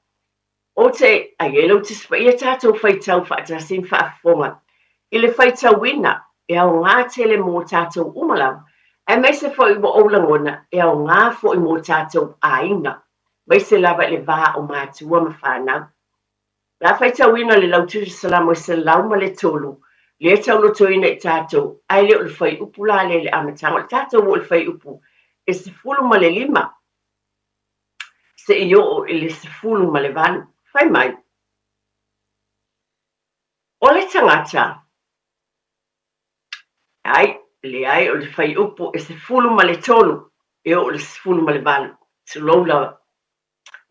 Ou te ai e lau Tusi Paia tatou faitau faatasi ma faafofoga i le faitauina e aoga tele mō tātou uma lava, aemaise foi ua ou lagona e aoga foi mō tātou aiga, aemaise lava i le va o matua ma fanau. O le a faitauina le Lautusi Salamo e 103, lea e taulotoina i tātou, ae le o le fuaiupu la lea i le amataga, o le tatou oo i le fuaiupu e 15. Se i oo i le 18. Fai mai, O le tagata, ai, leai, o le fuaiupu e 13 e oo i le 18. Tulou lava.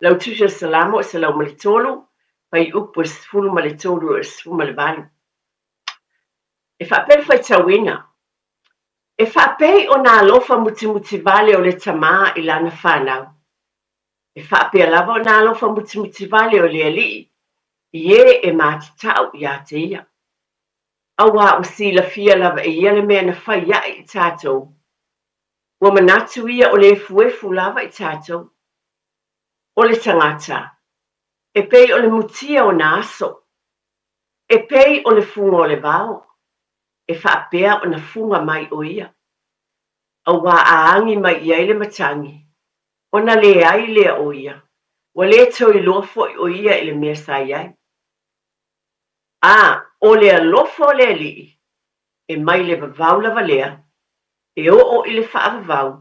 Lau Tusi o Salamo e 103, fuaiupu e 13 e oo i le 18. E faapea le faitauina, E faapei o nā alofa mutimutivale o le tamā i lana fanau. E faapea lava o nā alofa mutimutivale o le Alii i ē e matatau iā te ia. Auā ua silafia lava e ia le mea na fai aʻe i tātou. Ua manatu ia o le efuefu lava i tātou. O le tagata, e pei o le mutia o nā aso. E pei o le fuga o le vao. e faapea ona fuga mai ʻo ia. Auā a agi mai i ai le matagi, ona leai lea o ia, ua le toe iloa foi ʻo ia i le mea sa i ai. A ʻo le alofa o le Alii, e mai le vavau lava lea, e oo i le faavavau,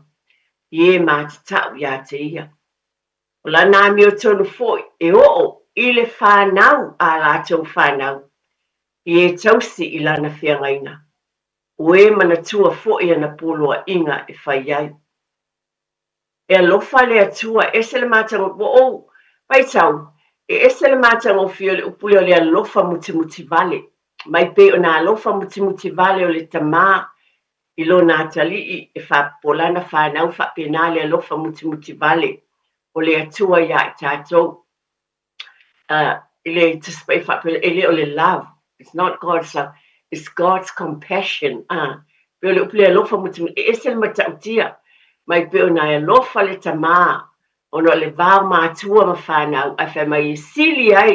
i e matatau iā te ia. O lana amiotonu foi e oo i le fanau a latou fanau, i e tausi i lana feagaiga, o e manatua foi ana poloaiga e fai ai. E alofa le Atua, ese le matagofie, ua ou faitau, e ese le matagofie o le upu lea o le alofa mutimutivale, mai pei o nā alofa mutimutivale o le Tamā i lona atalii e faapopo lana fanau faapena le alofa mutimutivale o le Atua iā i tatou. I le Tusi Paia faapea, e le o le love, it's not God's love, it's God's compassion. Pei o le upu le alofa mutimuti, e ese le matautia, mai pei ona e alofa le tamā, ona o le va o matua ma fanau, ae fai mai e sili ai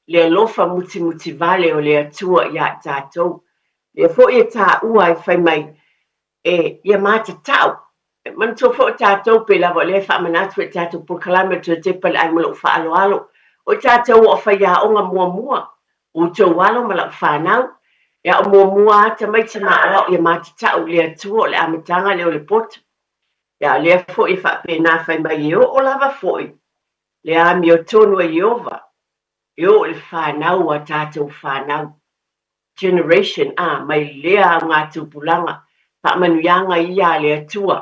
le alofa mutimutivale o le Atua iā i tatou. Lea foi e taua ai fai mai, e ia matatau. E manatua foi o tatou, pei lava o lea e faamanatu foi i tatou polokalame o le Toe Tepa i le Ai ma lou faaaloalo, o i tatou o faiaoga muamua, o outou alo ma lau fanau, e ao muamua a tamaiti ma aoao ia matatau i le Atua o le amataga lea o le poto. Ia o lea foi e faapena fai mai e oo lava foi le amiotonu a Ieova e oo i le fanau a tatou fanau. Generation, ā, mai lea au ngā tupulaga, faamanuiaga ia a le Atua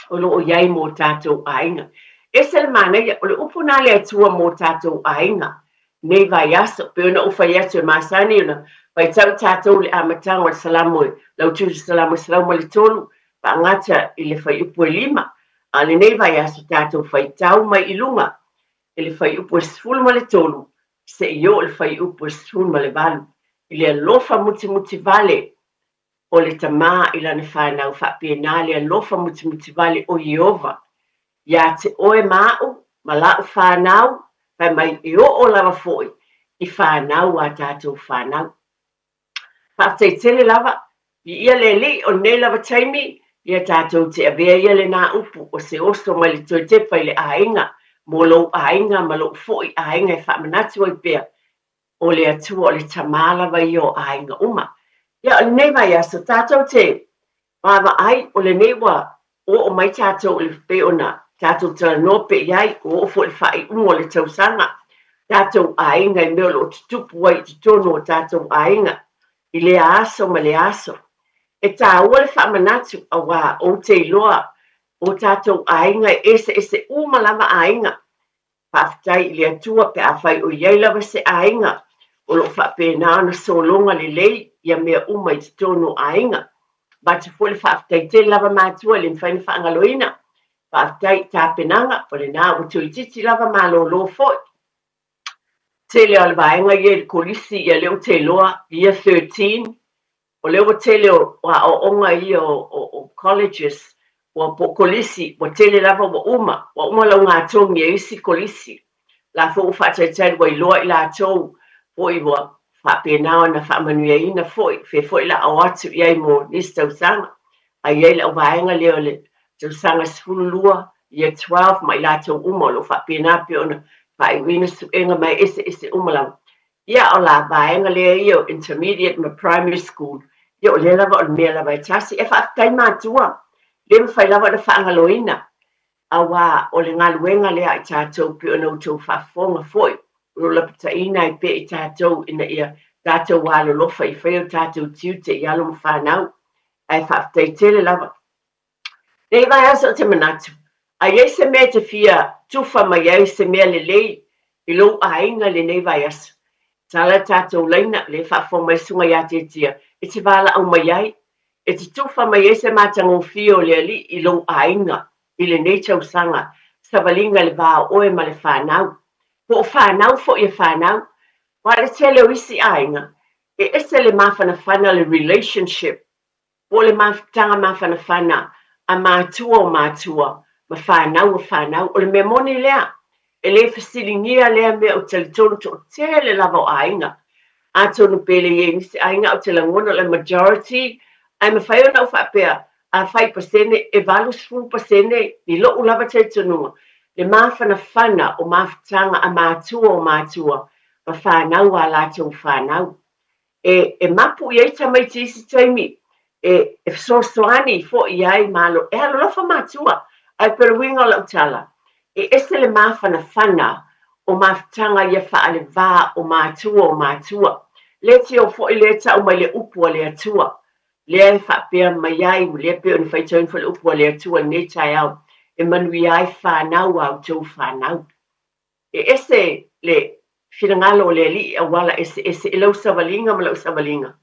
o lo o i ai mō tātou aiga. Ese le manaia, o le upu nā le Atua mō tātou aiga, nei vaiaso, pei ona ou fai atu e masani ona faitau tātou i le amataga o le Salamo e lau Tusi Salamo e 103, faagata i le fuaiupu e lima, a o lenei vaiaso tātou faitau mai i luga i le fuaiupu e 13 seia oo i le fuaiupu e 18. I le alofa mutimutivale o le Tamā i lana fanau, faapena le alofa mutimutivale o Ieova iā te oe ma aʻu ma laʻu fanau, fai mai e oo lava foi i fanau a tatou fanau. Faafetai tele lava i ia le Alii o lenei lava taimi, ia tatou te avea ia lenā upu o se oso mai le toe tepa i le aiga, mo lou aiga ma loʻu foi aiga e faamanatu ai pea o le Atua o le Tamā lava ia o aiga uma. Ia, o lenei vaiaso, tatou te vaavaai, o lenei ua oo mai tatou i le pei ona tatou talanoa pea i ai, ua oo foi i le faaiuga o le tausaga, tatou aiga i mea o lo o tutupu ai i totonu o tatou aiga i lea aso ma lea aso. E taua le faamanatu auā ou te iloa o tatou aiga e eseese uma lava aiga. Faafetai i le Atua pe afai o i ai lava se aiga o lo o faapena ona sologa lelei ia mea uma i totonu o aiga. Avatu foi le faafetai tele lava matua e le mafai ona faagaloina. Faafetai i tapenaga, o lena ua toeitiiti lava malolo foi. Tele o le vaega ia i le kolisi ia lea ou te iloa, year 13, O lea ua tele o aoaoga ia o colleges ua po o kolisi ua tele lava ua uma, ua uma laugatogi e isi kolisi. La foi ua faatalitali ua iloa i latou foi ua faapena ona faamanuiaina foi, fea foi la o atu i ai mo nisi tausaga. Ae i ai le auvaega lea o le tausaga 12, year 12 ma i latou uma o lo o faapena pea ona faaiuina suega ma e eseese uma lava. Ia, o la vaega lea ia o intermediate ma primary school, ia o lea lava o le mea lava e tasi. E faafetai matua, le mafai lava ona faagaloina, auā o le galuega lea a i tatou pei ona outou faafofoga foi, o lo o lapataiina ai pea i tatou ina ia tatou alolofa i faia o tatou tiute i alo ma fanau. Ae faafetai tele lava. Nei vaiaso ou te manatu, a i ai se mea e te fia tufa mai ai se mea lelei i lou aiga i lenei vaiaso, tala le tatou laina lea e faafofoga mai Susuga ia Tiatia e te valaau mai ai, e te tufa mai ai se matagofie o le Alii i lou aiga i lenei tausaga savaliga i le va o oe ma le fanau, po o fanau foi e fanau. Aua o le tele o isi aiga, e ese le mafanafana le relationship po o le mafutaga mafanafana a matua o matua ma fanau o fanau. O le mea moni lea, e le fesiligia lea mea ou te talitonu toatele lava o aiga. Atonu pe le i ai nisi aiga ou te lagona o le majority ae mafai ona ou faapea afai pasene e 80% i lo'u lava talitonuga le mafanafana o mafutaga a matua o matua ma fanau a latou fanau. E, e mapu i ai tamaiti i isi taimi, e, e fesoasoani foi i ai ma alo, e alolofa matua. Ae pei o le uiga o lau tala, e ese le mafanafana o mafutaga ia faaleva o matua o matua. Le tio foi lea e tau mai le upu a le Atua, lea e faapea mai ai, lea pei ona faitauina foi le upu a le Atua i lenei taeao, e manuia ai fanau a outou fanau. E ese le finagalo o le Alii auala eseese i lau savaliga ma lau savaliga,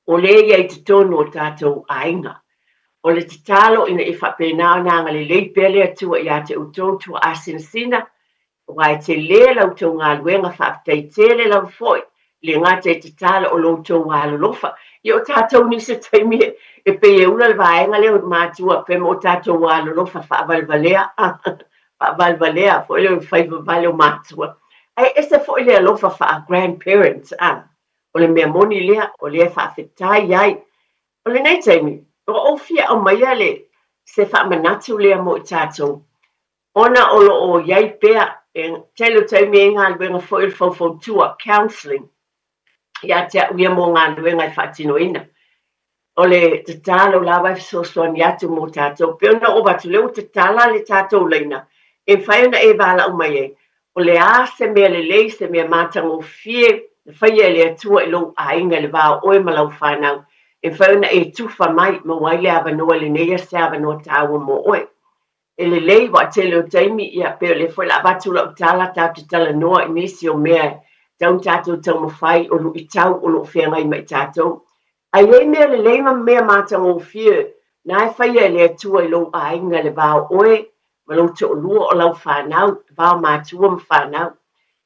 o lea ia i totonu o tatou aiga. O le tatalo ina ia faapena ona agalelei pea le Atua ia te outou tuaasinasina, aua e tele la outou galuega, faafetai tele lava foi, le gata i tatalo o lo outou alolofa. Ia o tatou nisi o taimi e pei e ula le vaega lea o matua pe ma o tatou alolofa faavalevalea. faavalevalea foi lea o le faiva vale o matua, ae ese foi le alofa faa-grandparents, a. O le mea moni lea, o lea e faafetai ai. O lenei taimi, ua ou fia aumaia le, se faamanatu lea mo i tatou, ona o lo o i ai pea, e tele o taimi e i ai galuega foi o le faufautua, counselling, ia te au ia mo galuega e faatinoina. O le tatalo lava e fesoasoani atu mo tatou. Pei ona ou avatu, lea ua tatala le tatou laina e mafai ona e valaau mai ai, o le a se mea lelei, se mea matagofie na faia e le Atua i lou aiga i le va o oe ma lau fanau, e mafai ona e tufa mai, maua ai le avanoa i lenei aso, se avanoa taua mo oe. E lelei, ua tele o taimi, ia, pei o lea foi o le a avatu lau tala, tatou te talanoa i nisi o mea e tatau ona tatou taumafai, o luitau o lo o feagai ma i tatou. A i ai mea lelei ma mea matagofie na e faia e le Atua i lou aiga i le va o oe ma lou toalua o lau fanau, le va o matua ma fanau.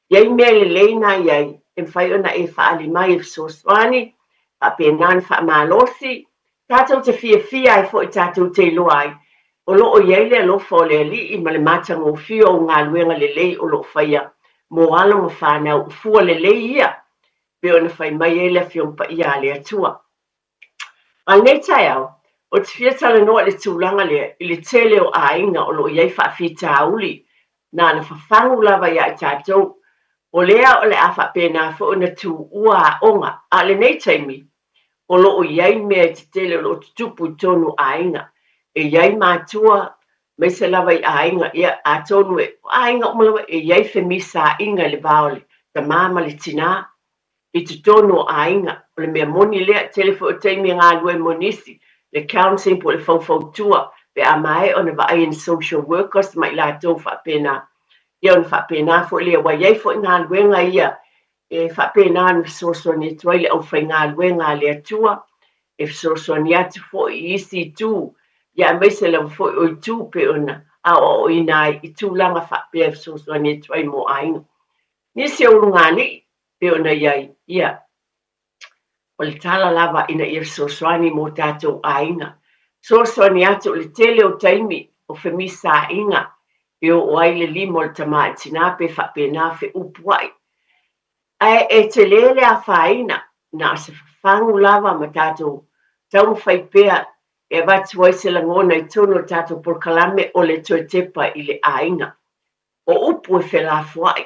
I ai mea lelei na i ai, e mafai ona e faaali mai e fesoasoani, faapena ona faamalosi, tatou te fiafia ai foi tatou te iloa ai o lo o i ai le alofa o le Alii ma le matagofie o galuega lelei o lo o faia mo alo ma fanau, o fua lelei ia pei ona fai mai ai le Afioga Paia a le Atua. A o lenei taeao, ou te fia talanoa i le tulaga lea i le tele o aiga o lo o i ai faafitauli na ona fafagu lava ia i tatou. O lea o le a faapena foi ona tuua aoga, a o lenei taimi, o lo o i ai mea tetele o lo o tutupu i totonu o aiga. E i ai matua, aemaise lava i aiga, ia, atonu e, o aiga uma lava e i ai femisaaiga i le va o le tama ma le tinā. i totonu o aiga. O le mea moni lea, tele foi o taimi e galue mo nisi, le counselling po o le faufautua pe a maea ona vaai e ni social workers ma i latou faapena. Ia ona faapena foi lea, aua e i ai foi galuega ia e faapena ona fesoasoani atu ai le aufaigaluega a le Atua, e fesoasoani atu foi i isi itu, ia aemaise lava foi o itu pei ona aoaoina ai i tulaga faapea e fesoasoani atu ai mo aiga. Nisi o ulugalii pei ona i ai, ia, o le tala lava ina ia fesoasoani mo tatou aiga. Fesoasoani atu o le tele o taimi o femisaaiga e oo ai le lima o le tama i tina pe faapena feupuai. Ae e tele le afaina, na o se fafagu lava ma tatou taumafai pea e avatu ai se lagona i totonu o le tatou polokalame o le toe tepa i le aiga. O upu e felafoai,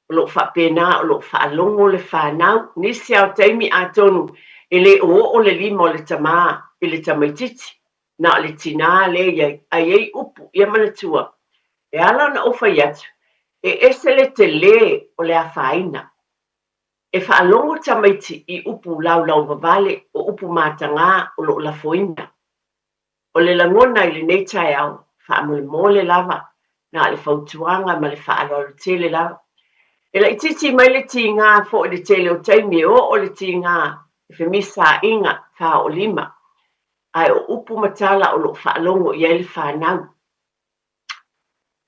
o lo o faapena o lo o faalogo le fanau, nisi lava o taimi atonu e le o oo le lima o le tama i le tamaitiiti, na o le tinā lea i ai, ae i ai upu, ia manatua, e ala ona ou fai atu, e ese le telē o le afaina. E faalogo tamaiti i upu laulauvavale, o upu matagā o lo o lafoina. O le lagona i lenei taeao, faamolemole lava, na o le fautuaga ma le faaaloalo tele lava. E laitiiti mai le tiga foi i le tele o taimi e oo le tiga i femisaaiga faaoolima, ae o upu ma tala o lo o faalogo i ai le fanau.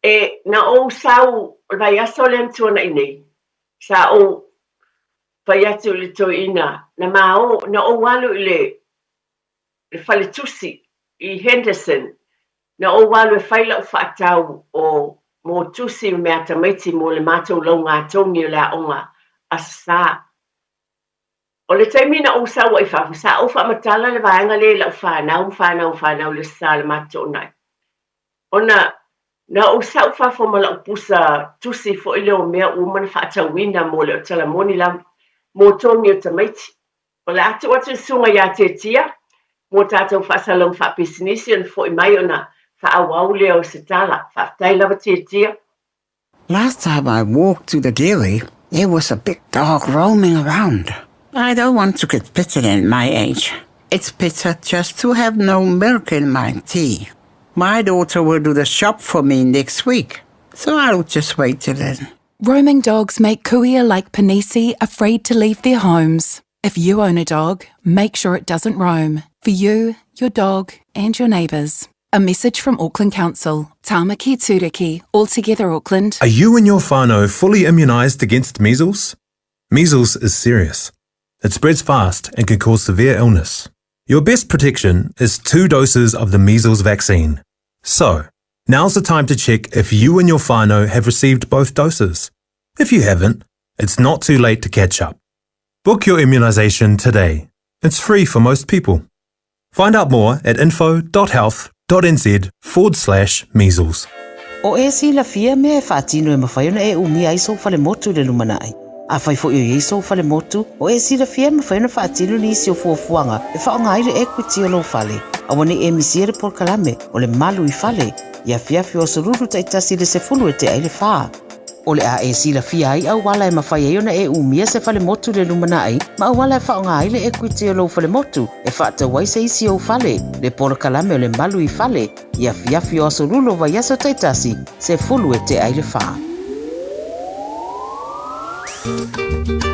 E, na ou sau o le vaiaso lea na tuanai nei, sa ou fai atu i le toeaina, na ma o, na ou alu i le le faletusi i Henderson, na ou alu e fai lau faatau o mo tusi ma mea tamaiti mo le matou laugatogi o le aoga Aso Sa. O le taimi na ou sau ai i fafo, sa ou faamatala le vaega lea i lau fanau ma fanau fanau i le Aso Sa le matou toonai. Ona na ou sau fafo ma lau pusa tusi foi lea o mea ua uma ona faatauina mo le tala moni lava mo togi o tamaiti. O le a tuu atu i le susuga ia Tietia mo tatou faasalalauga faapisinisi ona foi mai ona faaauau lea o se tala. Faafetai lava Tietia. Last time I walked to the dairy, there was a big dog roaming around. I don't want to get bitten at my age. It's better just to have no milk in my tea. My daughter will do the shop for me next week, so I'll just wait till then. Roaming dogs make kuia like Panisi afraid to leave their homes. If you own a dog, make sure it doesn't roam. For you, your dog, and your neighbours. A message from Auckland Council. Tāmaki Tūriki, all together Auckland. Are you and your whānau fully immunised against measles? Measles is serious. It spreads fast and can cause severe illness. Your best protection is two doses of the measles vaccine. So, now's the time to check if you and your whānau have received both doses. If you haven't, it's not too late to catch up. Book your immunisation today. It's free for most people. Find out more at info.health.nz forward slash measles. O e silafia mea e faatino e mafai ona e umia ai sou falemotu i le lumanai. Afai foi o i ai sou falemotu, o e silafia e mafai ona faatino nisi o fuafuaga e faaaoga ai le equity o lou fale. Aua ne i e misia le polokalame o le Malu i Fale i afiafi o aso Lulu taitasi i le 10 e tea i le 4. O le a e silafia ai auala e mafai ai ona e umia se falemotu i le lumanai ma auala e faaaoga ai le equity o lou falemotu e faatau ai se isi ou fale, le polokalame o le Malu i Fale i afiafi o aso Lulu o vaiaso taitasi, 10 e tea i le 4.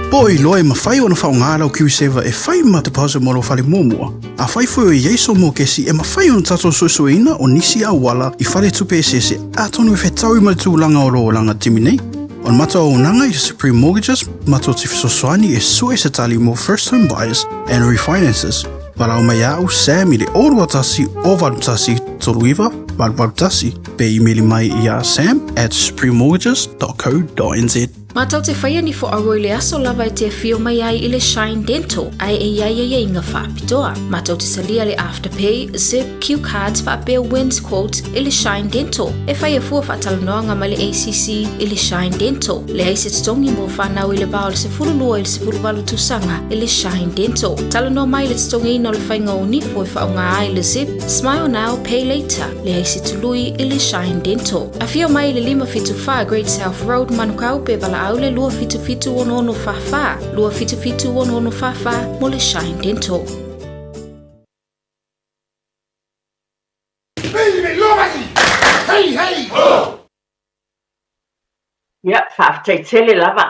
Po o iloa e mafai ona faaaoga lau KiwiSaver e fai ma deposit mo lou fale muamua. Afai foi o i ai sou mokesi e mafai ona tatou suesueina o nisi auala i faletupe eseese atonu e fetaui ma le tulaga o lou olaga taimi nei. O le matou auaunaga i Supreme Mortgages, matou te fesoasoani e sue se tali mo first home buyers and refinances. Valaau mai ia au Sam i le 021 081 39 881 pe imeli mai ia sam at suprememortgages.co.nz. Mātou te whaia ni fo aua i le aso lava e te awhio mai ai i le Shine Dental, ae e iai ai inga whaapitoa. Mātou te salia le Afterpay, Zip, Q Cards whaapea Wins Quotes i le Shine Dental. E whai a fua whaatalanoanga mai le ACC i le Shine Dental. Le ai se totongi mo whanau i le vā o le 12 i le 18 tausaga i le Shine Dental. Talanoa mai le totongiina o le whainga o nifo e whaonga ai le Zip, Smile Now, Pay Later, le ai se tului i le Shine Dental. Afio mai i le 574 Great South Road, Manukau, pe valaau le 277 6644, 277 6644 mo le Shine Dental. Ia, faafetai tele lava.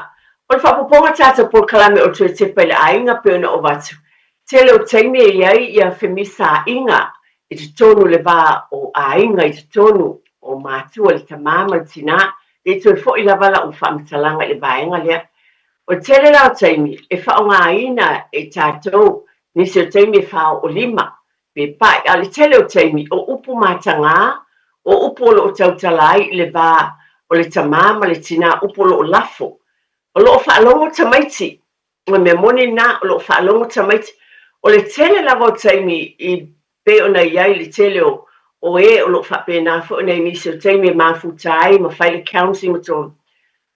O le faaopoopoga tatou polokalame o Toe Tepa i le Aiga pei ona ova atu. Tele o taimi e i ai ia femisaaiga i totonu o le va o aiga i totonu o matua le tamā ma le tinā, le i toe fo'i lava la'u faamatalaga i le vaega lea. O le tele la o taimi e faaaogaina e tatou nisi o taimi e fāo'olima pe pa'i, a o le tele o taimi o upu matagā, o upu o lo o tautala ai i le va o le tamā ma le tinā, upu o lo o lafo. O lo o faalogo tamaiti, o le mea moni lena, o lo o faalogo tamaiti. O le tele lava o taimi i pei ona i ai le tele o o e o lo o faapena foi ona i nisi o taimi e mafuta ai ma fai le counselling ma tonu,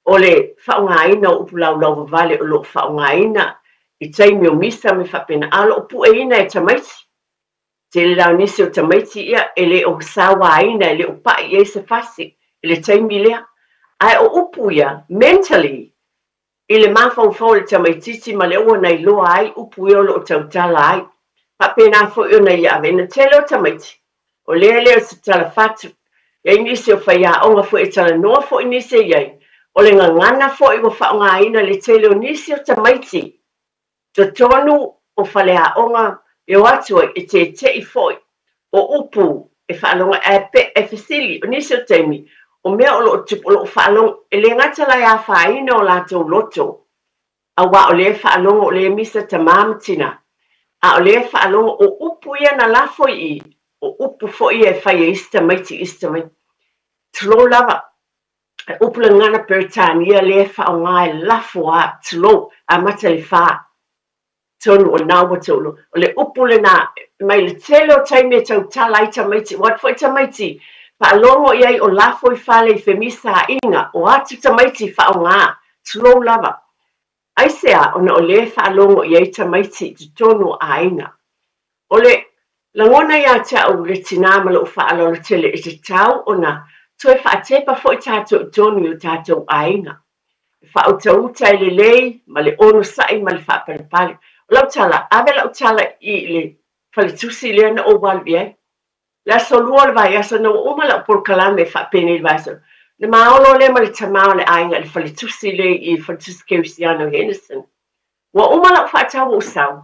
o le faaaogaina o upu laulauvavale o lo o faaaogaina i taimi o misa ma faapena, a o lo o pueina e tamaiti. Tele la o nisi o tamaiti ia e le o sauaina, e le o pa'i i ai se fasi i le taimi lea. Ae o upu ia, mentally, i le mafaufau o le tamaitiiti ma le ua na iloa ai upu ia o lo o tautala ai. Faapena foi ona ia ave ina tele o tamaiti, o lea le o se tala fatu. I ai nisi o faiaoga foi e talanoa foi nisi e i ai, o le gagana foi ua faaaogaina le tele o nisi o tamaiti totonu o faleaoga e o atu ai e tete'i foi o upu e faalogo ae pe e fesili, o nisi o taimi, o mea o lo o tupu, o lo o faalogo, e le gata la e afaina o latou loto, auā o lea e faalogo o lea e misa tamā ma tinā, a o lea e faalogo o upu ia na lafo i i, o upu foi ia e fai e isi tamaiti i isi tamaiti. Tulou lava, e upu le gagana Peretania lea e faaaoga e lafo a, tulou, amata i le fā. Tonu o lena ua tolu. O le upu lena, mai le tele o taimi e tautala ai tamaiti, o atu foi tamaiti, faalogo i ai o lafo i fale i femisaaiga, o atu tamaiti faaaoga, tulou lava. Aisea ona o lea e faalogo i ai tamaiti i totonu o aiga. O le lagona ia te au le tinā ma lou faaaloalo tele e tatau ona toe faatepa foi tatou i tonu i o tatou aiga. E faautauta e lelei ma le onosai ma le faapalepale. O lau tala, ave lau tala i le faletusi lea na ou alu i ai. Le aso lua o le vaiaso ina ua uma lau polokalame faapenei i le vaiaso, na maolo lea ma le tamā o le aiga i le faletusi lea i le faletusi Kerisiano i Henderson. Ua uma lau faatau ua ou sau.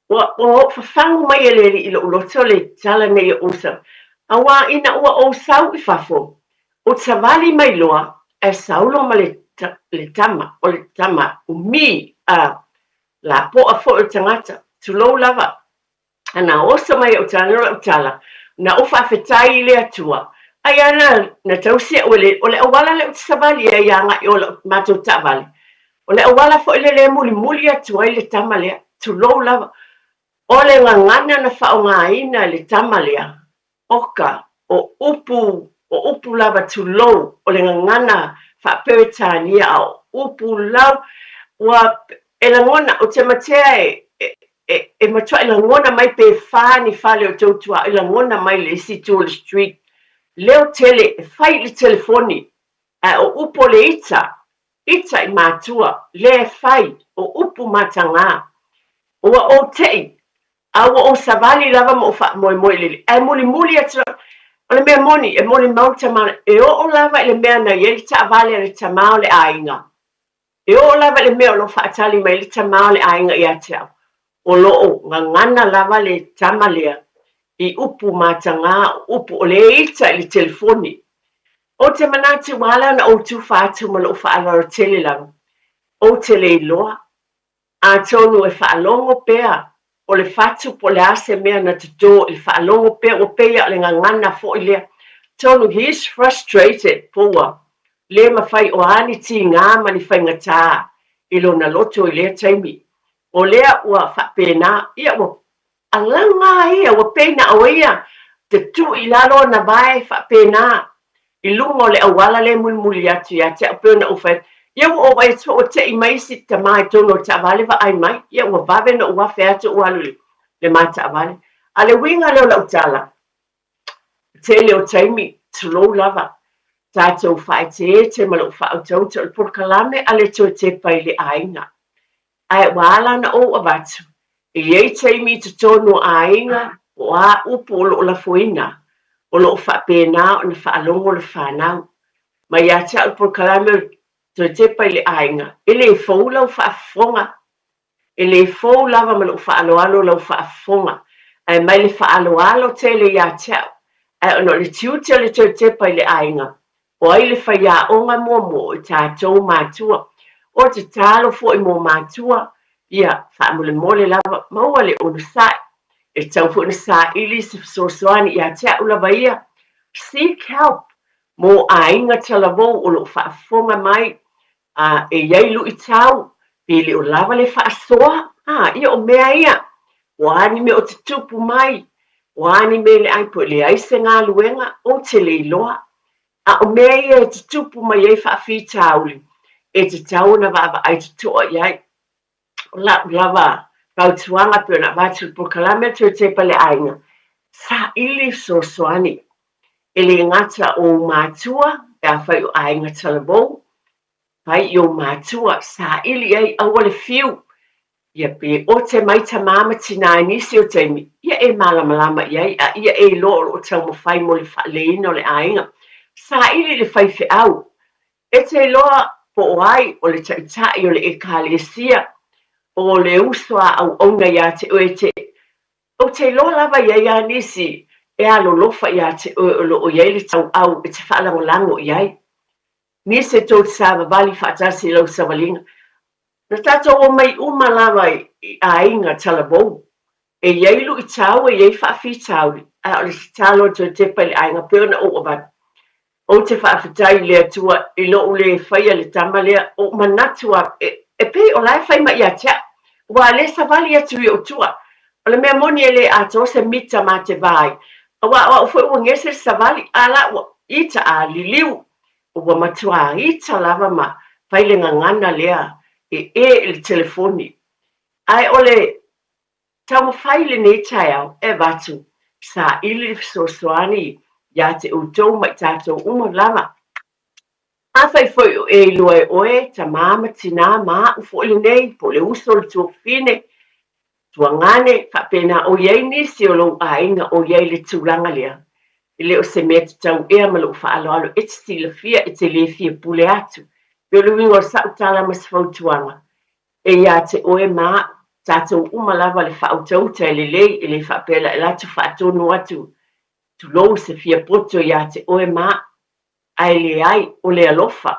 Ua ua ou fafagu mai e le Alii i lou loto le tala nei o ou sau, auā ina ua ou sau i fafo, ou te savali mai loa, ae sau loa ma le, le tama, o le tama umi, a lapoa foi o le tagata, tulou lava, a na oso mai ou tala, no lau tala, na ou faafetai i le Atua, ai a na, na tausi au e le, o le auala lea ou te savali ai agai o lau matou taavale, O le auala foi lea e mulimuli atu ai le tama lea, tulou lava. O le gagana na faaaogaina e le tama lea, oka, o upu, o upu lava tulou, o le gagana faa-Peretania, a o upu lau, ua, e lagona, ou te matea e, e, e, e matuai lagona mai pe fā ni fale o tou tuaoi, lagona mai le isi itu o le street, leo tele, e fai i le telefoni, ae o upu o le ita, ita i matua, lea e fai, o upu matagā. Ua ou te'i, a ua ou savali lava ma ou faamoemoe i le Alii, ae mulimuli atu lava, o le mea moni, e molimau le tamā, e oo lava i le mea na i ai le taavale a le tamā o le aiga, e oo lava i le mea o lo o faatali mai ai le tamā o le aiga ia te au, o lo o gagana lava le tama lea i upu matagā, o upu o le ita i le telefoni. Ou te manatu ua ala ona ou tufa atu ma lou faaaloalo tele lava, ou te le iloa. Atonu e faalogo pea o le fatu po o le a se mea na totō i le faalogo pea ua pei a o le gagana foi lea. Atonu he is frustrated po ua le mafai o a ni tigā ma ni faigatā i lona loto i lea taimi. O lea ua faapena, ia ua alaga a ia, ua pei na o ia te tuu i lalo ona vae faapena i luga o le auala lea e mulimuli atu ia te au pei ona ou fai atu, ia ua ou vaai atu ua tei mai isi tama i totonu o le taavale vaai mai, ia ua vave ona ou afe atu ou alu i le ma taavale. A o le uiga lea o lau tala, tele o taimi, tulou lava, tatou faaeteete ma lou faautauta o le polokalame a le toe tepa i le aiga. Ae ua ala ona ou avatu, e i ai taimi i totonu o aiga po o a upu o lo o lafoina, o lo o faapena ona faalogo le fanau. Mai ia te au le polokalame o le toe tepa i le aiga, e le fou lau faafofoga. E le fou lava ma lou faaaloalo lau faafofoga, ae mai le faaaloalo tele ia te au, ae ona o le tiute o le toe tepa i le aiga, o ai le faiaoga muamua o i tatou matua. O tatalo foi mo matua, ia, faamolemole lava, maua le onosai. E tatau foi ona saili se fesoasoani ia te au lava ia. Seek help mo aiga talavou o lo o faafofoga mai, a e i ai luitau, pe le o lava le faasoa, a, ia o mea ia, o a ni mea o te tupu mai, o a ni mea e leai po e leai se galuega, ou te le iloa. A o mea ia e tutupu mai ai faafitauli, e tatau ona vaavaai totoa i ai. O lau lava fautuaga pei ona avatu i le polokalame a Toetepa le Aiga, saili fesoasoani. E le gata o ou matua, pe afai o aiga talavou, fai i ou matua, saili i ai, aua le fiu, ia pe ote mai tamā ma tinā i nisi o taimi, ia e malamalama i ai, a ia e iloa o lo o taumafai mo le faaleina o le aiga. Saili i le faifeau, e te iloa po o ai o le taitai o le Ekalesia, o le uso a auauna iā te oe te Ou te iloa lava i ai a nisi e alolofa iā te oe o lo o i ai le tauau e te faalagolago i ai. Nisi e tou te savavali faatasi i lau savaliga. Na tatou omai uma lava i aiga talavou. E i ai luitau, e i ai faafitauli, ae o le tatalo e toe tepa i le aiga pei ona ou avatu. Ou te faafetai i le Atua i lou le faia le tama lea, ou manatu a, e, e pei o la e fai mai ia te au, aua le savali atu i ou tua. O le mea moni e le atoa se mita ma te va ai, aua o au foi ua gese le savali, a la ua ita a liliu, ua matuā ita lava ma fai le gagana lea e e i le telefoni. Ae o le taumafai lenei taeao e avatu saili le fesoasoani iā te outou ma i tatou uma lava. Afai foi o e iloa e oe, tamā ma tinā ma a'u foi lenei, po o le uso o le tuafafine, tuagane, faapena o i ai nisi o lou aiga o i ai i le tulaga lea, e le o se mea tatau ea ma lou faaaloalo e te silafia e te le fia pule atu. Pei o le uiga o sa'u tala ma se fautuaga, E iā te oe ma a'u, tatou uma lava le faautauta e lelei e le faapea la e latou faatonu atu, tulou se fia poto iā te oe ma a'u. Ae leai, o le alofa.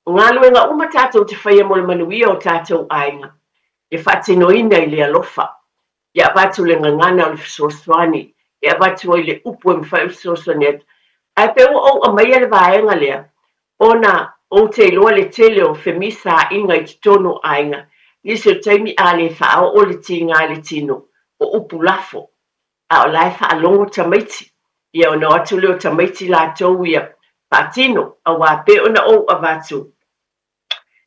O galuega uma tatou te faia mo le manuia o tatou aiga, e faatinoina i le alofa. Ia avatu le gagana o le fesoasoani, e avatu ai le upu e mafai ona fesoasoani atu. Ae pei ua ou aumaia le vaega lea, ona ou te iloa le tele o femisāiga i totonu o aiga, nisi o taimi a le faaoo le tiga i le tino, o upu lafo. A o la e faalogo tamaiti, ia ona o atu lea o tamaiti latou ia faatino, auā pei ona ou avatu,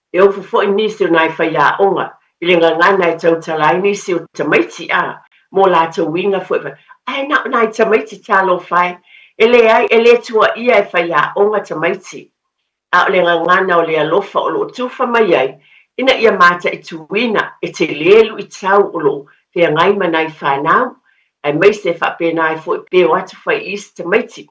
e ofo foi nisi o nai faiaoga i le gagana e tautala ai nisi o tamaiti, a, mō latou uiga foi, ae na o nai tamaiti talofa e, e leai, e le tuuaia e faiaoga tamaiti, a o le gagana o le alofa o lo o tufa mai ai ina ia mataituina e telē luitau o lo o feagai ma nai fanau, aemaise e faapena ai foi pe o atu fai i isi tamaiti.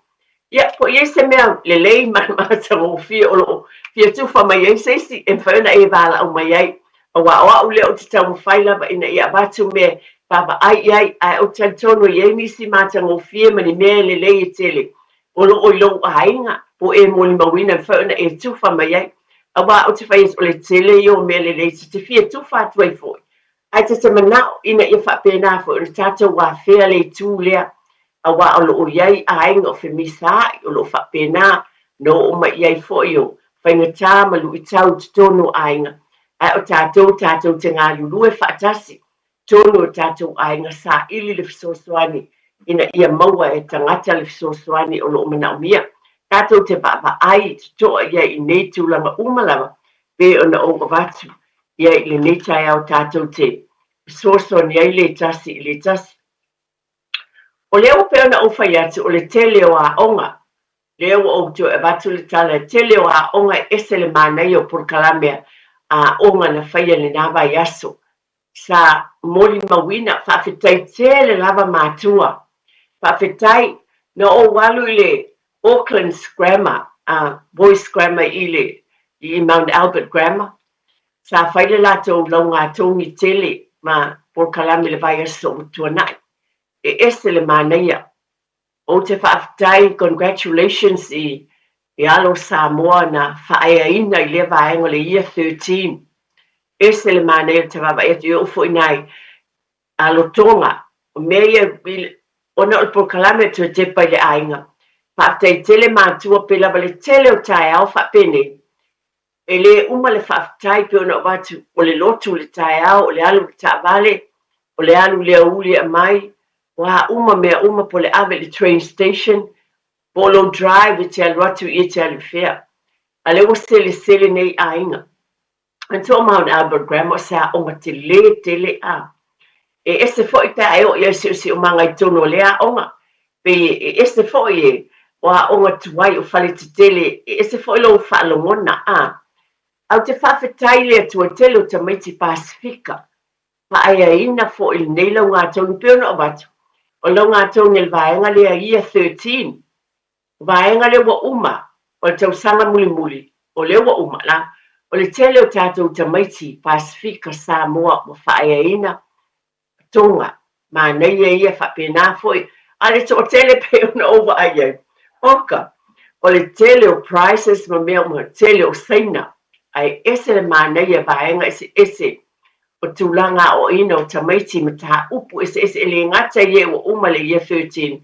Ia, po o i ai se mea lelei ma le matagofie o lo o fia tufa mai ai se isi e mafai ona e valaau mai ai, aua o au lea ou te taumafai lava ina ia avatu mea e vaavaai i ai, ae ou te talitonu e i ai nisi matagofie ma ni mea lelei e tele o lo o i lou aiga. Po o e molimauina e mafai ona e tufa mai ai. Aua ou te fai atu o le tele ia o mea lelei ta te fia tufa atu ai foi. Ae ta te manao ina ia faapena foi ona tatou afea le itu lea, aua o lo o i ai aiga o femisaai o lo o faapena ona oo mai i ai foi o faigata ma luitau i totonu o aiga, ae o tatou tatou te galulue faatasi totonu o tatou aiga saili le fesoasoani ina ia maua e tagata le fesoasoani o lo o manaomia. Tatou te vaavaai totoa i ai i nei tulaga uma lava pei ona ou avatu i ai i lenei taeao tatou te fesoasoani ai le tasi i le tasi. O lea ua pei ona ou fai atu o le tele o aoga, lea ua ou toe avatu le tala, e tele o aoga e ese le manaia o polokalame a aoga na faia i lena vaiaso. Sa molimauina, faafetai tele lava matua. Faafetai na ou alu i le Auckland's Grammar, Boys Grammar i le i Mount Albert Grammar, Sa fai le latou laugatogi tele ma polokalame i le vaiaso ua tuanai. E ese le manaia. Ou te faafetai, congratulations i i alo o Samoa na faaeaina i lea vaega o le Year 13. Ese le manaia o te vaavaai atu i ou foi nai alo Tonga. O mea ia ona o le polokalame o toe tepa i le aiga. Faafetai tele matua pei lava le tele o taeao faapenei. E le uma le faafetai pei ona avatu, o le lotu i le taeao, o le alu i le taavale, o le alu i le aoauli e aumai, o a uma mea uma, po o le ave i le train station, po o lou drive e te alu atu i e te alu i fea. A lea ua selesele nei aiga. And o Mount Albert Grammar o se aoga tele tele a. E ese foi pe a e oo i ai siosiomaga i totonu o lea aoga, pei e ese foi e o aoga tuai o fale tetele, e ese foi lou faalogona, a. Ae ou te faafetai i le Atua tele o tamaiti Pasefika, faaeaina foi lenei laugatogi, pei ona avatu, o le laugatogi a le vaega lea Year 13, o vaega lea ua uma, o le tausaga mulimuli, o lea ua uma la, o le tele o tatou tamaiti Pasefika Samoa ua faaeaina Tonga, manaia ia faapena foi, a le toatele pei ona ou vaai ai, oka, o le tele o prizes ma mea uma, tele o Saina, ae ese le manaia vaega eseese o tulaga aoaoina o tamaiti mataupu eseese e le gata i e ua uma le Year 13,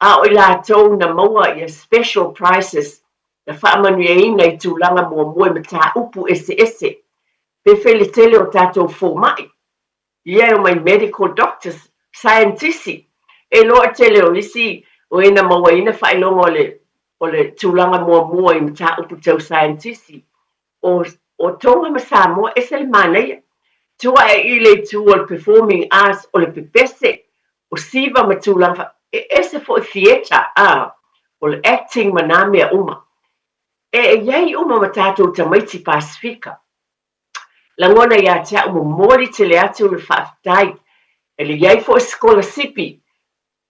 a o i latou na maua ia special prizes na faamanuiaina i tulaga muamua i mataupu eseese, pefei le tele o tatou fomai. Ia e omai medical doctors, saienitisi, e iloa tele o isi o e na mauaina faailoga o le o le tulaga muamua i mataupu tau saienitisi o o Tonga ma Samoa, ese le manaia. Tua ae i le itu o le performing arts, o le pepese, o siva ma tulaga fa, e ese foi theatre, a, o le acting ma nā mea uma. E i ai uma ma tatou tamaiti Pasifika. Lagona ia te au momoli tele atu le faafetai. E le i ai foi sikolasipi,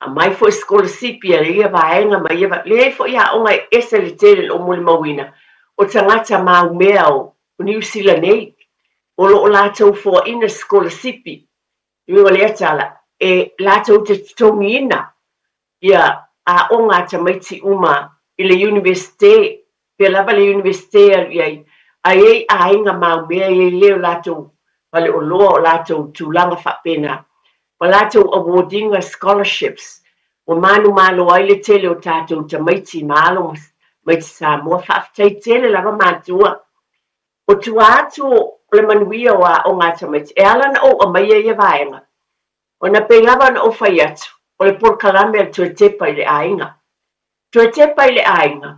aumai foi sikolasipi a ia vaega ma ia vaega, leai foi aoga e ese le tele o lo o molimauina o tagata maumea o Niu Sila nei, o lo o latou foaina sikolasipi. Ui o lea tala, e latou te totogiina ia aoga a tamaiti uma i le Iunivesite, pea lava le Iunivesite e alu i ai, a i ai aiga maumea e i ai le o latou faleoloa, o latou tulaga faapena, ma latou award ina scholarships, ua manumalo ai le tele o tatou tamaiti ma alo maiti Samoa. Faafetai tele lava matua. O tua atu o le manuia o aoga a tamaiti, e ala ona ou aumaia ia vaega, Ona pei lava ona ou fai atu, o le polokalame a le toe tepa i le aiga. Toe tepa i le aiga,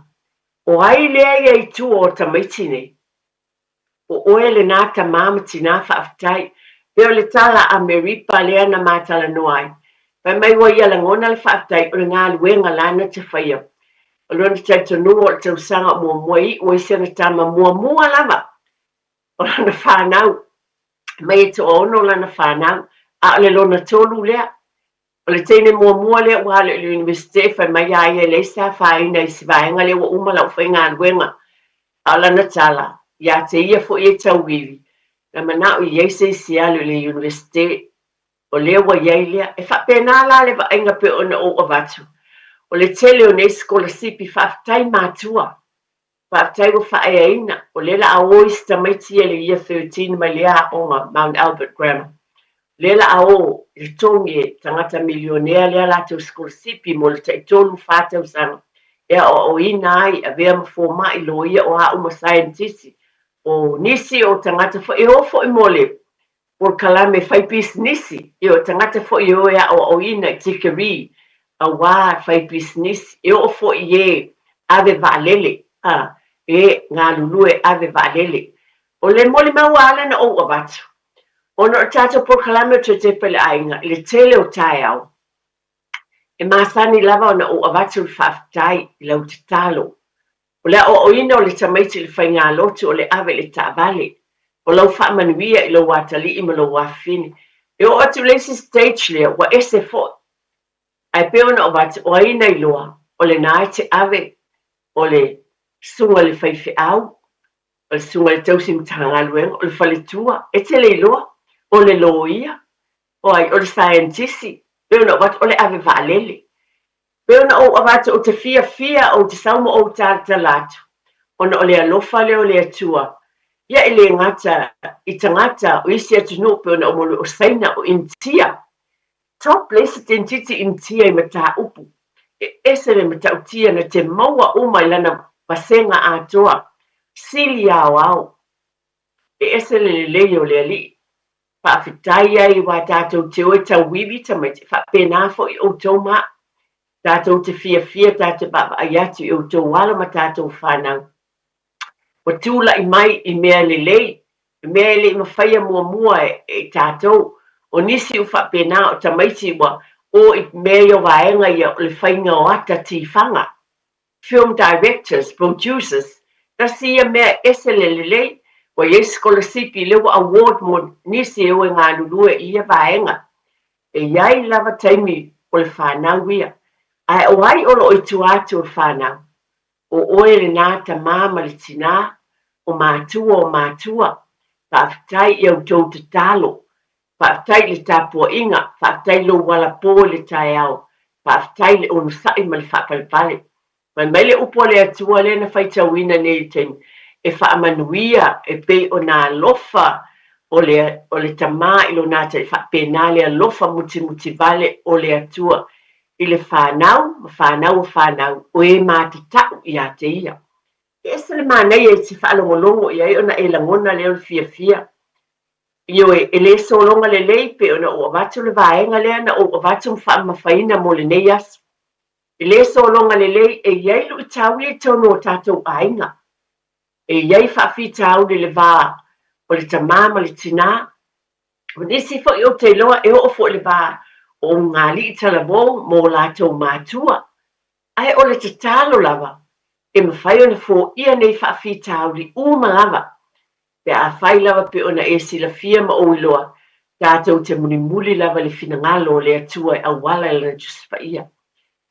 o ai lea ia i tua o tamaiti nei? O oe lenā tamā ma tinā faafetai. Pei o le tala a Meripa lea na ma talanoa ai. Fai mai ua ia lagona le faafetai o le galuega lana te faia. O lona talitonuga o le tausaga o muamua e iu ai si ana tama muamua lava o lana fanau. Mai e toaono lana fanau, a o le lona tolu lea. O le teine muamua lea ua alu i le Iunivesite, fai mai a ia e leai se afaina i se vaega lea ua uma lau faigaluega. A o lana tala, ia te ia foi e tauivi, na manao i ai se isi e alu i le Iunivesite. O lea ua i ai lea. E faapena la le vaaiga pei ona ou avatu. O le tele o nei sikolasipi, faafetai matua. Faafetai ua faaeaina, o lea la a o isi tamaiti ia i le Year 13 mai lea aoga Mount Albert Grammar. O lea la a o i totogi e tagata milionea lea latou sikolasipi mo le taitolu fa tausaga e aoaoina ai, avea ma fomai, loia, o a uma saienitisi, o nisi o tagata foi e o foi mo le polokalame fai pisinisi, ia o tagata foi e o e aoaoina i tikerii auā fai pisinisi, e oo foi i e ave vaalele, a, e galulue ave vaalele. O le molimau a lea na ou avatu, ona o le tatou polokalame o Toe Tepa i le Aiga i le tele o taeao, e masani lava ona ou avatu le faafetai i lau tatalo. O le aoaoina o le tamaiti i le faigalotu o le ave i le taavale, o lau faamanuia i lou atalii ma lou afafine. E oo atu i le isi stage lea, ua ese foi. Ae pei ona ou avatu, o ai na iloa, o lena e te ave, o le susuga i le faifeau, o le susuga i le tausi matagaluega, o le faletua, e te le iloa, o le loia, o ai, o le saienitisi, pei ona ou avatu, o le ave vaalele. Pei ona ou avatu, ou te fiafia, ou te sau ma ou talatala atu, ona o le alofa lea o le Atua, ia e le gata i tagata o isi atunuu pei ona ou momoli, o Saina, o Initia. Top le isi tentiti Initia i mataupu e ese le matautia na te maua uma i lana vasega atoa, sili aoao. E ese le lelei o le Alii. Faafetai ai aua tatou te o e tauivi tamaiti, e faapena foi outou ma au. Tatou te fiafia tatou te vaavaai atu i outou alo ma tatou fanau. Ua tulai mai i mea lelei, i mea e le i mafaia muamua e tatou. O nisi ua faapena o tamaiti ua o i mea ia o vaega ia o le faiga o ata tifaga. Film directors, producers, tasi ia mea e ese le lelei, ua i ai sikolasipi lea ua award mo nisi e o e galulue i ia vaega. E i ai lava taimi o le fanau ia. Ae o ai o lo o i tua atu o le fanau? O oe lena tamā ma le tinā, o matua o matua, faafetai i a outou tatalo, faafetai i le tapuaiga, faafetai i lou alapō i le taeao, faafetai i le onosai ma le faapalepale. Fai mai le upu a le Atua lea na faitauina nei i le taimi, e faamanuia e pei ona alofa o le, o le Tamā i lona atalii, faapena le alofa mutimutivale o le Atua i le fanau ma fanau o fanau o e matatau ia te ia. E ese le manaia e te faalogologo i ai ona e lagona lea o le fiafia. Ioe, e le sologa lelei pei ona ou avatu le vaega lea na ou avatu ma faamamafaina mo lenei aso. E le sologa lelei e i ai luitau ia i totonu o tatou aiga. E i ai faafitauli i le va o le tamā ma le tinā. O nisi foi ou te iloa e oo foi i le va o ulugalii talavou ma o latou matua. Ae o le tatalo lava, e mafai ona foia nei faafitauli uma lava, pe afai lava pei ona e silafia ma ou iloa, tatou te mulimuli lava i le finagalo o le Atua e auala i Lana Tusi Paia.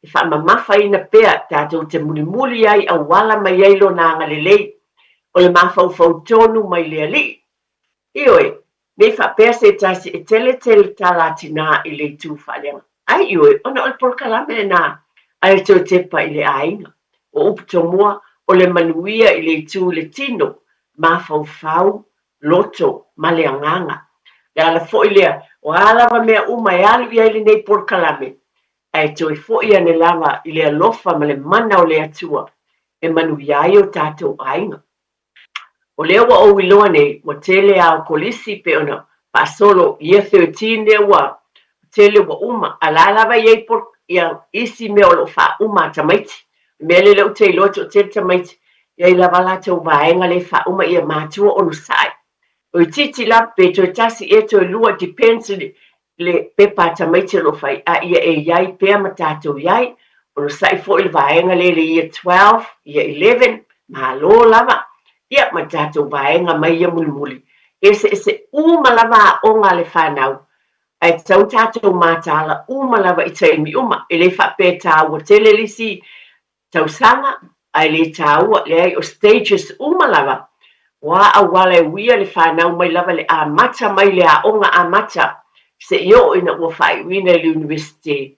E faamamafaina pea tatou te mulimuli ai auala mai ai Lona agalelei, o le mafaufau tonu mai le Alii. Ioe, ne i faapea se tasi e tele tele tala a tinā i le itu faaleaga. Ai ioe, ona o le polokalame lenā a le toe tepa i le aiga. O upu tomua, o le manuia i le itu i le tino, mafaufau, loto ma le agaga. Le ala foi lea, o a lava mea uma e alu i ai lenei polokalame, ae toe foi ane lava i le alofa ma le mana o le Atua e manuia ai o tatou aiga. O lea ua ou iloa nei, ua tele a o kolisi pei ona faasolo year 13 lea ua tele ua uma, a la lava e i ai ia isi mea o lo o faauma a tamaiti. O le mea lea lea ou te iloa e toatele tamaiti, e i ai lava latou vaega lea e faauma ia matua onosai. O itiiti lava pe toe tasi ea toe lua, depends i le pepa a tamaiti o lo o fai, a ia e i ai pea ma tatou i ai. Onosai foi le vaega lea i le year 12, year 11, malo lava, ia ma le tatou vaega mai ia mulimuli. E eseese uma lava aoga a le fanau, ae tatau tatou mataala uma lava i taimi uma. E le faapea e taua tele le isi tausaga, ae le taua, leai, o stages uma lava, o a auala e uia le fanau mai lava le amata mai le aoga amata seia oo ina ua faaiuina i le Iunivesite,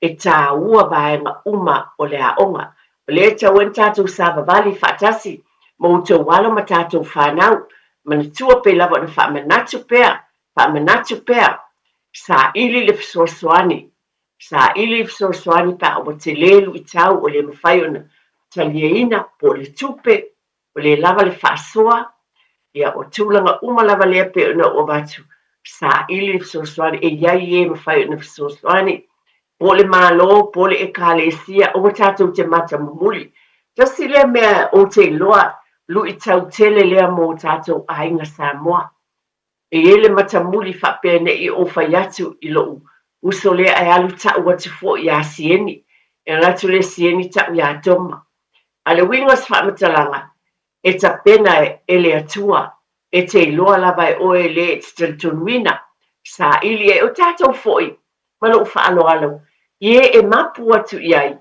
e taua vaega uma o le aoga. O lea e tatau ai ona tatou savavali faatasi ma outou alo ma tatou fanau, manatua pei lava ona faamanatu pea, faamanatu pea, saili le fesoasoani, saili le fesoasoani pe a ua tele luitau ua le mafai ona taliaina po o le tupe, ua le lava le faasoa, ia o tulaga uma lava lea pei ona ou avatu, saili le fesoasoani, e i ai e mafai ona fesoasoani, po o le Malo, po o le Ekalesia, aua tatou te matamumuli. Tasi lea mea ou te iloa, luitau tele lea mo tatou aiga Samoa. E i ai le matamuli faapea ne i ou fai atu i lou uso lea ae alu tau atu foi ia Sieni, e alu atu lea Sieni tau ia Toma. A o le uiga o se faamatalaga, e tapena e le Atua, e te iloa lava e oe le e te talitonuina, saili ai o tatou foi ma lou faaaloalo i e e mapu atu i ai,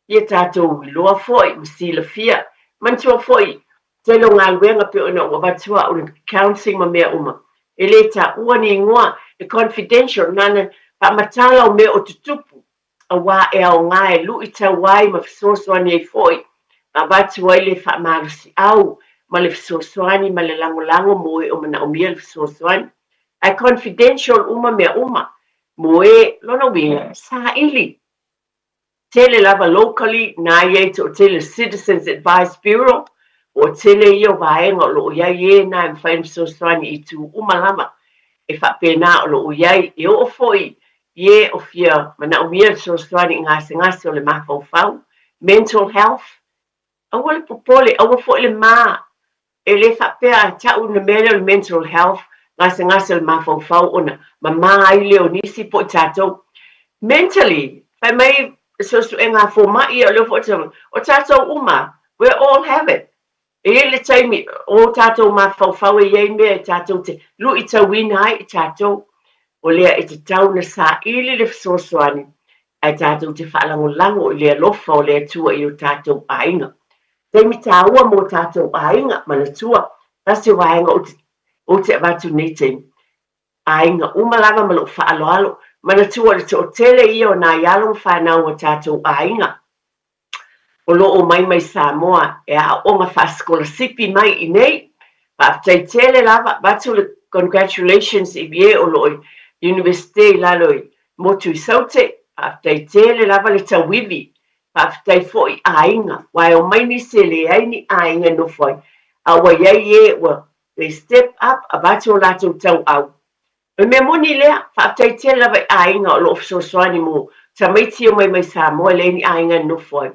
ia tatou iloa foi ma silafia. Manatua foi, tele o galuega pei ona ou avatua au i le counselling ma mea uma, e le taua ni igoa, e confidential, na ona faamatala o mea o tutupu, aua e aoga e luitau ai ma fesoasoani ai foi ma avatu ai le faamalosiau ma le fesoasoani ma le lagolago mo e o manaomia le fesoasoani. Ae confidential uma mea uma mo e, lona uiga, saili tele lava locally na i ai toatele Citizens Advice Bureau, ua tele ia o vaega o lo o i ai e na e mafai ona fesoasoani i itu uma lava e faapena o lo o i ai. E oo foi i e o fia manaomia le fesoasoani i gasegase o le mafaufau, mental health, aua le popole, aua foi le ma, e le faapea a tau le mea lea o le mental health, gasegase o le mafaufau ona mama ai lea o nisi po o tatou. Mentally, fai mai suesuega a fomai, o lea foi o tatou uma, we all have it. E i ai le taimi o tatou mafaufau e i ai mea e tatou te luitauina ai i tatou, o lea e tatau ona saili le fesoasoani ae tatou te faalagolago i le alofa o le Atua i o tatou aiga. Taimi taua mō tatou aiga, manatua, tasi o vaega ou te, ou te avatu nei taimi. Aiga uma lava ma lou faaaloalo, manatua o le toatele ia o nai alo ma fanau a tatou aiga. o lo o omai mai Samoa e aooga faasikolasipi mai i nei. Faafetai tele lava, avatu le congratulations i e o lo o i Universite i lalo i Motu i Saute, faafetai tele lava le tauivi, faafetai foi i aiga, aua e omai nisi e leai ni aiga e nofo ai, a ua i ai e ua they step up avatu o latou tauau. O le mea moni lea, faafetai tele lava i aiga o lo o fesoasoani mo tamaiti e omai mai Samoa e leai ni aiga e nofo ai,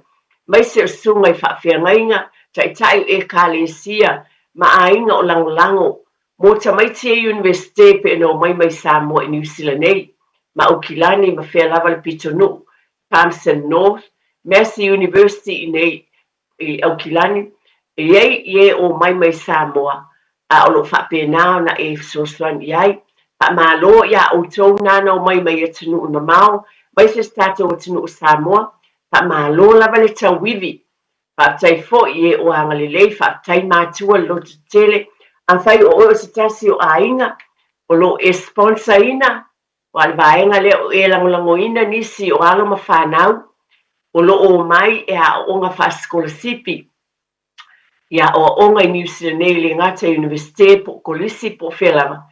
aemaise o susuga i faafeagaiga, taitai o Ekalesia ma aiga o lagolago mo tamaiti e Iunivesite pei ona omai mai Samoa i Niu Sila nei, ma Aukilani ma fea lava le pitonuu, Palmerston North, Massey University i nei i Aukilani, e i ai i e omai mai Samoa, a o lo o faapena ona e fesoasoani i ai. Faamalo iā outou nāna omai mai atunuu mamao, aemaise si tatou atunuu o Samoa. Faamalo lava le tauivi. Faafetai foi i e o agalelei, faafetai matua le loto tele. Afai o oe o se tasi o aiga o lo o e sponsor ina, Aua o le vaega lea o e lagolagoina nisi o alo ma fanau o lo o omai e aooga faasikolasipi i aoaoga i Niu Sila nei, e le gata i Iunivesite po o Kolisi po o fea lava.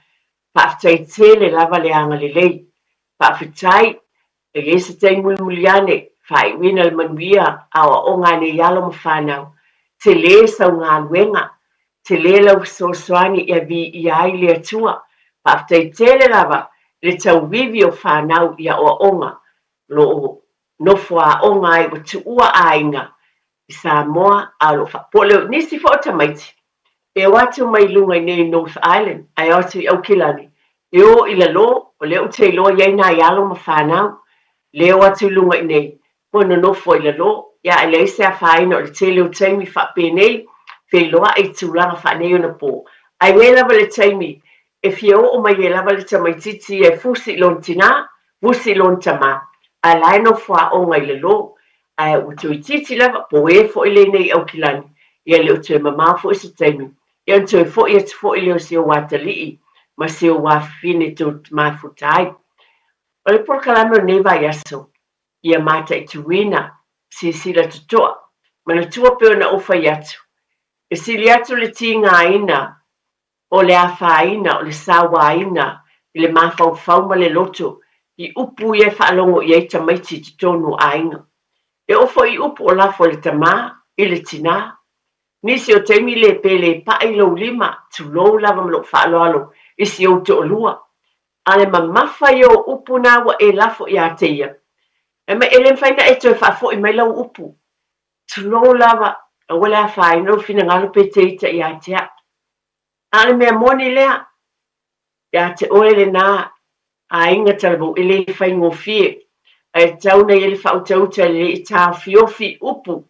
Faafetai tele lava le agalelei. Faafetai E i ai se taimi mulimuli ane, faaiuina le manuia aoaoga a nei alo ma fanau. Tele sau galuega, tele lau fesoasoani ia viia ai le Atua. Faafetai tele lava i le tauivi o fanau i aoaoga o lo o nofo aoga ai ua tuua aiga i Samoa a o lo o faapole nisi foi o tamaiti e o atu mai luga i nei North Island ae o atu i Aukilani e o i lalo o lea ou te iloa i ai nai alo ma fanau lea e o atu i luga i nei po nonofo i lalo ia ae leai se afaina o le tele o taimi faapenei feiloai i tulaga faaneionapo ae i ai lava le taimi e fia oo mai ai lava le tamaititi ia e fusi i lona tina fusi i lona tama ae la e nofo aoga i lalo ae ua toeitiiti lava, po o e foi lenei i Aukilani, ia le o toe mamao foi se taimi, ia ona toe foi atu foi lea o si ou atalii ma si ou afafine tou te mafuta ai. O le polokalame o lenei vaiaso, ia mataituina, silasila totoa Manatua pei ona ou fai atu, e sili atu le tigaina o le afaina, o le sauaina i le mafaufau ma le loto i upu ia e faalogo i ai tamaiti i totonu o aiga. E oo foi i upu o lafo a le tamā i le tinā. Nisi o taimi le pe le paʻi lou lima, tulou lava ma lou faaaloalo i si ou toalua. A o le mamafa ia o upu na ua e lafo ia te ia, fai mai e le mafai na e toe faafoi mai lau upu. Tulou lava, aua le afaina lou finagalo pe te ita ia te au. A o le mea moni lea, ia te oe lena aiga talavou e le faigofie, ae tatau ona i ai le faautauta e lelei e taofiofi upu.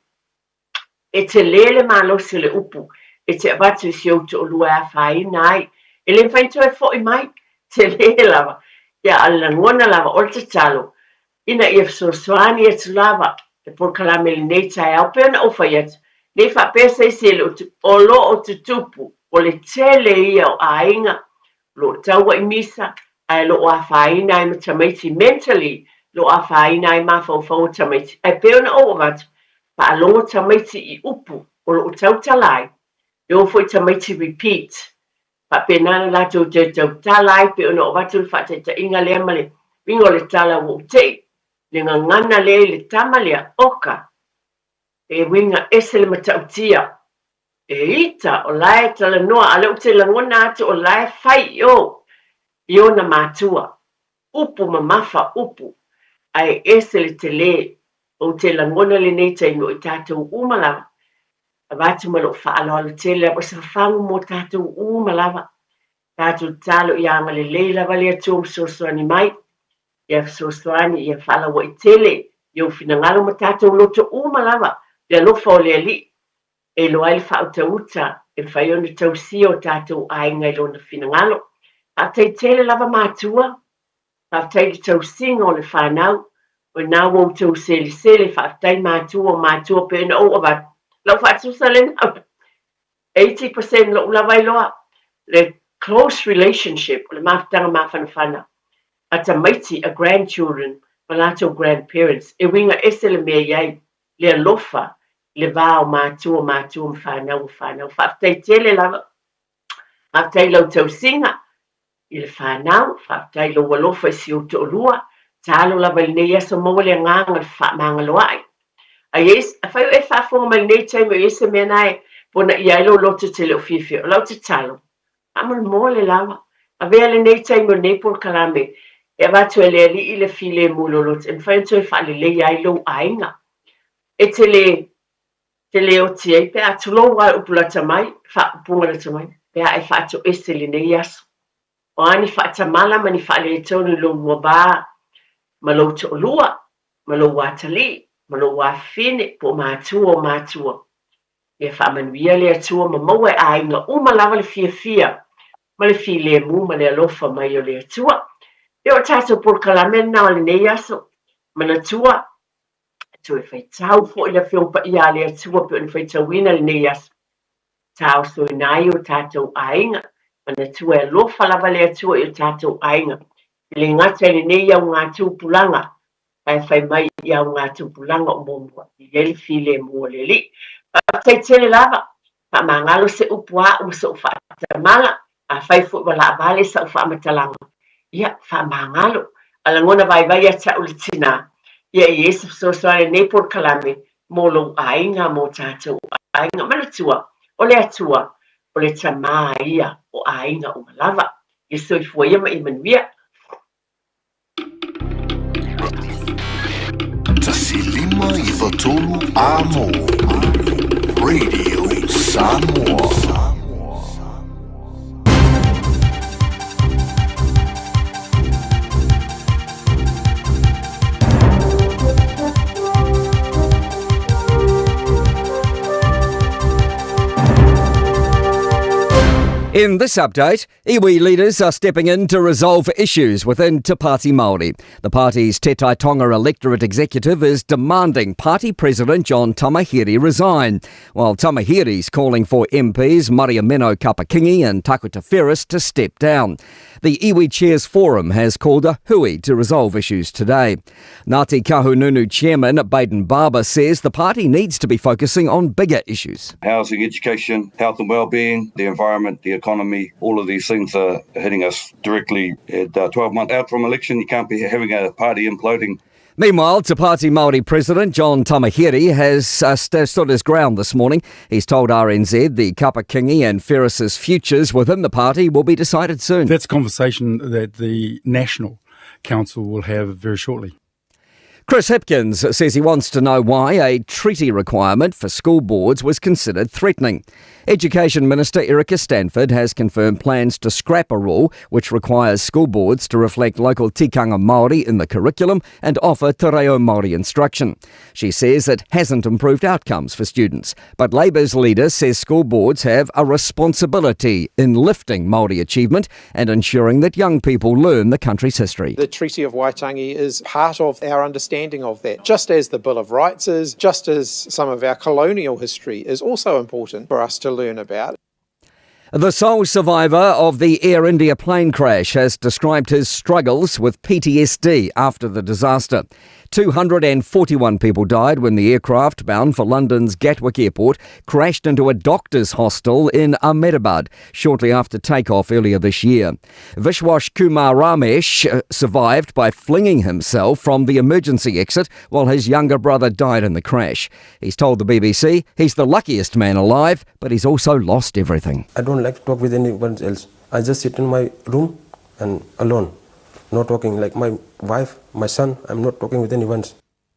E tele le malosi o le upu e te avatu i si ou toalua e afaina ai. E le mafai ona toe foi mai, tele lava. Ia, a o le lagona lava o le tatalo, ina ia fesoasoani atu lava le polokalame i lenei taeao, pei ona ou fai atu, ne i faapea se isi e le o, o lo o tutupu, o le tele ia o aiga o lo o taua i misa, ae o lo o afaina ai ma tamaiti mentally, o lo o afaina ai mafaufau o tamaiti. Ae pei ona ou avatu, faalogo tamaiti i upu o lo o tautala ai, e o foi tamaiti repeat. Faapena ona latou toe tautala ai pei ona ou avatu le faataitaiga lea ma le uiga o le tala ua ou tei le gagana lea i le tama lea, oka, e uiga ese le matautia. E ita, o la e talanoa, a o lea ou te lagona atu o la e fai i o i ona matua. Upu mamafa, upu, ae ese le tele. Ou te lagona lenei taimi o i tatou uma lava. Avatu ma lou faaaloalo tele lava o se fafagu mo tatou uma lava. Tatou tatalo ia agalelei lava le Atua ma fesoasoani mai. Ia fesoasoani, ia faalaua'i tele i ou finagalo ma tatou loto uma lava le alofa o le Alii e iloa ai le faautauta e mafai ona tausia o tatou aiga i lona finagalo. Faafetai tele lava matua, faafetai i le tausiga o le fanau, o lena ua outou selesele, faafetai matua o matua pei ona ou avatu lau faatusa lena 80% lou lava iloa le close relationship o le mafutaga mafanafana a tamaiti a grandchildren ma latou grandparents e uiga ese le mea i ai le alofa i le va o matua, matua ma fanau o fanau. Faafetai tele lava. Faafetai i lau tausiga i le fanau, faafetai i lou alofa i si ou toalua. Talo lava i lenei aso maua le agaga o le fefaamagaloa'i. A i ai, afai o e faafofoga mai i lenei taimi o i ai se mea na e ponaia ai lou loto e te le o fiafia, o lau tatalo, faamolemole lava, avea lenei taimi o lenei polokalame e avatu e le Alii le filemu i lou loto e mafai ona toe faaleleia ai lou aiga. E te le, te le oti ai pe a tulou lava le upu lata mai, faaupuga lata mai, pe a e faatoese i lenei aso. O a ni faatamala ma ni faaletonu i lou luava ma lou toalua, ma lou atalii, ma lou afafine, po o matua o matua. Ia faamanuia le Atua ma maua e aiga uma lava le fiafia ma le filemu ma le alofa mai o le Atua. Ia o le tatou polokalame lena o lenei aso. Manatua, e toe faitau foi le Afioga Paia a le Atua pei ona faitauina lenei aso. Taosoina ai o tatou aiga. Manatua e alofa lava le Atua i o tatou aiga. E le gata i lenei augatupulaga, ae fai mai i augatupulaga o muamua e i ai le filemu o le Alii. Faafetai tele lava. Faamagalo se upu a au ma so'u faatamala, afai foi ua laavale sa'u faamatalaga, ia, faamagalo. A lagona vaivai ia te a'u le tinā, ia i ai se fesoasoani i lenei polokalame mo lou aiga, mo tatou aiga. Manatua, o le Atua, o le Tamā ia o aiga uma lava. Ia soifua ia ma ia manuia. 1 5 9 3 Amo Radio Samoa. In this update, iwi leaders are stepping in to resolve issues within Te Pāti Māori. The party's Te Tai Tonga electorate executive is demanding party president John Tamihere resign, while Tamihere's calling for MPs Mariameno Kapa-Kingi and Takuta Ferris to step down. The Iwi Chairs Forum has called a hui to resolve issues today. Ngāti Kahungunu chairman Bayden Barber says the party needs to be focusing on bigger issues. Housing, education, health and well-being, the environment, the economy, all of these things are hitting us directly. At 12 months out from election, you can't be having a party imploding. Meanwhile, Te Pāti Māori President John Tamihere has stood his ground this morning. He's told RNZ the Kapa Kingi and Ferris's futures within the party will be decided soon. That's a conversation that the National Council will have very shortly. Chris Hipkins says he wants to know why a treaty requirement for school boards was considered threatening. Education Minister Erica Stanford has confirmed plans to scrap a rule which requires school boards to reflect local tikanga Māori in the curriculum and offer te reo Māori instruction. She says it hasn't improved outcomes for students, but Labour's leader says school boards have a responsibility in lifting Māori achievement and ensuring that young people learn the country's history. The Treaty of Waitangi is part of our understanding of that, just as the Bill of Rights is, just as some of our colonial history is also important for us to learn about. The sole survivor of the Air India plane crash has described his struggles with PTSD after the disaster. 241 people died when the aircraft bound for London's Gatwick Airport crashed into a doctor's hostel in Ahmedabad shortly after takeoff earlier this year. Vishwash Kumar Ramesh survived by flinging himself from the emergency exit while his younger brother died in the crash. He's told the BBC he's the luckiest man alive, but he's also lost everything. I don't like to talk with anyone else. I just sit in my room and alone, not talking. Like my wife, my son, I'm not talking with anyone.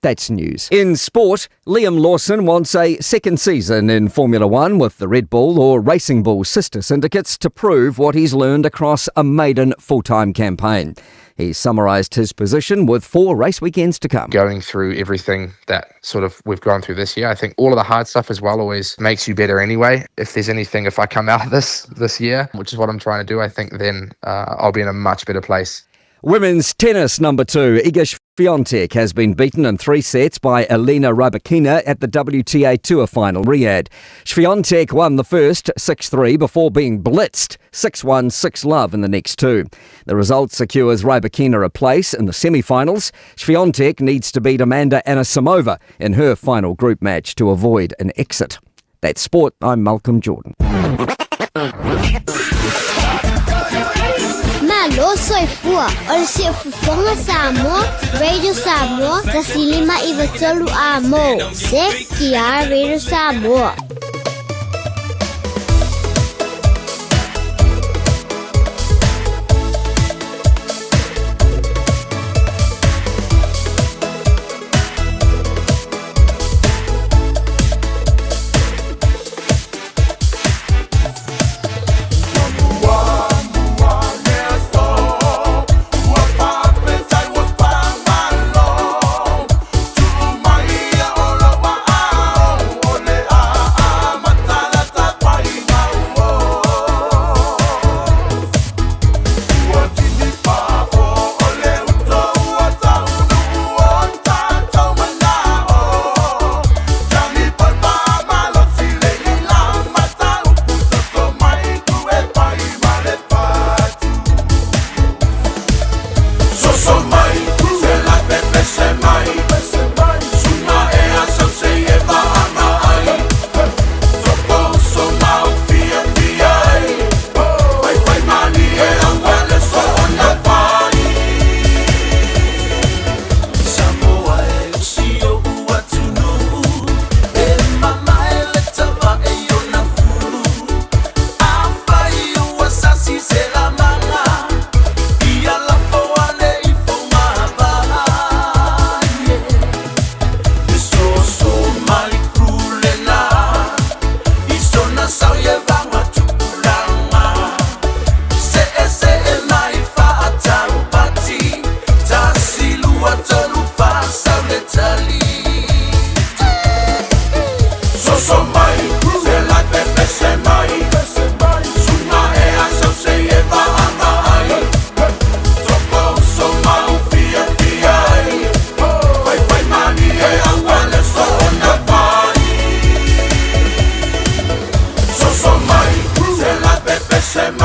That's news. In sport, Liam Lawson wants a second season in Formula One with the Red Bull or Racing Bull sister syndicates to prove what he's learned across a maiden full-time campaign. He summarised his position with 4 race weekends to come. Going through everything that sort of we've gone through this year, I think all of the hard stuff as well always makes you better anyway. If there's anything, if I come out of this year, which is what I'm trying to do, I think then I'll be in a much better place. Women's tennis number 2, Iga Swiatek has been beaten in 3 sets by Elena Rybakina at the WTA Tour final Riyadh. Swiatek won the first 6-3 before being blitzed 6-1, 6-love in the next 2. The result secures Rybakina a place in the semi-finals. Swiatek needs to beat Amanda Anisimova in her final group match to avoid an exit. That's sport. I'm Malcolm Jordan. Malo soifua, o le siufofoga Samoa, Radio Samoa, tasilima i vatolu a mo, se ki Radio Samoa.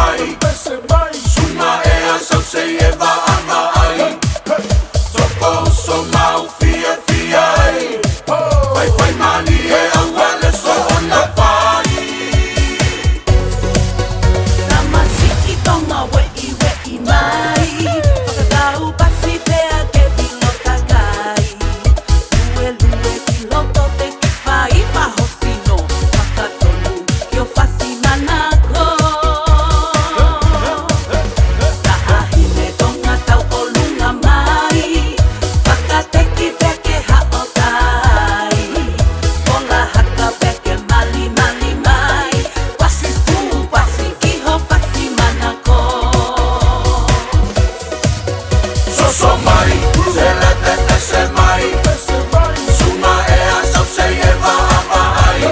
mai, Suga e a sau se e vaava ai, Toko uso mau fia fia ai, Fai fai mali e aua le soona fai. Tamasiki tonga wei wei mai Whakatau pasi pea ke vilo takai Lue lue ki loto te ki whai pahosino Whakatonu ki o fasi manako Ta'ahine tonga tau o lunga mai Whakateki pea ke hao tai Kola haka pea ke mali mali mai Kwasi fu kwasi kiho fasi manako Soso mai, se le tete se mai, Suga e a sau se e vaava ai,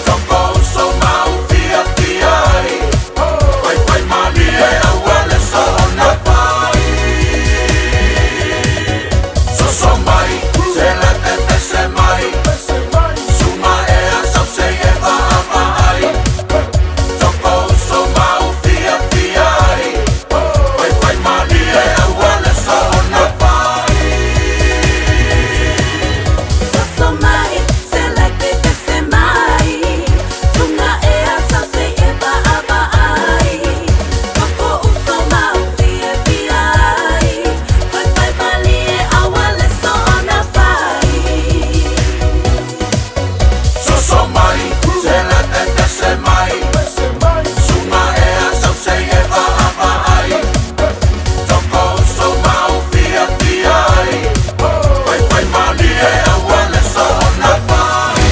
Toko uso mau fia fia ai, Fai fai mali e aua le soona fai. Soso mai, se le tete se mai, Suga e a sau se e vaava ai, Toko uso mau fia fia ai, Fai fai mali e aua le soona fai. Soso mai, se le te se mai Sunga e a sau se e vaava ai Toko uso mau fia fia ai Fai fai mali e aua le soona fai Soso mai, se le tete se mai, Suga e a sau se e vaava ai, Toko uso mau fia fia ai, Fai fai mali e aua le soona fai.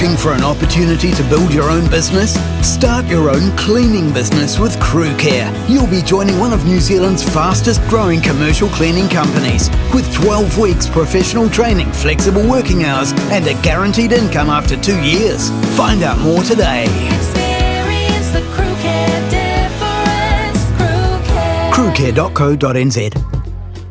Looking for an opportunity to build your own business? Start your own cleaning business with Crew Care. You'll be joining one of New Zealand's fastest growing commercial cleaning companies with 12 weeks professional training, flexible working hours, and a guaranteed income after 2 years. Find out more today. Experience the Crew Care difference. Crew Care. Crewcare.co.nz.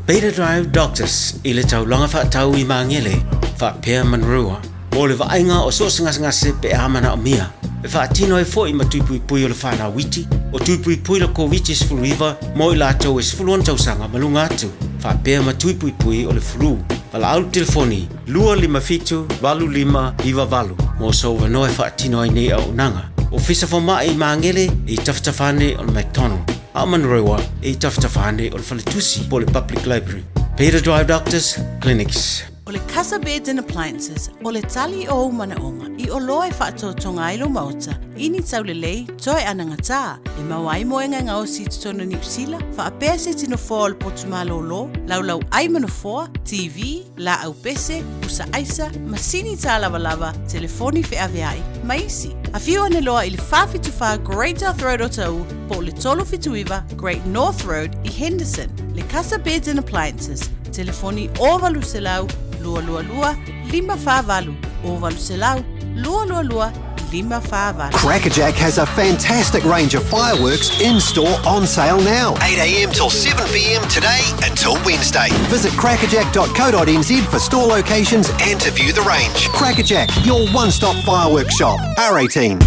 Beta Drive Doctors i le taulaga faatau i Magele faapea Manurewa mo le vaaiga o so o se gasegase pe a manaomia e faatino ai foi ma tui puipui o le fanau iti o tui puipui le Koviti-19 mo i latou e 16 tausaga ma luga atu faapea ma tui puipui o le flu. Valaau i le telefoni 257 8598 mo sou avanoa e faatino ai nei auaunaga. Ofisa Fomai i Magele e i tafatafa ane o le McDonald, a o Manurewa e i tafatafa ane o le Faletusi po o le Public Library. Beta Drive Doctors Clinics. O le Casa Beds and Appliances, o le tali o ou manaoga i oloa e faatoatoga ai lou maota i ni taulelei toe anagatā, e maua ai moega e gaosi i totonu o Niu Sila, faapea se iti nofoa o le potu malōlō, laulau ai ma nofoa, TV, laau pese, pusa aisa, masini tālavalava, telefoni feaveai, ma isi. Afio ane loa i le 474 Great South Road Otahuhu po o le 379 Great North Road i Henderson. Le Casa Beds and Appliances, Telefoni 0800 222 548 0800 222 548. Crackerjack has a fantastic range of fireworks in store on sale now. 8am till 7pm today until Wednesday. Visit crackerjack.co.nz for store locations and to view the range. Crackerjack, your one stop fireworks shop. R18.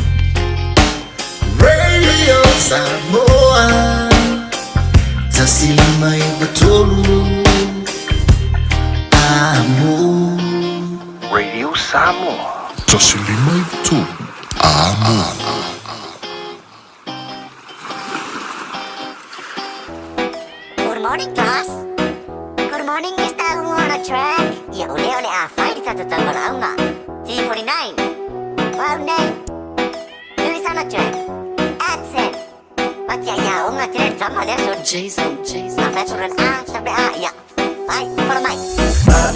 Radio Samoa 153 Amo Radio Samoa 153 Amo Good morning, class. Good morning, Mr. Wanna Track. Ia ole ole a whai tata tau walaunga. T49. Wow, nei. Louis on a track. Accent. Jason, Jason. A,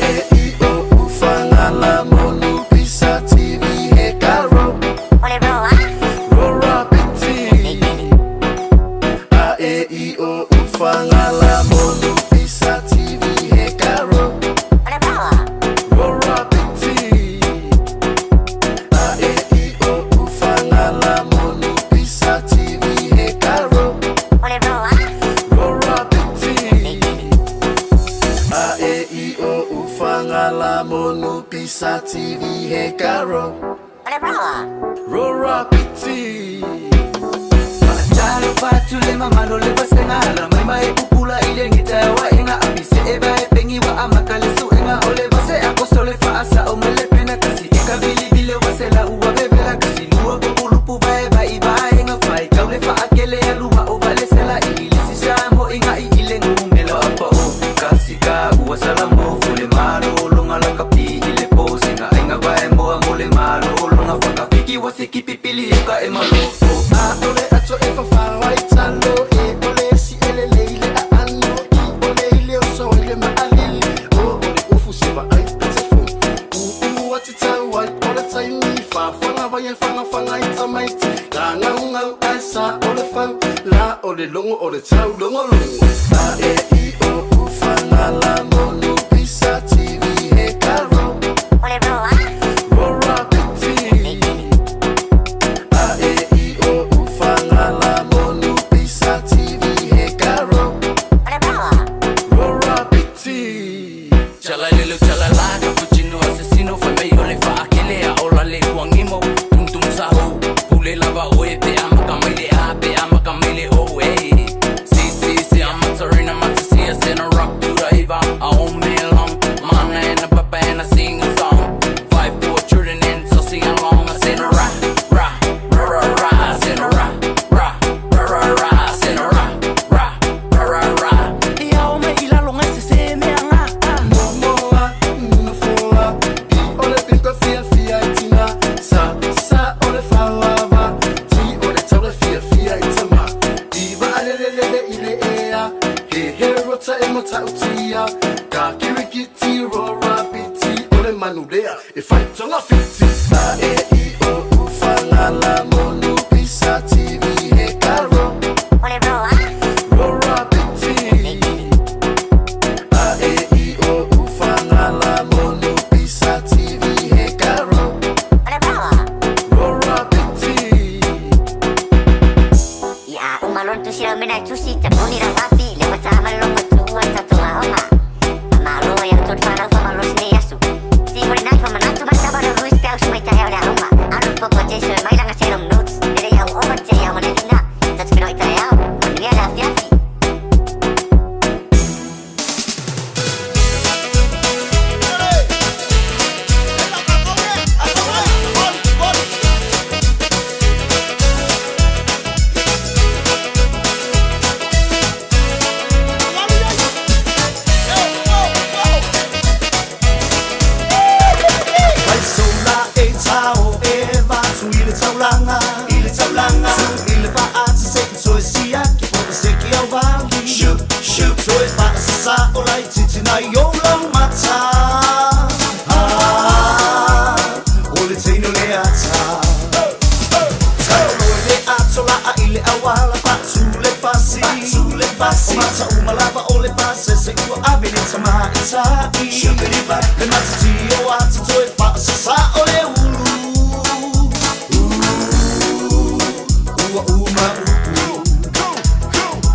E, I, O, U, F, G, L, M, N, P, S, T, V, E, K, R, O, R, P, T. A, E, I, O, U, F, G, L, M, N, P, S, T, V, E, K, R, O, R, P, T. A, E, I, O, U, F, G, L, M, N, P, S, T, V, E, K, R, O, R, P, T. A, E, I, O, U, F, G, L, M, N, P, S, T, V, E, K, R, O, R, P, T. Talo fatu le mamalo le vasengala mai mai pupula ile ngita wa inga apise e ba e pengi wa amaka le suenga ole vase akosole fa asa o mele pena kasi e ka vili vile wasela ua bebela kasi lua bubulupu ba e ba i ba inga fai kaule fa akele aluwa o vale sela i le sisa mo inga i ile ngumelo apa o kasi ka ua salamo fule malo longa la kapi ile posinga inga ba e moa mole malo longa fakafiki wasiki pipili ka e malo A ole ato e fafawa i talo E ole si ele leile a ano I ole ile o so ile ma alili O ole ufu siva ai pete fu U u ati tau ai ole taimi Fa fanga vai e fanga fanga i tamaiti La ngau ngau ai sa ole fau La ole longo ole tau longo longo A E I O U fa nga la mo nu P sa T V E K R O O R P T A E I O U fa nga la mo nu P sa T V E K R O O R P T Chala lelo chala la cappuccino assassino fai meglio le fa achele a ola le kuangimo tum tum saho pule lava oe pe ama kamele a pe ama kamele o e si si si I'm a tarina matisia send a rock to the eva I own me long mana and a papa and I sing a song 5 4 children and so sing along I send a ra ra ra ra ra I send a ra ra ra ra ra I send a ra ra ra ra ra Ia o me ila longa se se me anga Momoa, nufoa Pi ole pinto fia fia i tina Sa, sa ole fawava Ti ole taule fia fia i tama Iwa alelelele ile ea He he rota e mata utia Ka kirikiti rora piti Ole mai manu lea e fai togafiti. A E I O U fa la la monu pisa TV he ka ro. O le roa. Rora piti. A E I O U fa la la monu pisa TV he ka ro. O le roa. Rora piti. Ia uma lon tusi rau mena tusi ta moni rau api le wata amalongo tua tato aoga. Malo ia tō whanau whamalo sine asu. Si hori nai whamanatu mataba no Luis Pau sumai tahe o le aoga. Anu poko Jason mai langa se long notes. Lere iau oma te iau manelina. Tatu pino i tae ao. Manuia le afiafi. Vai sola e tao e va tu i le taulanga i le taulanga tu i le faata se i toe siaki po o se ki au vali shoot shoot toe faasasa o laititi nai o lau mata ah o le teino le ata Taolo le ato la a i le awala fatu le fasi fatu le fasi o mata uma lava o le fase se ua ave le tama i tai le matati o ata toe faasasa o le ulu ua uma upu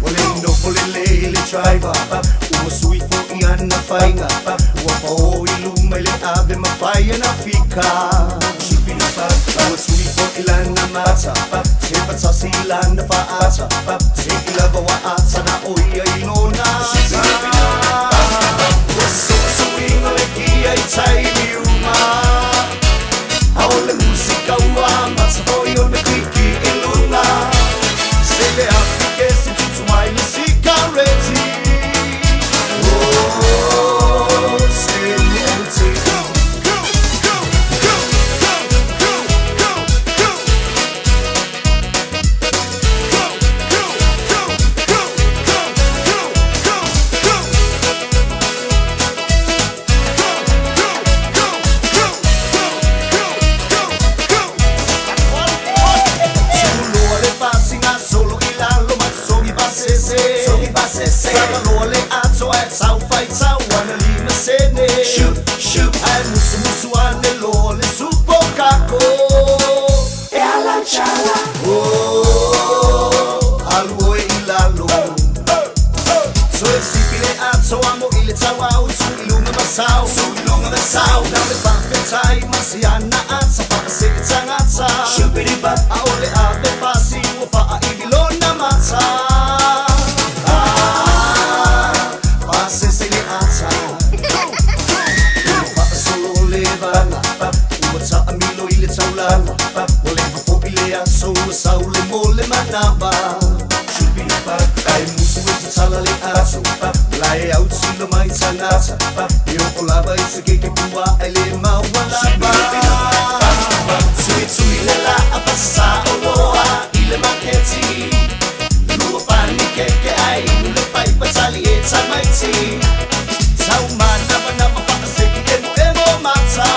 o le nofo lelei le driver ua sui fo'i ana faiga ua fa'ō i luma i le ave mafai ana fika ua tui fo'i lana mata se fatasi i lana fa'ata se'i lava ua ata na o ia i lona ua so'oso'iga le kia i taimi uma a o le musika ua mata fo'i ona kiki i luga se le afi ke se tutu mai le sikareti Oh, se le te go, go, go, go, go, go, go, go. Go, go, go, go, go, go, go, go. Go, go, go, go, go, go, go. Suloa le fasiga solo i lalo matogi pasese sogi pasese Savaloa le ato ae taufaitau ana lima sene Shoot, shoot Ae musumusu ane loa le supo kako E ala chala Oh, alu oe i lalo Toe sipi le ato amo i le tauau Tu i lunga masau Tu i lunga masau Nau le whawhetai masiana ata Whaase e tangata Shupiripa A o le ave pasi Ua whaa i vilona mata Ah, pasese le ata Whaasolo le vanga Ua taamilo i le taulanga Ua leva fo'i le aso Ua sau le mo le manava Ai musu e tatala le aso Lae au tilo mai tangata E o lava i te keke pua e le maua lava Tui tui le la a pasasa o loa i le maketi Lua pani keke ai nu le pai patali e tamaiti Tau manawa nawa whaaseki emo emo mata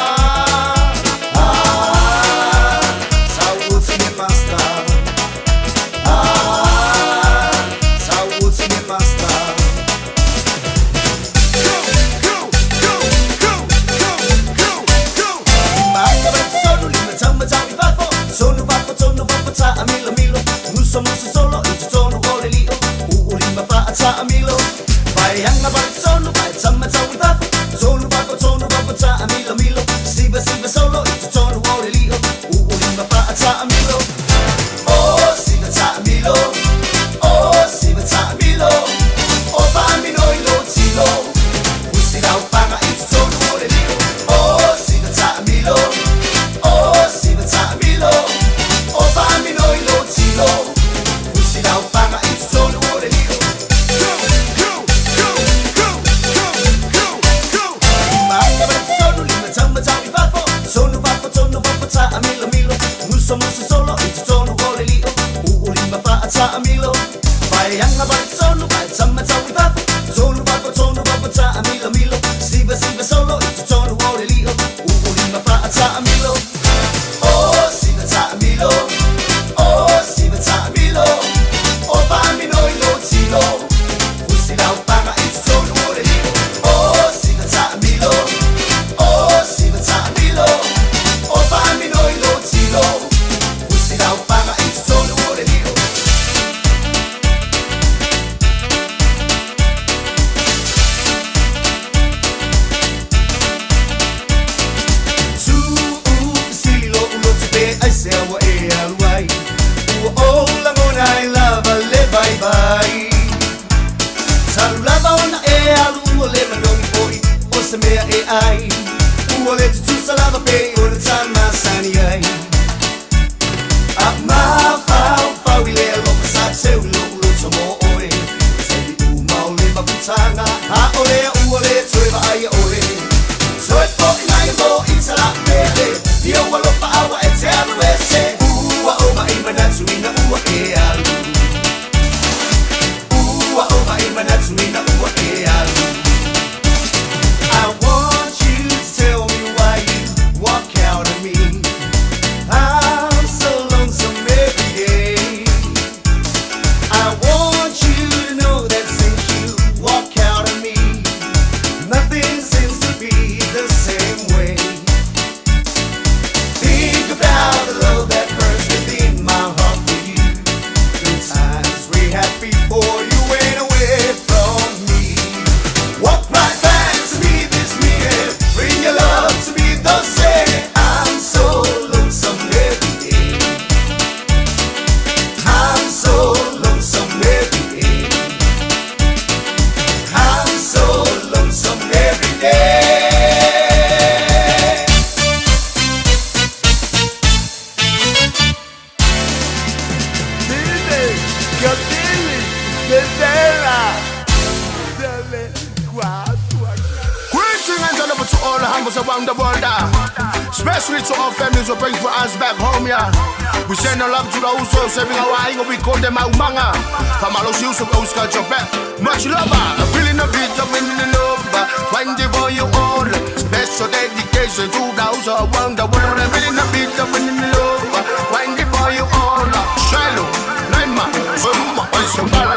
Ah, tau uti ne master Ah, tau uti ne master Go, go, go, go, go, go, go. Manga ba sonu lima tau ma tau i fafo Sonu fafo, tonu fafo, tau e alu ua le manogi foi o se mea e ai. Ua le tutusa lava pe o le tamasani ai. A mafaufau i le alofa sa seu i lo'u loto mo oe. Taimi uma o le mafutanga, a o lea ua le toe vaaia oe. Toe fo'i mai mo i talapele, i ou alofa aua e te alu ese. Ua ou ma'i manatuina ua e alu. Ua ou ma'i manatuina ua e alu. I want you to tell me why you walk out of me. I'm so lonesome every day. I want you to know that since you walk out of me, nothing seems to be the same way. Think about the love that burns within my heart for you. The times we had before you went away from me. Walk right back to me this minute. Bring your love to me the same. I'm so lonesome every day. I'm so lonesome every day. I'm so lonesome every day. Greetings and love to all the humbles around the world. Especially to our families who bring for us back home, yeah. We send our love to those who are saving our eye, we call them Aumanga. From all those use of those culture back. Much love, I'm feeling a bit of in the love. 24 you all. Special dedication to those around the world. I'm feeling a bit of in the love. 24 you all. Shiloh, Naima, Summa, Summa.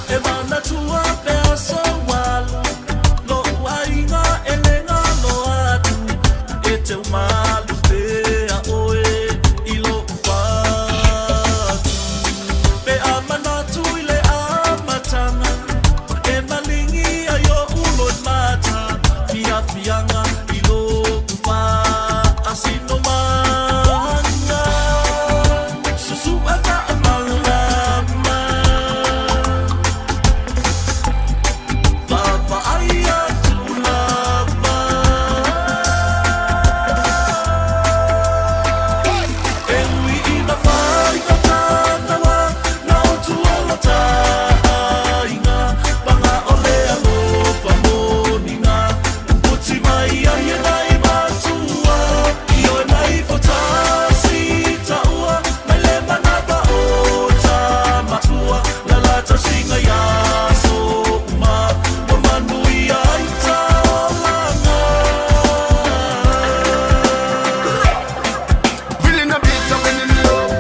E manatua pe aso walu Lo'u aiga e le galo atu E te umalu pea oe i lo'u fatu. Pe a manatu i le amataga E maligi ai o'u loimata Fiafiaga i lo'u faasinomaga Susu'a fa'amalama Vaavaai atu lava E ui ina faigata Na o tuola taaiga Paga o le alofa moniga Puti mai ai e nai matua I oe nai fotasi taua Mai le manava o tamatua La tausiga ia so uma Ua manuia ai taolaga. Feeling a bit of in love,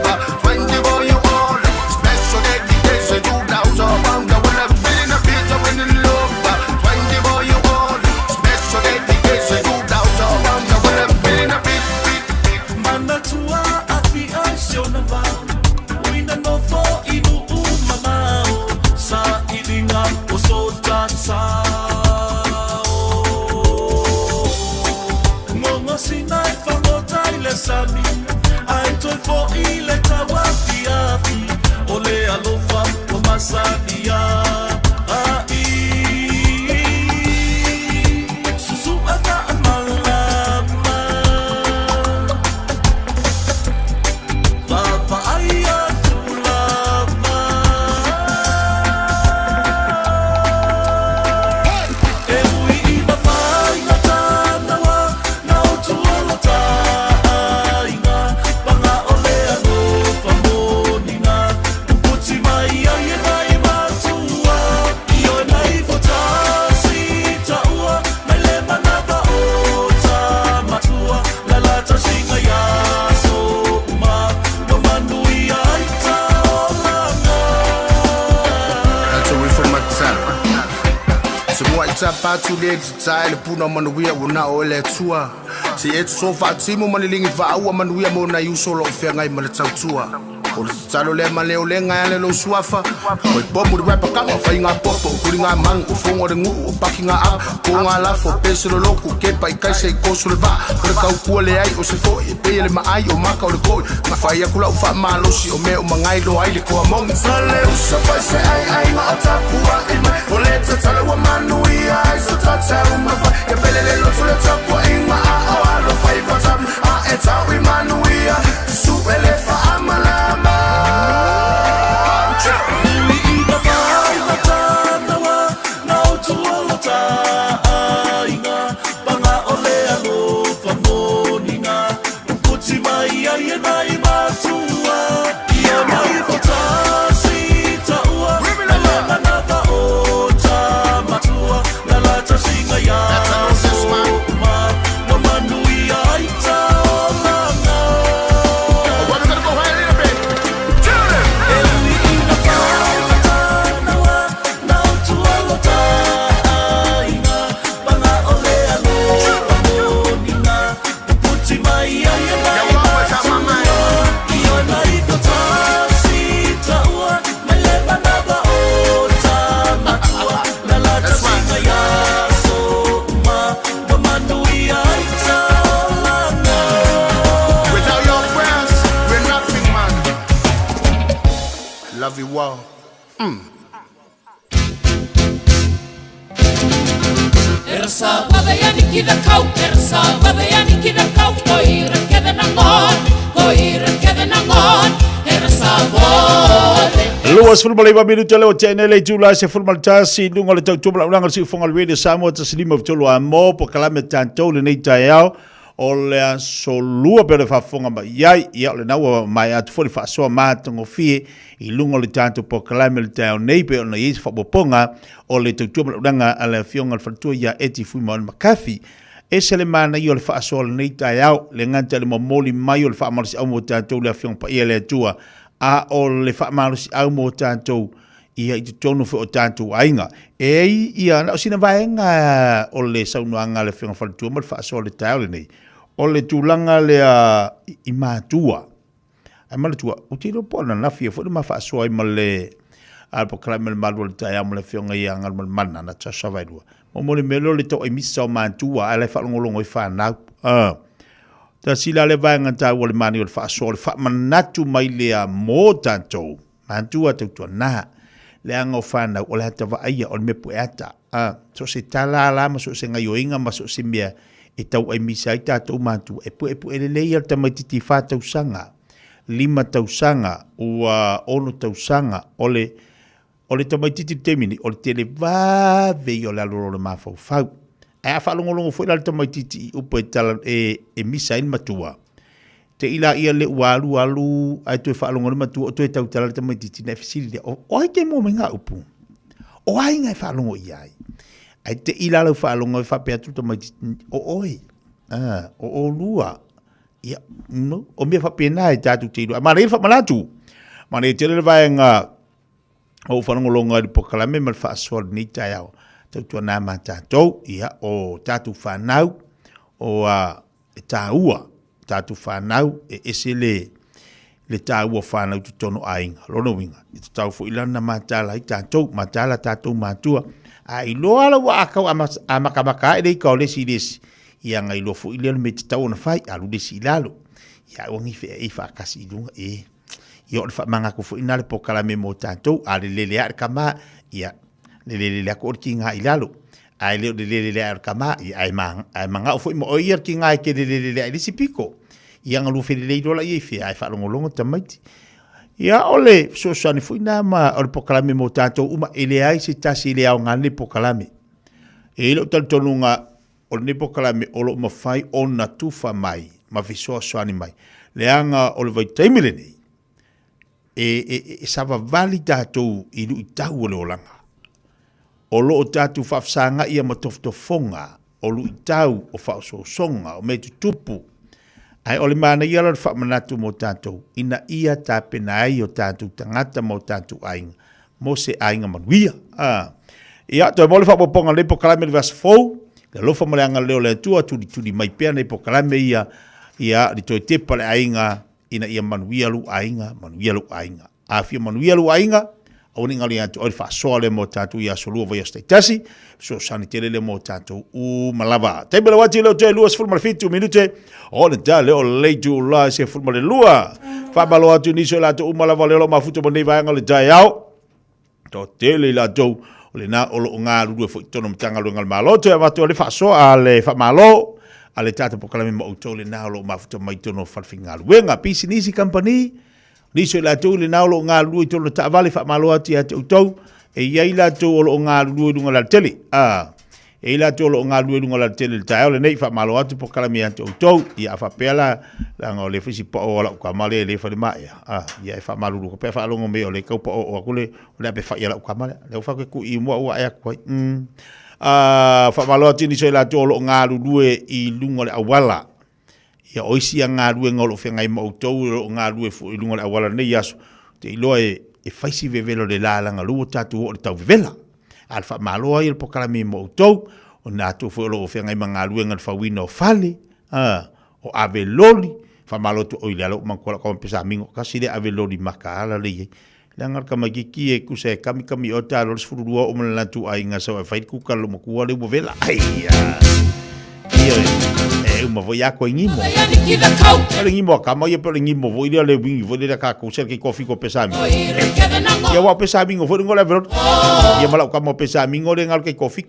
24 you all. Special dedication to those around the world. Feeling a bit of in love, 24 you all. Special dedication to those around the world. Feeling a bit, bit, bit. Manatua afi ai se ona vao Uina nofo i nuu mamao Sa iliga o so tatao Gogosina e fagota i le sami Ae toe fo'i le tauafiafi O le alofa ua masani ai Susu'a fa'amalama Vaavaai atu lava E ui ina faigata Na o tuola taaiga Paga o le alofa moniga Puti mai ai e nai matua I oe nai fotasi taua Mai le manava o tamatua La la tausiga ia so uma Ua manuia ai taolaga. That's away from my time. Se mua i tapa atu le te le puna manuia ua na o le Atua. Se e so faatimu ma le ligi faaua manuia mo nai uso o loo feagai ma le tautua. O le tatalo lea ma leo le gae le lou suafa. O i pomu le rapa kanga, fai ngā popo, kuri ngā mangu, o fongo le nguu, o paki ngā ava, po ngā lafo, pese lo loku, kepa i kaisa i koso le vaa, o le kaukua le ai, o se foi, e peia le maai, o maka o le koi, nga whai aku lau wha malosi, o mea o mangai lo ai le koa mongi. Sa le usa fai se ai ai ma o tapua i mai, o le tatalo. 29 minute leo tene le itula se fulu maltasi i luga o le tautua laulaga o le siufoga o le Radio Samoa 153 a mo polokalame tatou lenei taeao o le aso lua pei o le faafofoga mai i ai. Ia, o lena ua maea atu foi le faasoa matagofie i luga o le tatou polokalame o le taeao nei pei ona i ai se faaopoopoga o le tautua ma laulaga a le Afioga i le Faletua ia Eti Fuimaono McCarthy. Ese le manaia o le faasoa o lenei taeao, le gata i le momoli mai o le faamalosiau mo tatou le Afioga Paia a le Atua, a o le faamalosiau mo tatou ia i totonu foi o tatou aiga. E ai ia, na o sina vaega o le saunoaga a le Afioga Faletua ma le faasoa o le taeao lenei, o le tulaga lea i matua. Ae manatua, ou te iloa po o ananafi foi le ma faasoa ai ma le a le polokalame o le Malu o le Taeao ma le Afioga ia Galumalemana Natasha Vaelua. Mo le mea lea o le tauaimisa o matua, ae la e faalogologo ai fanau. Tasi la le vaega taua o le manaia o le faasoa, o le faamanatu mai lea mo tatou matua tautuana, leaga o fanau o le ata vaaia, o le mea pueata. So o se tala la ma so o se gaioiga ma so o se mea e tauaimisa ai tatou matua, e puepue lelei lava le tamaitiiti i 4 tausaga, 5 tausaga, ua 6 tausaga, o le O le tamaitiiti i le taimi nei, o le televave ia o le alu o le mafaufau. Ae a faalogologo foi la le tamaitiiti i upu e tala, e, e misa ai le matua, te i laia le ua alu alu ae toe faalogo le matua o toe tautala le tamaitiiti ona e fesili lea, o, o ai te mua mai ngā upu? O ai ngā e faalogo i ai? Ae te i la lau faalogo e faapea atu le tamaitiiti, o oe, ah, o olua, ia, no, o mea faapena e tatou te iloa. Manaia le faamanatu, manaia tele le vaega o ou faalogologo ai i le polokalame ma le faasoa o lenei taeao. Tautuana ma tatou, ia, o tatou fanau, o a, e taua, tatou fanau, e ese le, le taua o fanau i totonu o aiga. Lona uiga, e tatau foi la ona mataala ai tatou, mataala tatou matua. A iloa la ua akau a makamaka ae le ika o le isi i le isi, ia na iloa foi lea o le mea e tatau ona fai, alu le isi i lalo. Ia aua ne i feaei faatasi i luga, e. Ia o le faamanatu foi lena le polokalame mo tatou, a lelele ae le tama, ia lele lele atu oe le tiga i lalo. Ae le o le lelele ae o le tama, ia ae, ma, ae manao foi ma oe ia le tiga e te lele lele ae i le isi pito. Ia na lua felelei loa laia i fea, ae faalogologo tamaiti. Ia o le fesoasoani foi lena ma o le polokalame mo tatou uma, e leai se tasi e le aoga lenei polokalame. E i ai lou talitonuga o lenei polokalame o lo o mafai ona tufa mai ma fesoasoani mai, leaga o le vaitaimi lenei, e, e, e savavali tatou i luitau o le olaga. O lo o tatou faafesagaia ma tofotofoga o luitau, o faaosoosoga, o mea tutupu. Ae o le manaia la o le faamanatu mo tatou, ina ia tapena ai o tatou tagata ma o tatou aiga mo se aiga manuia. A. Ia, toe mo le faaopoopoga o lenei polokalame i le vaiaso fou, le alofa ma le agalelei o le Atua, tulituli mai pea nei polokalame ia, ia, le toe tepa le aiga, ina ia manuia lou aiga, manuia lou aiga. A fia manuia lou aiga, aua ne i galo ia te oe le faasoa lea mo tatou i aso lua vaiaso taitasi, fesoasoani tele lea mo tatou uma lava. Taimi lau ati leo toe 27 minute, o le ta leo le itula e 12. Faamalo atu nisi o latou uma lava lea o lo o mafuta ma nei vaega o le taeao. Toatele i latou o lena o lo o galulue foi i totonu o Matagaluega a le Malo. Toe avatu ai le faasoa a le faamalo a le tatou polokalame ma outou lena o lo o mafuta mai i totonu o falefaigaluega, pisinisi, kamupani, nisi o i latou lena o lo o galulue i totonu o taavale, faamalo atu ia te outou. E i ai latou o lo o galulue i luga o le alatele. A, e i ai latou o lo o galulue i luga o le alatele i le taeao lenei, faamalo atu polokalame ia te outou. Ia, a faapea la, leaga o lea foi si pao o lau tama lea e le fai le maea, a, ia e faamalulu atu pe a faalogo mai o lea e tau paoo atu le, o le ape fai a lau tama lea. Lea ua fai atu e kui i mua ua ae atu ai. A, faamalo atu i nisi o i latou o lo o galulue i luga o le auala. Ia, o isi ia galuega o lo o feagai ma outou o lo o galulue foi i luga o le auala i lenei aso, ou te iloa e, e fai si vevela o le la leaga o lea ua tatou oo i le tau vevela. A o le faamalo ai o le polokalame mo outou, o i latou foi o lo o feagai ma galuega i le fauina o fale, a, o ave loli, faamalo atu, oi lea la ua manatua lau tama Pesamigo, tasi lea ave loli mataala lea e i ai. Leaga o le tamaitiiti e tusa e kamikami oe ta loa le 12 oo ma le latou aiga sau e fai le kuka a le loomatua lea ua vela. Aia! Ioe, e uma foi a koe ngimo. O le ngimo a kama ia pe o le ngimo foi lea le wingi foi lea kākou se ke kofi ko pesa mi. Ia wa pesa mingo foi ngo le verot. Ia mala kama pesa mingo le ngal ke kofi.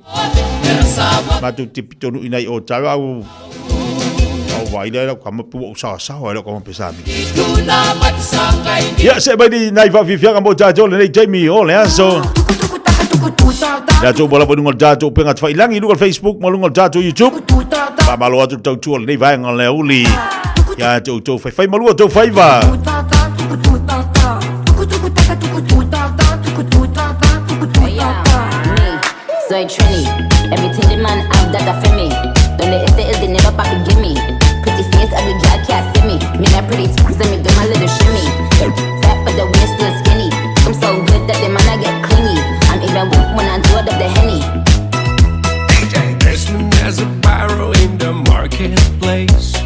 Ma tu te pitonu ina i o tau au au vai lea kama pu o sawa sawa le kama pesa mi. Ia se mai ni nai whawhiwhianga mo tātou le nei Jamie o le aso. Ia tō bola lunga o tātou penga te whailangi lunga o Facebook mo lunga o tātou YouTube. Whamalo atu tau tua le nei vaenga le uli. Ia te outou whai whai malua tau whaiva. Soy Trini. Everything the man have that a for me. Don't let it is the never papi give me. Pretty face, ugly girl can't see me. Me not pretty, so me do my little shimmy. Fat but the waist still skinny. I'm so good that the man I get clingy. I'm even weak when I do it up the henny. Desmond has a barrow in the marketplace.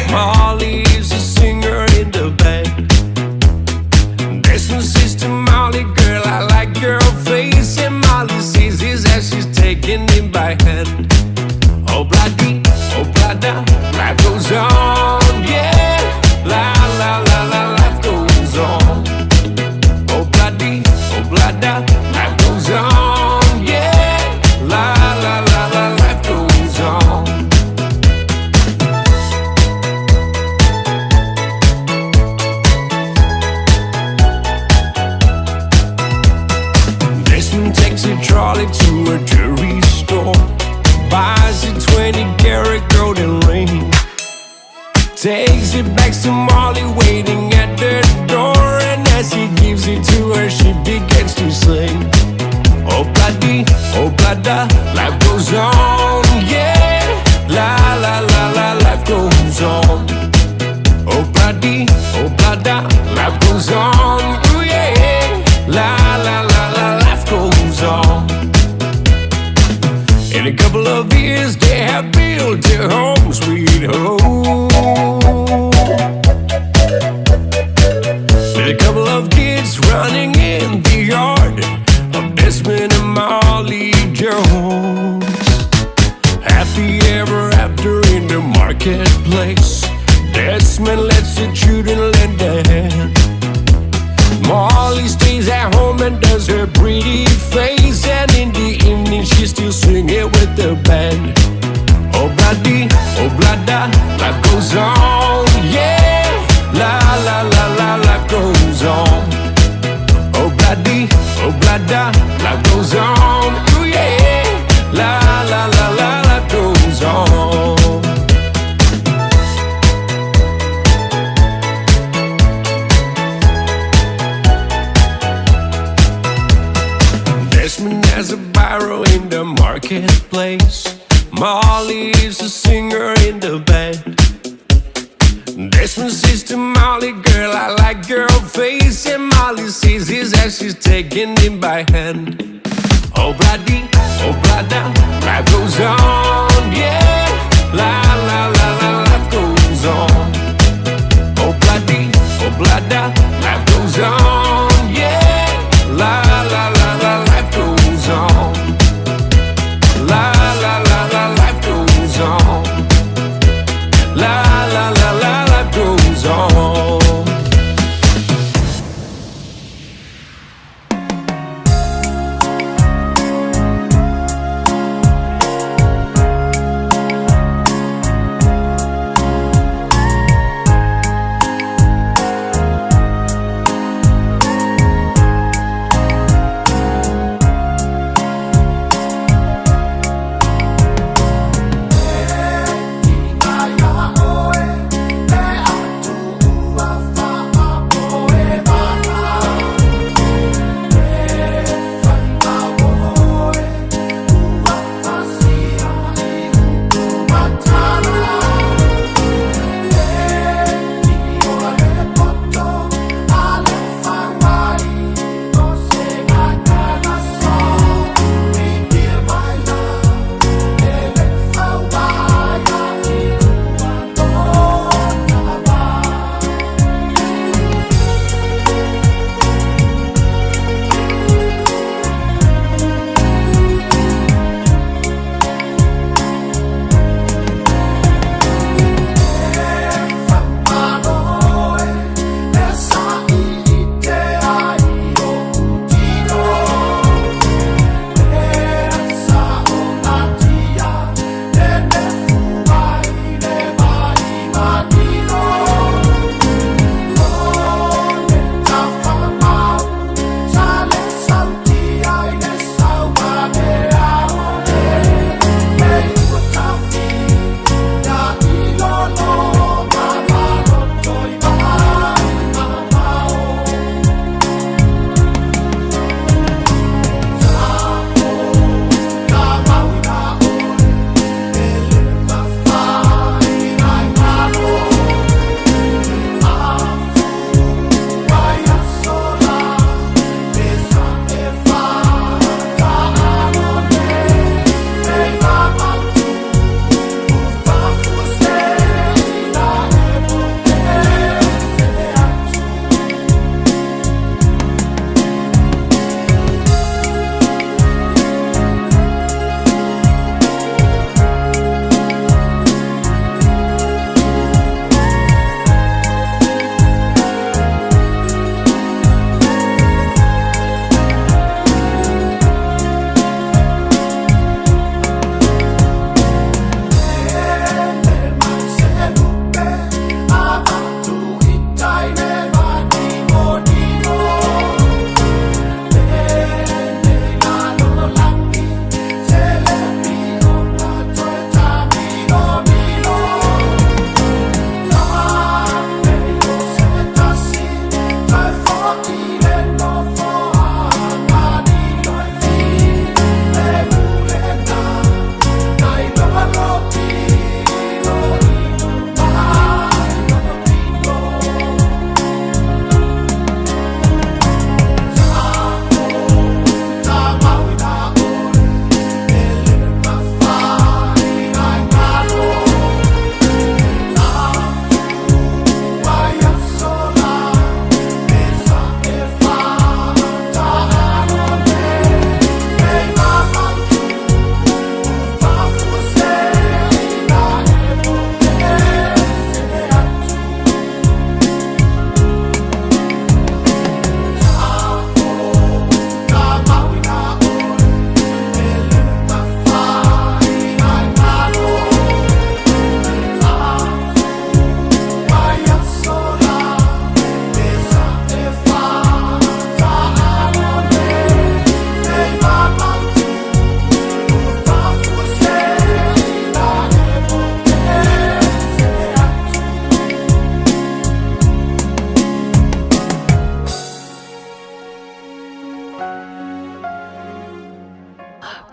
Molly is a singer in the band. Desmond says to Molly, girl, I like your face. And Molly sees his as she's taking him by hand. Oh, bloody, oh, blada, life goes on, yeah. La, la, la, la, life goes on. Oh, bloody, oh, blada, life goes on, yeah. La, la, la, la, life goes on. Desmond takes a trolley to a jewelry store, buys a 20 karat golden ring, takes it back to Molly waiting at the door, and as he gives it to her, she begins to sing. Oh bloody, oh blada, life goes on, yeah. La la la la, life goes on. Oh bloody, oh blada, life goes on, ooh yeah. La la la la, life goes on. In a couple of years, they have built a home, sweet home. With a couple of kids running in the yard of Desmond and Molly Jones. Happy ever after in the marketplace. Desmond lets the children lend a hand. Molly stays at home and does her pretty face. And in the evening, she's still singing with the band. Oh, bloody, oh, blada, life goes on, yeah. La, la, la, la, life goes on. Oh, bloody, oh, blada, life goes on, ooh, yeah. La, la, la, la, life goes on. Desmond has a barrow in the marketplace. Molly is a singer in the band. Desmond says to Molly, girl, I like your face. And Molly sees his as she's taking him by hand. Oh, bloody, oh, blada, life goes on, yeah. La, la, la, la, life goes on. Oh, bloody, oh, blada, life goes on, yeah. La, la, la, la, life goes on. La, la, la, la, life goes on. La, la, la, la, life goes on.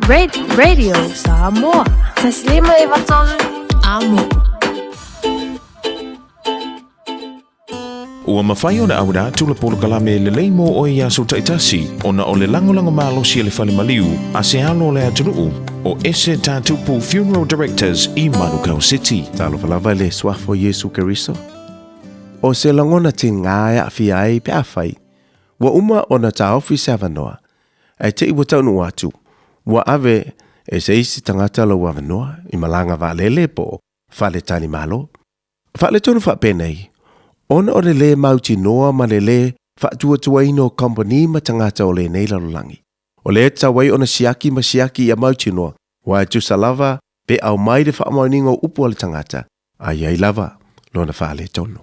Radio Samoa. 153 Amo. Ua mafai ona auina atu le polokalame lelei mo oe i aso taitasi ona o le lagolago malosi a le fale maliu a se alo o le atunuu o Ese Tatupu Funeral Directors i Manukau City. Talofa lava i le Suafa o Iesu Keriso. O se lagona tiga e aafia ai pe afai ua uma ona taofi se avanoa, ae te i ua taunuu atu, ua ave e se isi tagata lou avanoa i malaga vaalele po o fale talimalo. Faaletonu faapenei, ona o le lē mautinoa ma le lē faatuatuaina o kamupani ma tagata o lenei lalolagi. O lea e tatau ai ona siaki ma siaki ia mautinoa, aua e tusa lava pe aumai le faamaoniga o upu a le tagata, a i ai lava lona faaletonu.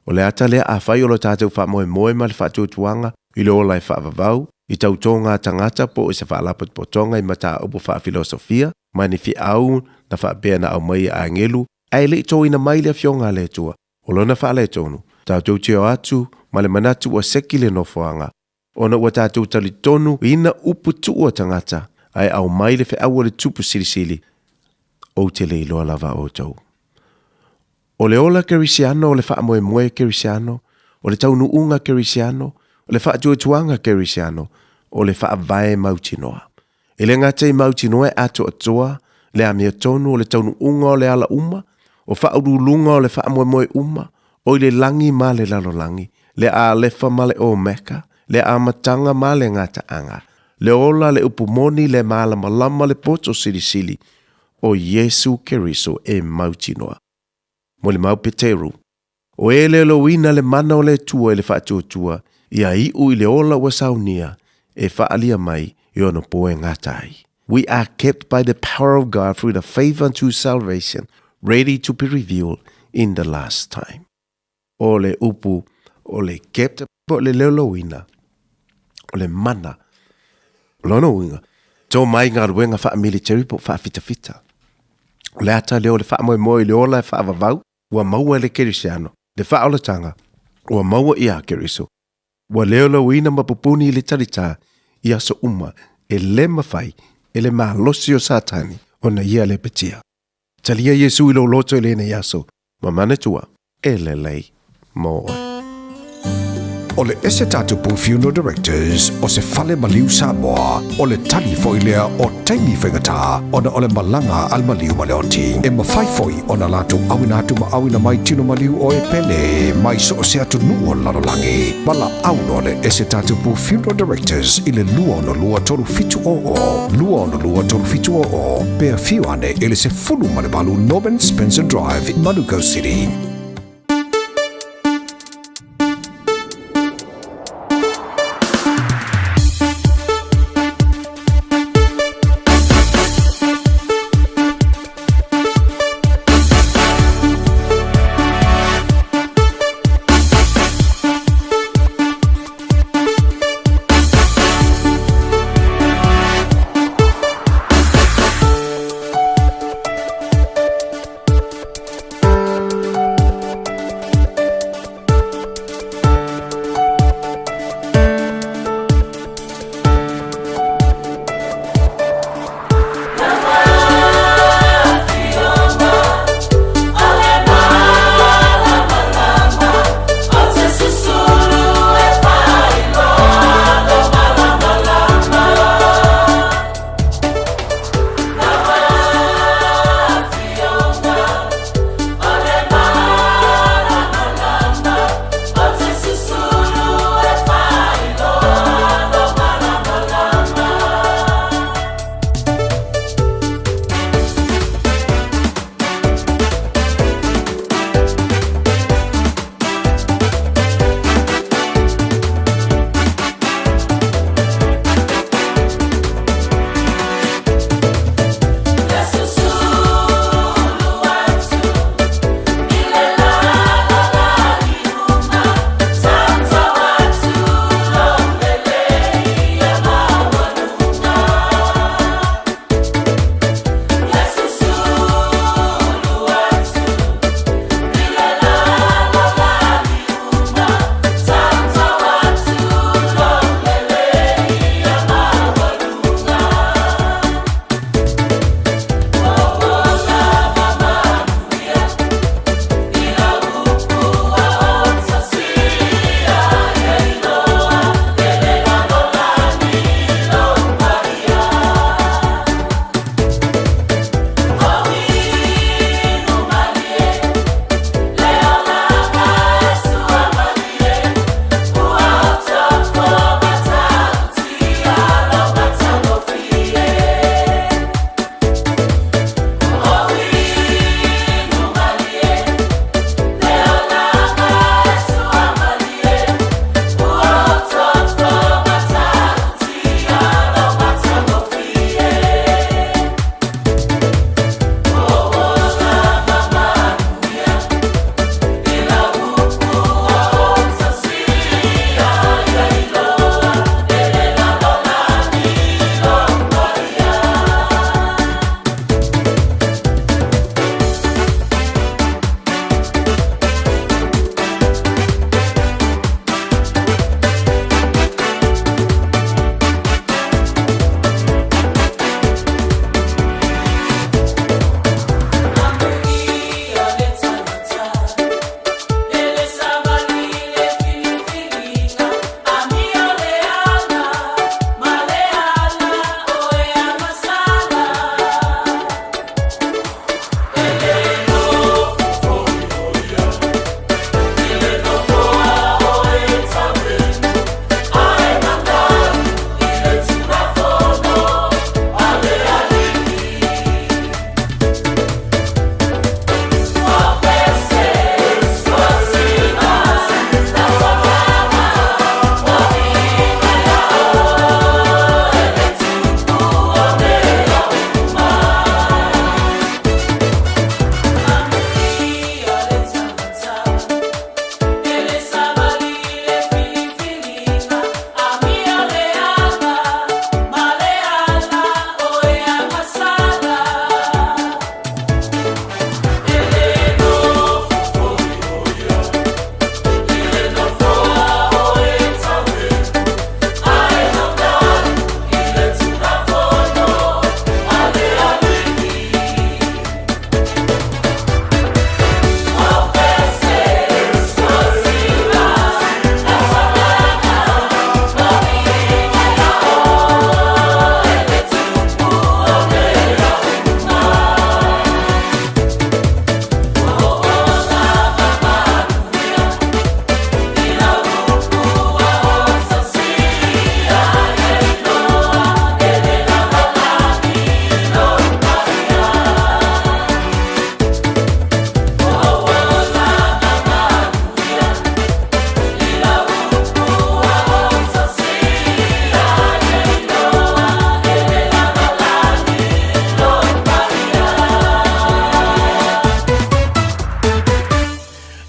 O le ata lea afai o lo tatou faamoemoe ma le faatuatuaga i le ola e faavavau, i tautoga a tagata po o i se faalapotopotoga i mataupu faafilosofia ma ni feau na faapea na aumai e agelu ae le i toina mai le Afioga a le Atua, o lona faaletonu, tatou te o atu ma le manatu ua seki le nofoaga, ona ua tatou talitonu ina upu tuu a tagata ae aumai le feau a le Tupu Silisili, ou te le iloa lava outou. O le ola kerisiano, o le faamoemoe kerisiano, o le taunuuga kerisiano, o le faatuatuaga kerisiano, o le faavae mautinoa. E le gata i mautinoa e atoatoa le amiotonu o le taunuuga o le ala uma, o faauluuluga o le faamoemoe uma, o i le lagi ma le lalolagi, le Alefa ma le Omeka, le amataga ma le gataaga, le ola, le upu moni, le malamalama, le poto silisili, o Iesu Keriso e mautinoa. Molimau Peteru, O e leoleoina le mana o le Atua i le faatuatua, ia iu i le ola ua saunia, e faaalia mai i ona po e gata ai. We are kept by the power of God through the faith unto salvation, ready to be revealed in the last time. O le upu o le kept po o le leoleoina, o le mana. O lona uiga, tō mai galuega faa-military po o faafitafita. O le ata lea o le faamoemoe i le ola e faavavau, ua maua e le Kerisiano le faaolataga ua maua iā Keriso, ua leoleuina ma pupuni i le talitā i aso uma e lē mafai e le malosi o Satani ona ia lepetia. Talia Iesu i lou loto i lenei aso, ma manatua e lelei mo oe. O le ese tatupu Funeral Directors o se fale maliu Samoa, o le tali foi lea o taimi faigata ona o le malaga a le maliu ma le oti. E mafai foi ona latou auina atu ma auina mai tino maliu o e pele mai so o se atunuu o le lalolagi. Valaau loa le ese tatupu Funeral Directors i le 262 3700, 262 3700, pe afio ane i le 18 Norman Spencer Drive, Manukau City.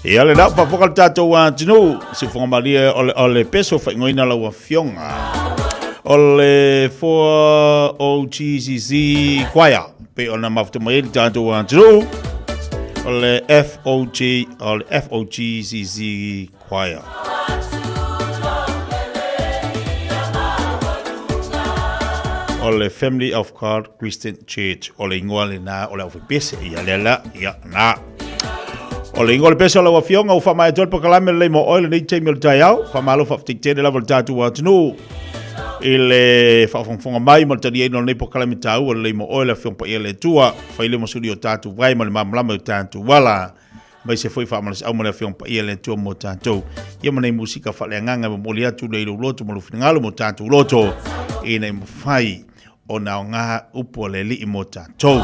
Ia le lau faafofoga le tatou atunuu, siufofoga malie o le, o le peso faaigoaina lau afioga. O le 4OGCC Choir, pei ona mafuta mai ai le tatou atunuu. O le FOG, o le FOGCC Choir. O le Family of God Christian Church, o le ingoa lena o le aufaipese, ia lea la, ia na. O le ingoa o le pese o lau afioga ua faamaea atu ai le polokalame lelei mo oe lenei taimi o le taeao. Faamalo faafetai tele lava i le tatou atunuu i le faafogafoga mai ma le taliaina o lenei polokalame taua lelei mo oe le Afioga Paia a le Atua. Fai lea ma suli o tatou vai ma le malamalama i o tatou ala. Aemaise foi faamalosiau ma le Afioga Paia a le Atua mo tatou. Ia ma nei musika faaleagaga e momoli atu lea i lou loto ma lou finagalo mo tatou loto ina ia mafai ona aoga upu a le Alii mo tatou.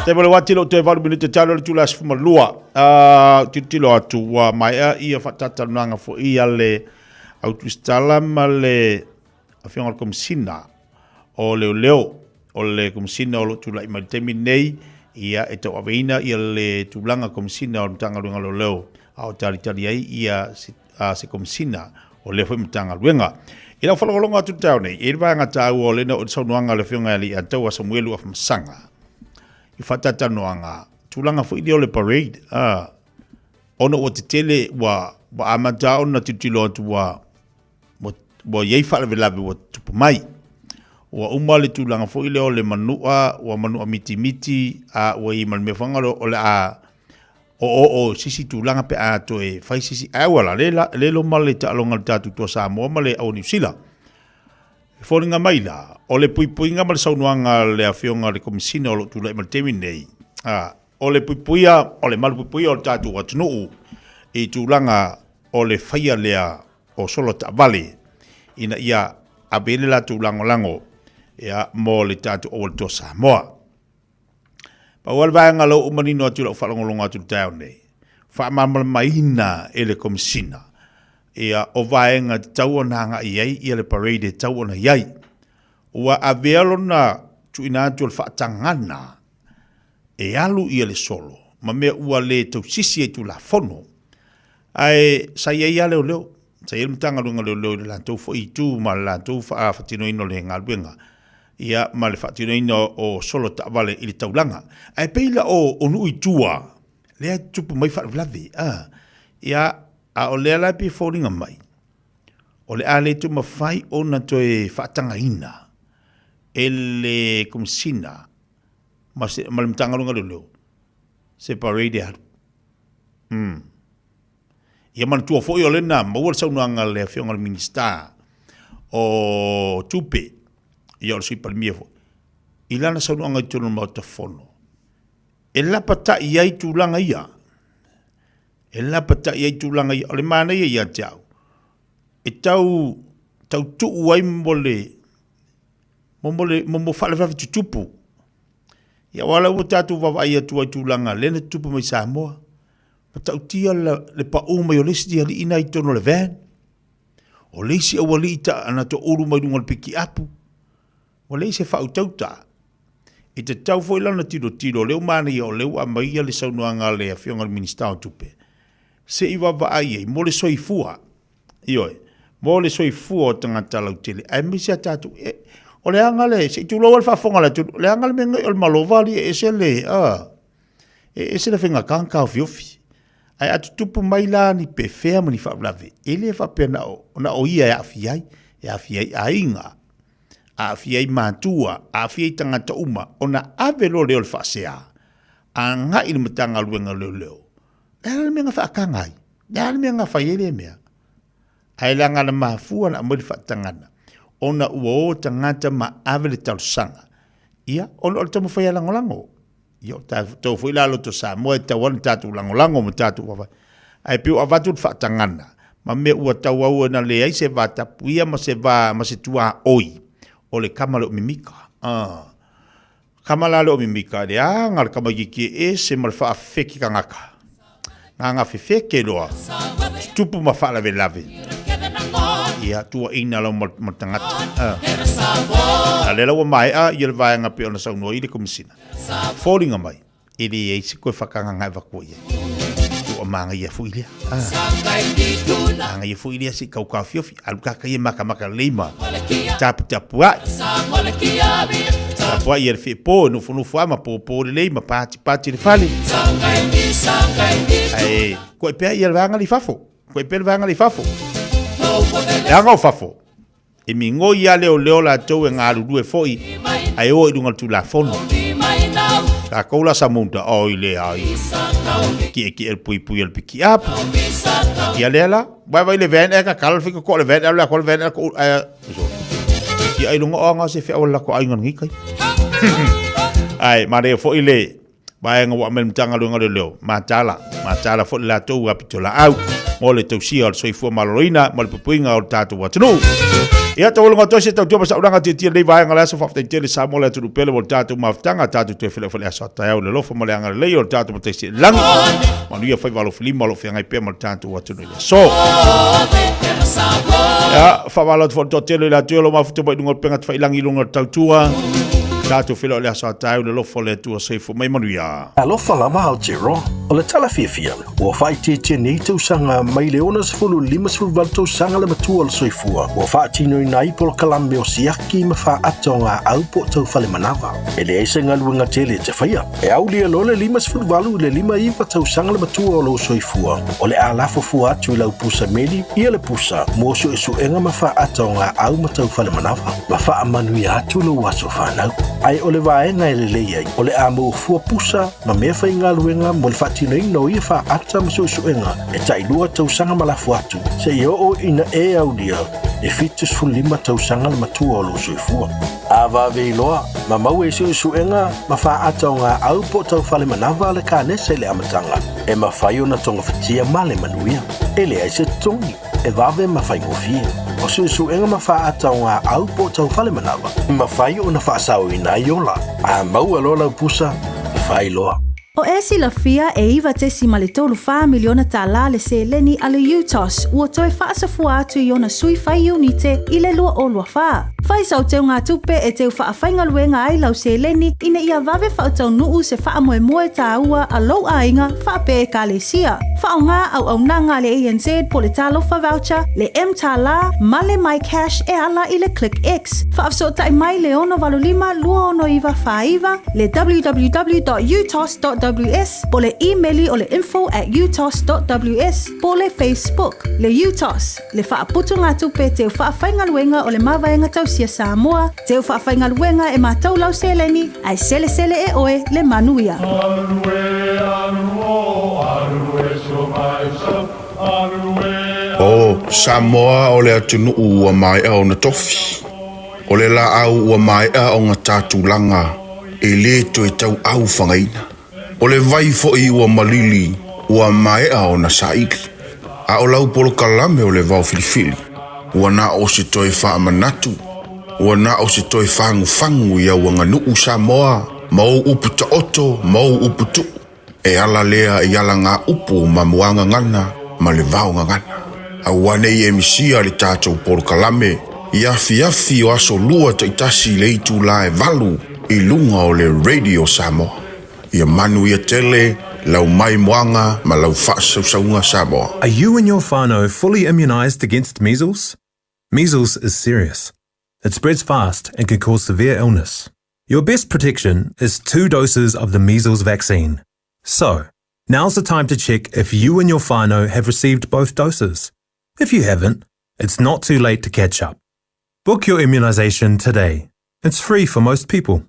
Te mo le wati lo toe valu minute talo le tula 12. Tilotilo atu ua maea ia faatatalanoaga foi a le Autuistala ma le Afioga i le Komesina o Leoleo. O le Komesina o lo o tulai mai i le taimi lenei, ia e tauaveina ia le tulaga Komesina o le Matagaluega o Leoleo, a o talitali ai ia se Komesina o lea foi Matagaluega. I lau faalogologo atu i le taeao nei, e i ai le vaega taua o lena o le saunoaga a le Afioga ia Leiataua Samuelu Afamasaga i faatatalanoaga tulaga foi lea o le parade, ona ua tetele ua amata ona tilotilo atu ua ua i ai faalavelave ua tupu mai. Ua uma le tulaga foi lea o le manua, ua manua mitimiti, a ua i ai ma le mea foi lea o le a oooo i se isi tulaga pe a toe fai se isi. Ae ua la, le loma le taaloga a le tatou Toa Samoa ma le Au Niu Sila. E foliga mai la, o le puipuiga ma le saunoaga a le Afioga i le Komesina o lo o tulai mai i le taimi lenei, a, o le puipuia, o le malupuipuia o le tatou atunuu i tulaga o le faia lea o solo taavale ina ia ave ai le latou lagolago ia, mo le tatou auala Toa Samoa. Pau lava le vaega o lea ua manino atu i lau faalogologo atu i le taeao nei, faamalamalamaina e le Komesina ia o vaega e tatau ona agai i ai ia le parade e tatau ona i ai. Ua avea lona tuuina atu o le faatagana e alu ia le solo ma mea ua le tausisi ai Tulafono. Ae sa i ai lava leoleo, sa i ai le Matagaluega o Leoleo i le latou foi itu ma le latou faatinoina o le galuega, ia ma le faatinoina o solo taavale i le taulaga. Ae pei la o nuu i tua, lea e tutupu mai faalavelave, a, ia, a o lea la e pei e foliga mai, o le a le toe mafai ona toe faatagaina e le Komesina ma, se, ma le Matagaluega o Leoleo se parade e alu. Mm. Ia manatua foi o lea na maua le saunoaga a le Afioga i le Minisita o Tupe, ia o le Sui Palemia foi, i lana saunoaga i totonu o le Maota Fono, e lapatai ai tulaga ia. E lapatai ai tulaga ia. O le manaia ia te au, e tau, tau tuu ai mo le, mo le, mo faalavelave tutupu. Ia aua la ua tatou vaavaai atu ai i tulaga lea na tutupu mai Samoa. Matautia le, le pau mai o le isi alii na i totonu o le van. O le isi aualii ta, na toulu mai luga o le pikiapu. Ua leai se faautauta. E tatau foi la ona tilotilo, o lea ua manaia o lea ua aumaia le saunoaga a le Afioga i le Minisita o Tupe, se i vaavaai ai mo le soifua. Ioe, mo le soifua o tagata lautele, aemaise a tatou. E, o le aga le, se i tulou le faafofoga a le atunuu, o le aga le mea o le malova alii e ese le, a, e ese le faigata ona taofiofi. Ae a tutupu mai la ni pefea ma ni faalavelave, e le faapea na o, na o ia e aafia ai, e aafia ai aiga, aafia ai matua, aafia ai tagata uma, ona ave loa lea o le faasea, agai i le Matagaluega o Leoleo. Le a le mea na faataga ai? Le a le mea na fai ai lea mea? Ae leaga na mafua ona aumai le faatagana, ona ua o tagata ma ave le talosaga, ia, ona o le taumafai e lagolago. Ia, o tatou foi la loto Samoa e tatau lava ona tatou lagolago ma tatou vaavaai. Ae pei ua avatu le faatagana ma mea ua tauau ina leai se va tapuia ma se va ma se tuaoi o le kama lea o Mimika. Ah. Kama la lea o Mimika, leaga le tamaitiiti e ese ma le faafefeke tagata. Gaga fefeke loa, tutupu ma faalavelave. Ia, tuuaina lau ma, ma tagata. Ah. A lea la ua maea ia le vaega pei ona saunoa ai le Komesina. Foliga mai, e leai se koe whakanganga e vatua i ai. Ua māgaia foi lea. Ah. Māgaia foi lea se kau kāfiofi. Alu kaka ia makamaka lelei ma taputapua'i. Tapua'i ia le feepo, nofonofo lava ma pōpō lelei ma patipati le fale. Ae koe pea ia le vaega lea i fafo. Koe pea le vaega lea i fafo. Leaga o fafo, e migoi lava leoleo latou e galulue foi ae o i luga o le Tulafono. Tatou la Samunda, oi leai. Kiekie le puipui o le pikiapu. Ia lea la, vai vai le van e ka kala le fika ko le van e le ko le van e ko e so. Ia ai lunga o anga se fe awala ko ai ngan kai. Ai, mare foi le vaega ua aumai le Matagaluega o Leoleo, mataala, mataala foi le latou apitolaau mo le tausia o le soifua maloloina ma le puipuiga o le tatou atunuu. Ia, taualoga atu ai se tautua ma saulaga tiatia lenei vaega o le aso. Faafetai tele Samoa le atunuu pele mo le tatou mafutaga, tatou toe feiloai foi le aso a taeao i le alofa ma le agalelei o le tatou Matai Sili i le Lagi. Manuia faiva alofilima o lo o feagai pea ma le tatou atunuu i le aso. Ia, faamalo atu foi le toatele i le atu o lo o mafuta mai i luga o le upega tafailagi i luga o le tautua. Tatou feiloai le aso a taeao i le alofa o le Atua. Soifua mai manuia. Alofa lava Aotearoa. O le tala fiafia, ua faaitiitia nei tausaga mai le 60 i le 58 tausaga le matua o le soifua ua faatinoina ai polokalame o siaki ma faata o gaau po o tau fale manava. E leai se galuega tele e te faia. E aulia loa le 58 i le 59 tausaga le matua o lou soifua, o le a lafo fua atu i lau pusa meli ia le pusa mo suesuega ma faata o gaau ma tau fale manava, ma faamanuia atu lou aso fanau. Ae o le vaega e lelei ai, o le a maua fua pusa ma mea faigaluega mo le faatinoina o ia faata ma suesuega e tailua tausaga ma lafo atu, seia oo ina e aulia le 75 tausaga le matua o lou soifua. A vave iloa, ma maua i suesuega ma faata o gaau po o tau fale manava le kanesa i le amataga, e mafai ona togafitia ma le manuia. E leai se totogi, e vave ma faigofie. O suesuega ma faata o gaau po o tau fale manava, e mafai ona faasaoina ai ola. A maua loa lau pusa, fai loa. O e silafia e $9.34 miliona tālā le seleni a le UTOS ua toe faasafua atu i ona sui fai iunite i le 2024. Fai sau teugatupe e teu faafaigaluega ai lau seleni ina ia vave faataunuu se faamoemoe tāua a lou aiga faapea Ekalesia. Faaaoga auaunaga a le ANZ po le Talofa Voucher, le mTālā ma le MyCash e ala i le ClickX. Faafesootai mai le 685 269 49, le www.utos.ws po le imeli o le info at utos.ws po le Facebook. Le UTOS, le faaputugatupe teu faafaigaluega o le Mavaega Tausia Samoa, teu faafaigaluega e matou lau seleni, ae selesele e oe le manuia. O Samoa o le atunuu ua maea ona tofi. O le laau ua maea ona ta tulaga e le toe tauau fagaina. O le vai foi ua malili ua maea ona saili. A o lau polokalame o le vao filifili, ua na o se toe faamanatu, ua na o se toe fagufagu i au aganuu Samoa ma ou upu taoto ma ou upu tuu. E ala lea i alagaupu ma muagagana ma le vaogagana. Aua ne i e misia le tatou polokalame i afiafi o aso lua taitasi i le itula e valu i luga o le Radio Samoa. Ia manuia tele lau maimoaga ma lau faasausauga Samoa. Are you and your whānau fully immunised against measles? Measles is serious. It spreads fast and can cause severe illness. Your best protection is two doses of the measles vaccine. So, now's the time to check if you and your whānau have received both doses. If you haven't, it's not too late to catch up. Book your immunisation today. It's free for most people.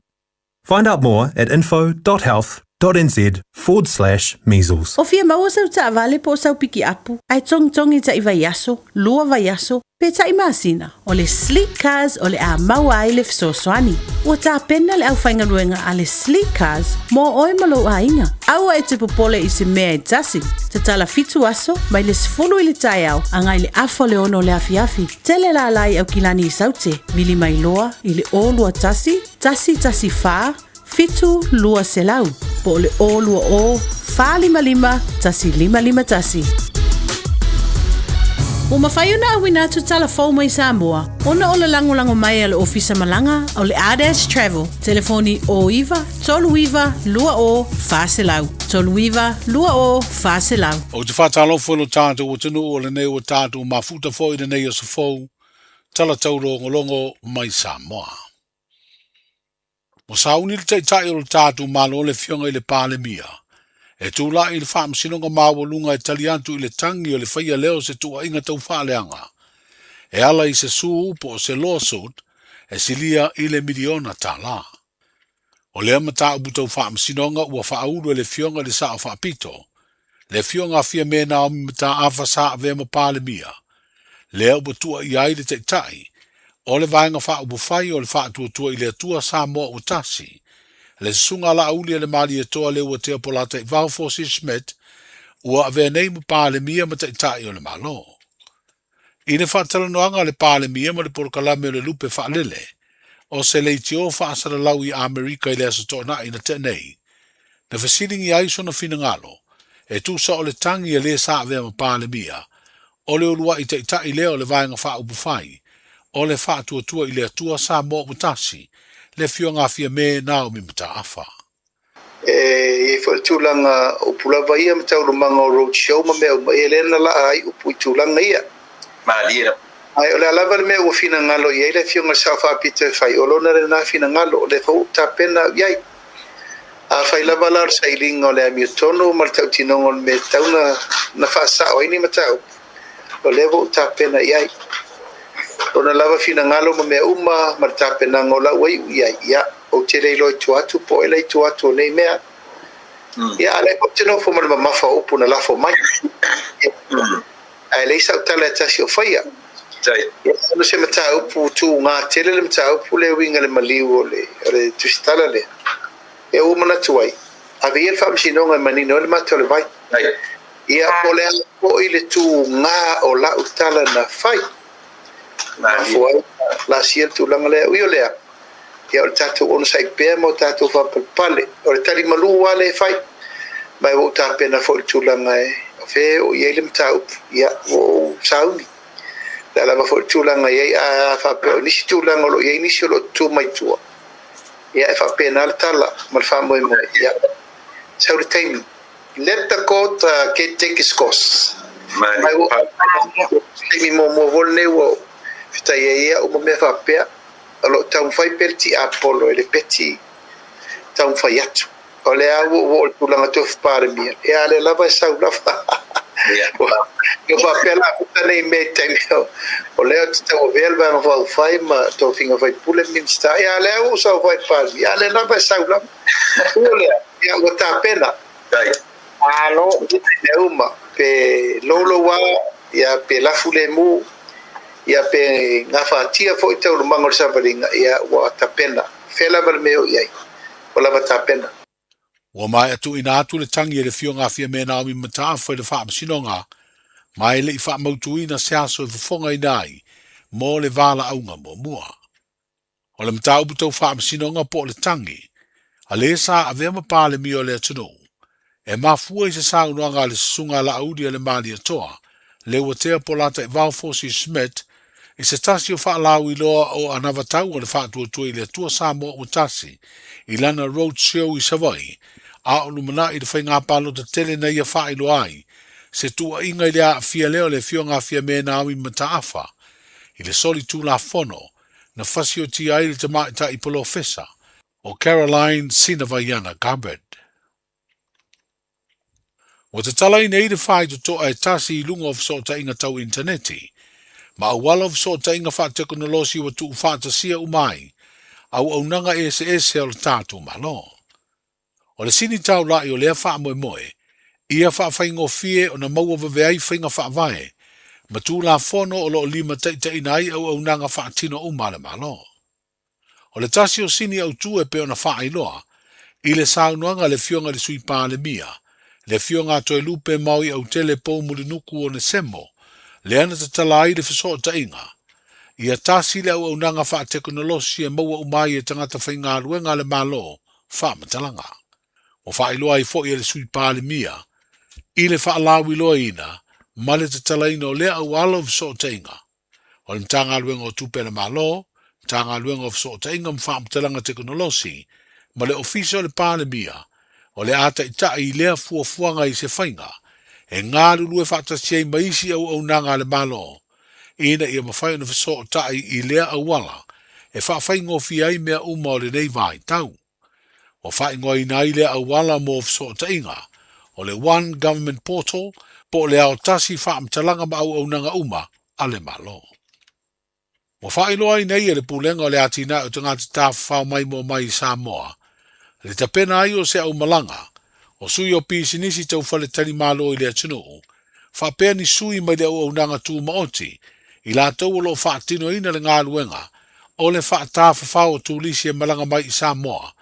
Find out more at info.health.nz forward slash measles. O fia maua sau taavale po o sau pikiapu, ae togitogi taʻi vaiaso, lua vaiaso, pe taʻi masina, o le Sleek Cars o le a maua ai le fesoasoani. Ua tapena le aufaigaluega a le Sleek Cars mo oe ma lou aiga. Aua e te popole i se mea e tasi. Tatala fitu aso, mai le 10 i le taeao agai le afa o le ono o le afiafi. Tele lala i Aukilani i Saute, vili mai loa i le 021 114 7200 po o le 020 455 1551. Ua mafai ona auina atu tala fou mai Samoa ona o le lagolago mai a le Ofisa Malaga o le Ardash Travel, telefoni 09 39 20 400. 39 20 400. Ou te faatalofa i lo tatou atunuu o lenei ua tatou mafuta foi i lenei aso fou, tala taulogologo mai Samoa. Ua sauni le Taitai o le tatou Malo le Afioga i le Palemia e tulai i le Faamasinoga Maualuga e tali atu i le tagi o le faia lea o se tuuaiga tau faaleaga e ala i se sue po o se lawsuit e silia i le miliona tala. O lea mataupu tau faamasinoga ua faaulu e le Afioga i le Sao Faapito, le Afioga a Fiame Naomi Mataafa sa avea ma Palemia, lea ua tuuaia ai le Taitai o le Vaega Faaupufai o le Faatuatua i le Atua Samoa Ua Tasi, le Susuga a Laauli a le Malietoa Leuatea Polataivao Fosi Schmidt, ua avea nei ma Palemia ma Taitai o le Malo. I le faatalanoaga a le Palemia ma le polokalame o le Lupe Faalele o se leitio faasalalau i Amerika i le Aso Toonai na tea nei, na fesiligia ai sona finagalo e tusa o le tagi a le sa avea ma Palemia o le uluai taitai lea o le Vaega Faaupufai o le Faatuatua i le Atua Samoa Ua Tasi, le Afioga a Fiame Naomi Mataafa. E i ai foi le tulaga upu lava ia ma taualumaga o road show ma mea uma, ia lea na laa ai upu i tulaga ia. Malie lava. Ae o le a lava le mea ua finagalo i ai le Afioga i le Sao Faapito e fai, o lona lena finagalo, o lea foi ua ou tapena au i ai. Afai lava la o le sailiga o le amiotonu ma le tautinoga o le mea e tatau ona faasao ai ni mataupu, o lea ua ou tapena i ai. Lona lava finagalo ma mea uma ma le tapenaga o lau aiu i ai, ia, ou te le iloa i tua atu po o ai la i tua atu o nei mea. Ia, a o lea foi ou te nofo ma le mamafa o upu na lafo mai. Ae leai sau tala e tasi o faia. Ia, ona o se mataupu tuga tele le mataupu lea e uiga i le maliu o le, o le tusitala lea. Ia ua manatu ai, ave ia le faamasinoga e manino ai le mata o le vai. Ia, po o le a foi le tuga o lau tala na fai. Mafua ai ona laasia le tulaga lea. Ui o lea, ia o le tatou onosai pea ma o tatou faapalepale. O le tali malu lava lea e fai. Ma ua ou tapena foi i le tulaga e o fea e oo i ai le mataupu. Ia, ua ou sauni. O le a lava foi le tulaga e i ai, a faapea o nisi tulaga o lo o i ai nisi o lo o tutu mai tua, ia e faapena le tala ma le faamoemoe. Ia, sau le taimi. Let the court get take its course. Mai ua taimi muamua foi lenei ua fetai ai au ma mea faapea. O lo o taumafai pea le tiapolo e le peti taumafai atu. O lea ua ou oo i le tulaga tofi Palemia, ia a lea lava e sau lava. Ua faapea la puta nei mea i taimi o lea ou te tauavea le Vaega Faaupufai ma tofiga faipule Minista, ia a lea ua ou sau fai Palemia, a lea lava e sau lava. Ui o lea, ia ua tapena. Malo. Mea uma, pe louloua, ia pe lafu lemu, ia pe gafatia foi taualumaga o le savaliga, ia ua tapena. Fea lava le mea o i ai, ua lava tapena. Ua maea tuuina atu le tagi e le Afioga a Fiame Naomi Mataafa i le Faamasinoga, ma e le i faamautuina se aso e fofogaina ai mo le valaauga muamua. O le mataupu tau faamasinoga po o le tagi a le sa avea ma Palemia o le atunuu, e mafua i se saunoaga a le Susuga a Laauli a le Malietoa, Leuatea Polataivao Fosi Schmidt, i se tasi o faalauiloa o anavatau a le Faatuatua i le Atua Samoa Ua Tasi i lana road show i Savaii, a o lumanai i le faiga palota tele na ia faailoa ai se tuuaiga i le aafia lea o le Afioga a Fiame Naomi Mataafa i le soli Tulafono na fasiotia ai le tamaitai polofesa o Caroline Sinavaiana Gabbard. Ua tatalaina ai le faitotoa e tasi i luga o fesootaiga tau initaneti ma auala o fesootaiga faatekonolosi ua tuufaatasia uma ai auaunaga eseese a lo tatou Malo. O le sini taula'i o lea faamoemoe, ia faafaigofie ona maua vave ai faiga faavae ma Tulafono o lo o limataitaiina ai auaunaga faatino uma a le Malo. O le tasi o sini autu e pei ona faailoa i le saunoaga a le Afioga i le Sui Palemia, le Afioga a Toelupe Maui Autele Pou Mulinuku Onesemo, lea na tatala ai le fesootaiga, ia tasi le auaunaga faatekonolosi e maua uma ai e tagata faigaluega a le Malo faamatalaga. Ua faailoa ai foi e le Sui Palemia i le faalauiloaina ma le tatalaina o lea auala o fesootaiga o le Matagaluega o Tupe a le Malo, Matagaluega o Fesootaiga ma Faamatalaga Tekonolosi ma le Ofisa o le Palemia. o le a taitai i lea fuafuaga i se faiga e galulue faatasi ai ma isi auaunaga a le Malo ina ia mafai ona fesootai i lea auala e faafaigofie ai mea uma o lenei vaitau. Ua faaigoaina ai lea auala mo fesootaiga o le One Government Portal po o le aotasi faamatalaga ma auaunaga uma a le Malo. Ua faailoa ai nei e le Pulega o le Atinae o Tagata Tafafao Maimoa Mai i Samoa le tapena ai o se aumalaga o sui o pisinisi tau faletalimalo i le atunuu, faapea ni sui mai le auaunaga tumaoti i latou o lo o faatinoina le galuega o le faatafafao o turisi e malaga mai i Samoa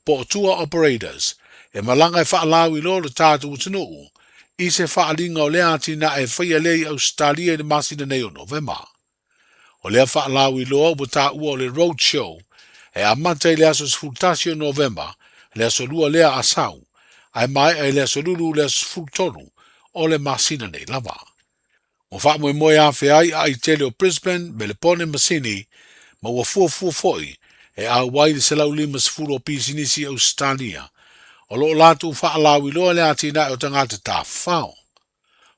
po o tour operators e malaga e faalauiloa lo tatou atunuu i se faaaliga o lea atinae e faia lea i Ausetalia i le masina nei o Novema. O lea faalauiloa ua taua o le Road Show e amata i le aso 11 o Novema, le aso Lua lea Asau, ae maea i le aso Lulu le aso 13 o le masina nei lava. Ua faamoemoe afea ai aai tele o Brisbane, Melepone ma Sini, ma ua fuafua foi e auai le 150 o pisinisi i Ausetalia o lo o latou faalauiloa le atinae o tagata tafafao.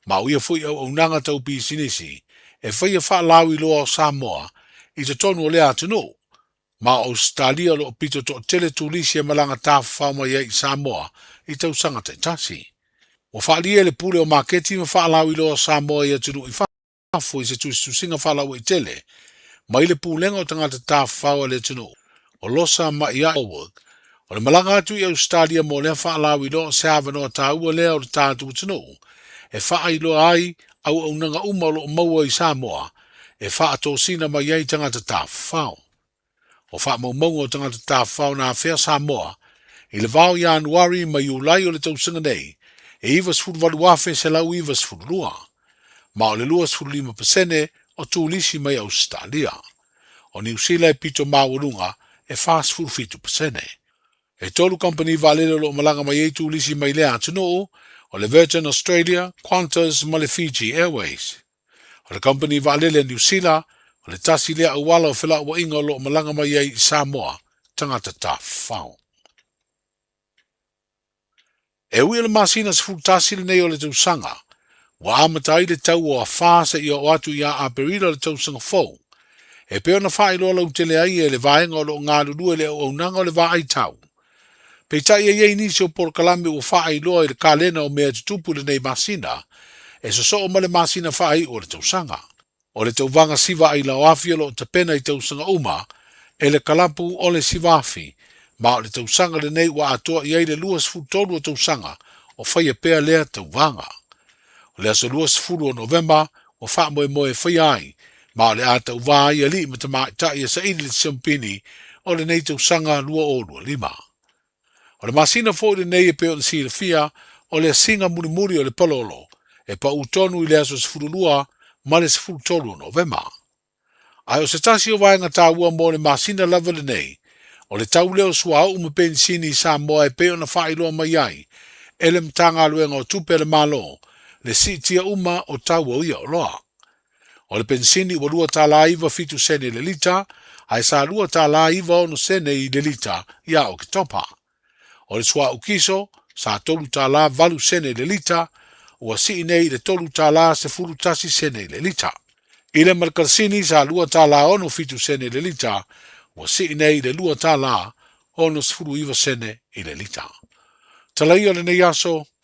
Ma o ia foi auaunaga tau pisinisi e faia faalauiloa o Samoa i totonu o lea atunuu, ma o Ausetalia o lo o pito toatele turisi e malaga tafafao mai ai i Samoa i tausaga taitasi. Ua faaalia e le Pule o Maketi ma Faalauiloa o Samoa i atunuu i fafo i se tusitusiga faalauaitele mai le Pulega o Tagata Tafafao a le atunuu o Losa Ma'ia'i Allwork. O le malaga atu i Ausetalia mo lea faalauiloa o se avanoa taua lea o le tatou atunuu e faailoa ai auaunaga uma o lo o maua i Samoa e faatosina mai ai tagata tafafao. O faamaumauga o tagata tafafao na afea Samoa i le vao Ianuari ma Iulai o le tausaga nei e 98,192, ma o le 25% o turisi mai Ausetalia. O Niu Sila e pito maualuga e 47%. E tolu kamupani vaalele o lo o malaga mai ai turisi mai lea atunuu, o le Virgin Australia, Qantas ma le Fiji Airways. O le kamupani vaalele a Niu Sila, o le tasi lea auala o felauaiga o lo o malaga mai ai i Samoa tagata tafafao. E ui o le masina 11 lenei o le tausaga, ua amata ai le tau o Afā seia oo atu ia Aperila o le tausaga fou, e pei ona faailoa lautele ai e le vaega o lo o galulue le auaunaga o le vaai tau. Peitai e i ai nisi o polokalame ua faailoa i le kalena o mea e tutupu i lenei masina, e sosoo ma le masina faaiu o le tausaga. O le tauvaga siva ailaoafi o lo o tapena i tausaga uma e le kalapu o le Sivaafi, ma o le tausaga lenei ua atoa i ai le 23 o tausaga o faia pea lea tauvaga. O le aso 20 o Novema ua faamoemoe e faia ai, ma o le a tauvā ai alii ma tamaitai e saili le siampini o lenei tausaga 2025. O le masina foi lenei e pei ona silafia, o le asiga mulimuli o le palolo, e pau tonu i le aso 12 ma le 13 o Novema. Ae o se tasi o vaega taua mo le masina lava lenei, o le tau lea o suauu ma penisini i Samoa e pei ona faailoa mai ai e le Matagaluega o Tupe a le Malo le siitia uma o tau o ia oloa. O le penisini ua $2.97 sene i le lita, ae sa $2.96 sene i le lita ia Oketopa. O le suauu kiso, sa $3.08 sene i le lita, ua sii nei i le $3.11 sene i le lita. I le ma le kalasini, sa $2.67 sene i le lita, ua sii nei i le $2.69 sene i le lita. Talaia o lenei aso.